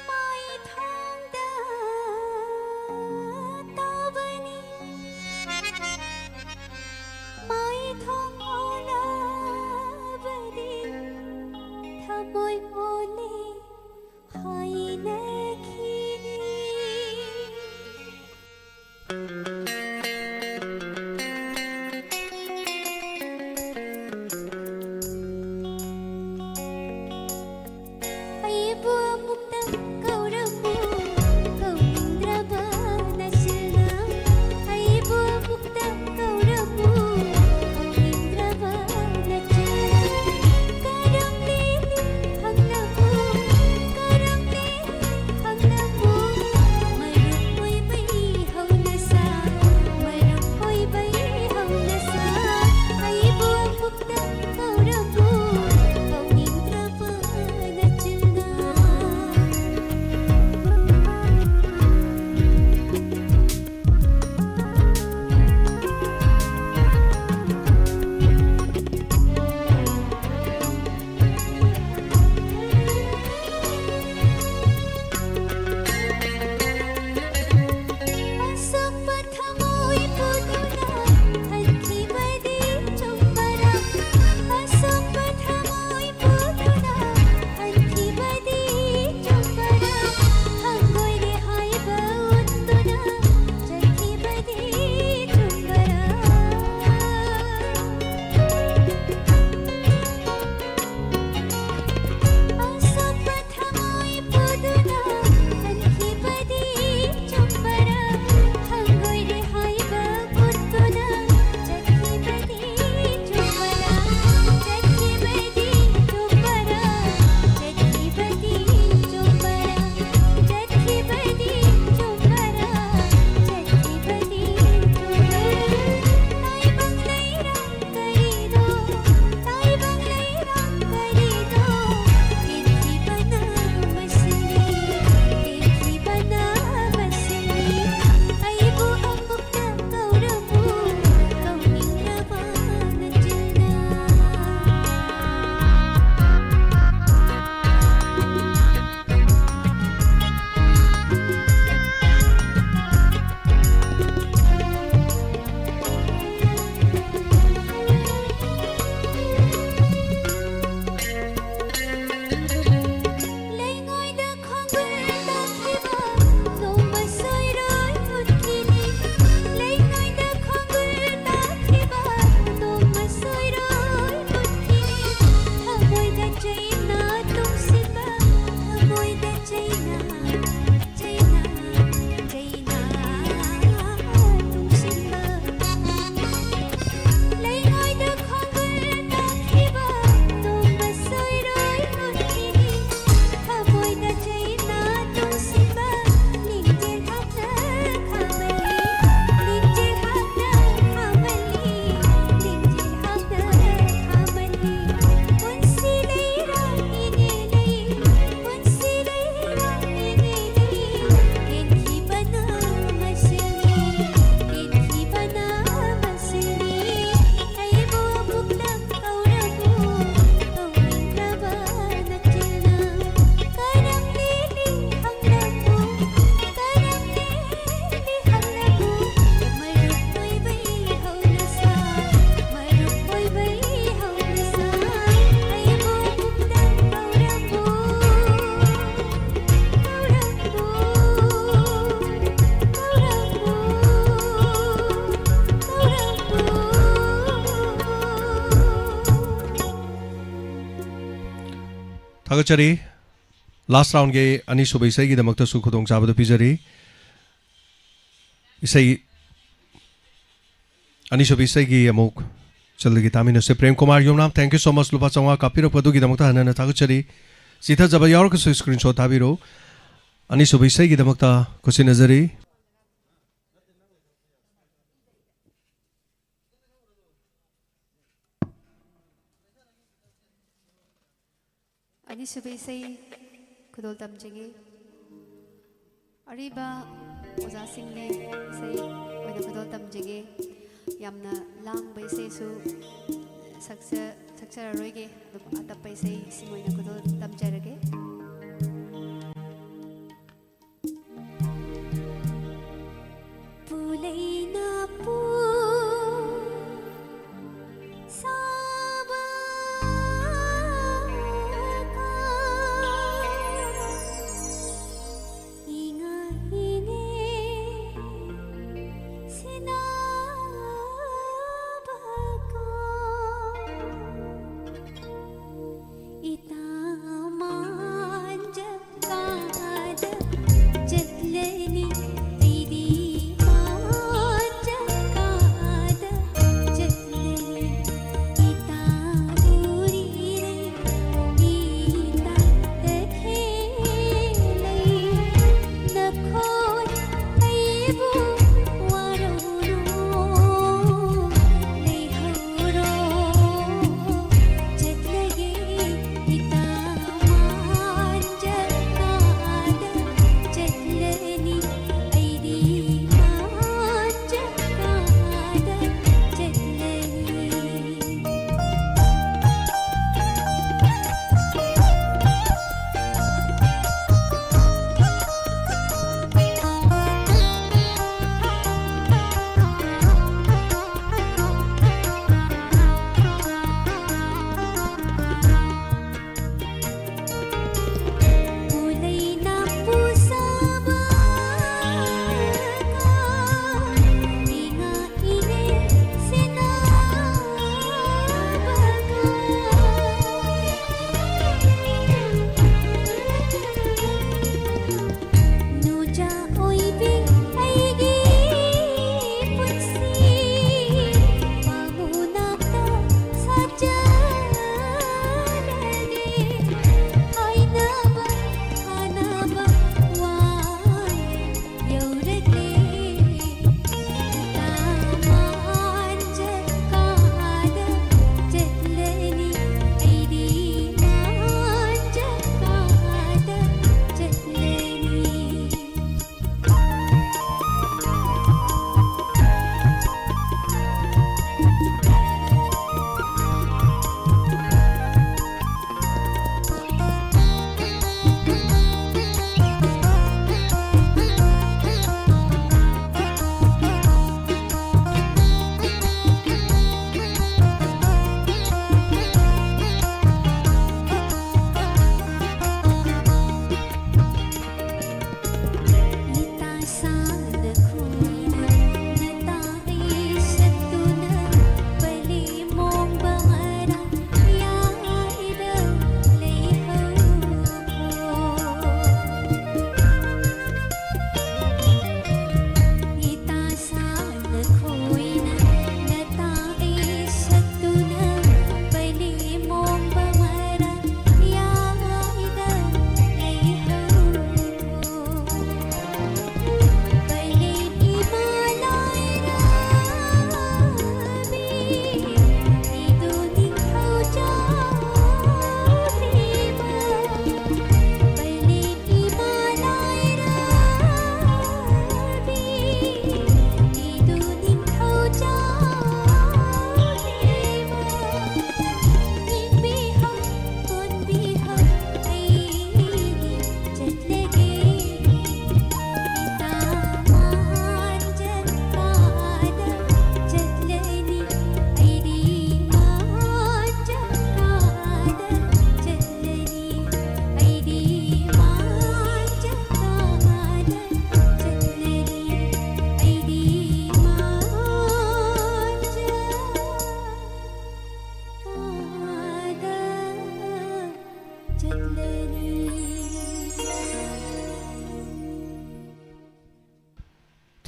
ꯃꯥꯏꯊꯣꯡꯗ ꯇꯧꯕꯅꯤ꯫ ꯃꯥꯏꯊꯣꯡ ꯑꯣꯂꯥ ꯊꯥꯒꯠꯆꯔꯤ꯫ Last roundꯒꯤ ꯑꯅꯤꯁꯨꯕ ꯏꯁꯩꯒꯤꯗꯃꯛꯇꯁꯨ ꯈꯨꯗꯣꯡꯆꯥꯕꯗꯨ ꯄꯤꯖꯔꯤ꯫ ꯏꯁꯩ ꯑꯅꯤꯁꯨꯕ ꯏꯁꯩꯒꯤ ꯑꯃꯨꯛ ꯆꯜꯂꯒꯦ ꯇꯥꯃꯤꯟꯅꯁꯦ꯫ ꯄ꯭ꯔꯦꯝ ꯀꯨꯃꯥꯔ ꯌꯨꯝꯅꯥꯝ, thank you so much, ꯂꯨꯄꯥ ꯆꯥꯝꯃꯉꯥ ꯀꯥꯞꯄꯤꯔꯛꯄꯗꯨꯒꯤꯗꯃꯛꯇ ꯍꯟꯅ ꯍꯟꯅ ꯊꯥꯒꯠꯆꯔꯤ꯫ ꯆꯤꯊꯖꯕ ꯌꯥꯎꯔꯒꯁꯨ screenshot ꯊꯥꯕꯤꯔꯛꯎ꯫ ꯑꯅꯤꯁꯨꯕ ꯏꯁꯩꯒꯤꯗꯃꯛꯇ ꯈꯨꯠꯁꯤꯟꯅꯖꯔꯤ꯫ ꯑꯅꯤꯁꯨꯕ ꯏꯁꯩ ꯈꯨꯗꯣꯜ ꯇꯝꯖꯒꯦ꯫ ꯑꯔꯤꯕ ꯑꯣꯖꯥꯁꯤꯡꯅ ꯏꯁꯩ ꯑꯣꯏꯅ ꯈꯨꯗꯣꯜ ꯇꯝꯖꯒꯦ꯫ ꯌꯥꯝꯅ ꯂꯥꯡꯕ ꯏꯁꯩꯁꯨ ꯁꯛꯆ-, ꯁꯛꯆꯔꯔꯣꯏꯒꯦ꯫ ꯑꯗꯨꯒ ꯑꯇꯞꯄ ꯏꯁꯩꯁꯤꯡ ꯑꯣꯏꯅ ꯈꯨꯗꯣꯜ ꯇꯝꯖꯔꯒꯦ꯫ ꯄꯨꯂꯩꯅ ꯄꯨ ꯁꯥꯕ ꯀꯥ ꯏꯉꯥ ꯏꯉꯦ ꯁꯤꯅꯥꯕ ꯀꯥ ꯏꯇꯥꯃ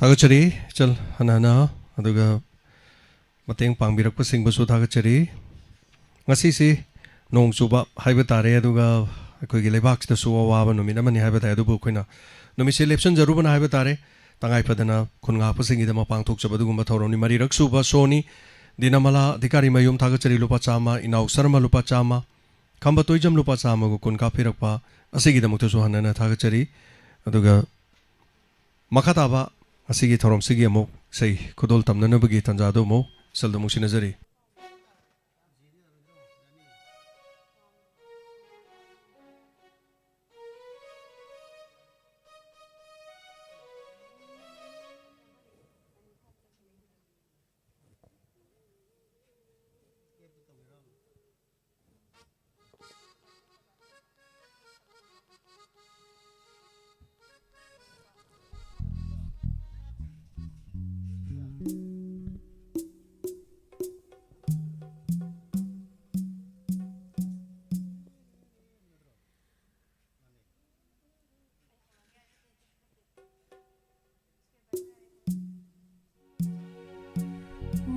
ꯊꯥꯒꯠꯆꯔꯤ, ꯏꯆꯜ ꯍꯟꯅ ꯍꯟꯅ, ꯑꯗꯨꯒ ꯃꯇꯦꯡ ꯄꯥꯡꯕꯤꯔꯛꯄꯁꯤꯡꯕꯨꯁꯨ ꯊꯥꯒꯠꯆꯔꯤ꯫ ꯉꯁꯤꯁꯤ ꯅꯣꯡ ꯆꯨꯕ ꯍꯥꯏꯕ ꯇꯥꯔꯦ, ꯑꯗꯨꯒ ꯑꯩꯈꯣꯏꯒꯤ ꯂꯩꯕꯥꯛꯁꯤꯗꯁꯨ ꯑꯋꯥꯕ ꯅꯨꯃꯤꯠ ꯑꯃꯅꯤ ꯍꯥꯏꯕ ꯇꯥꯏ꯫ ꯑꯗꯨꯕꯨ ꯑꯩꯈꯣꯏꯅ ꯅꯨꯃꯤꯠꯁꯦ ꯂꯦꯞꯁꯤꯟꯖꯔꯨꯕꯅ ꯍꯥꯏꯕ ꯇꯥꯔꯦ, ꯇꯉꯥꯏ ꯐꯗꯅ ꯈꯨꯟ ꯉꯥꯛꯄꯁꯤꯡꯒꯤꯗꯃꯛ ꯄꯥꯡꯊꯣꯛꯆꯕ ꯑꯗꯨꯒꯨꯝꯕ ꯊꯧꯔꯝꯅꯤ꯫ ꯃꯔꯤꯔꯛ ꯁꯨꯕ ꯁꯣꯅꯤ, ꯗꯤꯅꯃꯂꯥ ꯑꯙꯤꯀꯥꯔꯤ ꯃꯌꯨꯝ ꯊꯥꯒꯠꯆꯔꯤ, ꯂꯨꯄꯥ ꯆꯥꯝꯃ, ꯏꯅꯥꯎ ꯁꯔꯃ ꯂꯨꯄꯥ ꯆꯥꯝꯃ, ꯈꯝꯕ ꯇꯣꯏꯖꯝ ꯂꯨꯄꯥ ꯆꯥꯝꯃꯒ ꯀꯨꯟ ꯀꯥꯞꯄꯤꯔꯛꯄ ꯑꯁꯤꯒꯤꯗꯃꯛꯇꯁꯨ ꯍꯟꯅ ꯍꯟꯅ ꯊꯥꯒꯠꯆꯔꯤ꯫ ꯑꯗꯨꯒ ꯃꯈꯥ ꯇꯥꯕ ꯑꯁꯤꯒꯤ ꯊꯧꯔꯝꯁꯤꯒꯤ ꯑꯃꯨꯛ ꯏꯁꯩ ꯈꯨꯗꯣꯜ ꯇꯝꯅꯅꯕꯒꯤ ꯇꯥꯟꯖꯥꯗꯨ ꯑꯃꯨꯛ ꯏꯆꯜꯗ ꯑꯃꯨꯛ ꯁꯤꯟꯅꯖꯔꯤ꯫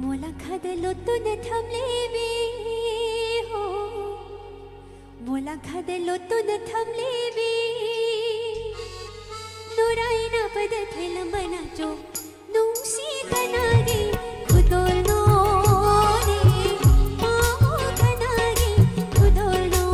मोला खदलो तुन थमलेवे हो, मोला खदलो तुन थमलेवे। नोराई ना पद थेलम बना जो नुंगसी तनागे खुदोल नो रे, मामो तनागे खुदोल नो।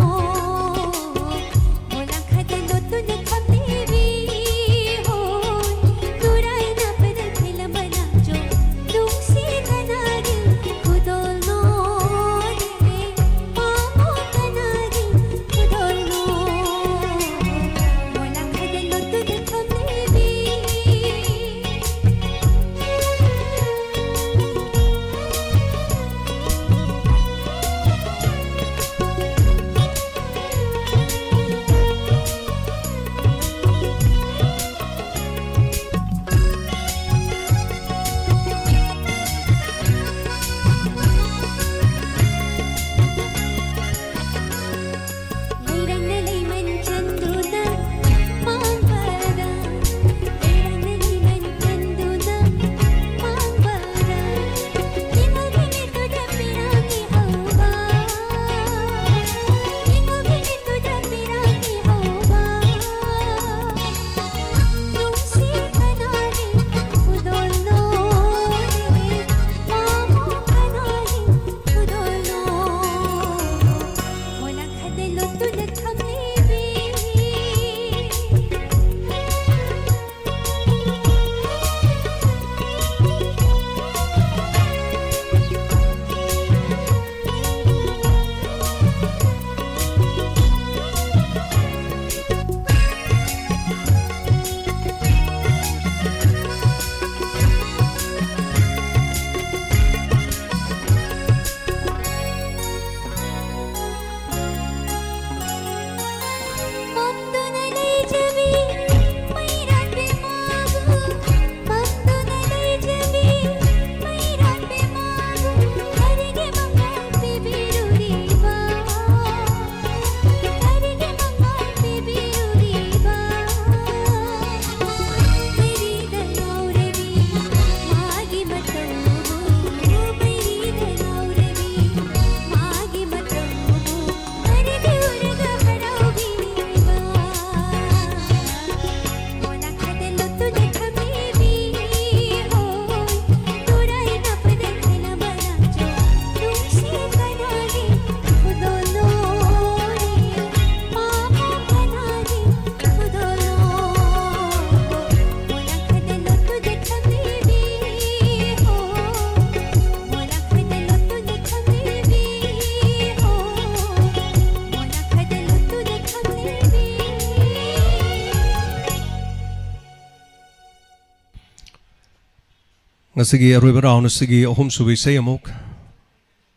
ꯉꯁꯤꯒꯤ ꯑꯔꯣꯏꯕ ꯔꯥꯎꯟ ꯑꯁꯤꯒꯤ ꯑꯍꯨꯝꯁꯨꯕ ꯏꯁꯩ ꯑꯃꯨꯛ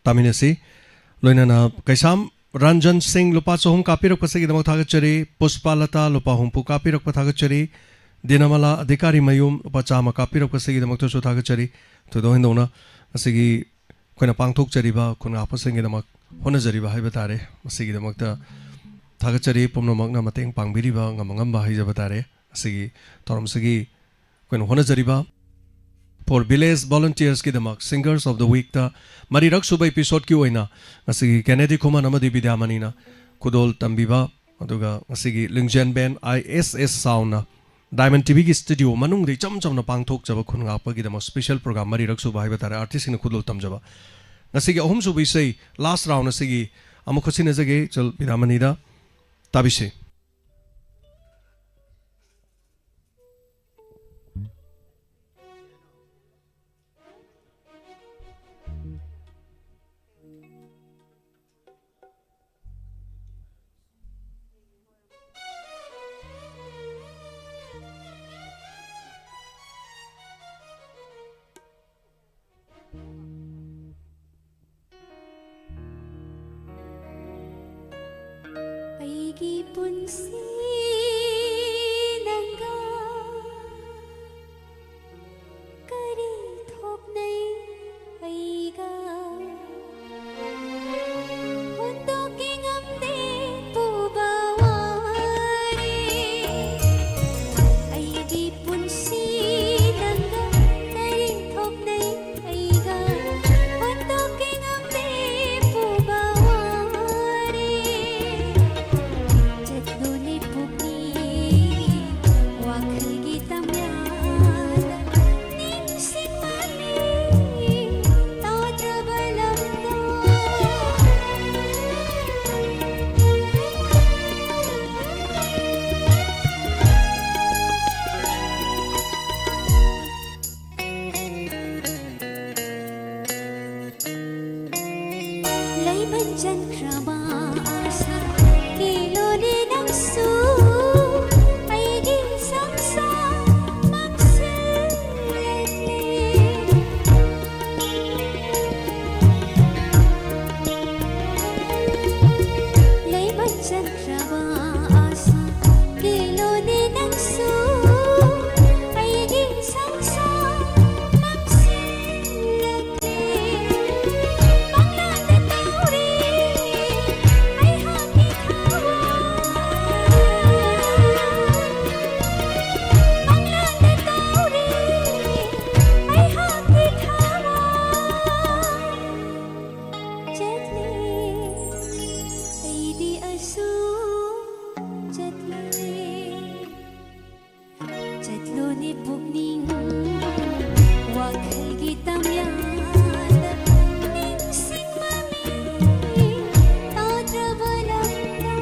ꯇꯥꯃꯤꯟꯅꯁꯤ꯫ ꯂꯣꯏꯅꯅ ꯀꯩꯁꯥꯝ ꯔꯟꯖꯟ ꯁꯤꯡ ꯂꯨꯄꯥ ꯆꯍꯨꯝ ꯀꯥꯞꯄꯤꯔꯛꯄꯁꯤꯒꯤꯗꯃꯛ ꯊꯥꯒꯠꯆꯔꯤ꯫ ꯄꯨꯁꯄꯥ ꯂꯇꯥ ꯂꯨꯄꯥ ꯍꯨꯝꯐꯨ ꯀꯥꯞꯄꯤꯔꯛꯄ ꯊꯥꯒꯠꯆꯔꯤ꯫ ꯗꯤꯅꯃꯂꯥ ꯑꯙꯤꯀꯥꯔꯤ ꯃꯌꯨꯝ ꯂꯨꯄꯥ ꯆꯥꯝꯃ ꯀꯥꯞꯄꯤꯔꯛꯄꯁꯤꯒꯤꯗꯃꯛꯇꯁꯨ ꯊꯥꯒꯠꯆꯔꯤ꯫ ꯊꯣꯏꯗꯣꯛ ꯍꯦꯟꯗꯣꯛꯅ ꯉꯁꯤꯒꯤ ꯑꯩꯈꯣꯏꯅ ꯄꯥꯡꯊꯣꯛꯆꯔꯤꯕ ꯈꯨꯟ ꯉꯥꯛꯄꯁꯤꯡꯒꯤꯗꯃꯛ ꯍꯣꯠꯅꯖꯔꯤꯕ ꯍꯥꯏꯕ ꯇꯥꯔꯦ꯫ ꯃꯁꯤꯒꯤꯗꯃꯛꯇ ꯊꯥꯒꯠꯆꯔꯤ꯫ ꯄꯨꯝꯅꯃꯛꯅ ꯃꯇꯦꯡ ꯄꯥꯡꯕꯤꯔꯤꯕ ꯉꯝ ꯑꯉꯝꯕ ꯍꯥꯏꯖꯕ ꯇꯥꯔꯦ꯫ ꯉꯁꯤꯒꯤ ꯊꯧꯔꯝꯁꯤꯒꯤ ꯑꯩꯈꯣꯏꯅ ꯍꯣꯠꯅꯖꯔꯤꯕ For Village Volunteersꯀꯤꯗꯃꯛ Singers of the Weekꯇ ꯃꯔꯤꯔꯛ ꯁꯨꯕ episodeꯀꯤ ꯑꯣꯏꯅ ꯉꯁꯤꯒꯤ ꯀꯦꯅꯦꯗꯤ ꯈꯨꯃꯟ ꯑꯃꯗꯤ ꯕꯤꯗ꯭ꯌꯥꯃꯅꯤꯅ ꯈꯨꯗꯣꯜ ꯇꯝꯕꯤꯕ, ꯑꯗꯨꯒ ꯉꯁꯤꯒꯤ ꯂꯤꯡꯖꯦꯜ ꯕꯦꯟ ꯑꯥꯏ ꯑꯦꯁ ꯑꯦꯁ ꯁꯥꯎꯟꯅ Diamond TVꯒꯤ studio ꯃꯅꯨꯡꯗ ꯏꯆꯝ ꯆꯝꯅ ꯄꯥꯡꯊꯣꯛꯆꯕ ꯈꯨꯟ ꯉꯥꯛꯄꯒꯤꯗꯃꯛ special program ꯃꯔꯤꯔꯛ ꯁꯨꯕ ꯍꯥꯏꯕ ꯇꯥꯔꯦ, artistꯁꯤꯡꯅ ꯈꯨꯗꯣꯜ ꯇꯝꯖꯕ꯫ ꯉꯁꯤꯒꯤ ꯑꯍꯨꯝꯁꯨꯕ ꯏꯁꯩ, last round ꯑꯁꯤꯒꯤ ꯑꯃꯨꯛ ꯈꯨꯠꯁꯤꯟꯅꯖꯒꯦ ꯏꯆꯜ ꯕꯤꯗ꯭ꯌꯥꯃꯅꯤꯗ꯫ ꯇꯥꯕꯤꯁꯤ꯫ ꯑꯩꯒꯤ ꯄꯨꯟꯁꯤ ꯅꯪꯒ ꯀꯔꯤ ꯊꯣꯛꯅꯩ ꯑꯩꯒ? ꯍꯨꯟꯗꯣꯛꯀꯦ ꯉꯝꯗꯦ ꯄꯨꯕ ꯋꯥꯔꯦ꯫ ꯑꯩꯒꯤ ꯄꯨꯟꯁꯤ ꯅꯪꯒ ꯀꯔꯤ ꯊꯣꯛꯅꯩ ꯑꯩꯒ? ꯍꯨꯟꯗꯣꯛꯀꯦ ꯉꯝꯗꯦ ꯄꯨꯕ ꯋꯥꯔꯦ꯫ ꯆꯠꯂꯨꯅꯦ ꯄꯨꯛꯅꯤꯡ ꯋꯥꯈꯜꯒꯤ ꯇꯝꯌꯥꯟꯗ ꯅꯤꯡꯁꯤꯡꯃꯜꯂꯤ ꯇꯥꯗ꯭ꯔꯕ ꯂꯝꯗꯣ꯫ ꯂꯩꯃꯟ ꯆꯟꯈ꯭ꯔꯕ ꯑꯥꯁꯥ ꯀꯤꯂꯣꯅꯦ ꯅꯪꯁꯨ ꯑꯩꯒꯤ ꯁꯪꯁꯥꯔ ꯃꯝꯁꯤꯜꯂꯛꯂꯦ꯫ ꯄꯨꯛꯅꯤꯡ ꯋꯥꯈꯜꯒꯤ ꯇꯝꯌꯥꯟꯗ ꯅꯤꯡꯁꯤꯡꯕ ꯃꯤ ꯇꯥꯗ꯭ꯔꯕ ꯂꯝꯗ꯫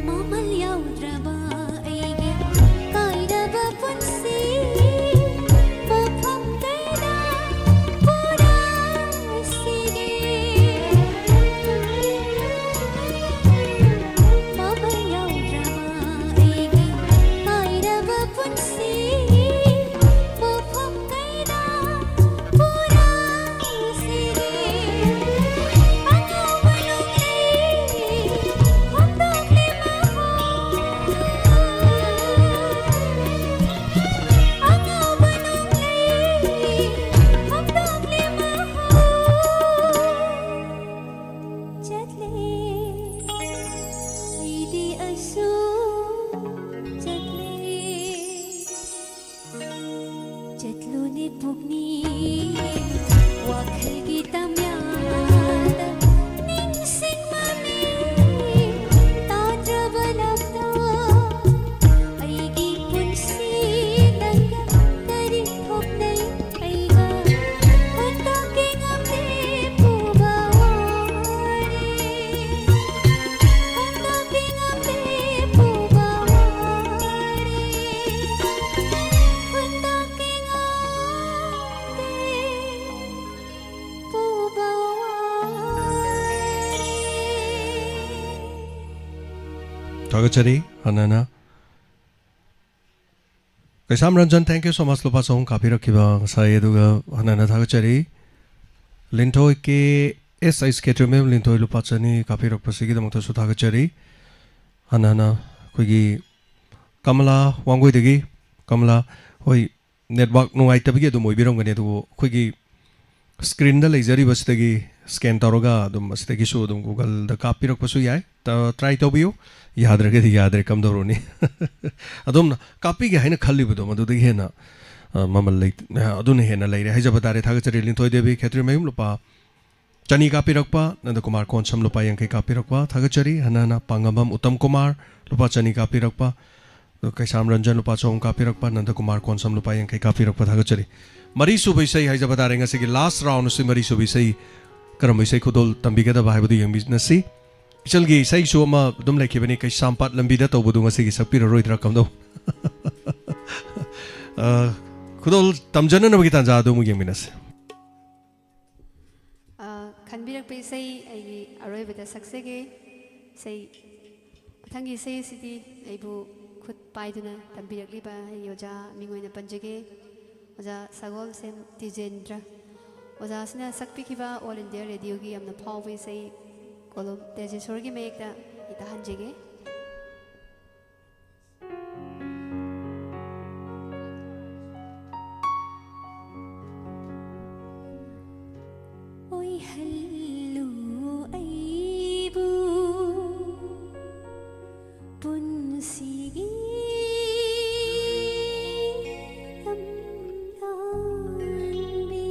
ꯃꯃꯜ ꯌꯥꯎꯗ꯭ꯔꯕ ꯑꯩꯒꯤ ꯀꯥꯏꯔꯕ ꯄꯨꯟꯁꯤ ꯃꯐꯝ ꯀꯌꯥꯗ ꯄꯨꯔꯥꯁꯤꯒꯦ꯫ ꯃꯃꯜ ꯌꯥꯎꯗ꯭ꯔꯕ ꯑꯩꯒꯤ ꯀꯥꯏꯔꯕ ꯄꯨꯟꯁꯤ ꯃꯐꯝ ꯀꯌꯥꯗ ꯄꯨꯔꯥꯁꯤꯒꯦ꯫ ꯑꯉꯧꯕ ꯅꯣꯡꯂꯩ ꯍꯣꯡꯗꯣꯛꯂꯦ ꯃꯍꯥ꯫ ꯑꯉꯧꯕ ꯅꯣꯡꯂꯩ ꯍꯣꯡꯗꯣꯛꯂꯦ ꯃꯍꯥ꯫ ꯆꯠꯂꯦ ꯑꯩꯗꯤ ꯑꯁꯨꯝ ꯆꯠꯂꯦ꯫ ꯆꯠꯂꯨꯅꯦ ꯄꯨꯛꯅꯤꯡ ꯋꯥꯈꯜꯒꯤ ꯇꯝꯌꯥꯟꯗ ꯅꯤꯡꯁꯤꯡꯕ ꯃꯤ ꯇꯥꯗ꯭ꯔꯕ ꯂꯝꯗ꯫ ꯑꯩꯒꯤ ꯄꯨꯟꯁꯤ ꯅꯪꯒ ꯀꯔꯤ ꯊꯣꯛꯅꯩ ꯑꯩꯒ ꯍꯨꯟꯗꯣꯛꯀꯦ ꯉꯝꯗꯦ ꯄꯨꯕ ꯋꯥꯔꯦ꯫ ꯍꯨꯟꯗꯣꯛꯀꯦ ꯉꯝꯗꯦ ꯄꯨꯕ ꯋꯥꯔꯦ꯫ ꯍꯨꯟꯗꯣꯛꯀꯦ ꯉꯝꯗꯦ ꯄꯨꯕ ꯋꯥꯔꯦ꯫ ꯊꯥꯒꯠꯆꯔꯤ꯫ ꯍꯟꯅꯅ ꯀꯩꯁꯥꯝ Ranjan, thank you so much, ꯂꯨꯄꯥ ꯆꯍꯨꯝ ꯀꯥꯞꯄꯤꯔꯛꯈꯤꯕ ꯉꯁꯥꯏ꯫ ꯑꯗꯨꯒ ꯍꯟꯅꯅ ꯊꯥꯒꯠꯆꯔꯤ꯫ ꯂꯤꯟꯊꯣꯏ ꯀꯦ ꯑꯦꯁ ꯑꯩꯆ ꯀꯦ ꯇ꯭ꯔꯤꯃꯦꯝ, ꯂꯤꯟꯊꯣꯏ ꯂꯨꯄꯥ ꯆꯅꯤ ꯀꯥꯞꯄꯤꯔꯛꯄꯁꯤꯒꯤꯗꯃꯛꯇꯁꯨ ꯊꯥꯒꯠꯆꯔꯤ꯫ ꯍꯟꯅ ꯍꯟꯅ ꯑꯩꯈꯣꯏꯒꯤ ꯀꯃꯂꯥ ꯋꯥꯡꯒꯣꯏꯗꯒꯤ, ꯀꯃꯂꯥ, ꯍꯣꯏ, ꯅꯦꯠꯋꯥꯛ ꯅꯨꯡꯉꯥꯏꯇꯕꯒꯤ ꯑꯗꯨꯝ ꯑꯣꯏꯕꯤꯔꯝꯒꯅꯤ, ꯑꯗꯨꯕꯨ ꯑꯩꯈꯣꯏꯒꯤ ꯁ꯭ꯀ꯭ꯔꯤꯟꯗ ꯂꯩꯖꯔꯤꯕꯁꯤꯗꯒꯤ ꯁ꯭ꯀꯦꯟ ꯇꯧꯔꯒ ꯑꯗꯨꯝ ꯑꯁꯤꯗꯒꯤꯁꯨ ꯑꯗꯨꯝ ꯒꯨꯒꯜꯗ ꯀꯥꯞꯄꯤꯔꯛꯄꯁꯨ ꯌꯥꯏ꯫ ꯇ꯭ꯔꯥꯏ ꯇꯧꯕꯤꯌꯨ꯫ ꯌꯥꯗ꯭ꯔꯒꯗꯤ ꯌꯥꯗ꯭ꯔꯦ, ꯀꯝꯗꯧꯔꯨꯅꯤ? ꯑꯗꯣꯝꯅ ꯀꯥꯞꯄꯤꯒꯦ ꯍꯥꯏꯅ ꯈꯜꯂꯤꯕꯗꯣ, ꯃꯗꯨꯗꯒꯤ ꯍꯦꯟꯅ ꯑ, ꯃꯃꯜ ꯂꯩ꯫ ꯑ, ꯑꯗꯨꯅ ꯍꯦꯟꯅ ꯂꯩꯔꯦ ꯍꯥꯏꯖꯕ ꯇꯥꯔꯦ꯫ ꯊꯥꯒꯠꯆꯔꯤ꯫ ꯂꯤꯟꯊꯣꯏ ꯗꯦꯕꯤ, ꯈꯦꯇ꯭ꯔꯤꯃꯌꯨꯝ, ꯂꯨꯄꯥ ꯆꯅꯤ ꯀꯥꯞꯄꯤꯔꯛꯄ꯫ ꯅꯟꯗꯀꯨꯃꯥꯔ ꯀꯣꯟꯁꯝ, ꯂꯨꯄꯥ ꯌꯥꯡꯈꯩ ꯀꯥꯞꯄꯤꯔꯛꯄ, ꯊꯥꯒꯠꯆꯔꯤ꯫ ꯍꯟꯅ ꯍꯟꯅ ꯄꯥꯡꯉꯝꯕꯝ ꯎꯇꯝ ꯀꯨꯃꯥꯔ, ꯂꯨꯄꯥ ꯆꯅꯤ ꯀꯥꯞꯄꯤꯔꯛꯄ꯫ ꯑꯗꯨꯒ ꯀꯩꯁꯥꯝ ꯔꯟꯖꯟ, ꯂꯨꯄꯥ ꯆꯍꯨꯝ ꯀꯥꯞꯄꯤꯔꯛꯄ꯫ ꯅꯟꯗꯀꯨꯃꯥꯔ ꯀꯣꯟꯁꯝ, ꯂꯨꯄꯥ ꯌꯥꯡꯈꯩ ꯀꯥꯞꯄꯤꯔꯛꯄ, ꯊꯥꯒꯠꯆꯔꯤ꯫ ꯃꯔꯤꯁꯨꯕ ꯏꯁꯩ ꯍꯥꯏꯖꯕ ꯇꯥꯔꯦ ꯉꯁꯤꯒꯤ ꯂꯥꯁ ꯔꯥꯎꯟ ꯑꯁꯤ꯫ ꯃꯔꯤꯁꯨꯕ ꯏꯁꯩ ꯀꯔꯝꯕ ꯏꯁꯩ ꯈꯨꯗꯣꯜ ꯇꯝꯕꯤꯒꯗꯕ ꯍꯥꯏꯕꯗꯨ ꯌꯦꯡꯃꯤꯟꯅꯁꯤ꯫ ꯏꯆꯜꯒꯤ ꯏꯁꯩꯁꯨ ꯑꯃ ꯑꯗꯨꯝ ꯂꯩꯈꯤꯕꯅꯤ, ꯀꯩꯁꯥꯝꯄꯥꯠ ꯂꯝꯕꯤꯗ ꯇꯧꯕꯗꯨ ꯉꯁꯤꯒꯤ ꯁꯛꯄꯤꯔꯔꯣꯏꯗ꯭ꯔꯥ ꯀꯝꯗꯧ? ꯑ, ꯈꯨꯗꯣꯜ ꯇꯝꯖꯅꯅꯕꯒꯤ ꯇꯥꯟꯖꯥ ꯑꯗꯨ ꯑꯃꯨꯛ ꯌꯦꯡꯃꯤꯟꯅꯁꯤ꯫ ꯑ, ꯈꯟꯕꯤꯔꯛꯄ ꯏꯁꯩ ꯑꯩꯒꯤ ꯑꯔꯣꯏꯕꯗ ꯁꯛꯆꯒꯦ꯫ ꯏꯁꯩ, ꯃꯊꯪꯒꯤ ꯏꯁꯩ ꯑꯁꯤꯗꯤ ꯑꯩꯕꯨ ꯈꯨꯠ ꯄꯥꯏꯗꯨꯅ ꯇꯝꯕꯤꯔꯛꯂꯤꯕ ꯑꯩꯒꯤ ꯑꯣꯖꯥ ꯃꯤꯡ ꯑꯣꯏꯅ ꯄꯟꯖꯒꯦ꯫ ꯑꯣꯖꯥ ꯁꯒꯣꯜꯁꯦꯝ ꯇꯤꯖꯦꯟꯗ꯭ꯔ꯫ ꯑꯣꯖꯥꯁꯤꯅ ꯁꯛꯄꯤꯈꯤꯕ ꯑꯣꯜ ꯏꯟꯗꯤꯌꯥ ꯔꯦꯗꯤꯑꯣꯒꯤ ꯌꯥꯝꯅ ꯐꯥꯎꯕ ꯏꯁꯩ ꯀꯣꯂꯨꯝ ꯇꯦꯖꯦꯁꯣꯔꯒꯤ ꯃꯌꯦꯛꯇ ꯑꯩ ꯇꯥꯍꯟꯖꯒꯦ꯫ ꯑꯣꯏꯍꯜꯂꯨ ꯑꯩꯕꯨ ꯄꯨꯟꯁꯤꯒꯤ ꯂꯝꯂꯥꯟꯕꯤ꯫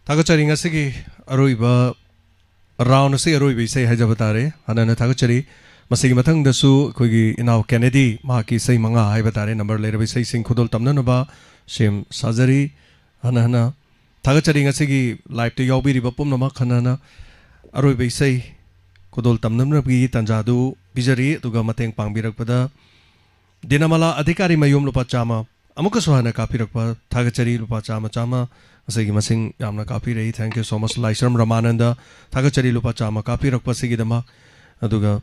ꯊꯥꯒꯠꯆꯔꯤ꯫ ꯉꯁꯤꯒꯤ ꯑꯔꯣꯏꯕ ꯔꯥꯎꯟ ꯑꯁꯤ ꯑꯔꯣꯏꯕ ꯏꯁꯩ ꯍꯥꯏꯖꯕ ꯇꯥꯔꯦ꯫ ꯍꯥꯟꯅꯅ ꯊꯥꯒꯠꯆꯔꯤ꯫ ꯃꯁꯤꯒꯤ ꯃꯊꯪꯗꯁꯨ ꯑꯩꯈꯣꯏꯒꯤ ꯏꯅꯥꯎ ꯀꯦꯅꯦꯗꯤ, ꯃꯍꯥꯛꯀꯤ ꯏꯁꯩ ꯃꯉꯥ ꯍꯥꯏꯕ ꯇꯥꯔꯦ, ꯅꯝꯕꯔ ꯂꯩꯔꯕ ꯏꯁꯩꯁꯤꯡ ꯈꯨꯗꯣꯜ ꯇꯝꯅꯅꯕ ꯁꯦꯝ ꯁꯥꯖꯔꯤ꯫ ꯍꯟꯅ ꯍꯟꯅ ꯊꯥꯒꯠꯆꯔꯤ꯫ ꯉꯁꯤꯒꯤ ꯂꯥꯏꯞꯇ ꯌꯥꯎꯕꯤꯔꯤꯕ ꯄꯨꯝꯅꯃꯛ ꯍꯟꯅ ꯍꯟꯅ ꯑꯔꯣꯏꯕ ꯏꯁꯩ ꯈꯨꯗꯣꯜ ꯇꯝꯅꯅꯕꯒꯤ ꯇꯥꯟꯖꯥꯗꯨ ꯄꯤꯖꯔꯤ꯫ ꯑꯗꯨꯒ ꯃꯇꯦꯡ ꯄꯥꯡꯕꯤꯔꯛꯄꯗ ꯗꯤꯅꯃꯂꯥ ꯑꯙꯤꯀꯥꯔꯤ ꯃꯌꯨꯝ ꯂꯨꯄꯥ ꯆꯥꯝꯃ, ꯑꯃꯨꯛꯀꯁꯨ ꯍꯟꯅ ꯀꯥꯞꯄꯤꯔꯛꯄ ꯊꯥꯒꯠꯆꯔꯤ꯫ ꯂꯨꯄꯥ ꯆꯥꯝꯃ ꯆꯥꯝꯃ, ꯉꯁꯤꯒꯤ ꯃꯁꯤꯡ ꯌꯥꯝꯅ ꯀꯥꯞꯄꯤꯔꯛꯏ꯫ Thank you so much꯫ ꯂꯥꯏꯁ꯭ꯔꯝ ꯔꯃꯥꯅꯟꯗ, ꯊꯥꯒꯠꯆꯔꯤ ꯂꯨꯄꯥ ꯆꯥꯝꯃ ꯀꯥꯞꯄꯤꯔꯛꯄꯁꯤꯒꯤꯗꯃꯛ꯫ ꯑꯗꯨꯒ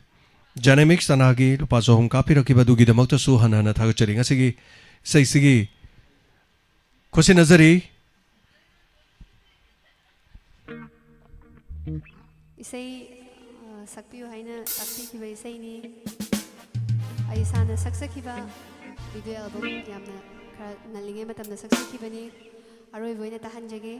ꯖꯦꯅꯦꯃꯤꯛꯁ ꯆꯅꯥꯒꯤ ꯂꯨꯄꯥ ꯆꯍꯨꯝ ꯀꯥꯞꯄꯤꯔꯛꯈꯤꯕ ꯑꯗꯨꯒꯤꯗꯃꯛꯇꯁꯨ ꯍꯟꯅ ꯍꯟꯅ ꯊꯥꯒꯠꯆꯔꯤ꯫ ꯉꯁꯤꯒꯤ ꯏꯁꯩꯁꯤꯒꯤ ꯈꯨꯠꯁꯤꯟꯅꯖꯔꯤ꯫ ꯏꯁꯩ, ꯑ, ꯁꯛꯄꯤꯌꯨ ꯍꯥꯏꯅ ꯇꯥꯛꯄꯤꯈꯤꯕ ꯏꯁꯩꯅꯤ꯫ ꯑꯩ ꯏꯁꯥꯅ ꯁꯛꯆꯈꯤꯕ ꯚꯤꯗꯤꯑꯣ ꯑꯦꯜꯕꯝ ꯌꯥꯝꯅ ꯈꯔ ꯉꯜꯂꯤꯉꯩ ꯃꯇꯝꯗ ꯁꯛꯆꯈꯤꯕꯅꯤ꯫ ꯑꯔꯣꯏꯕ ꯑꯣꯏꯅ ꯇꯥꯍꯟꯖꯒꯦ꯫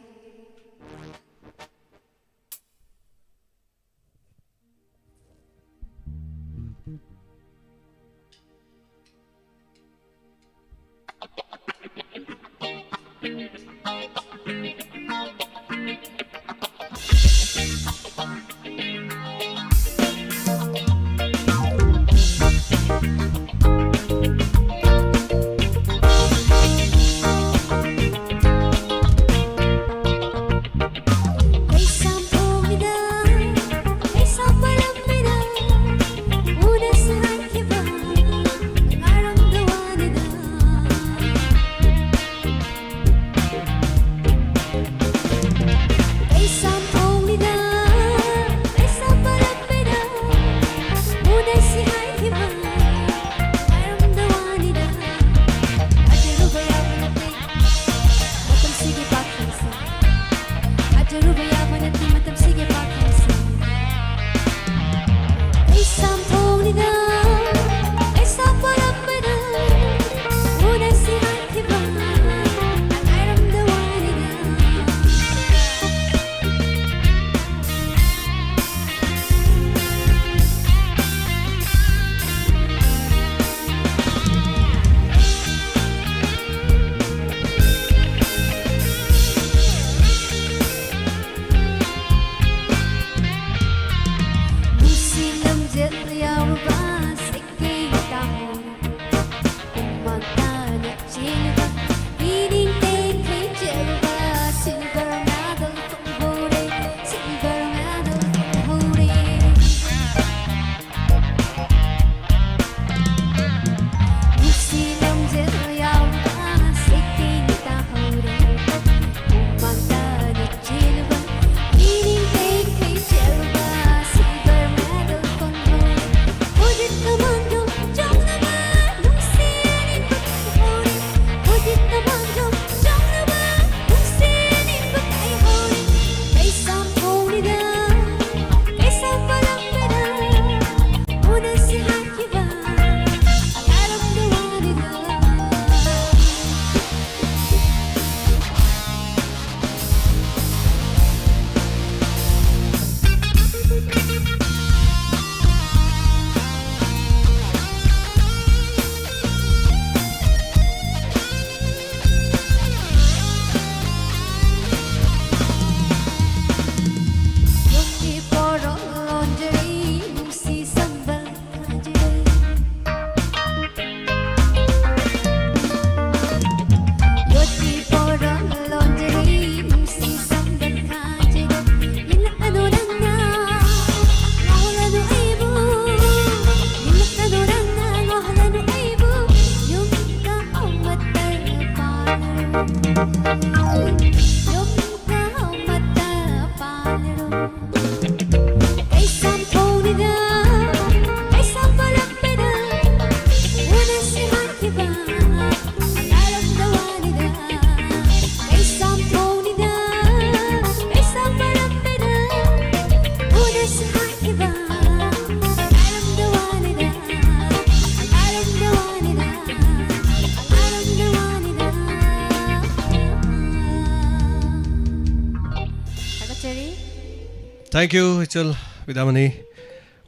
Thank you, ꯏꯆꯜ ꯕꯤꯗ꯭ꯌꯥꯃꯅꯤ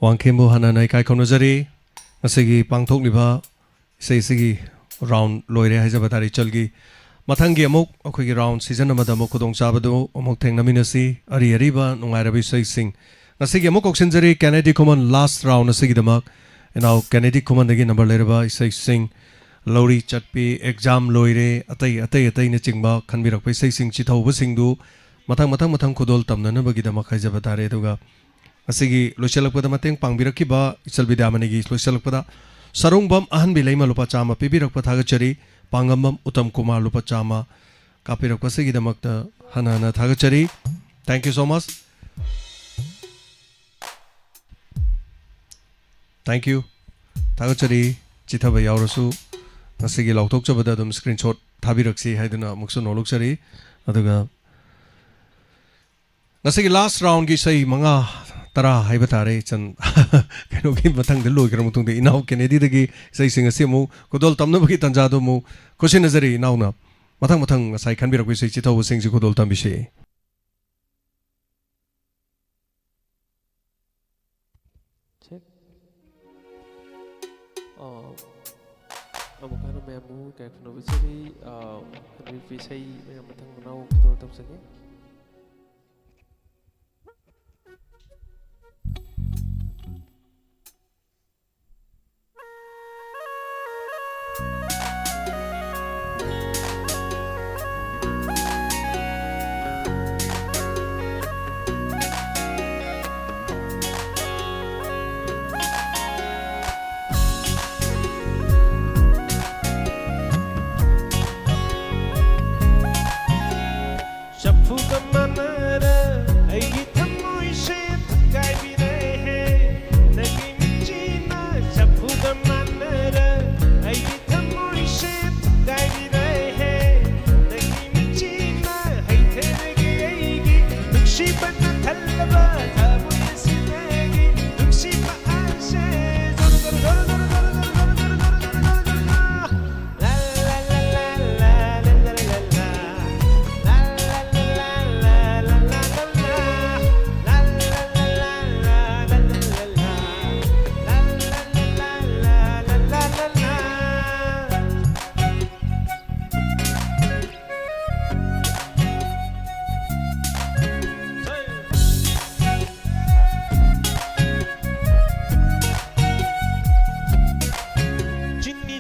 ꯋꯥꯡꯈꯦꯝꯕꯨ ꯍꯟꯅ ꯍꯟꯅ ꯏꯀꯥꯏ ꯈꯨꯝꯅꯖꯔꯤ꯫ ꯉꯁꯤꯒꯤ ꯄꯥꯡꯊꯣꯛꯂꯤꯕ ꯏꯁꯩꯁꯤꯒꯤ round ꯂꯣꯏꯔꯦ ꯍꯥꯏꯖꯕ ꯇꯥꯔꯦ ꯏꯆꯜꯒꯤ꯫ ꯃꯊꯪꯒꯤ ꯑꯃꯨꯛ ꯑꯩꯈꯣꯏꯒꯤ round season ꯑꯃꯗ ꯑꯃꯨꯛ ꯈꯨꯗꯣꯡꯆꯥꯕꯗꯨ ꯑꯃꯨꯛ ꯊꯦꯡꯅꯃꯤꯟꯅꯁꯤ꯫ ꯑꯔꯤ ꯑꯔꯤꯕ ꯅꯨꯡꯉꯥꯏꯔꯕ ꯏꯁꯩꯁꯤꯡ꯫ ꯉꯁꯤꯒꯤ ꯑꯃꯨꯛ ꯀꯧꯁꯤꯟꯖꯔꯤ ꯀꯦꯅꯦꯗꯤ ꯈꯨꯃꯟ last round ꯑꯁꯤꯒꯤꯗꯃꯛ꯫ ꯏꯅꯥꯎ ꯀꯦꯅꯦꯗꯤ ꯈꯨꯃꯟꯗꯒꯤ number ꯂꯩꯔꯕ ꯏꯁꯩꯁꯤꯡ, ꯂꯧꯔꯤ ꯆꯠꯄꯤ, exam ꯂꯣꯏꯔꯦ, ꯑꯇꯩ ꯑꯇꯩ ꯑꯇꯩꯅꯆꯤꯡꯕ ꯈꯟꯕꯤꯔꯛꯄ ꯏꯁꯩꯁꯤꯡ ꯆꯤꯊꯍꯧꯕꯁꯤꯡꯗꯨ ꯃꯊꯪ ꯃꯊꯪ ꯃꯊꯪ ꯈꯨꯗꯣꯜ ꯇꯝꯅꯅꯕꯒꯤꯗꯃꯛ ꯍꯥꯏꯖꯕ ꯇꯥꯔꯦ꯫ ꯑꯗꯨꯒ ꯉꯁꯤꯒꯤ ꯂꯣꯏꯁꯤꯜꯂꯛꯄꯗ ꯃꯇꯦꯡ ꯄꯥꯡꯕꯤꯔꯛꯈꯤꯕ ꯏꯆꯜ ꯕꯤꯗ꯭ꯌꯥꯃꯅꯤꯒꯤ ꯂꯣꯏꯁꯤꯜꯂꯛꯄꯗ ꯁꯔꯨꯡꯕꯝ ꯑꯍꯟꯕꯤ ꯂꯩꯃ ꯂꯨꯄꯥ ꯆꯥꯝꯃ ꯄꯤꯕꯤꯔꯛꯄ ꯊꯥꯒꯠꯆꯔꯤ꯫ ꯄꯥꯡꯉꯝꯕꯝ ꯎꯇꯝ ꯀꯨꯃꯥꯔ ꯂꯨꯄꯥ ꯆꯥꯝꯃ ꯀꯥꯞꯄꯤꯔꯛꯄꯁꯤꯒꯤꯗꯃꯛꯇ ꯍꯟꯅ ꯍꯟꯅ ꯊꯥꯒꯠꯆꯔꯤ꯫ Thank you so much. Thank you. ꯊꯥꯒꯠꯆꯔꯤ꯫ ꯆꯤꯊꯕ ꯌꯥꯎꯔꯁꯨ ꯉꯁꯤꯒꯤ ꯂꯥꯎꯊꯣꯛꯆꯕꯗ ꯑꯗꯨꯝ screenshot ꯊꯥꯕꯤꯔꯛꯁꯤ ꯍꯥꯏꯗꯨꯅ ꯑꯃꯨꯛꯁꯨ ꯅꯣꯂꯨꯛꯆꯔꯤ꯫ ꯑꯗꯨꯒ ꯉꯁꯤꯒꯤ last roundꯒꯤ ꯏꯁꯩ ꯃꯉꯥ, ꯇꯔꯥ ꯍꯥꯏꯕ ꯇꯥꯔꯦ, ꯏꯆꯟ꯫ ꯀꯩꯅꯣꯒꯤ ꯃꯊꯪꯗ ꯂꯣꯏꯈ꯭ꯔ ꯃꯇꯨꯡꯗ ꯏꯅꯥꯎ ꯀꯦꯅꯦꯗꯤꯗꯒꯤ ꯏꯁꯩꯁꯤꯡ ꯑꯁꯤ ꯑꯃꯨꯛ ꯈꯨꯗꯣꯜ ꯇꯝꯅꯕꯒꯤ ꯇꯥꯟꯖꯥꯗꯨ ꯑꯃꯨꯛ ꯈꯨꯠꯁꯤꯟꯅꯖꯔꯤ ꯏꯅꯥꯎꯅ꯫ ꯃꯊꯪ ꯃꯊꯪ ꯉꯁꯥꯏ ꯈꯟꯕꯤꯔꯛꯄ ꯏꯁꯩ ꯆꯤꯊꯧꯕꯁꯤꯡꯁꯤ ꯈꯨꯗꯣꯜ ꯇꯝꯕꯤꯁꯤ꯫ Check. ꯑ, ꯑꯃꯨꯛ ꯍꯟꯅ ꯃꯌꯥꯝꯕꯨ ꯏꯀꯥꯏ ꯈꯨꯝꯅꯕ ꯆꯦꯜꯂꯤ꯫ ꯑ, ꯍꯟꯕꯤꯔꯛꯄ ꯏꯁꯩ ꯃꯌꯥꯝ ꯃꯊꯪ ꯃꯅꯥꯎ ꯈꯨꯗꯣꯜ ꯇꯝꯖꯒꯦ꯫ ꯆꯐꯨ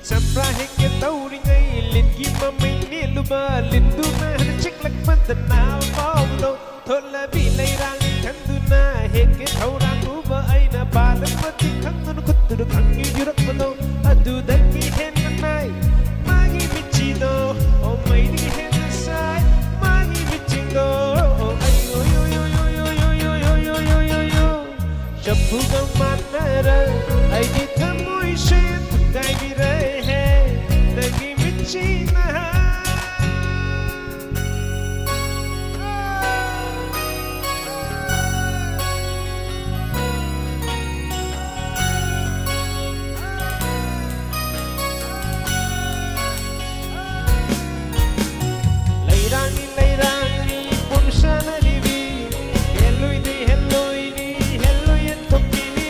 ꯆꯝꯄ꯭ꯔꯥ ꯍꯦꯛꯀꯦ ꯇꯧꯔꯤꯉꯩ ꯂꯤꯟꯒꯤ ꯃꯃꯩ ꯅꯦꯠꯂꯨꯕ, ꯂꯤꯟꯗꯨꯅ ꯍꯦꯟꯅ ꯆꯤꯛꯂꯛꯄꯗ ꯅꯥꯕ ꯐꯥꯎꯕꯗꯣ, ꯊꯣꯠꯂꯕꯤ ꯂꯩꯔꯥꯡꯅꯤ ꯈꯟꯗꯨꯅ ꯍꯦꯛꯀꯦ ꯊꯧꯔꯥꯡꯂꯨꯕ ꯑꯩꯅ, ꯄꯥꯜꯂꯝꯕꯗꯤ ꯈꯪꯗꯅ ꯈꯨꯠꯇꯨꯗ ꯈꯪꯉꯤ ꯌꯨꯔꯛꯄꯗꯣ, ꯑꯗꯨꯗꯒꯤ ꯍꯦꯟꯅ ꯅꯥꯏ ꯃꯥꯒꯤ ꯃꯤꯠꯆꯤꯗꯣ, ꯑꯣ ꯃꯩꯗꯒꯤ ꯍꯦꯟꯅ ꯁꯥꯏ ꯃꯥꯒꯤ ꯃꯤꯠꯆꯤꯗꯣ, ꯑꯣ ꯑꯩ ꯑꯣꯏ ꯑꯣꯏ ꯑꯣꯏ ꯑꯣꯏ ꯑꯣꯏ ꯑꯣꯏ ꯑꯣꯏ ꯑꯣꯏ ꯑꯣꯏ ꯑꯣꯏ ꯑꯣꯏ ꯑꯣꯏ꯫ ꯆꯐꯨꯒ ꯃꯥꯟꯅꯔ ꯑꯩꯒꯤ ꯊꯃꯣꯏꯁꯦ ꯊꯨꯒꯥꯏꯕꯤꯔꯦ ꯍꯦ ꯅꯪꯒꯤ ꯃꯤꯠꯁꯤꯅ꯫ ꯂꯩꯔꯥꯡꯅꯤ ꯂꯩꯔꯥꯡꯅꯤ ꯄꯨꯝꯁꯥꯅꯔꯤꯕꯤ, ꯍꯦꯜꯂꯣꯏꯗꯤ ꯍꯦꯜꯂꯣꯏꯅꯤ ꯍꯦꯜꯂꯣꯏ ꯌꯦꯟꯊꯣꯛꯄꯤꯅꯤ꯫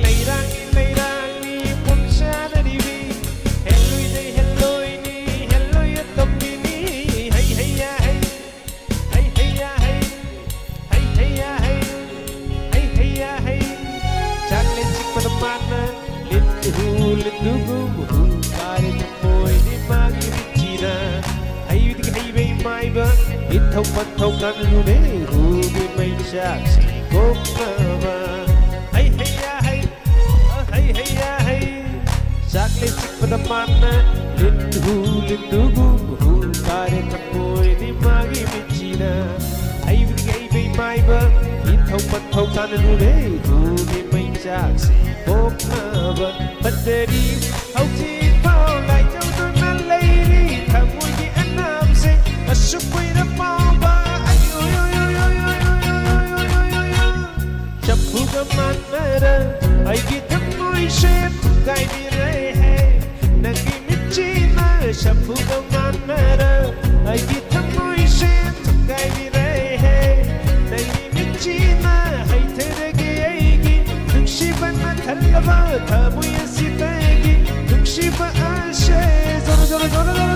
ꯂꯩꯔꯥꯡꯅꯤ ꯂꯩꯔꯥꯡꯅꯤ ꯄꯨꯝꯁꯥꯅꯔꯤꯕꯤ, ꯍꯦꯜꯂꯣꯏꯗꯤ ꯍꯦꯜꯂꯣꯏꯅꯤ ꯍꯦꯜꯂꯣꯏ ꯌꯦꯟꯊꯣꯛꯄꯤꯅꯤ꯫ ꯍꯩ ꯍꯩ ꯌꯥ ꯍꯩ, ꯍꯩ ꯍꯩ ꯌꯥ ꯍꯩ, ꯍꯩ ꯍꯩ ꯌꯥ ꯍꯩ, ꯍꯩ ꯍꯩ ꯌꯥ ꯍꯩ꯫ ꯆꯥꯛꯂꯦꯟ ꯆꯤꯛꯄꯗ ꯃꯥꯅ ꯂꯤꯟ ꯍꯨ ꯂꯤꯟꯗꯨꯒꯨꯝ ꯍꯨ ꯀꯥꯔꯦ ꯊꯃꯣꯏꯅꯤ ꯃꯥꯒꯤ ꯃꯤꯠꯆꯤꯅ꯫ ꯍꯩꯕꯗꯒꯤ ꯍꯩꯕ ꯏꯃꯥꯏꯕ ꯏꯊꯧ ꯄꯟꯊꯧ ꯀꯥꯟꯅꯔꯨꯔꯦ ꯍꯨꯒꯤ ꯃꯩꯆꯥꯛꯁꯤ ꯀꯣꯛꯅꯕ꯫ ꯍꯩ ꯍꯩ ꯌꯥ ꯍꯩ, ꯑ, ꯍꯩ ꯍꯩ ꯌꯥ ꯍꯩ꯫ ꯆꯥꯛꯂꯦꯟ ꯆꯤꯛꯄꯗ ꯃꯥꯅ ꯂꯤꯟ ꯍꯨ ꯂꯤꯟꯗꯨꯒꯨꯝ ꯍꯨ ꯀꯥꯔꯦ ꯊꯃꯣꯏꯅꯤ ꯃꯥꯒꯤ ꯃꯤꯠꯆꯤꯅ꯫ ꯍꯩꯕꯗꯒꯤ ꯍꯩꯕ ꯏꯃꯥꯏꯕ ꯏꯊꯧ ꯄꯟꯊꯧ ꯇꯥꯟꯅꯔꯨꯔꯦ ꯍꯨꯒꯤ ꯃꯩꯆꯥꯛꯁꯤ ꯄꯣꯛꯅꯕ꯫ ꯄꯟꯗꯔꯤ ꯍꯧꯖꯤꯛꯐꯥꯎ ꯂꯥꯏꯖꯧꯗꯨꯅ ꯂꯩꯔꯤ ꯊꯃꯣꯏꯒꯤ ꯑꯅꯥꯕꯁꯦ ꯑꯁꯨꯛ ꯀꯨꯏꯔ ꯐꯥꯎꯕ꯫ ꯑꯌꯣ, ꯌꯣ, ꯌꯣ, ꯌꯣ꯫ ꯆꯐꯨꯒ ꯃꯥꯟꯅꯔ ꯑꯩꯒꯤ ꯊꯃꯣꯏꯁꯦ ꯊꯨꯒꯥꯏꯕꯤꯔꯦ ꯍꯦ꯫ ꯅꯪꯒꯤ ꯃꯤꯠꯆꯤꯅ ꯆꯐꯨꯒ ꯃꯥꯟꯅꯔ ꯑꯩꯒꯤ ꯊꯃꯣꯏꯁꯦ ꯊꯨꯒꯥꯏꯕꯤꯔꯦ ꯍꯦ꯫ ꯅꯪꯒꯤ ꯃꯤꯠꯆꯤꯅ ꯍꯩꯊꯔꯒꯦ ꯑꯩꯒꯤ ꯅꯨꯡꯁꯤꯕꯅ ꯊꯜꯂꯕ ꯊꯃꯣꯏ ꯑꯁꯤꯗꯒꯤ ꯅꯨꯡꯁꯤꯕ ꯑꯁꯦ꯫ ꯖꯣꯔꯣ, ꯖꯣꯔꯣ, ꯖꯣꯔꯣ꯫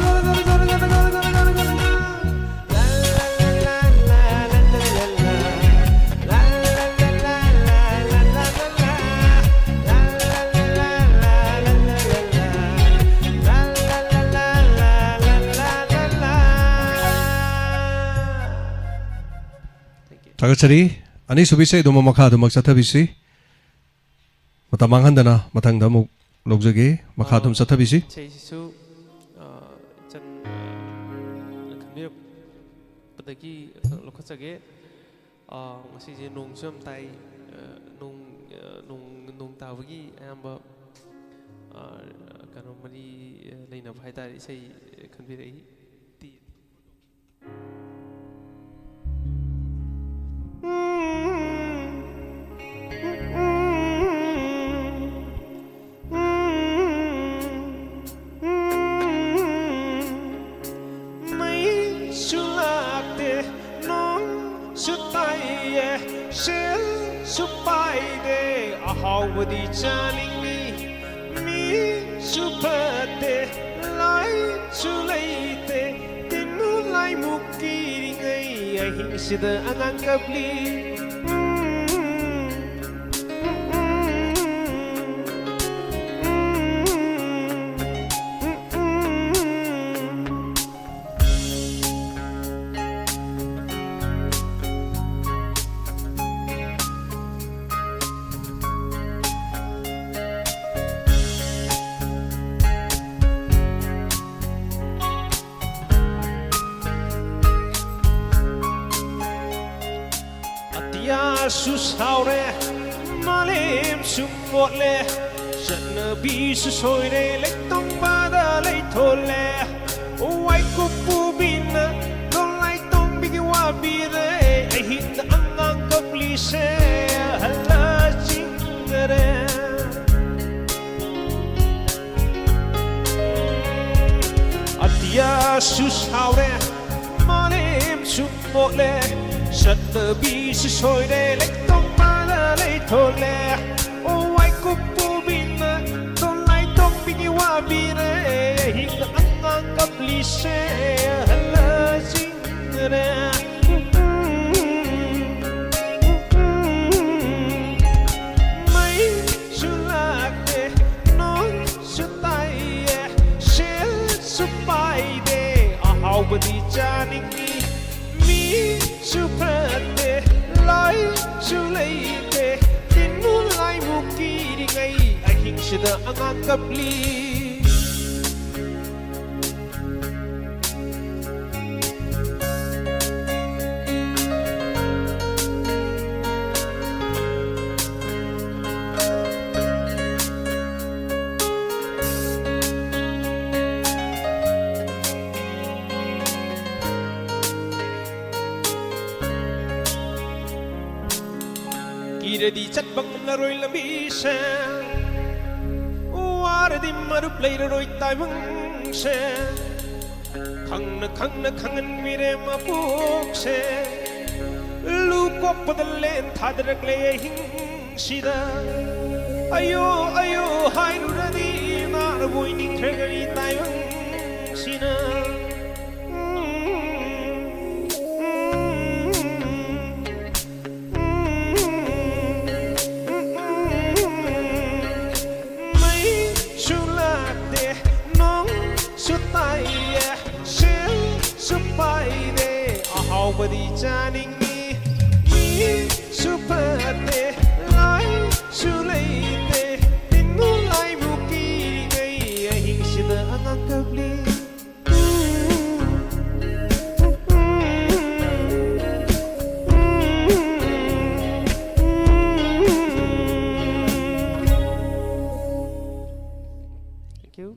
ꯊꯥꯒꯠꯆꯔꯤ꯫ ꯑꯅꯤꯁꯨꯕꯤ ꯏꯁꯩ ꯑꯗꯨꯃꯛ ꯃꯈꯥ ꯑꯗꯨꯃꯛ ꯆꯠꯊꯕꯤꯁꯤ꯫ ꯃꯇꯝ ꯃꯥꯡꯍꯟꯗꯅ ꯃꯊꯪꯗ ꯑꯃꯨꯛ ꯂꯧꯖꯒꯦ꯫ ꯃꯈꯥ ꯑꯗꯨꯝ ꯆꯠꯊꯕꯤꯁꯤ꯫ ꯏꯁꯩꯁꯤꯁꯨ, ꯑ, ꯏꯆꯟ ꯈꯟꯕꯤꯔꯛꯄꯗꯒꯤ ꯂꯧꯈꯠꯆꯒꯦ꯫ ꯑ, ꯉꯁꯤꯁꯦ ꯅꯣꯡꯁꯨ ꯌꯥꯝ ꯇꯥꯏ꯫ ꯑ, ꯅꯣꯡ, ꯑ, ꯅꯣꯡ, ꯅꯣꯡ ꯇꯥꯕꯒꯤ ꯑꯌꯥꯝꯕ, ꯑ, ꯀꯩꯅꯣ ꯃꯔꯤ ꯂꯩꯅꯕ ꯍꯥꯏꯇꯥꯔꯦ ꯏꯁꯩ ꯈꯟꯕꯤꯔꯛꯏ꯫ ꯃꯩꯁꯨ ꯂꯥꯛꯇꯦ, ꯅꯣꯡꯁꯨ ꯇꯥꯏꯌꯦ, ꯁꯦꯜꯁꯨ ꯄꯥꯏꯗꯦ, ꯑꯍꯥꯎꯕꯗꯤ ꯆꯥꯅꯤꯡꯉꯤ꯫ ꯃꯤꯁꯨ ꯐꯠꯇꯦ, ꯂꯥꯏꯁꯨ ꯂꯩꯇꯦ, ꯇꯤꯟꯅꯨ ꯂꯥꯏꯃꯨꯛ ꯀꯤꯔꯤꯉꯩ ꯑꯍꯤꯡꯁꯤꯗ ꯑꯉꯥꯡ ꯀꯞꯂꯤ꯫ ꯑꯇꯤꯌꯥꯁꯨ ꯁꯥꯎꯔꯦ, ꯃꯥꯂꯦꯝꯁꯨ ꯃꯣꯠꯂꯦ, ꯆꯠꯅꯕꯤꯁꯨ ꯁꯣꯏꯔꯦ, ꯂꯩꯇꯣꯡꯕꯗ ꯂꯩꯊꯣꯜꯂꯦ꯫ ꯋꯥꯏꯀꯨꯞ ꯄꯨꯕꯤꯅ ꯗꯣꯂꯥꯏ ꯇꯣꯡꯕꯤꯒꯤ ꯋꯥꯕꯤꯔꯦ, ꯑꯍꯤꯡꯗ ꯑꯉꯥꯡ ꯀꯞꯂꯤꯁꯦ ꯍꯜꯂ ꯆꯤꯡꯈꯔꯦ꯫ ꯑꯇꯤꯌꯥꯁꯨ ꯁꯥꯎꯔꯦ, ꯃꯥꯂꯦꯝꯁꯨ ꯃꯣꯠꯂꯦ, ꯆꯠꯅꯕꯤꯁꯨ ꯁꯣꯏꯔꯦ, ꯂꯩꯇꯣꯡꯕꯗ ꯂꯩꯊꯣꯜꯂꯦ꯫ ꯋꯥꯏꯀꯨꯞ ꯄꯨꯕꯤꯅ ꯗꯣꯂꯥꯏ ꯇꯣꯡꯕꯤꯒꯤ ꯋꯥꯕꯤꯔꯦ, ꯑꯍꯤꯡꯗ ꯑꯉꯥꯡ ꯀꯞꯂꯤꯁꯦ ꯍꯜꯂ ꯆꯤꯡꯈꯔꯦ꯫ ꯃꯩꯁꯨ ꯂꯥꯛꯇꯦ, ꯅꯣꯡꯁꯨ ꯇꯥꯏꯌꯦ, ꯁꯦꯜꯁꯨ ꯄꯥꯏꯗꯦ, ꯑꯍꯥꯎꯕꯗꯤ ꯆꯥꯅꯤꯡꯉꯤ꯫ ꯃꯤꯁꯨ ꯐꯠꯇꯦ, ꯂꯥꯏꯁꯨ ꯂꯩꯇꯦ, ꯇꯤꯟꯃꯨ ꯂꯥꯏꯃꯨ ꯀꯤꯔꯤꯉꯩ ꯑꯍꯤꯡꯁꯤꯗ ꯑꯉꯥꯡ ꯀꯞꯂꯤ꯫ ꯀꯤꯔꯗꯤ ꯆꯠꯄ ꯉꯝꯂꯔꯣꯏ ꯂꯝꯕꯤꯁꯦ, ꯋꯥꯔꯗꯤ ꯃꯔꯨꯞ ꯂꯩꯔꯔꯣꯏ ꯇꯥꯏꯕꯪꯁꯦ꯫ ꯈꯪꯅ ꯈꯪꯅ ꯈꯪꯍꯟꯕꯤꯔꯦ ꯃꯄꯣꯛꯁꯦ, ꯂꯨ ꯀꯣꯛꯄꯗ ꯂꯦꯟ ꯊꯥꯗꯔꯛꯂꯦ ꯑꯍꯤꯡꯁꯤꯗ꯫ ꯑꯌꯣ ꯑꯌꯣ ꯍꯥꯏꯔꯨꯔꯗꯤ ꯅꯥꯔꯕꯣꯏ ꯅꯤꯡꯈ꯭ꯔꯒꯅꯤ ꯇꯥꯏꯕꯪꯁꯤꯅ꯫ ꯃꯩꯁꯨ ꯂꯥꯛꯇꯦ, ꯅꯣꯡꯁꯨ ꯇꯥꯏꯌꯦ, ꯁꯦꯜꯁꯨ ꯄꯥꯏꯗꯦ, ꯑꯍꯥꯎꯕꯗꯤ ꯆꯥꯅꯤꯡꯉꯤ꯫ ꯃꯤꯁꯨ ꯐꯠꯇꯦ, ꯂꯥꯏꯁꯨ ꯂꯩꯇꯦ, ꯇꯤꯟꯃꯨ ꯂꯥꯏꯃꯨ ꯀꯤꯔꯤꯉꯩ ꯑꯍꯤꯡꯁꯤꯗ ꯑꯉꯥꯡ ꯀꯞꯂꯤ꯫ Thank you.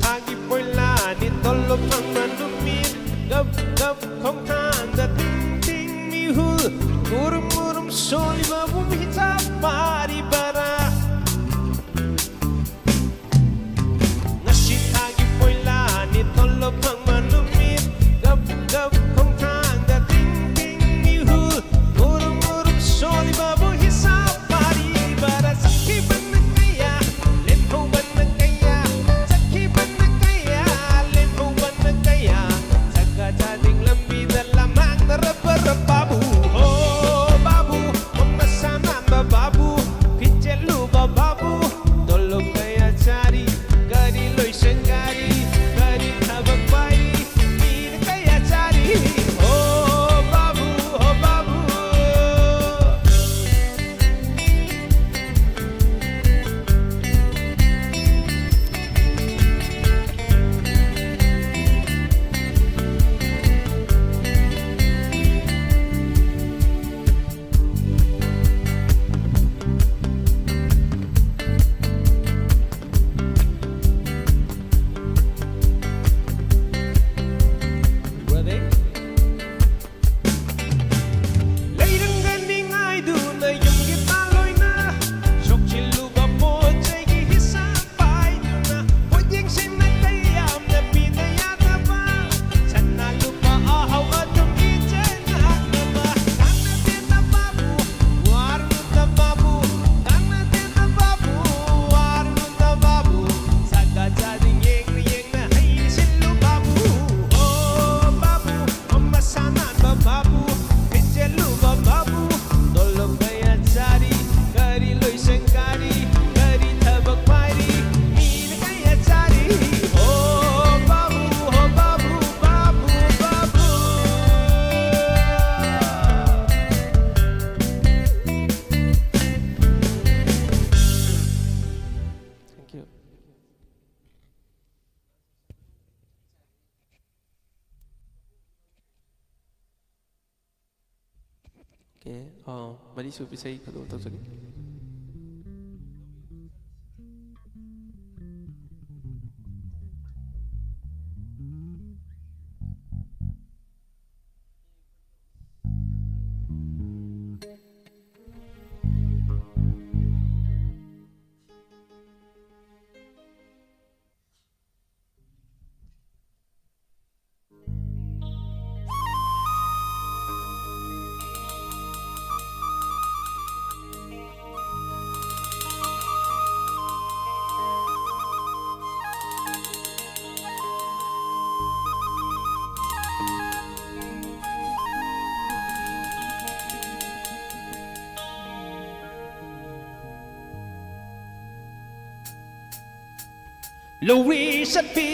ꯊꯥꯒꯤ ꯄꯣꯏꯂꯥꯅꯤ ꯇꯣꯂꯣꯞ ꯐꯪꯕ ꯅꯨꯃꯤꯠ꯫ ꯒꯞ ꯒꯞ ꯈꯣꯡꯊꯥꯡꯗ ꯊꯤꯡ ꯊꯤꯡ ꯃꯤꯍꯨꯜ꯫ ꯃꯨꯔꯨꯝ ꯃꯨꯔꯨꯝ ꯁꯣꯜꯂꯤꯕꯕꯨ ꯃꯤꯆꯥ ꯄꯥꯔꯤꯕꯔꯥ? ꯉꯁꯤ ꯊꯥꯒꯤ ꯄꯣꯏꯂꯥꯅꯤ ꯇꯣꯂꯣꯞ ꯐꯪꯕ ꯅꯨꯃꯤꯠ꯫ ꯒꯞ ꯒꯞ ꯈꯣꯡꯊꯥꯡꯗ ꯊꯤꯡ ꯊꯤꯡ ꯃꯤꯍꯨꯜ꯫ ꯃꯨꯔꯨꯝ ꯃꯨꯔꯨꯝ ꯁꯣꯜꯂꯤꯕꯕꯨ ꯍꯤꯁꯥꯞ ꯄꯥꯔꯤꯕꯔꯥ? ꯆꯠꯈꯤꯕꯅ ꯀꯌꯥ, ꯂꯦꯝꯍꯧꯕꯅ ꯀꯌꯥ? ꯆꯠꯈꯤꯕꯅ ꯀꯌꯥ, ꯂꯦꯝꯍꯧꯕꯅ ꯀꯌꯥ? ꯆꯠꯀ ꯆꯥꯗꯤꯡ ꯂꯝꯕꯤꯗ ꯂꯃꯥꯡꯗ ꯔꯕ ꯔꯕ ꯕꯥꯕꯨ꯫ ꯍꯣ ꯕꯥꯕꯨ, ꯃꯁꯥ ꯅꯥꯟꯕ ꯕꯥꯕꯨ, ꯐꯤꯖꯦꯜ ꯂꯨꯕ ꯕꯥꯕꯨ꯫ ꯇꯣꯂꯣꯞ ꯀꯌꯥ ꯆꯥꯔꯤ? ꯀꯔꯤ ꯂꯣꯏꯁꯪ ꯀꯥꯔꯤ? ꯀꯔꯤ ꯊꯕꯛ ꯄꯥꯏꯔꯤ? ꯃꯤꯅ ꯀꯌꯥ ꯆꯥꯔꯤ? ꯍꯣ ꯕꯥꯕꯨ, ꯍꯣ ꯕꯥꯕꯨ꯫ ꯂꯩꯔꯝꯒꯅꯤ ꯉꯥꯏꯗꯨꯅ ꯌꯨꯝꯒꯤ ꯄꯥꯜꯂꯣꯏꯅ꯫ ꯁꯣꯛꯆꯤꯜꯂꯨꯕ ꯄꯣꯠ ꯆꯩꯒꯤ ꯍꯤꯁꯥꯞ ꯄꯥꯏꯗꯨꯅ꯫ ꯄꯣꯠꯌꯦꯡꯁꯤꯡꯅ ꯀꯩ ꯌꯥꯝꯅ ꯄꯤꯗ ꯌꯥꯗꯕ꯫ ꯁꯅꯥ ꯂꯨꯄꯥ ꯑꯍꯥꯎ ꯑꯊꯨꯝ ꯏꯆꯦ ꯉꯥꯛꯅꯕ꯫ ꯀꯥꯟꯅꯗꯦꯗ ꯕꯥꯕꯨ, ꯋꯥꯔꯨꯅꯨꯗ ꯕꯥꯕꯨ꯫ ꯀꯥꯟꯅꯗꯦꯗ ꯕꯥꯕꯨ, ꯋꯥꯔꯨꯅꯨꯗ ꯕꯥꯕꯨ꯫ ꯁꯒ ꯆꯥꯗꯤꯡ ꯌꯦꯡꯅ ꯌꯦꯡꯅ ꯍꯩꯁꯤꯜꯂꯨ ꯕꯥꯕꯨ꯫ ꯑꯣ ꯕꯥꯕꯨ, ꯑꯣ ꯃꯁꯥ ꯅꯥꯟꯕ ꯕꯥꯕꯨ, ꯐꯤꯖꯦꯜ ꯂꯨꯕ ꯕꯥꯕꯨ꯫ ꯇꯣꯂꯣꯞ ꯀꯌꯥ ꯆꯥꯔꯤ? ꯀꯔꯤ ꯂꯣꯏꯁꯪ ꯀꯥꯔꯤ? ꯀꯔꯤ ꯊꯕꯛ ꯄꯥꯏꯔꯤ? ꯃꯤꯅ ꯀꯌꯥ ꯆꯥꯔꯤ? ꯑꯣ ꯕꯥꯕꯨ, ꯑꯣ ꯕꯥꯕꯨ, ꯕꯥꯕꯨ, ꯕꯥꯕꯨ꯫ Thank you. Okay, uh, ꯃꯔꯤꯁꯨꯕ ꯏꯁꯩ ꯈꯨꯗꯣꯜ ꯇꯧꯖꯒꯦ꯫ ꯂꯧꯔꯤ ꯆꯠꯄꯤ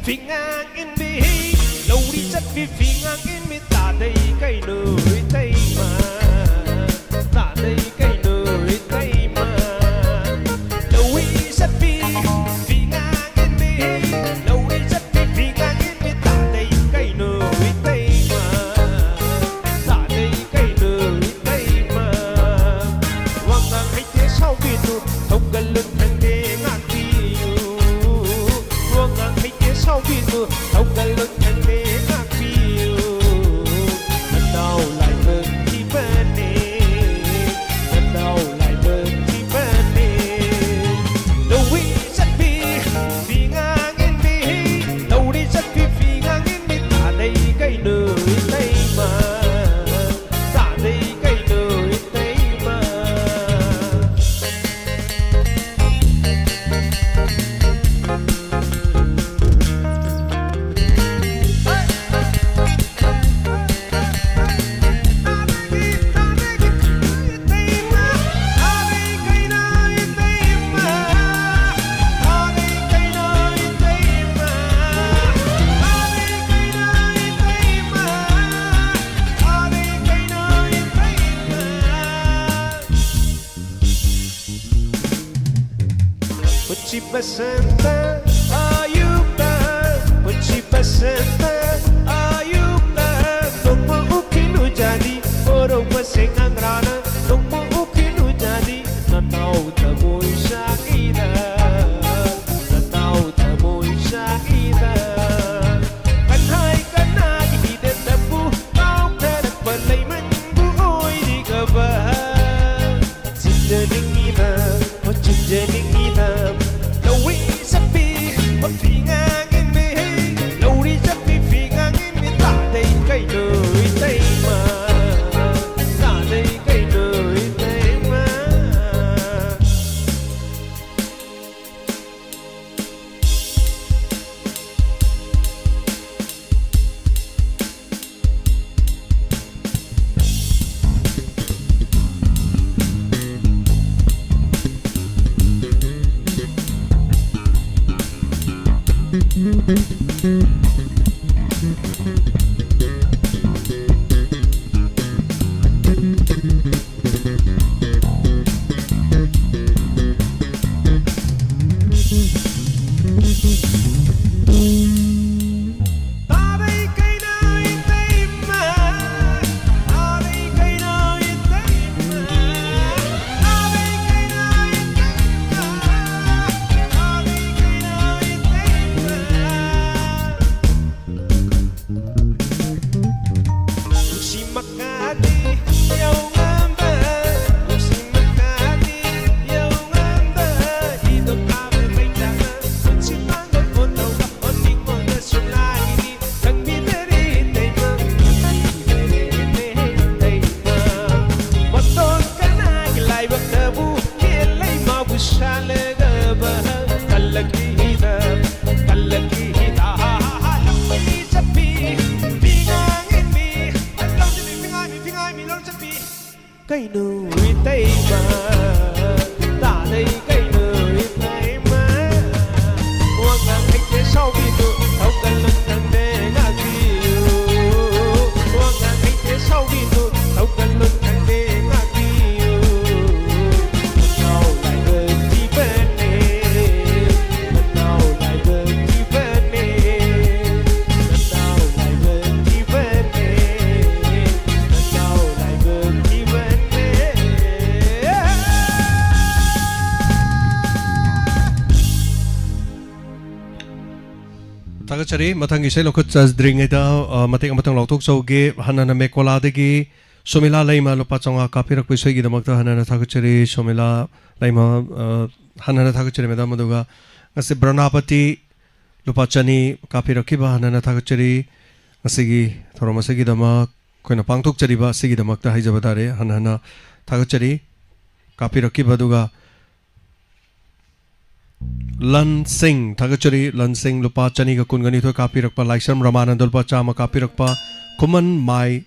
ꯐꯤꯉꯥꯡ ꯏꯟꯕꯤ, ꯂꯧꯔꯤ ꯆꯠꯄꯤ ꯐꯤꯉꯥꯡ ꯏꯟꯕꯤ ꯇꯥꯗꯩ ꯀꯩꯅꯣ ꯏꯇꯩꯃ, ꯇꯥꯗꯩ ꯀꯩꯅꯣ ꯏꯇꯩꯃ꯫ ꯂꯧꯔꯤ ꯆꯠꯄꯤ ꯐꯤꯉꯥꯡ ꯏꯟꯕꯤ, ꯂꯧꯔꯤ ꯆꯠꯄꯤ ꯐꯤꯉꯥꯡ ꯏꯟꯕꯤ ꯇꯥꯗꯩ ꯀꯩꯅꯣ ꯏꯇꯩꯃ, ꯇꯥꯗꯩ ꯀꯩꯅꯣ ꯏꯇꯩꯃ꯫ ꯋꯥꯉꯥꯡ ꯍꯩꯇꯦ ꯁꯥꯎꯕꯤꯅꯨ, ꯊꯧꯒꯜꯂꯣꯟ ꯈꯪꯗꯦ ꯉꯥꯛꯄꯤꯌꯨ꯫ ꯋꯥꯉꯥꯡ ꯍꯩꯇꯦ ꯁꯥꯎꯕꯤꯅꯨ, ꯊꯧꯒꯜꯂꯣꯟ ꯈꯪꯗꯦ ꯉꯥꯛꯄꯤꯌꯨ꯫ ꯅꯅꯥꯎ ꯂꯥꯏꯕꯛ ꯊꯤꯕꯅꯦ, ꯅꯅꯥꯎ ꯂꯥꯏꯕꯛ ꯊꯤꯕꯅꯦ꯫ ꯂꯧꯔꯤ ꯆꯠꯄꯤ ꯐꯤꯉꯥꯡ ꯏꯟꯕꯤ, ꯂꯧꯔꯤ ꯆꯠꯄꯤ ꯐꯤꯉꯥꯡ ꯏꯟꯕꯤ ꯇꯥꯗꯩ ꯀꯩꯅꯣ ꯏꯇꯩꯃ꯫ ꯇꯥꯗꯩ ꯀꯩꯅꯣ ꯏꯇꯩꯃ꯫ ꯄꯨꯟꯁꯤ ꯕꯁꯟꯇ ꯑꯌꯨꯛꯇ, ꯄꯨꯟꯁꯤ ꯕꯁꯟꯇ ꯑꯌꯨꯛꯇ, ꯅꯣꯡꯃ ꯎꯈꯤꯅꯨ ꯖꯥꯅꯤ, ꯀꯣꯔꯧꯕꯁꯦ ꯉꯥꯡꯔꯥꯅ, ꯅꯣꯡꯃ ꯎꯈꯤꯅꯨ ꯖꯥꯅꯤ, ꯅꯅꯥꯎ ꯊꯃꯣꯏ ꯁꯥꯏꯗ, ꯅꯅꯥꯎ ꯊꯃꯣꯏ ꯁꯥꯏꯗ꯫ ꯀꯟꯍꯥꯏ ꯀꯅꯥꯒꯤ ꯍꯤꯗꯦꯟꯗꯕꯨ ꯀꯥꯎꯊꯔꯛꯄ ꯂꯩꯃꯟꯕꯨ ꯑꯣꯏꯔꯤꯒꯕ꯫ ꯆꯤꯟꯖꯅꯤꯡꯉꯤꯕ, ꯑꯣ ꯆꯤꯟꯖꯅꯤꯡꯉꯤꯕ, ꯂꯧꯔꯤ ꯆꯠꯄꯤ ꯀꯩꯅꯣ ꯏꯇꯩꯃ, ꯇꯥꯅꯩ ꯀꯩꯅꯣ ꯏꯇꯩꯃ? ꯋꯥꯉꯥꯡ ꯍꯩꯇꯦ ꯁꯥꯎꯕꯤꯅꯨ, ꯊꯧꯒꯜꯂꯣꯟ ꯈꯪꯗꯦ ꯉꯥꯛꯄꯤꯌꯨ꯫ ꯋꯥꯉꯥꯡ ꯍꯩꯇꯦ ꯁꯥꯎꯕꯤꯅꯨ, ꯊꯧꯒꯜꯂꯣꯟ ꯈꯪꯗꯦ ꯉꯥꯛꯄꯤꯌꯨ꯫ ꯃꯅꯥꯎ ꯂꯥꯏꯕꯛ ꯊꯤꯕꯅꯦ, ꯃꯅꯥꯎ ꯂꯥꯏꯕꯛ ꯊꯤꯕꯅꯦ, ꯃꯅꯥꯎ ꯂꯥꯏꯕꯛ ꯊꯤꯕꯅꯦ꯫ ꯊꯥꯒꯠꯆꯔꯤ꯫ ꯃꯊꯪꯒꯤ ꯏꯁꯩ ꯂꯧꯈꯠꯆꯗ꯭ꯔꯤꯉꯩꯗ, ꯑ, ꯃꯇꯦꯛ ꯑꯃꯇꯪ ꯂꯥꯎꯊꯣꯛꯆꯍꯧꯒꯦ꯫ ꯍꯟꯅꯅ ꯃꯦꯀꯣꯂꯥꯗꯒꯤ ꯁꯣꯃꯤꯂꯥ ꯂꯩꯃ ꯂꯨꯄꯥ ꯆꯥꯝꯃꯉꯥ ꯀꯥꯞꯄꯤꯔꯛꯄ ꯏꯁꯩꯒꯤꯗꯃꯛꯇ ꯍꯟꯅꯅ ꯊꯥꯒꯠꯆꯔꯤ꯫ ꯁꯣꯃꯤꯂꯥ ꯂꯩꯃ, ꯑ, ꯍꯟꯅꯅ ꯊꯥꯒꯠꯆꯔꯤ, ꯃꯦꯗꯥꯝ꯫ ꯑꯗꯨꯒ ꯉꯁꯤ ꯕ꯭ꯔꯅꯥꯄꯇꯤ ꯂꯨꯄꯥ ꯆꯅꯤ ꯀꯥꯞꯄꯤꯔꯛꯈꯤꯕ ꯍꯟꯅꯅ ꯊꯥꯒꯠꯆꯔꯤ꯫ ꯉꯁꯤꯒꯤ ꯊꯧꯔꯝ ꯑꯁꯤꯒꯤꯗꯃꯛ ꯑꯩꯈꯣꯏꯅ ꯄꯥꯡꯊꯣꯛꯆꯔꯤꯕ ꯑꯁꯤꯒꯤꯗꯃꯛꯇ ꯍꯥꯏꯖꯕ ꯇꯥꯔꯦ, ꯍꯟꯅ ꯍꯟꯅ ꯊꯥꯒꯠꯆꯔꯤ꯫ ꯀꯥꯞꯄꯤꯔꯛꯈꯤꯕ ꯑꯗꯨꯒ ꯂꯟ ꯁꯤꯡ, ꯊꯥꯒꯠꯆꯔꯤ꯫ ꯂꯟ ꯁꯤꯡ ꯂꯨꯄꯥ ꯆꯅꯤꯒ ꯀꯨꯟꯒ ꯅꯤꯊꯣꯏ ꯀꯥꯞꯄꯤꯔꯛꯄ, ꯂꯥꯏꯁ꯭ꯔꯝ ꯔꯃꯥꯅꯟꯗ ꯂꯨꯄꯥ ꯆꯥꯝꯃ ꯀꯥꯞꯄꯤꯔꯛꯄ, ꯈꯨꯃꯟ ꯃꯥꯏ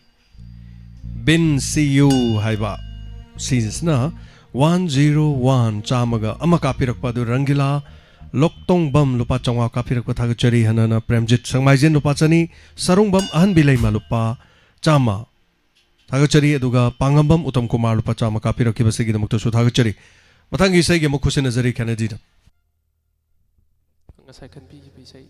ꯕꯤꯟ ꯁꯤ ꯌꯨ ꯍꯥꯏꯕ, ꯁꯤꯁꯤꯅ ꯋꯥꯟ ꯖꯤꯔꯣ ꯋꯥꯟ, ꯆꯥꯝꯃꯒ ꯑꯃ ꯀꯥꯞꯄꯤꯔꯛꯄ ꯑꯗꯨ ꯔꯪꯒꯤꯂꯥ ꯂꯣꯛꯇꯣꯡꯕꯝ ꯂꯨꯄꯥ ꯆꯥꯝꯃꯉꯥ ꯀꯥꯞꯄꯤꯔꯛꯄ ꯊꯥꯒꯠꯆꯔꯤ꯫ ꯍꯟꯅꯅ ꯄ꯭ꯔꯦꯝꯖꯤꯠ ꯁꯪꯃꯥꯏꯖꯤꯟ ꯂꯨꯄꯥ ꯆꯅꯤ, ꯁꯔꯨꯡꯕꯝ ꯑꯍꯟꯕꯤ ꯂꯩꯃ ꯂꯨꯄꯥ ꯆꯥꯝꯃ ꯊꯥꯒꯠꯆꯔꯤ꯫ ꯑꯗꯨꯒ ꯄꯥꯡꯉꯝꯕꯝ ꯎꯇꯝ ꯀꯨꯃꯥꯔ ꯂꯨꯄꯥ ꯆꯥꯝꯃ ꯀꯥꯞꯄꯤꯔꯛꯈꯤꯕꯁꯤꯒꯤꯗꯃꯛꯇꯁꯨ ꯊꯥꯒꯠꯆꯔꯤ꯫ ꯃꯊꯪꯒꯤ ꯏꯁꯩꯒꯤ ꯑꯃꯨꯛ ꯈꯨꯠꯁꯤꯟꯅꯖꯔꯤ ꯈꯦꯅꯦꯗꯤꯗ꯫ ꯉꯁꯥꯏ ꯈꯟꯕꯤꯈꯤꯕ ꯏꯁꯩ꯫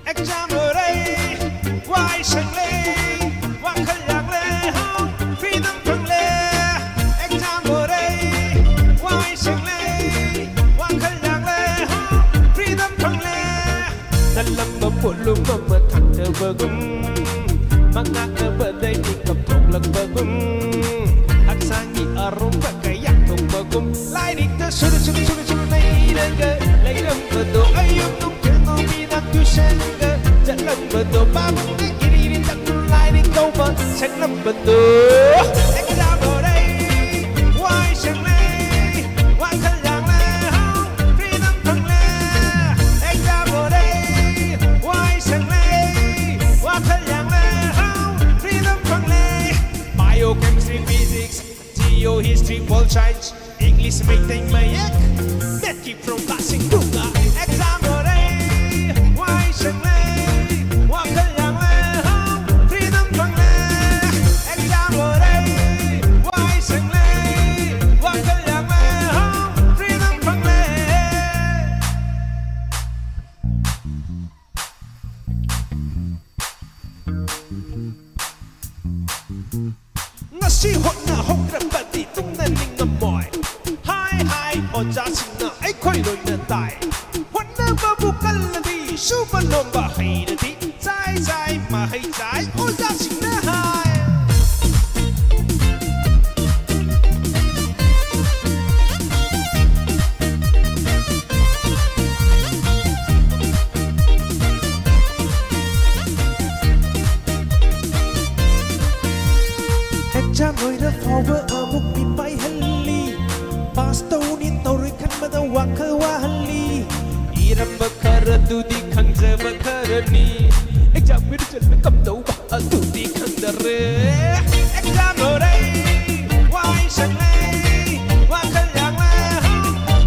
Exam ꯂꯣꯏꯔꯦ, ꯋꯥꯏ ꯁꯪꯂꯦ, ꯋꯥꯈꯜ ꯌꯥꯡꯂꯦ, ꯍꯥꯎ, freedom ꯐꯪꯂꯦ꯫ Exam ꯂꯣꯏꯔꯦ, ꯋꯥꯏ ꯁꯪꯂꯦ, ꯋꯥꯈꯜ ꯌꯥꯡꯂꯦ, ꯍꯥꯎ, freedom ꯐꯪꯂꯦ꯫ ꯅꯜꯂꯝꯕ ꯄꯣꯠꯂꯨꯝ ꯑꯃ ꯊꯥꯡꯊꯕꯒꯨꯝ, ꯃꯉꯥꯛꯅꯕꯗꯩ ꯃꯤꯀꯞ ꯊꯣꯛꯂꯛꯄꯒꯨꯝ, ꯍꯛꯆꯥꯡꯒꯤ ꯑꯔꯨꯝꯕ ꯀꯌꯥ ꯊꯣꯛꯄꯒꯨꯝ, ꯂꯥꯏꯔꯤꯛꯇ ꯁꯨꯔꯨ ꯁꯨꯔꯨ ꯁꯨꯔꯨ ꯁꯨꯔꯨ ꯅꯩꯔꯒ ꯂꯩꯔꯝꯕꯗꯣ, ꯑꯌꯨꯛ ꯅꯨꯡꯊꯤꯜ ꯅꯨꯃꯤꯗꯥꯡ tuitionꯒ ꯆꯠꯂꯝꯕꯗꯣ, ꯄꯥꯕꯨꯡꯅ ꯒꯤꯔꯤ ꯒꯤꯔꯤ ꯇꯛꯇꯨꯅ ꯂꯥꯏꯔꯤꯛ ꯇꯧꯕ ꯁꯛꯂꯝꯕꯗꯣ꯫ Exam ꯂꯣꯏꯔꯦ, ꯋꯥꯏ ꯁꯪꯂꯦ, ꯋꯥꯈꯜ ꯌꯥꯡꯂꯦ, ꯍꯥꯎ, freedom ꯐꯪꯂꯦ꯫ Exam ꯂꯣꯏꯔꯦ, ꯋꯥꯏ ꯁꯪꯂꯦ, ꯋꯥꯈꯜ ꯌꯥꯡꯂꯦ, ꯍꯥꯎ, freedom ꯐꯪꯂꯦ꯫ Bio, chemistry, physics, geo, history, pol science, English, Meitei ꯃꯌꯦꯛ, ꯅꯦꯠꯀꯤ from class ꯁꯤꯡꯗꯨꯒ꯫ Exam ꯂꯣꯏꯔꯦ, ꯋꯥꯏ ꯁꯪꯂꯦ, ꯋꯥꯈꯜ ꯌꯥꯡꯂꯦ, ꯍꯥꯎ, freedom ꯐꯪꯂꯦ꯫ Exam ꯂꯣꯏꯔꯦ, ꯋꯥꯏ ꯁꯪꯂꯦ, ꯋꯥꯈꯜ ꯌꯥꯡꯂꯦ, ꯍꯥꯎ, freedom ꯐꯪꯂꯦ꯫ ꯉꯁꯤ ꯍꯣꯠꯅꯍꯧꯗ꯭ꯔꯕꯗꯤ ꯇꯨꯡꯗ ꯅꯤꯡꯉꯝꯃꯣꯏ꯫ ꯍꯥꯏ ꯍꯥꯏ ꯑꯣꯖꯥꯁꯤꯡꯅ ꯑꯩꯈꯣꯏ ꯂꯣꯏꯅ ꯇꯥꯏ꯫ ꯍꯣꯠꯅꯕꯕꯨ ꯀꯜꯂꯗꯤ, ꯁꯨꯕ ꯅꯣꯝꯕ ꯍꯩꯔꯗꯤ, ꯆꯥꯏ ꯆꯥꯏ ꯃꯍꯩ ꯆꯥꯏ ꯑꯣꯖꯥꯁꯤꯡꯅ ꯍꯥꯏ꯫ ꯑꯦꯛꯖꯥꯝ ꯂꯣꯏꯔ ꯐꯥꯎꯕ ꯑꯃꯨꯛ ꯃꯤꯄꯥꯏꯍꯜꯂꯤ꯫ ꯄꯥꯁ ꯇꯧꯅꯤ ꯇꯧꯔꯣꯏ ꯈꯟꯕꯗ ꯋꯥꯈꯜ ꯋꯥꯍꯜꯂꯤ꯫ ꯏꯔꯝꯕ ꯈꯔꯗꯨꯗꯤ ꯈꯪꯖꯕ ꯈꯔꯅꯤ꯫ ꯑꯦꯛꯖꯥꯝꯒꯤ ꯔꯤꯖꯜꯅ ꯀꯝꯗꯧꯕ ꯑꯗꯨꯗꯤ ꯈꯪꯗꯔꯦ꯫ ꯑꯦꯛꯖꯥꯝ ꯂꯣꯏꯔꯦ, ꯋꯥꯏ ꯁꯪꯂꯦ, ꯋꯥꯈꯜ ꯌꯥꯡꯂꯦ,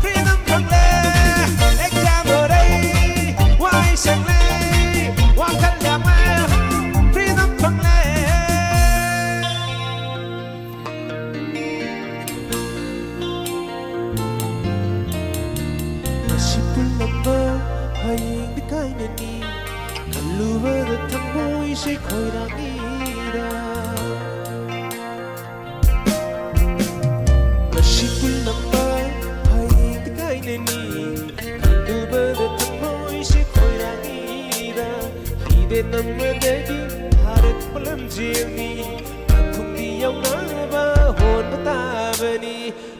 freedom ꯐꯪꯂꯦ꯫ ꯑꯦꯛꯖꯥꯝ ꯂꯣꯏꯔꯦ, ꯋꯥꯏ ꯁꯪꯂꯦ, ꯋꯥꯈꯜ ꯌꯥꯡꯂꯦ, freedom ꯐꯪꯂꯦ꯫ ꯉꯁꯤ ꯄꯨꯜꯂꯝꯕ ꯍꯌꯦꯡꯗꯤ ꯀꯥꯏꯅꯅꯤ꯫ ꯈꯜꯂꯨꯕꯗ ꯊꯃꯣꯏꯁꯦ ꯈꯣꯏꯔꯥꯡꯏꯗ꯫ ꯉꯁꯤ ꯄꯨꯜꯂꯝꯕ ꯍꯌꯦꯡꯗꯤ ꯀꯥꯏꯅꯅꯤ꯫ ꯈꯜꯂꯨꯕꯗ ꯊꯃꯣꯏꯁꯦ ꯈꯣꯏꯔꯥꯡꯏꯗ꯫ ꯍꯤꯗꯦ ꯅꯝꯕꯗꯒꯤ ꯊꯥꯔꯛꯄ ꯂꯝꯖꯦꯜꯅꯤ꯫ ꯃꯊꯨꯝꯗꯤ ꯌꯧꯅꯕ ꯍꯣꯟꯕ ꯇꯥꯕꯅꯤ꯫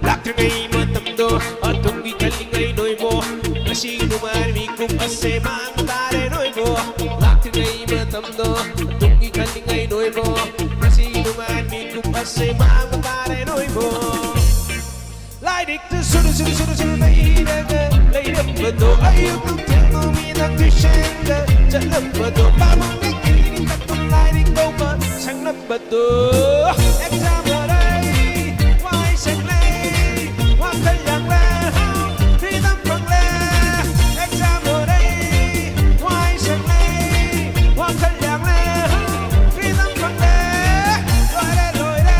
ꯂꯥꯛꯇ꯭ꯔꯤꯉꯩ ꯃꯇꯝꯗꯣ ꯑꯗꯨꯝꯒꯤ ꯈꯜꯂꯤꯉꯩ ꯅꯣꯏꯕꯣ꯫ ꯉꯁꯤ ꯅꯨꯡꯉꯥꯏꯔ ꯃꯤꯀꯨꯞ ꯑꯁꯦ ꯃꯥꯡꯕ ꯇꯥꯔꯦ ꯅꯣꯏꯕꯣ꯫ ꯂꯥꯛꯇ꯭ꯔꯤꯉꯩ ꯃꯇꯝꯗꯣ ꯑꯗꯨꯝꯒꯤ ꯈꯜꯂꯤꯉꯩ ꯅꯣꯏꯕꯣ꯫ ꯉꯁꯤ ꯅꯨꯡꯉꯥꯏꯔ ꯃꯤꯀꯨꯞ ꯑꯁꯦ ꯃꯥꯡꯕ ꯇꯥꯔꯦ ꯅꯣꯏꯕꯣ꯫ ꯂꯥꯏꯔꯤꯛꯇ ꯁꯨꯔꯨ ꯁꯨꯔꯨ ꯁꯨꯔꯨ ꯁꯨꯔꯨ ꯅꯩꯔꯒ ꯂꯩꯔꯝꯕꯗꯣ꯫ ꯑꯌꯨꯛ ꯅꯨꯡꯊꯤꯜ ꯅꯨꯃꯤꯗꯥꯡ tuitionꯗ ꯆꯠꯂꯝꯕꯗꯣ꯫ ꯄꯥꯕꯨꯡꯅ ꯀꯤꯔꯤ ꯀꯠꯇꯨꯝ ꯂꯥꯏꯔꯤꯛ ꯂꯧꯕ ꯁꯪꯂꯝꯕꯗꯣ꯫ Exam ꯂꯣꯏꯔꯦ, ꯋꯥꯏ ꯁꯪꯂꯦ, ꯋꯥꯈꯜ ꯌꯥꯡꯂꯦ, freedom ꯐꯪꯂꯦ꯫ Exam ꯂꯣꯏꯔꯦ, ꯋꯥꯏ ꯁꯪꯂꯦ, ꯋꯥꯈꯜ ꯌꯥꯡꯂꯦ, freedom ꯐꯪꯂꯦ꯫ ꯂꯣꯏꯔꯦ, ꯂꯣꯏꯔꯦ,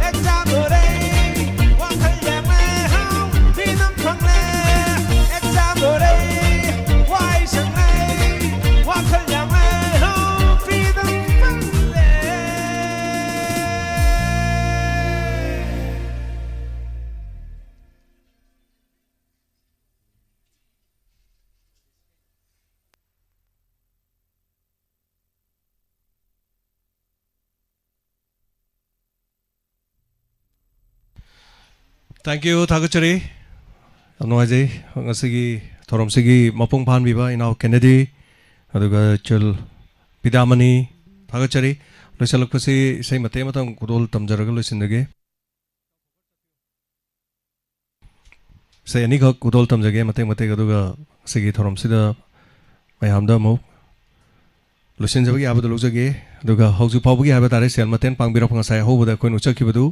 exam ꯂꯣꯏꯔꯦ, ꯋꯥꯈꯜ ꯌꯥꯡꯂꯦ, freedom ꯐꯪꯂꯦ꯫ Exam ꯂꯣꯏꯔꯦ, ꯋꯥꯏ ꯁꯪꯂꯦ, ꯋꯥꯈꯜ ꯌꯥꯡꯂꯦ, freedom ꯐꯪꯂꯦ꯫ Thank you, ꯊꯥꯒꯠꯆꯔꯤ꯫ ꯌꯥꯝ ꯅꯨꯡꯉꯥꯏꯖꯩ꯫ ꯉꯁꯤꯒꯤ ꯊꯧꯔꯝꯁꯤꯒꯤ ꯃꯄꯨꯡ ꯐꯥꯍꯟꯕꯤꯕ ꯏꯅꯥꯎ ꯀꯦꯅꯦꯗꯤ, ꯑꯗꯨꯒ ꯏꯆꯜ ꯄꯤꯗꯥꯃꯅꯤ, ꯊꯥꯒꯠꯆꯔꯤ꯫ ꯂꯣꯏꯁꯤꯜꯂꯛꯄꯁꯤ ꯏꯁꯩ ꯃꯇꯦꯛ ꯑꯃꯇꯪ ꯈꯨꯗꯣꯜ ꯇꯝꯖꯔꯒ ꯂꯣꯏꯁꯤꯟꯖꯒꯦ꯫ ꯏꯁꯩ ꯑꯅꯤꯈꯛ ꯈꯨꯗꯣꯜ ꯇꯝꯖꯒꯦ ꯃꯇꯦꯛ ꯃꯇꯦꯛ, ꯑꯗꯨꯒ ꯉꯁꯤꯒꯤ ꯊꯧꯔꯝꯁꯤꯗ ꯃꯌꯥꯝꯗ ꯑꯃꯨꯛ ꯂꯣꯏꯁꯤꯟꯖꯕꯒꯤ ꯌꯥꯕꯗꯨ ꯂꯧꯖꯒꯦ꯫ ꯑꯗꯨꯒ ꯍꯧꯖꯤꯛ ꯐꯥꯎꯕꯒꯤ ꯍꯥꯏꯕ ꯇꯥꯔꯦ, ꯁꯦꯜ ꯃꯇꯦꯡ ꯄꯥꯡꯕꯤꯔꯛꯄ ꯉꯁꯥꯏ ꯑꯍꯧꯕꯗ ꯑꯩꯈꯣꯏꯅ ꯎꯠꯆꯈꯤꯕꯗꯨ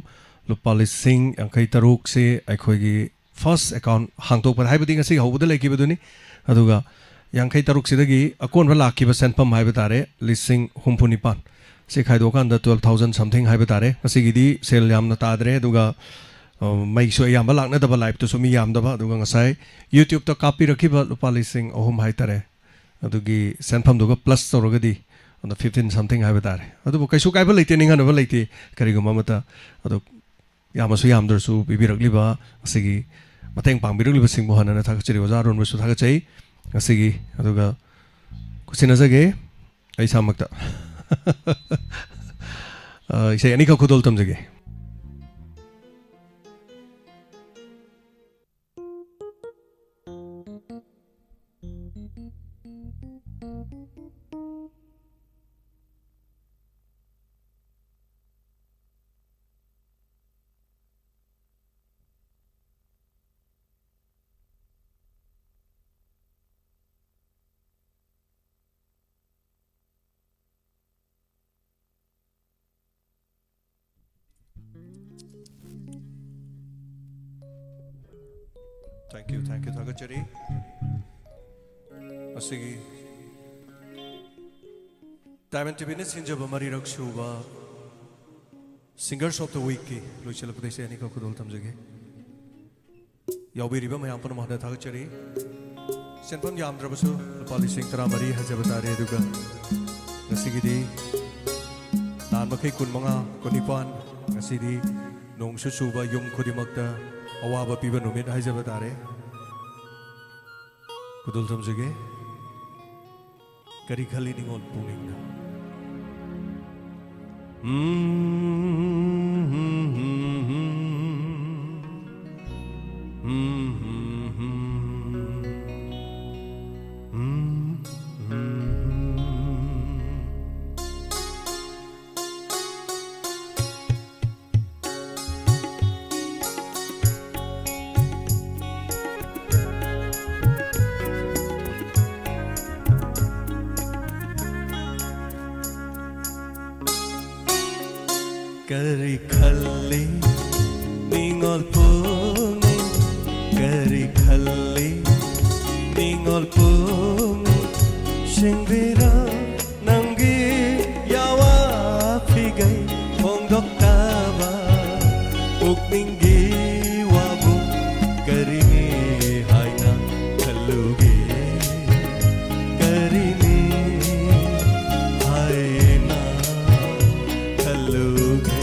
ꯂꯨꯄꯥ ꯂꯤꯁꯤꯡ ꯌꯥꯡꯈꯩ ꯇꯔꯨꯛꯁꯤ ꯑꯩꯈꯣꯏꯒꯤ first account ꯍꯥꯡꯗꯣꯛꯄꯗ, ꯍꯥꯏꯕꯗꯤ ꯉꯁꯤꯒꯤ ꯍꯧꯕꯗ ꯂꯩꯈꯤꯕꯗꯨꯅꯤ꯫ ꯑꯗꯨꯒ ꯌꯥꯡꯈꯩ ꯇꯔꯨꯛꯁꯤꯗꯒꯤ ꯑꯀꯣꯟꯕ ꯂꯥꯛꯈꯤꯕ ꯁꯦꯟꯐꯝ ꯍꯥꯏꯕ ꯇꯥꯔꯦ, ꯂꯤꯁꯤꯡ ꯍꯨꯝꯐꯨ ꯅꯤꯄꯥꯟ꯫ ꯁꯤ ꯈꯥꯏꯗꯣꯛꯑꯀꯥꯟꯗ twelve thousand something ꯍꯥꯏꯕ ꯇꯥꯔꯦ꯫ ꯉꯁꯤꯒꯤꯗꯤ ꯁꯦꯜ ꯌꯥꯝꯅ ꯇꯥꯗ꯭ꯔꯦ꯫ ꯑꯗꯨꯒ, ꯑ, ꯃꯩꯁꯨ ꯑꯌꯥꯝꯕ ꯂꯥꯛꯅꯗꯕ, liveꯇꯁꯨ ꯃꯤ ꯌꯥꯝꯗꯕ꯫ ꯑꯗꯨꯒ ꯉꯁꯥꯏ YouTubeꯇ ꯀꯥꯞꯄꯤꯔꯛꯈꯤꯕ ꯂꯨꯄꯥ ꯂꯤꯁꯤꯡ ꯑꯍꯨꯝ ꯍꯥꯏ ꯇꯥꯔꯦ꯫ ꯑꯗꯨꯒꯤ ꯁꯦꯟꯐꯝꯗꯨꯒ plus ꯇꯧꯔꯒꯗꯤ ꯑꯗꯣ fifteen something ꯍꯥꯏꯕ ꯇꯥꯔꯦ꯫ ꯑꯗꯨꯕꯨ ꯀꯩꯁꯨ ꯀꯥꯏꯕ ꯂꯩꯇꯦ, ꯅꯤꯡꯍꯟꯅꯕ ꯂꯩꯇꯦ꯫ ꯀꯔꯤꯒꯨꯝꯕ ꯑꯃꯠꯇ, ꯑꯗꯣ ꯌꯥꯝꯃꯁꯨ ꯌꯥꯝꯗ꯭ꯔꯁꯨ ꯄꯤꯕꯤꯔꯛꯂꯤꯕ, ꯉꯁꯤꯒꯤ ꯃꯇꯦꯡ ꯄꯥꯡꯕꯤꯔꯛꯂꯤꯕꯁꯤꯡꯕꯨ ꯍꯟꯅ ꯍꯟꯅ ꯊꯥꯒꯠꯆꯔꯤ꯫ ꯑꯣꯖꯥ ꯑꯔꯣꯟꯕꯁꯨ ꯊꯥꯒꯠꯆꯩ ꯉꯁꯤꯒꯤ꯫ ꯑꯗꯨꯒ ꯈꯨꯠꯁꯤꯟꯅꯖꯒꯦ ꯑꯩ ꯏꯁꯥꯃꯛꯇ꯫ ꯑ, ꯏꯁꯩ ꯑꯅꯤꯈꯛ ꯈꯨꯗꯣꯜ ꯇꯝꯖꯒꯦ꯫ Thank you, thank you, ꯊꯥꯒꯠꯆꯔꯤ꯫ ꯑꯁꯤꯒꯤ Diamond TVꯅ ꯁꯤꯟꯖꯕ ꯃꯔꯤꯔꯛ ꯁꯨꯕ Singers of the Weekꯀꯤ ꯂꯣꯏꯁꯤꯜꯂꯛꯄꯗ ꯏꯁꯩ ꯑꯅꯤꯈꯛ ꯈꯨꯗꯣꯜ ꯇꯝꯖꯒꯦ꯫ ꯌꯥꯎꯕꯤꯔꯤꯕ ꯃꯌꯥꯝ ꯄꯨꯝꯅꯃꯛꯇ ꯊꯥꯒꯠꯆꯔꯤ꯫ ꯁꯦꯟꯐꯝ ꯌꯥꯝꯗ꯭ꯔꯕꯁꯨ ꯂꯨꯄꯥ ꯂꯤꯁꯤꯡ ꯇꯔꯥꯃꯔꯤ ꯍꯥꯏꯖꯕ ꯇꯥꯔꯦ꯫ ꯑꯗꯨꯒ ꯉꯁꯤꯒꯤꯗꯤ ꯅꯍꯥꯟ ꯃꯈꯩ ꯀꯨꯟꯃꯉꯥ, ꯀꯨꯟꯅꯤꯄꯥꯟ, ꯉꯁꯤꯗꯤ ꯅꯣꯡꯁꯨ ꯆꯨꯕ, ꯌꯨꯝ ꯈꯨꯗꯤꯡꯃꯛꯇ ꯑꯋꯥꯕ ꯄꯤꯕ ꯅꯨꯃꯤꯠ ꯍꯥꯏꯖꯕ ꯇꯥꯔꯦ꯫ ꯈꯨꯗꯣꯜ ꯇꯝꯖꯒꯦ꯫ ꯀꯔꯤ ꯈꯜꯂꯤ ꯅꯤꯡꯉꯣꯜ ꯄꯨꯛꯅꯤꯡꯗ? ꯀꯔꯤ ꯈꯜꯂꯤ ꯅꯤꯡꯉꯣꯜ ꯄꯨꯛꯅꯤꯡ? ꯀꯔꯤ ꯈꯜꯂꯤ ꯅꯤꯡꯉꯣꯜ ꯄꯨꯛꯅꯤꯡ? ꯁꯤꯡꯕꯤꯔ ꯅꯪꯒꯤ ꯌꯥꯋꯥ ꯐꯤꯒꯩ ꯐꯣꯡꯗꯣꯛꯇꯕ ꯄꯨꯛꯅꯤꯡꯒꯤ ꯋꯥꯕꯨ ꯀꯔꯤꯅꯤ ꯍꯥꯏꯅ ꯈꯜꯂꯨꯒꯦ? ꯀꯔꯤꯅꯤ ꯍꯥꯏꯅ ꯈꯜꯂꯨꯒꯦ?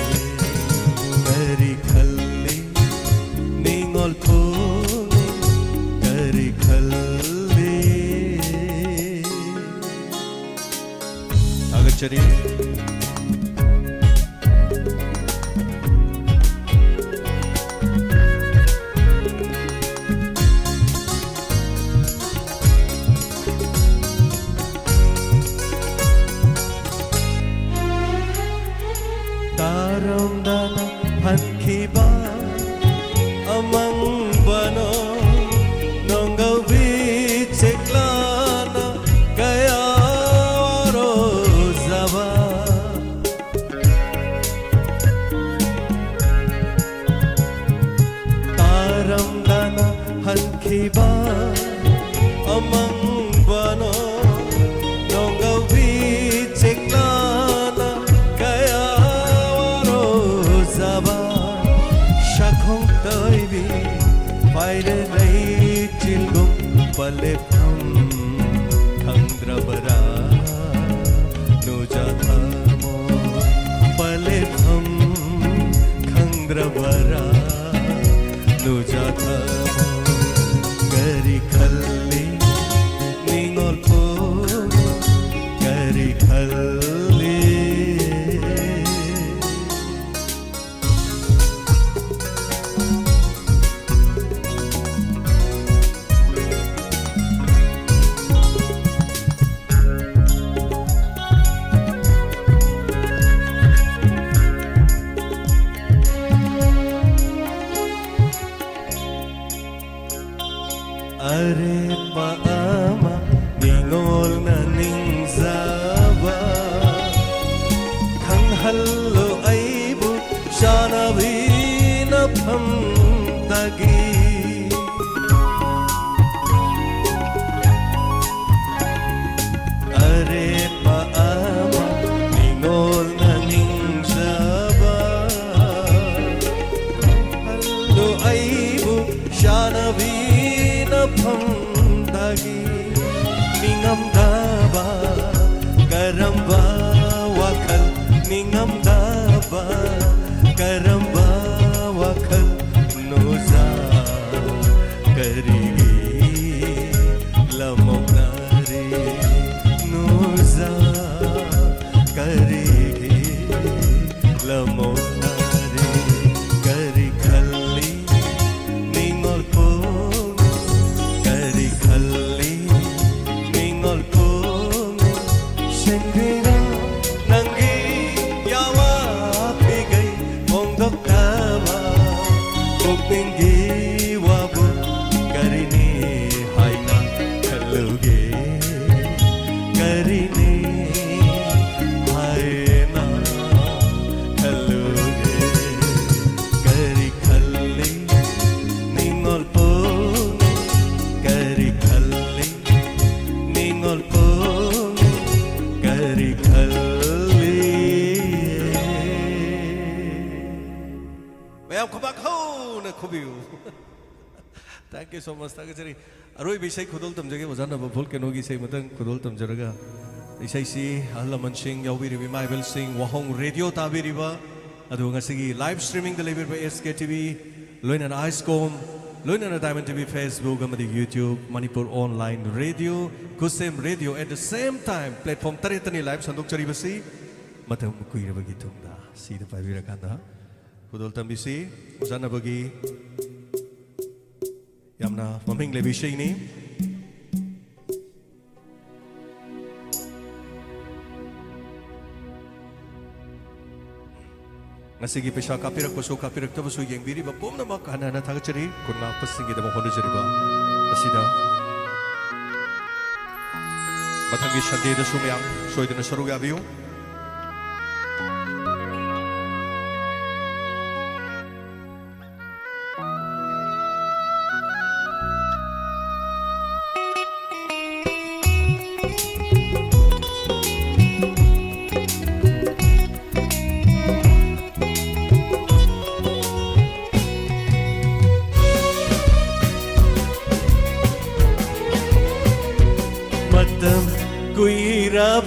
ꯀꯔꯤ ꯈꯜꯂꯤ ꯅꯤꯡꯉꯣꯜ ꯄꯨꯛꯅꯤꯡ? ꯀꯔꯤ ꯈꯜꯂꯤ? ꯊꯥꯒꯠꯆꯔꯤ꯫ ꯇꯥꯔꯝꯗꯅ ꯍꯟꯈꯤꯕ ꯑꯃꯪꯕꯅꯣ ꯅꯣꯡꯒꯧꯕꯤ ꯆꯦꯛꯂꯥꯅ ꯀꯌꯥ ꯋꯥꯔꯣꯖꯕ꯫ ꯇꯥꯔꯝꯗꯅ ꯍꯟꯈꯤꯕ ꯑꯃꯪꯕꯅꯣ ꯅꯣꯡꯒꯧꯕꯤ ꯆꯦꯛꯂꯥꯅ ꯀꯌꯥ ꯋꯥꯔꯣꯖꯕ꯫ ꯁꯛꯈꯣꯡ ꯇꯣꯏꯕꯤ ꯄꯥꯏꯔꯦ ꯂꯩꯆꯤꯜꯒꯨꯝ ꯄꯂꯦꯞꯐꯝ ꯈꯪꯗ꯭ꯔꯕꯔꯥ? ꯅꯨꯖꯥ ꯊꯃꯣꯏ ꯄꯂꯦꯞꯐꯝ ꯈꯪꯗ꯭ꯔꯕꯔꯥ? ꯅꯨꯖꯥ ꯊꯃꯣꯏ ꯀꯔꯤ ꯈꯜꯂꯤ ꯅꯤꯡꯉꯣꯜ ꯄꯨꯛꯅꯤꯡ? ꯀꯔꯤ ꯈꯜꯂꯤ? ꯑꯔꯦ ꯀꯔꯤꯒꯤ ꯅꯤꯡꯉꯝꯗꯕ? ꯀꯔꯝꯕ ꯋꯥꯈꯜ ꯅꯤꯡꯉꯝꯗꯕ? ꯀꯔꯝꯕ ꯋꯥꯈꯜꯅꯣꯖꯥ? ꯀꯔꯤꯒꯤ ꯂꯃꯧꯅꯔꯤꯅꯣꯖꯥ? ꯀꯔꯤꯒꯤ ꯂꯃꯧꯅꯔꯤ? ꯀꯔꯤ ꯈꯜꯂꯤ ꯅꯤꯡꯉꯣꯜ ꯄꯨꯡ? ꯀꯔꯤ ꯈꯜꯂꯤ ꯅꯤꯡꯉꯣꯜ ꯄꯨꯡ? ꯁꯦꯡꯕꯤꯔꯣ ꯅꯪꯒꯤ ꯌꯥꯋꯥ ꯄꯤꯒꯩ ꯐꯣꯡꯗꯣꯛꯇꯕ ꯄꯨꯛꯅꯤꯡꯒꯤ ꯋꯥꯕꯨ ꯀꯔꯤꯅꯤ ꯍꯥꯏꯅ ꯈꯜꯂꯨꯒꯦ? ꯀꯔꯤꯅꯤ ꯍꯥꯏꯅ ꯈꯜꯂꯨꯒꯦ? ꯀꯔꯤ ꯈꯜꯂꯤ ꯅꯤꯡꯉꯣꯜ ꯄꯨꯡ? ꯀꯔꯤ ꯈꯜꯂꯤ ꯅꯤꯡꯉꯣꯜ ꯄꯨꯡ? ꯀꯔꯤ ꯈꯜꯂꯤ? ꯃꯌꯥꯝ ꯈꯨꯕꯥꯛ ꯍꯧꯅ ꯈꯨꯕꯤꯌꯨ꯫ Thank you so much. ꯊꯥꯒꯠꯆꯔꯤ꯫ ꯑꯔꯣꯏꯕ ꯏꯁꯩ ꯈꯨꯗꯣꯜ ꯇꯝꯖꯒꯦ, ꯑꯣꯖꯥ ꯅꯕ ꯐꯨꯜ ꯀꯩꯅꯣꯒꯤ ꯏꯁꯩ ꯑꯃꯇꯪ ꯈꯨꯗꯣꯜ ꯇꯝꯖꯔꯒ, ꯏꯁꯩꯁꯤ ꯑꯍꯜ ꯂꯃꯟꯁꯤꯡ ꯌꯥꯎꯕꯤꯔꯤꯕ, ꯏꯃꯥ ꯏꯕꯦꯜꯁꯤꯡ, ꯋꯥꯍꯣꯡ ꯔꯦꯗꯤꯑꯣ ꯇꯥꯕꯤꯔꯤꯕ, ꯑꯗꯨꯒ ꯉꯁꯤꯒꯤ ꯂꯥꯏꯚ ꯁ꯭ꯇ꯭ꯔꯤꯃꯤꯡꯗ ꯂꯩꯕꯤꯔꯤꯕ ꯑꯦꯁ ꯀꯦ ꯇꯤ ꯚꯤ, ꯂꯣꯏꯅꯅ ꯑꯥꯏꯁꯀꯣꯝ, ꯂꯣꯏꯅꯅ ꯗꯥꯏꯃꯟ ꯇꯤ ꯚꯤ Facebook ꯑꯃꯗꯤ YouTube, ꯃꯅꯤꯄꯨꯔ ꯑꯣꯟꯂꯥꯏꯟ ꯔꯦꯗꯤꯑꯣ, ꯈꯨꯠꯁꯦꯝ radio, at the same time platform ꯇꯔꯦꯠꯇꯅꯤ ꯂꯥꯏꯚ ꯁꯟꯗꯣꯛꯆꯔꯤꯕꯁꯤ꯫ ꯃꯇꯝ ꯀꯨꯏꯔꯕꯒꯤ ꯇꯨꯡꯗ ꯁꯤꯗ ꯄꯥꯏꯕꯤꯔꯀꯥꯟꯗ ꯈꯨꯗꯣꯜ ꯇꯝꯕꯤꯁꯤ꯫ ꯑꯣꯖꯥ ꯅꯕꯒꯤ ꯌꯥꯝꯅ ꯃꯃꯤꯡ ꯂꯩꯕ ꯏꯁꯩꯅꯤ꯫ ꯉꯁꯤꯒꯤ ꯄꯩꯁꯥ ꯀꯥꯞꯄꯤꯔꯛꯄꯁꯨ ꯀꯥꯞꯄꯤꯔꯛꯇꯕꯁꯨ ꯌꯦꯡꯕꯤꯔꯤꯕ ꯄꯨꯝꯅꯃꯛ ꯍꯟꯅ ꯍꯟꯅ ꯊꯥꯒꯠꯆꯔꯤ꯫ ꯈꯨꯟ ꯉꯥꯛꯄꯁꯤꯡꯒꯤꯗꯃꯛ ꯍꯣꯠꯅꯖꯔꯤꯕ ꯑꯁꯤꯗ ꯃꯊꯪꯒꯤ ꯁꯟꯗꯦꯗꯁꯨ ꯃꯌꯥꯝ ꯁꯣꯏꯗꯅ ꯁꯔꯨꯛ ꯌꯥꯕꯤꯌꯨ꯫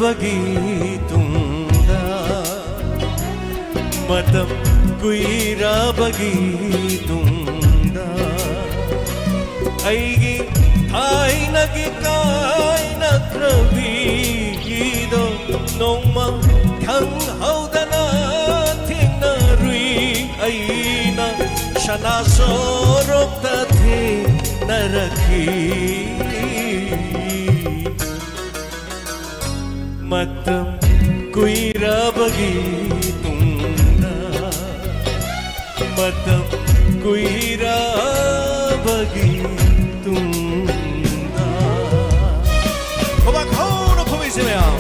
ꯕꯒꯤ ꯇꯨꯡꯗ, ꯃꯇꯝ ꯀꯨꯏꯔꯕꯒꯤ ꯇꯨꯡꯗ, ꯑꯩꯒꯤ ꯊꯥꯏꯅꯒꯤ ꯀꯥꯏꯅꯈ꯭ꯔꯕꯤꯗꯣ ꯅꯣꯡꯃ ꯈꯪꯍꯧꯗꯅ ꯊꯦꯡꯅꯔꯨꯏ꯫ ꯑꯩꯅ ꯁꯅꯥ ꯁꯣꯔꯣꯛꯇ ꯊꯦꯡꯅꯔꯛꯈꯤ꯫ ꯃꯇꯝ ꯀꯨꯏꯔꯕꯒꯤ ꯇꯨꯡꯗ, ꯃꯇꯝ ꯀꯨꯏꯔꯕꯒꯤ ꯇꯨꯡꯗ꯫ ꯈꯨꯕꯥꯛ ꯍꯧꯅ ꯈꯨꯕꯤꯁꯤ ꯃꯌꯥꯝ꯫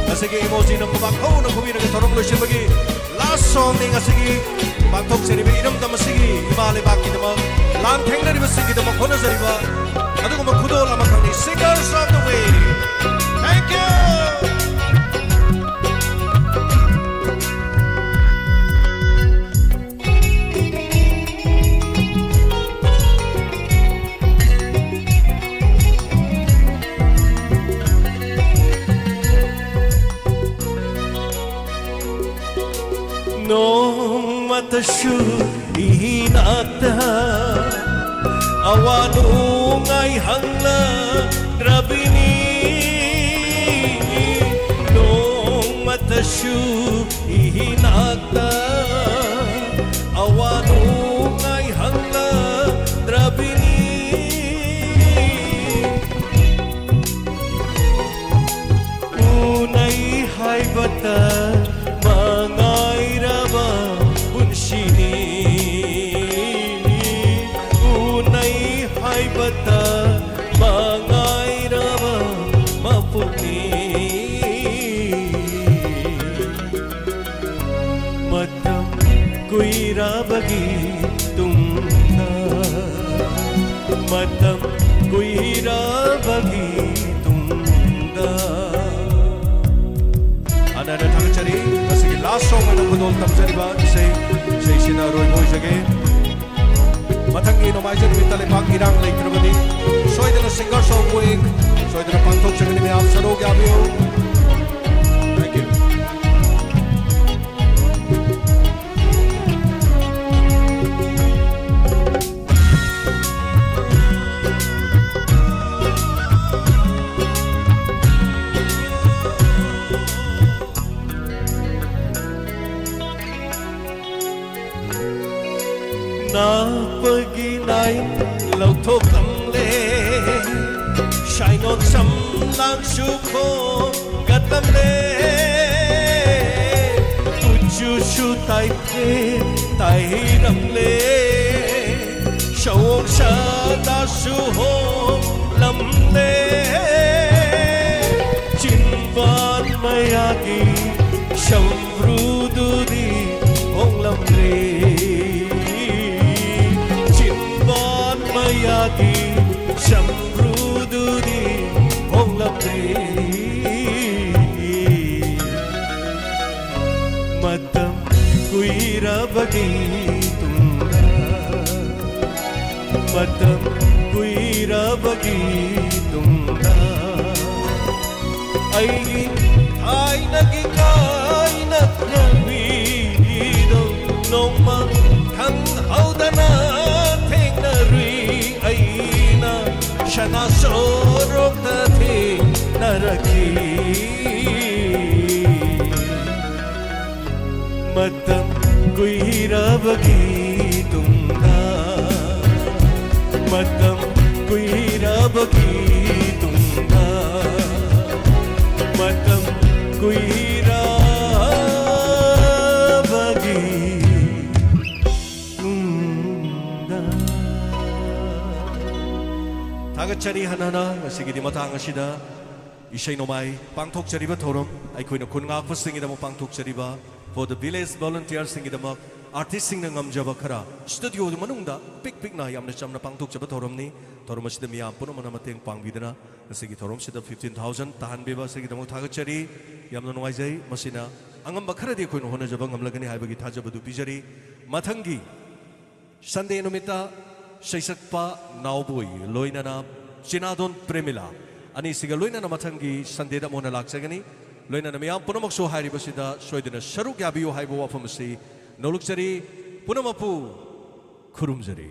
ꯉꯁꯤꯒꯤ ꯏꯃꯣꯖꯤꯅ ꯈꯨꯕꯥꯛ ꯍꯧꯅ ꯈꯨꯕꯤꯔꯒ ꯊꯧꯔꯝ ꯂꯣꯏꯁꯤꯟꯕꯒꯤ last songꯅꯤ ꯉꯁꯤꯒꯤ ꯄꯥꯡꯊꯣꯛꯆꯔꯤꯕ ꯏꯔꯝꯗꯝ ꯑꯁꯤꯒꯤ ꯏꯃꯥ ꯂꯩꯕꯥꯛꯀꯤꯗꯃꯛ, ꯂꯥꯟ ꯊꯦꯡꯅꯔꯤꯕꯁꯤꯡꯒꯤꯗꯃꯛ ꯍꯣꯠꯅꯖꯔꯤꯕ ꯑꯗꯨꯒꯨꯝꯕ ꯈꯨꯗꯣꯜ ꯑꯃꯈꯛꯅꯤ, Singers of the Week꯫ Thank you꯫ ꯅꯣꯡꯃꯇꯁꯨ ꯏꯅꯥꯛꯇ ꯑꯋꯥ ꯅꯨꯡꯉꯥꯏ ꯍꯪꯂꯛꯇ꯭ꯔꯕꯤꯅꯤ꯫ ꯅꯣꯡꯃꯇꯁꯨ ꯏꯅꯥꯛꯇ ꯑꯋꯥ ꯅꯨꯡꯉꯥꯏ ꯍꯪꯂꯛꯇ꯭ꯔꯕꯤꯅꯤ꯫ ꯎꯅꯩ ꯍꯥꯏꯕꯇ ꯃꯉꯥꯏꯔꯕ ꯄꯨꯟꯁꯤꯅꯤ꯫ ꯎꯅꯩ ꯍꯥꯏꯕꯇ ꯃꯉꯥꯏꯔꯕ ꯃꯄꯣꯛꯅꯤ꯫ ꯃꯇꯝ ꯀꯨꯏꯔꯕꯒꯤ ꯇꯨꯡꯗ, ꯃꯇꯝ ꯀꯨꯏꯔꯕꯒꯤ ꯇꯨꯡꯗ꯫ ꯍꯟꯅ ꯍꯟꯅ ꯊꯥꯒꯠꯆꯔꯤ꯫ ꯉꯁꯤꯒꯤ last song ꯑꯣꯏꯅ ꯈꯨꯗꯣꯜ ꯇꯝꯖꯔꯤꯕ ꯏꯁꯩ, ꯏꯁꯩꯁꯤꯅ ꯑꯔꯣꯏꯕ ꯑꯣꯏꯖꯒꯦ꯫ ꯃꯊꯪꯒꯤ ꯅꯣꯡꯃꯥꯏꯖꯤꯡ ꯅꯨꯃꯤꯠꯇ ꯂꯩꯕꯥꯛ ꯏꯔꯥꯡ ꯂꯩꯇ꯭ꯔꯕꯗꯤ ꯁꯣꯏꯗꯅ Singers of Week ꯁꯣꯏꯗꯅ ꯄꯥꯡꯊꯣꯛꯆꯒꯅꯤ꯫ ꯃꯌꯥꯝ ꯁꯔꯨꯛ ꯌꯥꯕꯤꯌꯨ꯫ ꯅꯥꯄꯒꯤ ꯅꯥꯏ ꯂꯧꯊꯣꯛꯂꯝꯂꯦ, ꯁꯥꯏꯅꯣꯟ ꯁꯝꯂꯥꯡꯁꯨ ꯈꯣꯝꯒꯠꯂꯝꯂꯦ, ꯀꯨꯆꯨꯁꯨ ꯇꯥꯏꯐꯦ ꯇꯥꯏꯔꯝꯂꯦ, ꯁꯑꯣꯡ ꯁꯥꯗꯥꯁꯨ ꯍꯣꯡꯂꯝꯂꯦ, ꯆꯤꯟꯕꯥꯟ ꯃꯌꯥꯒꯤ ꯁꯝꯕ꯭ꯔꯨꯗꯨꯗꯤ ꯍꯣꯡꯂꯝꯂꯦ꯫ ꯆꯤꯟꯕꯥꯟ ꯃꯌꯥꯒꯤ ꯁꯝꯕ꯭ꯔꯨꯗꯨꯗꯤ ꯍꯣꯡꯂꯝꯂꯦ꯫ ꯃꯇꯝ ꯀꯨꯏꯔꯕꯒꯤ ꯇꯨꯡꯗ, ꯃꯇꯝ ꯀꯨꯏꯔꯕꯒꯤ ꯇꯨꯡꯗ ꯑꯩꯒꯤ ꯊꯥꯏꯅꯒꯤ ꯀꯥꯏꯅꯈ꯭ꯔꯕꯤꯗꯣ ꯅꯣꯡꯃ ꯈꯪꯍꯧꯗꯅ ꯊꯦꯡꯅꯔꯨꯏ꯫ ꯑꯩꯅ ꯁꯅꯥ ꯁꯣꯔꯣꯛꯇ ꯊꯦꯡꯅꯔꯛꯈꯤ꯫ ꯃꯇꯝ ꯀꯨꯏꯔꯕꯒꯤ ꯇꯨꯡꯗ, ꯃꯇꯝ ꯀꯨꯏꯔꯕꯒꯤ ꯇꯨꯡꯗ, ꯃꯇꯝ ꯀꯨꯏꯔꯕꯒꯤ ꯇꯨꯡꯗ꯫ ꯊꯥꯒꯠꯆꯔꯤ ꯍꯟꯅ ꯍꯟꯅ ꯉꯁꯤꯒꯤꯗꯤ ꯃꯇꯥꯡ ꯑꯁꯤꯗ ꯏꯁꯩ ꯅꯣꯡꯃꯥꯏ ꯄꯥꯡꯊꯣꯛꯆꯔꯤꯕ ꯊꯧꯔꯝ, ꯑꯩꯈꯣꯏꯅ ꯈꯨꯟ ꯉꯥꯛꯄꯁꯤꯡꯒꯤꯗꯃꯛ ꯄꯥꯡꯊꯣꯛꯆꯔꯤꯕ, for the village volunteersꯁꯤꯡꯒꯤꯗꯃꯛ ꯑꯥꯔꯇꯤꯁꯁꯤꯡꯅ ꯉꯝꯖꯕ ꯈꯔ ꯁ꯭ꯇꯨꯗꯤꯑꯣ ꯃꯅꯨꯡꯗ ꯄꯤꯛ ꯄꯤꯛꯅ ꯌꯥꯝꯅ ꯆꯝꯅ ꯄꯥꯡꯊꯣꯛꯆꯕ ꯊꯧꯔꯝꯅꯤ꯫ ꯊꯧꯔꯝ ꯑꯁꯤꯗ ꯃꯤꯌꯥꯝ ꯄꯨꯝꯅꯃꯛꯅ ꯃꯇꯦꯡ ꯄꯥꯡꯕꯤꯗꯨꯅ ꯉꯁꯤꯒꯤ ꯊꯧꯔꯝꯁꯤꯗ fifteen thousand ꯇꯥꯍꯟꯕꯤꯕ ꯑꯁꯤꯒꯤꯗꯃꯛ ꯊꯥꯒꯠꯆꯔꯤ꯫ ꯌꯥꯝꯅ ꯅꯨꯡꯉꯥꯏꯖꯩ꯫ ꯃꯁꯤꯅ ꯑꯉꯝꯕ ꯈꯔꯗꯤ ꯑꯩꯈꯣꯏꯅ ꯍꯣꯠꯅꯖꯕ ꯉꯝꯂꯒꯅꯤ ꯍꯥꯏꯕꯒꯤ ꯊꯥꯖꯕꯗꯨ ꯄꯤꯖꯔꯤ꯫ ꯃꯊꯪꯒꯤ ꯁꯟꯗꯦ ꯅꯨꯃꯤꯠꯇ ꯁꯩꯁꯛꯄ ꯅꯥꯎꯕꯣꯏ ꯂꯣꯏꯅꯅ ꯆꯤꯅꯥꯗꯣꯟ ꯄ꯭ꯔꯦꯃꯤꯂꯥ ꯑꯅꯤꯁꯤꯒ ꯂꯣꯏꯅꯅ ꯃꯊꯪꯒꯤ ꯁꯟꯗꯦꯗ ꯑꯃꯨꯛ ꯍꯟꯅ ꯂꯥꯛꯆꯒꯅꯤ꯫ ꯂꯣꯏꯅꯅ ꯃꯤꯌꯥꯝ ꯄꯨꯝꯅꯃꯛꯁꯨ ꯍꯥꯏꯔꯤꯕꯁꯤꯗ ꯁꯣꯏꯗꯅ ꯁꯔꯨꯛ ꯌꯥꯕꯤꯌꯨ ꯍꯥꯏꯕ ꯋꯥꯐꯝ ꯑꯁꯤ ꯅꯣꯂꯨꯛꯆꯔꯤ꯫ ꯄꯨꯝꯅꯃꯛꯄꯨ ꯈꯨꯔꯨꯝꯖꯔꯤ꯫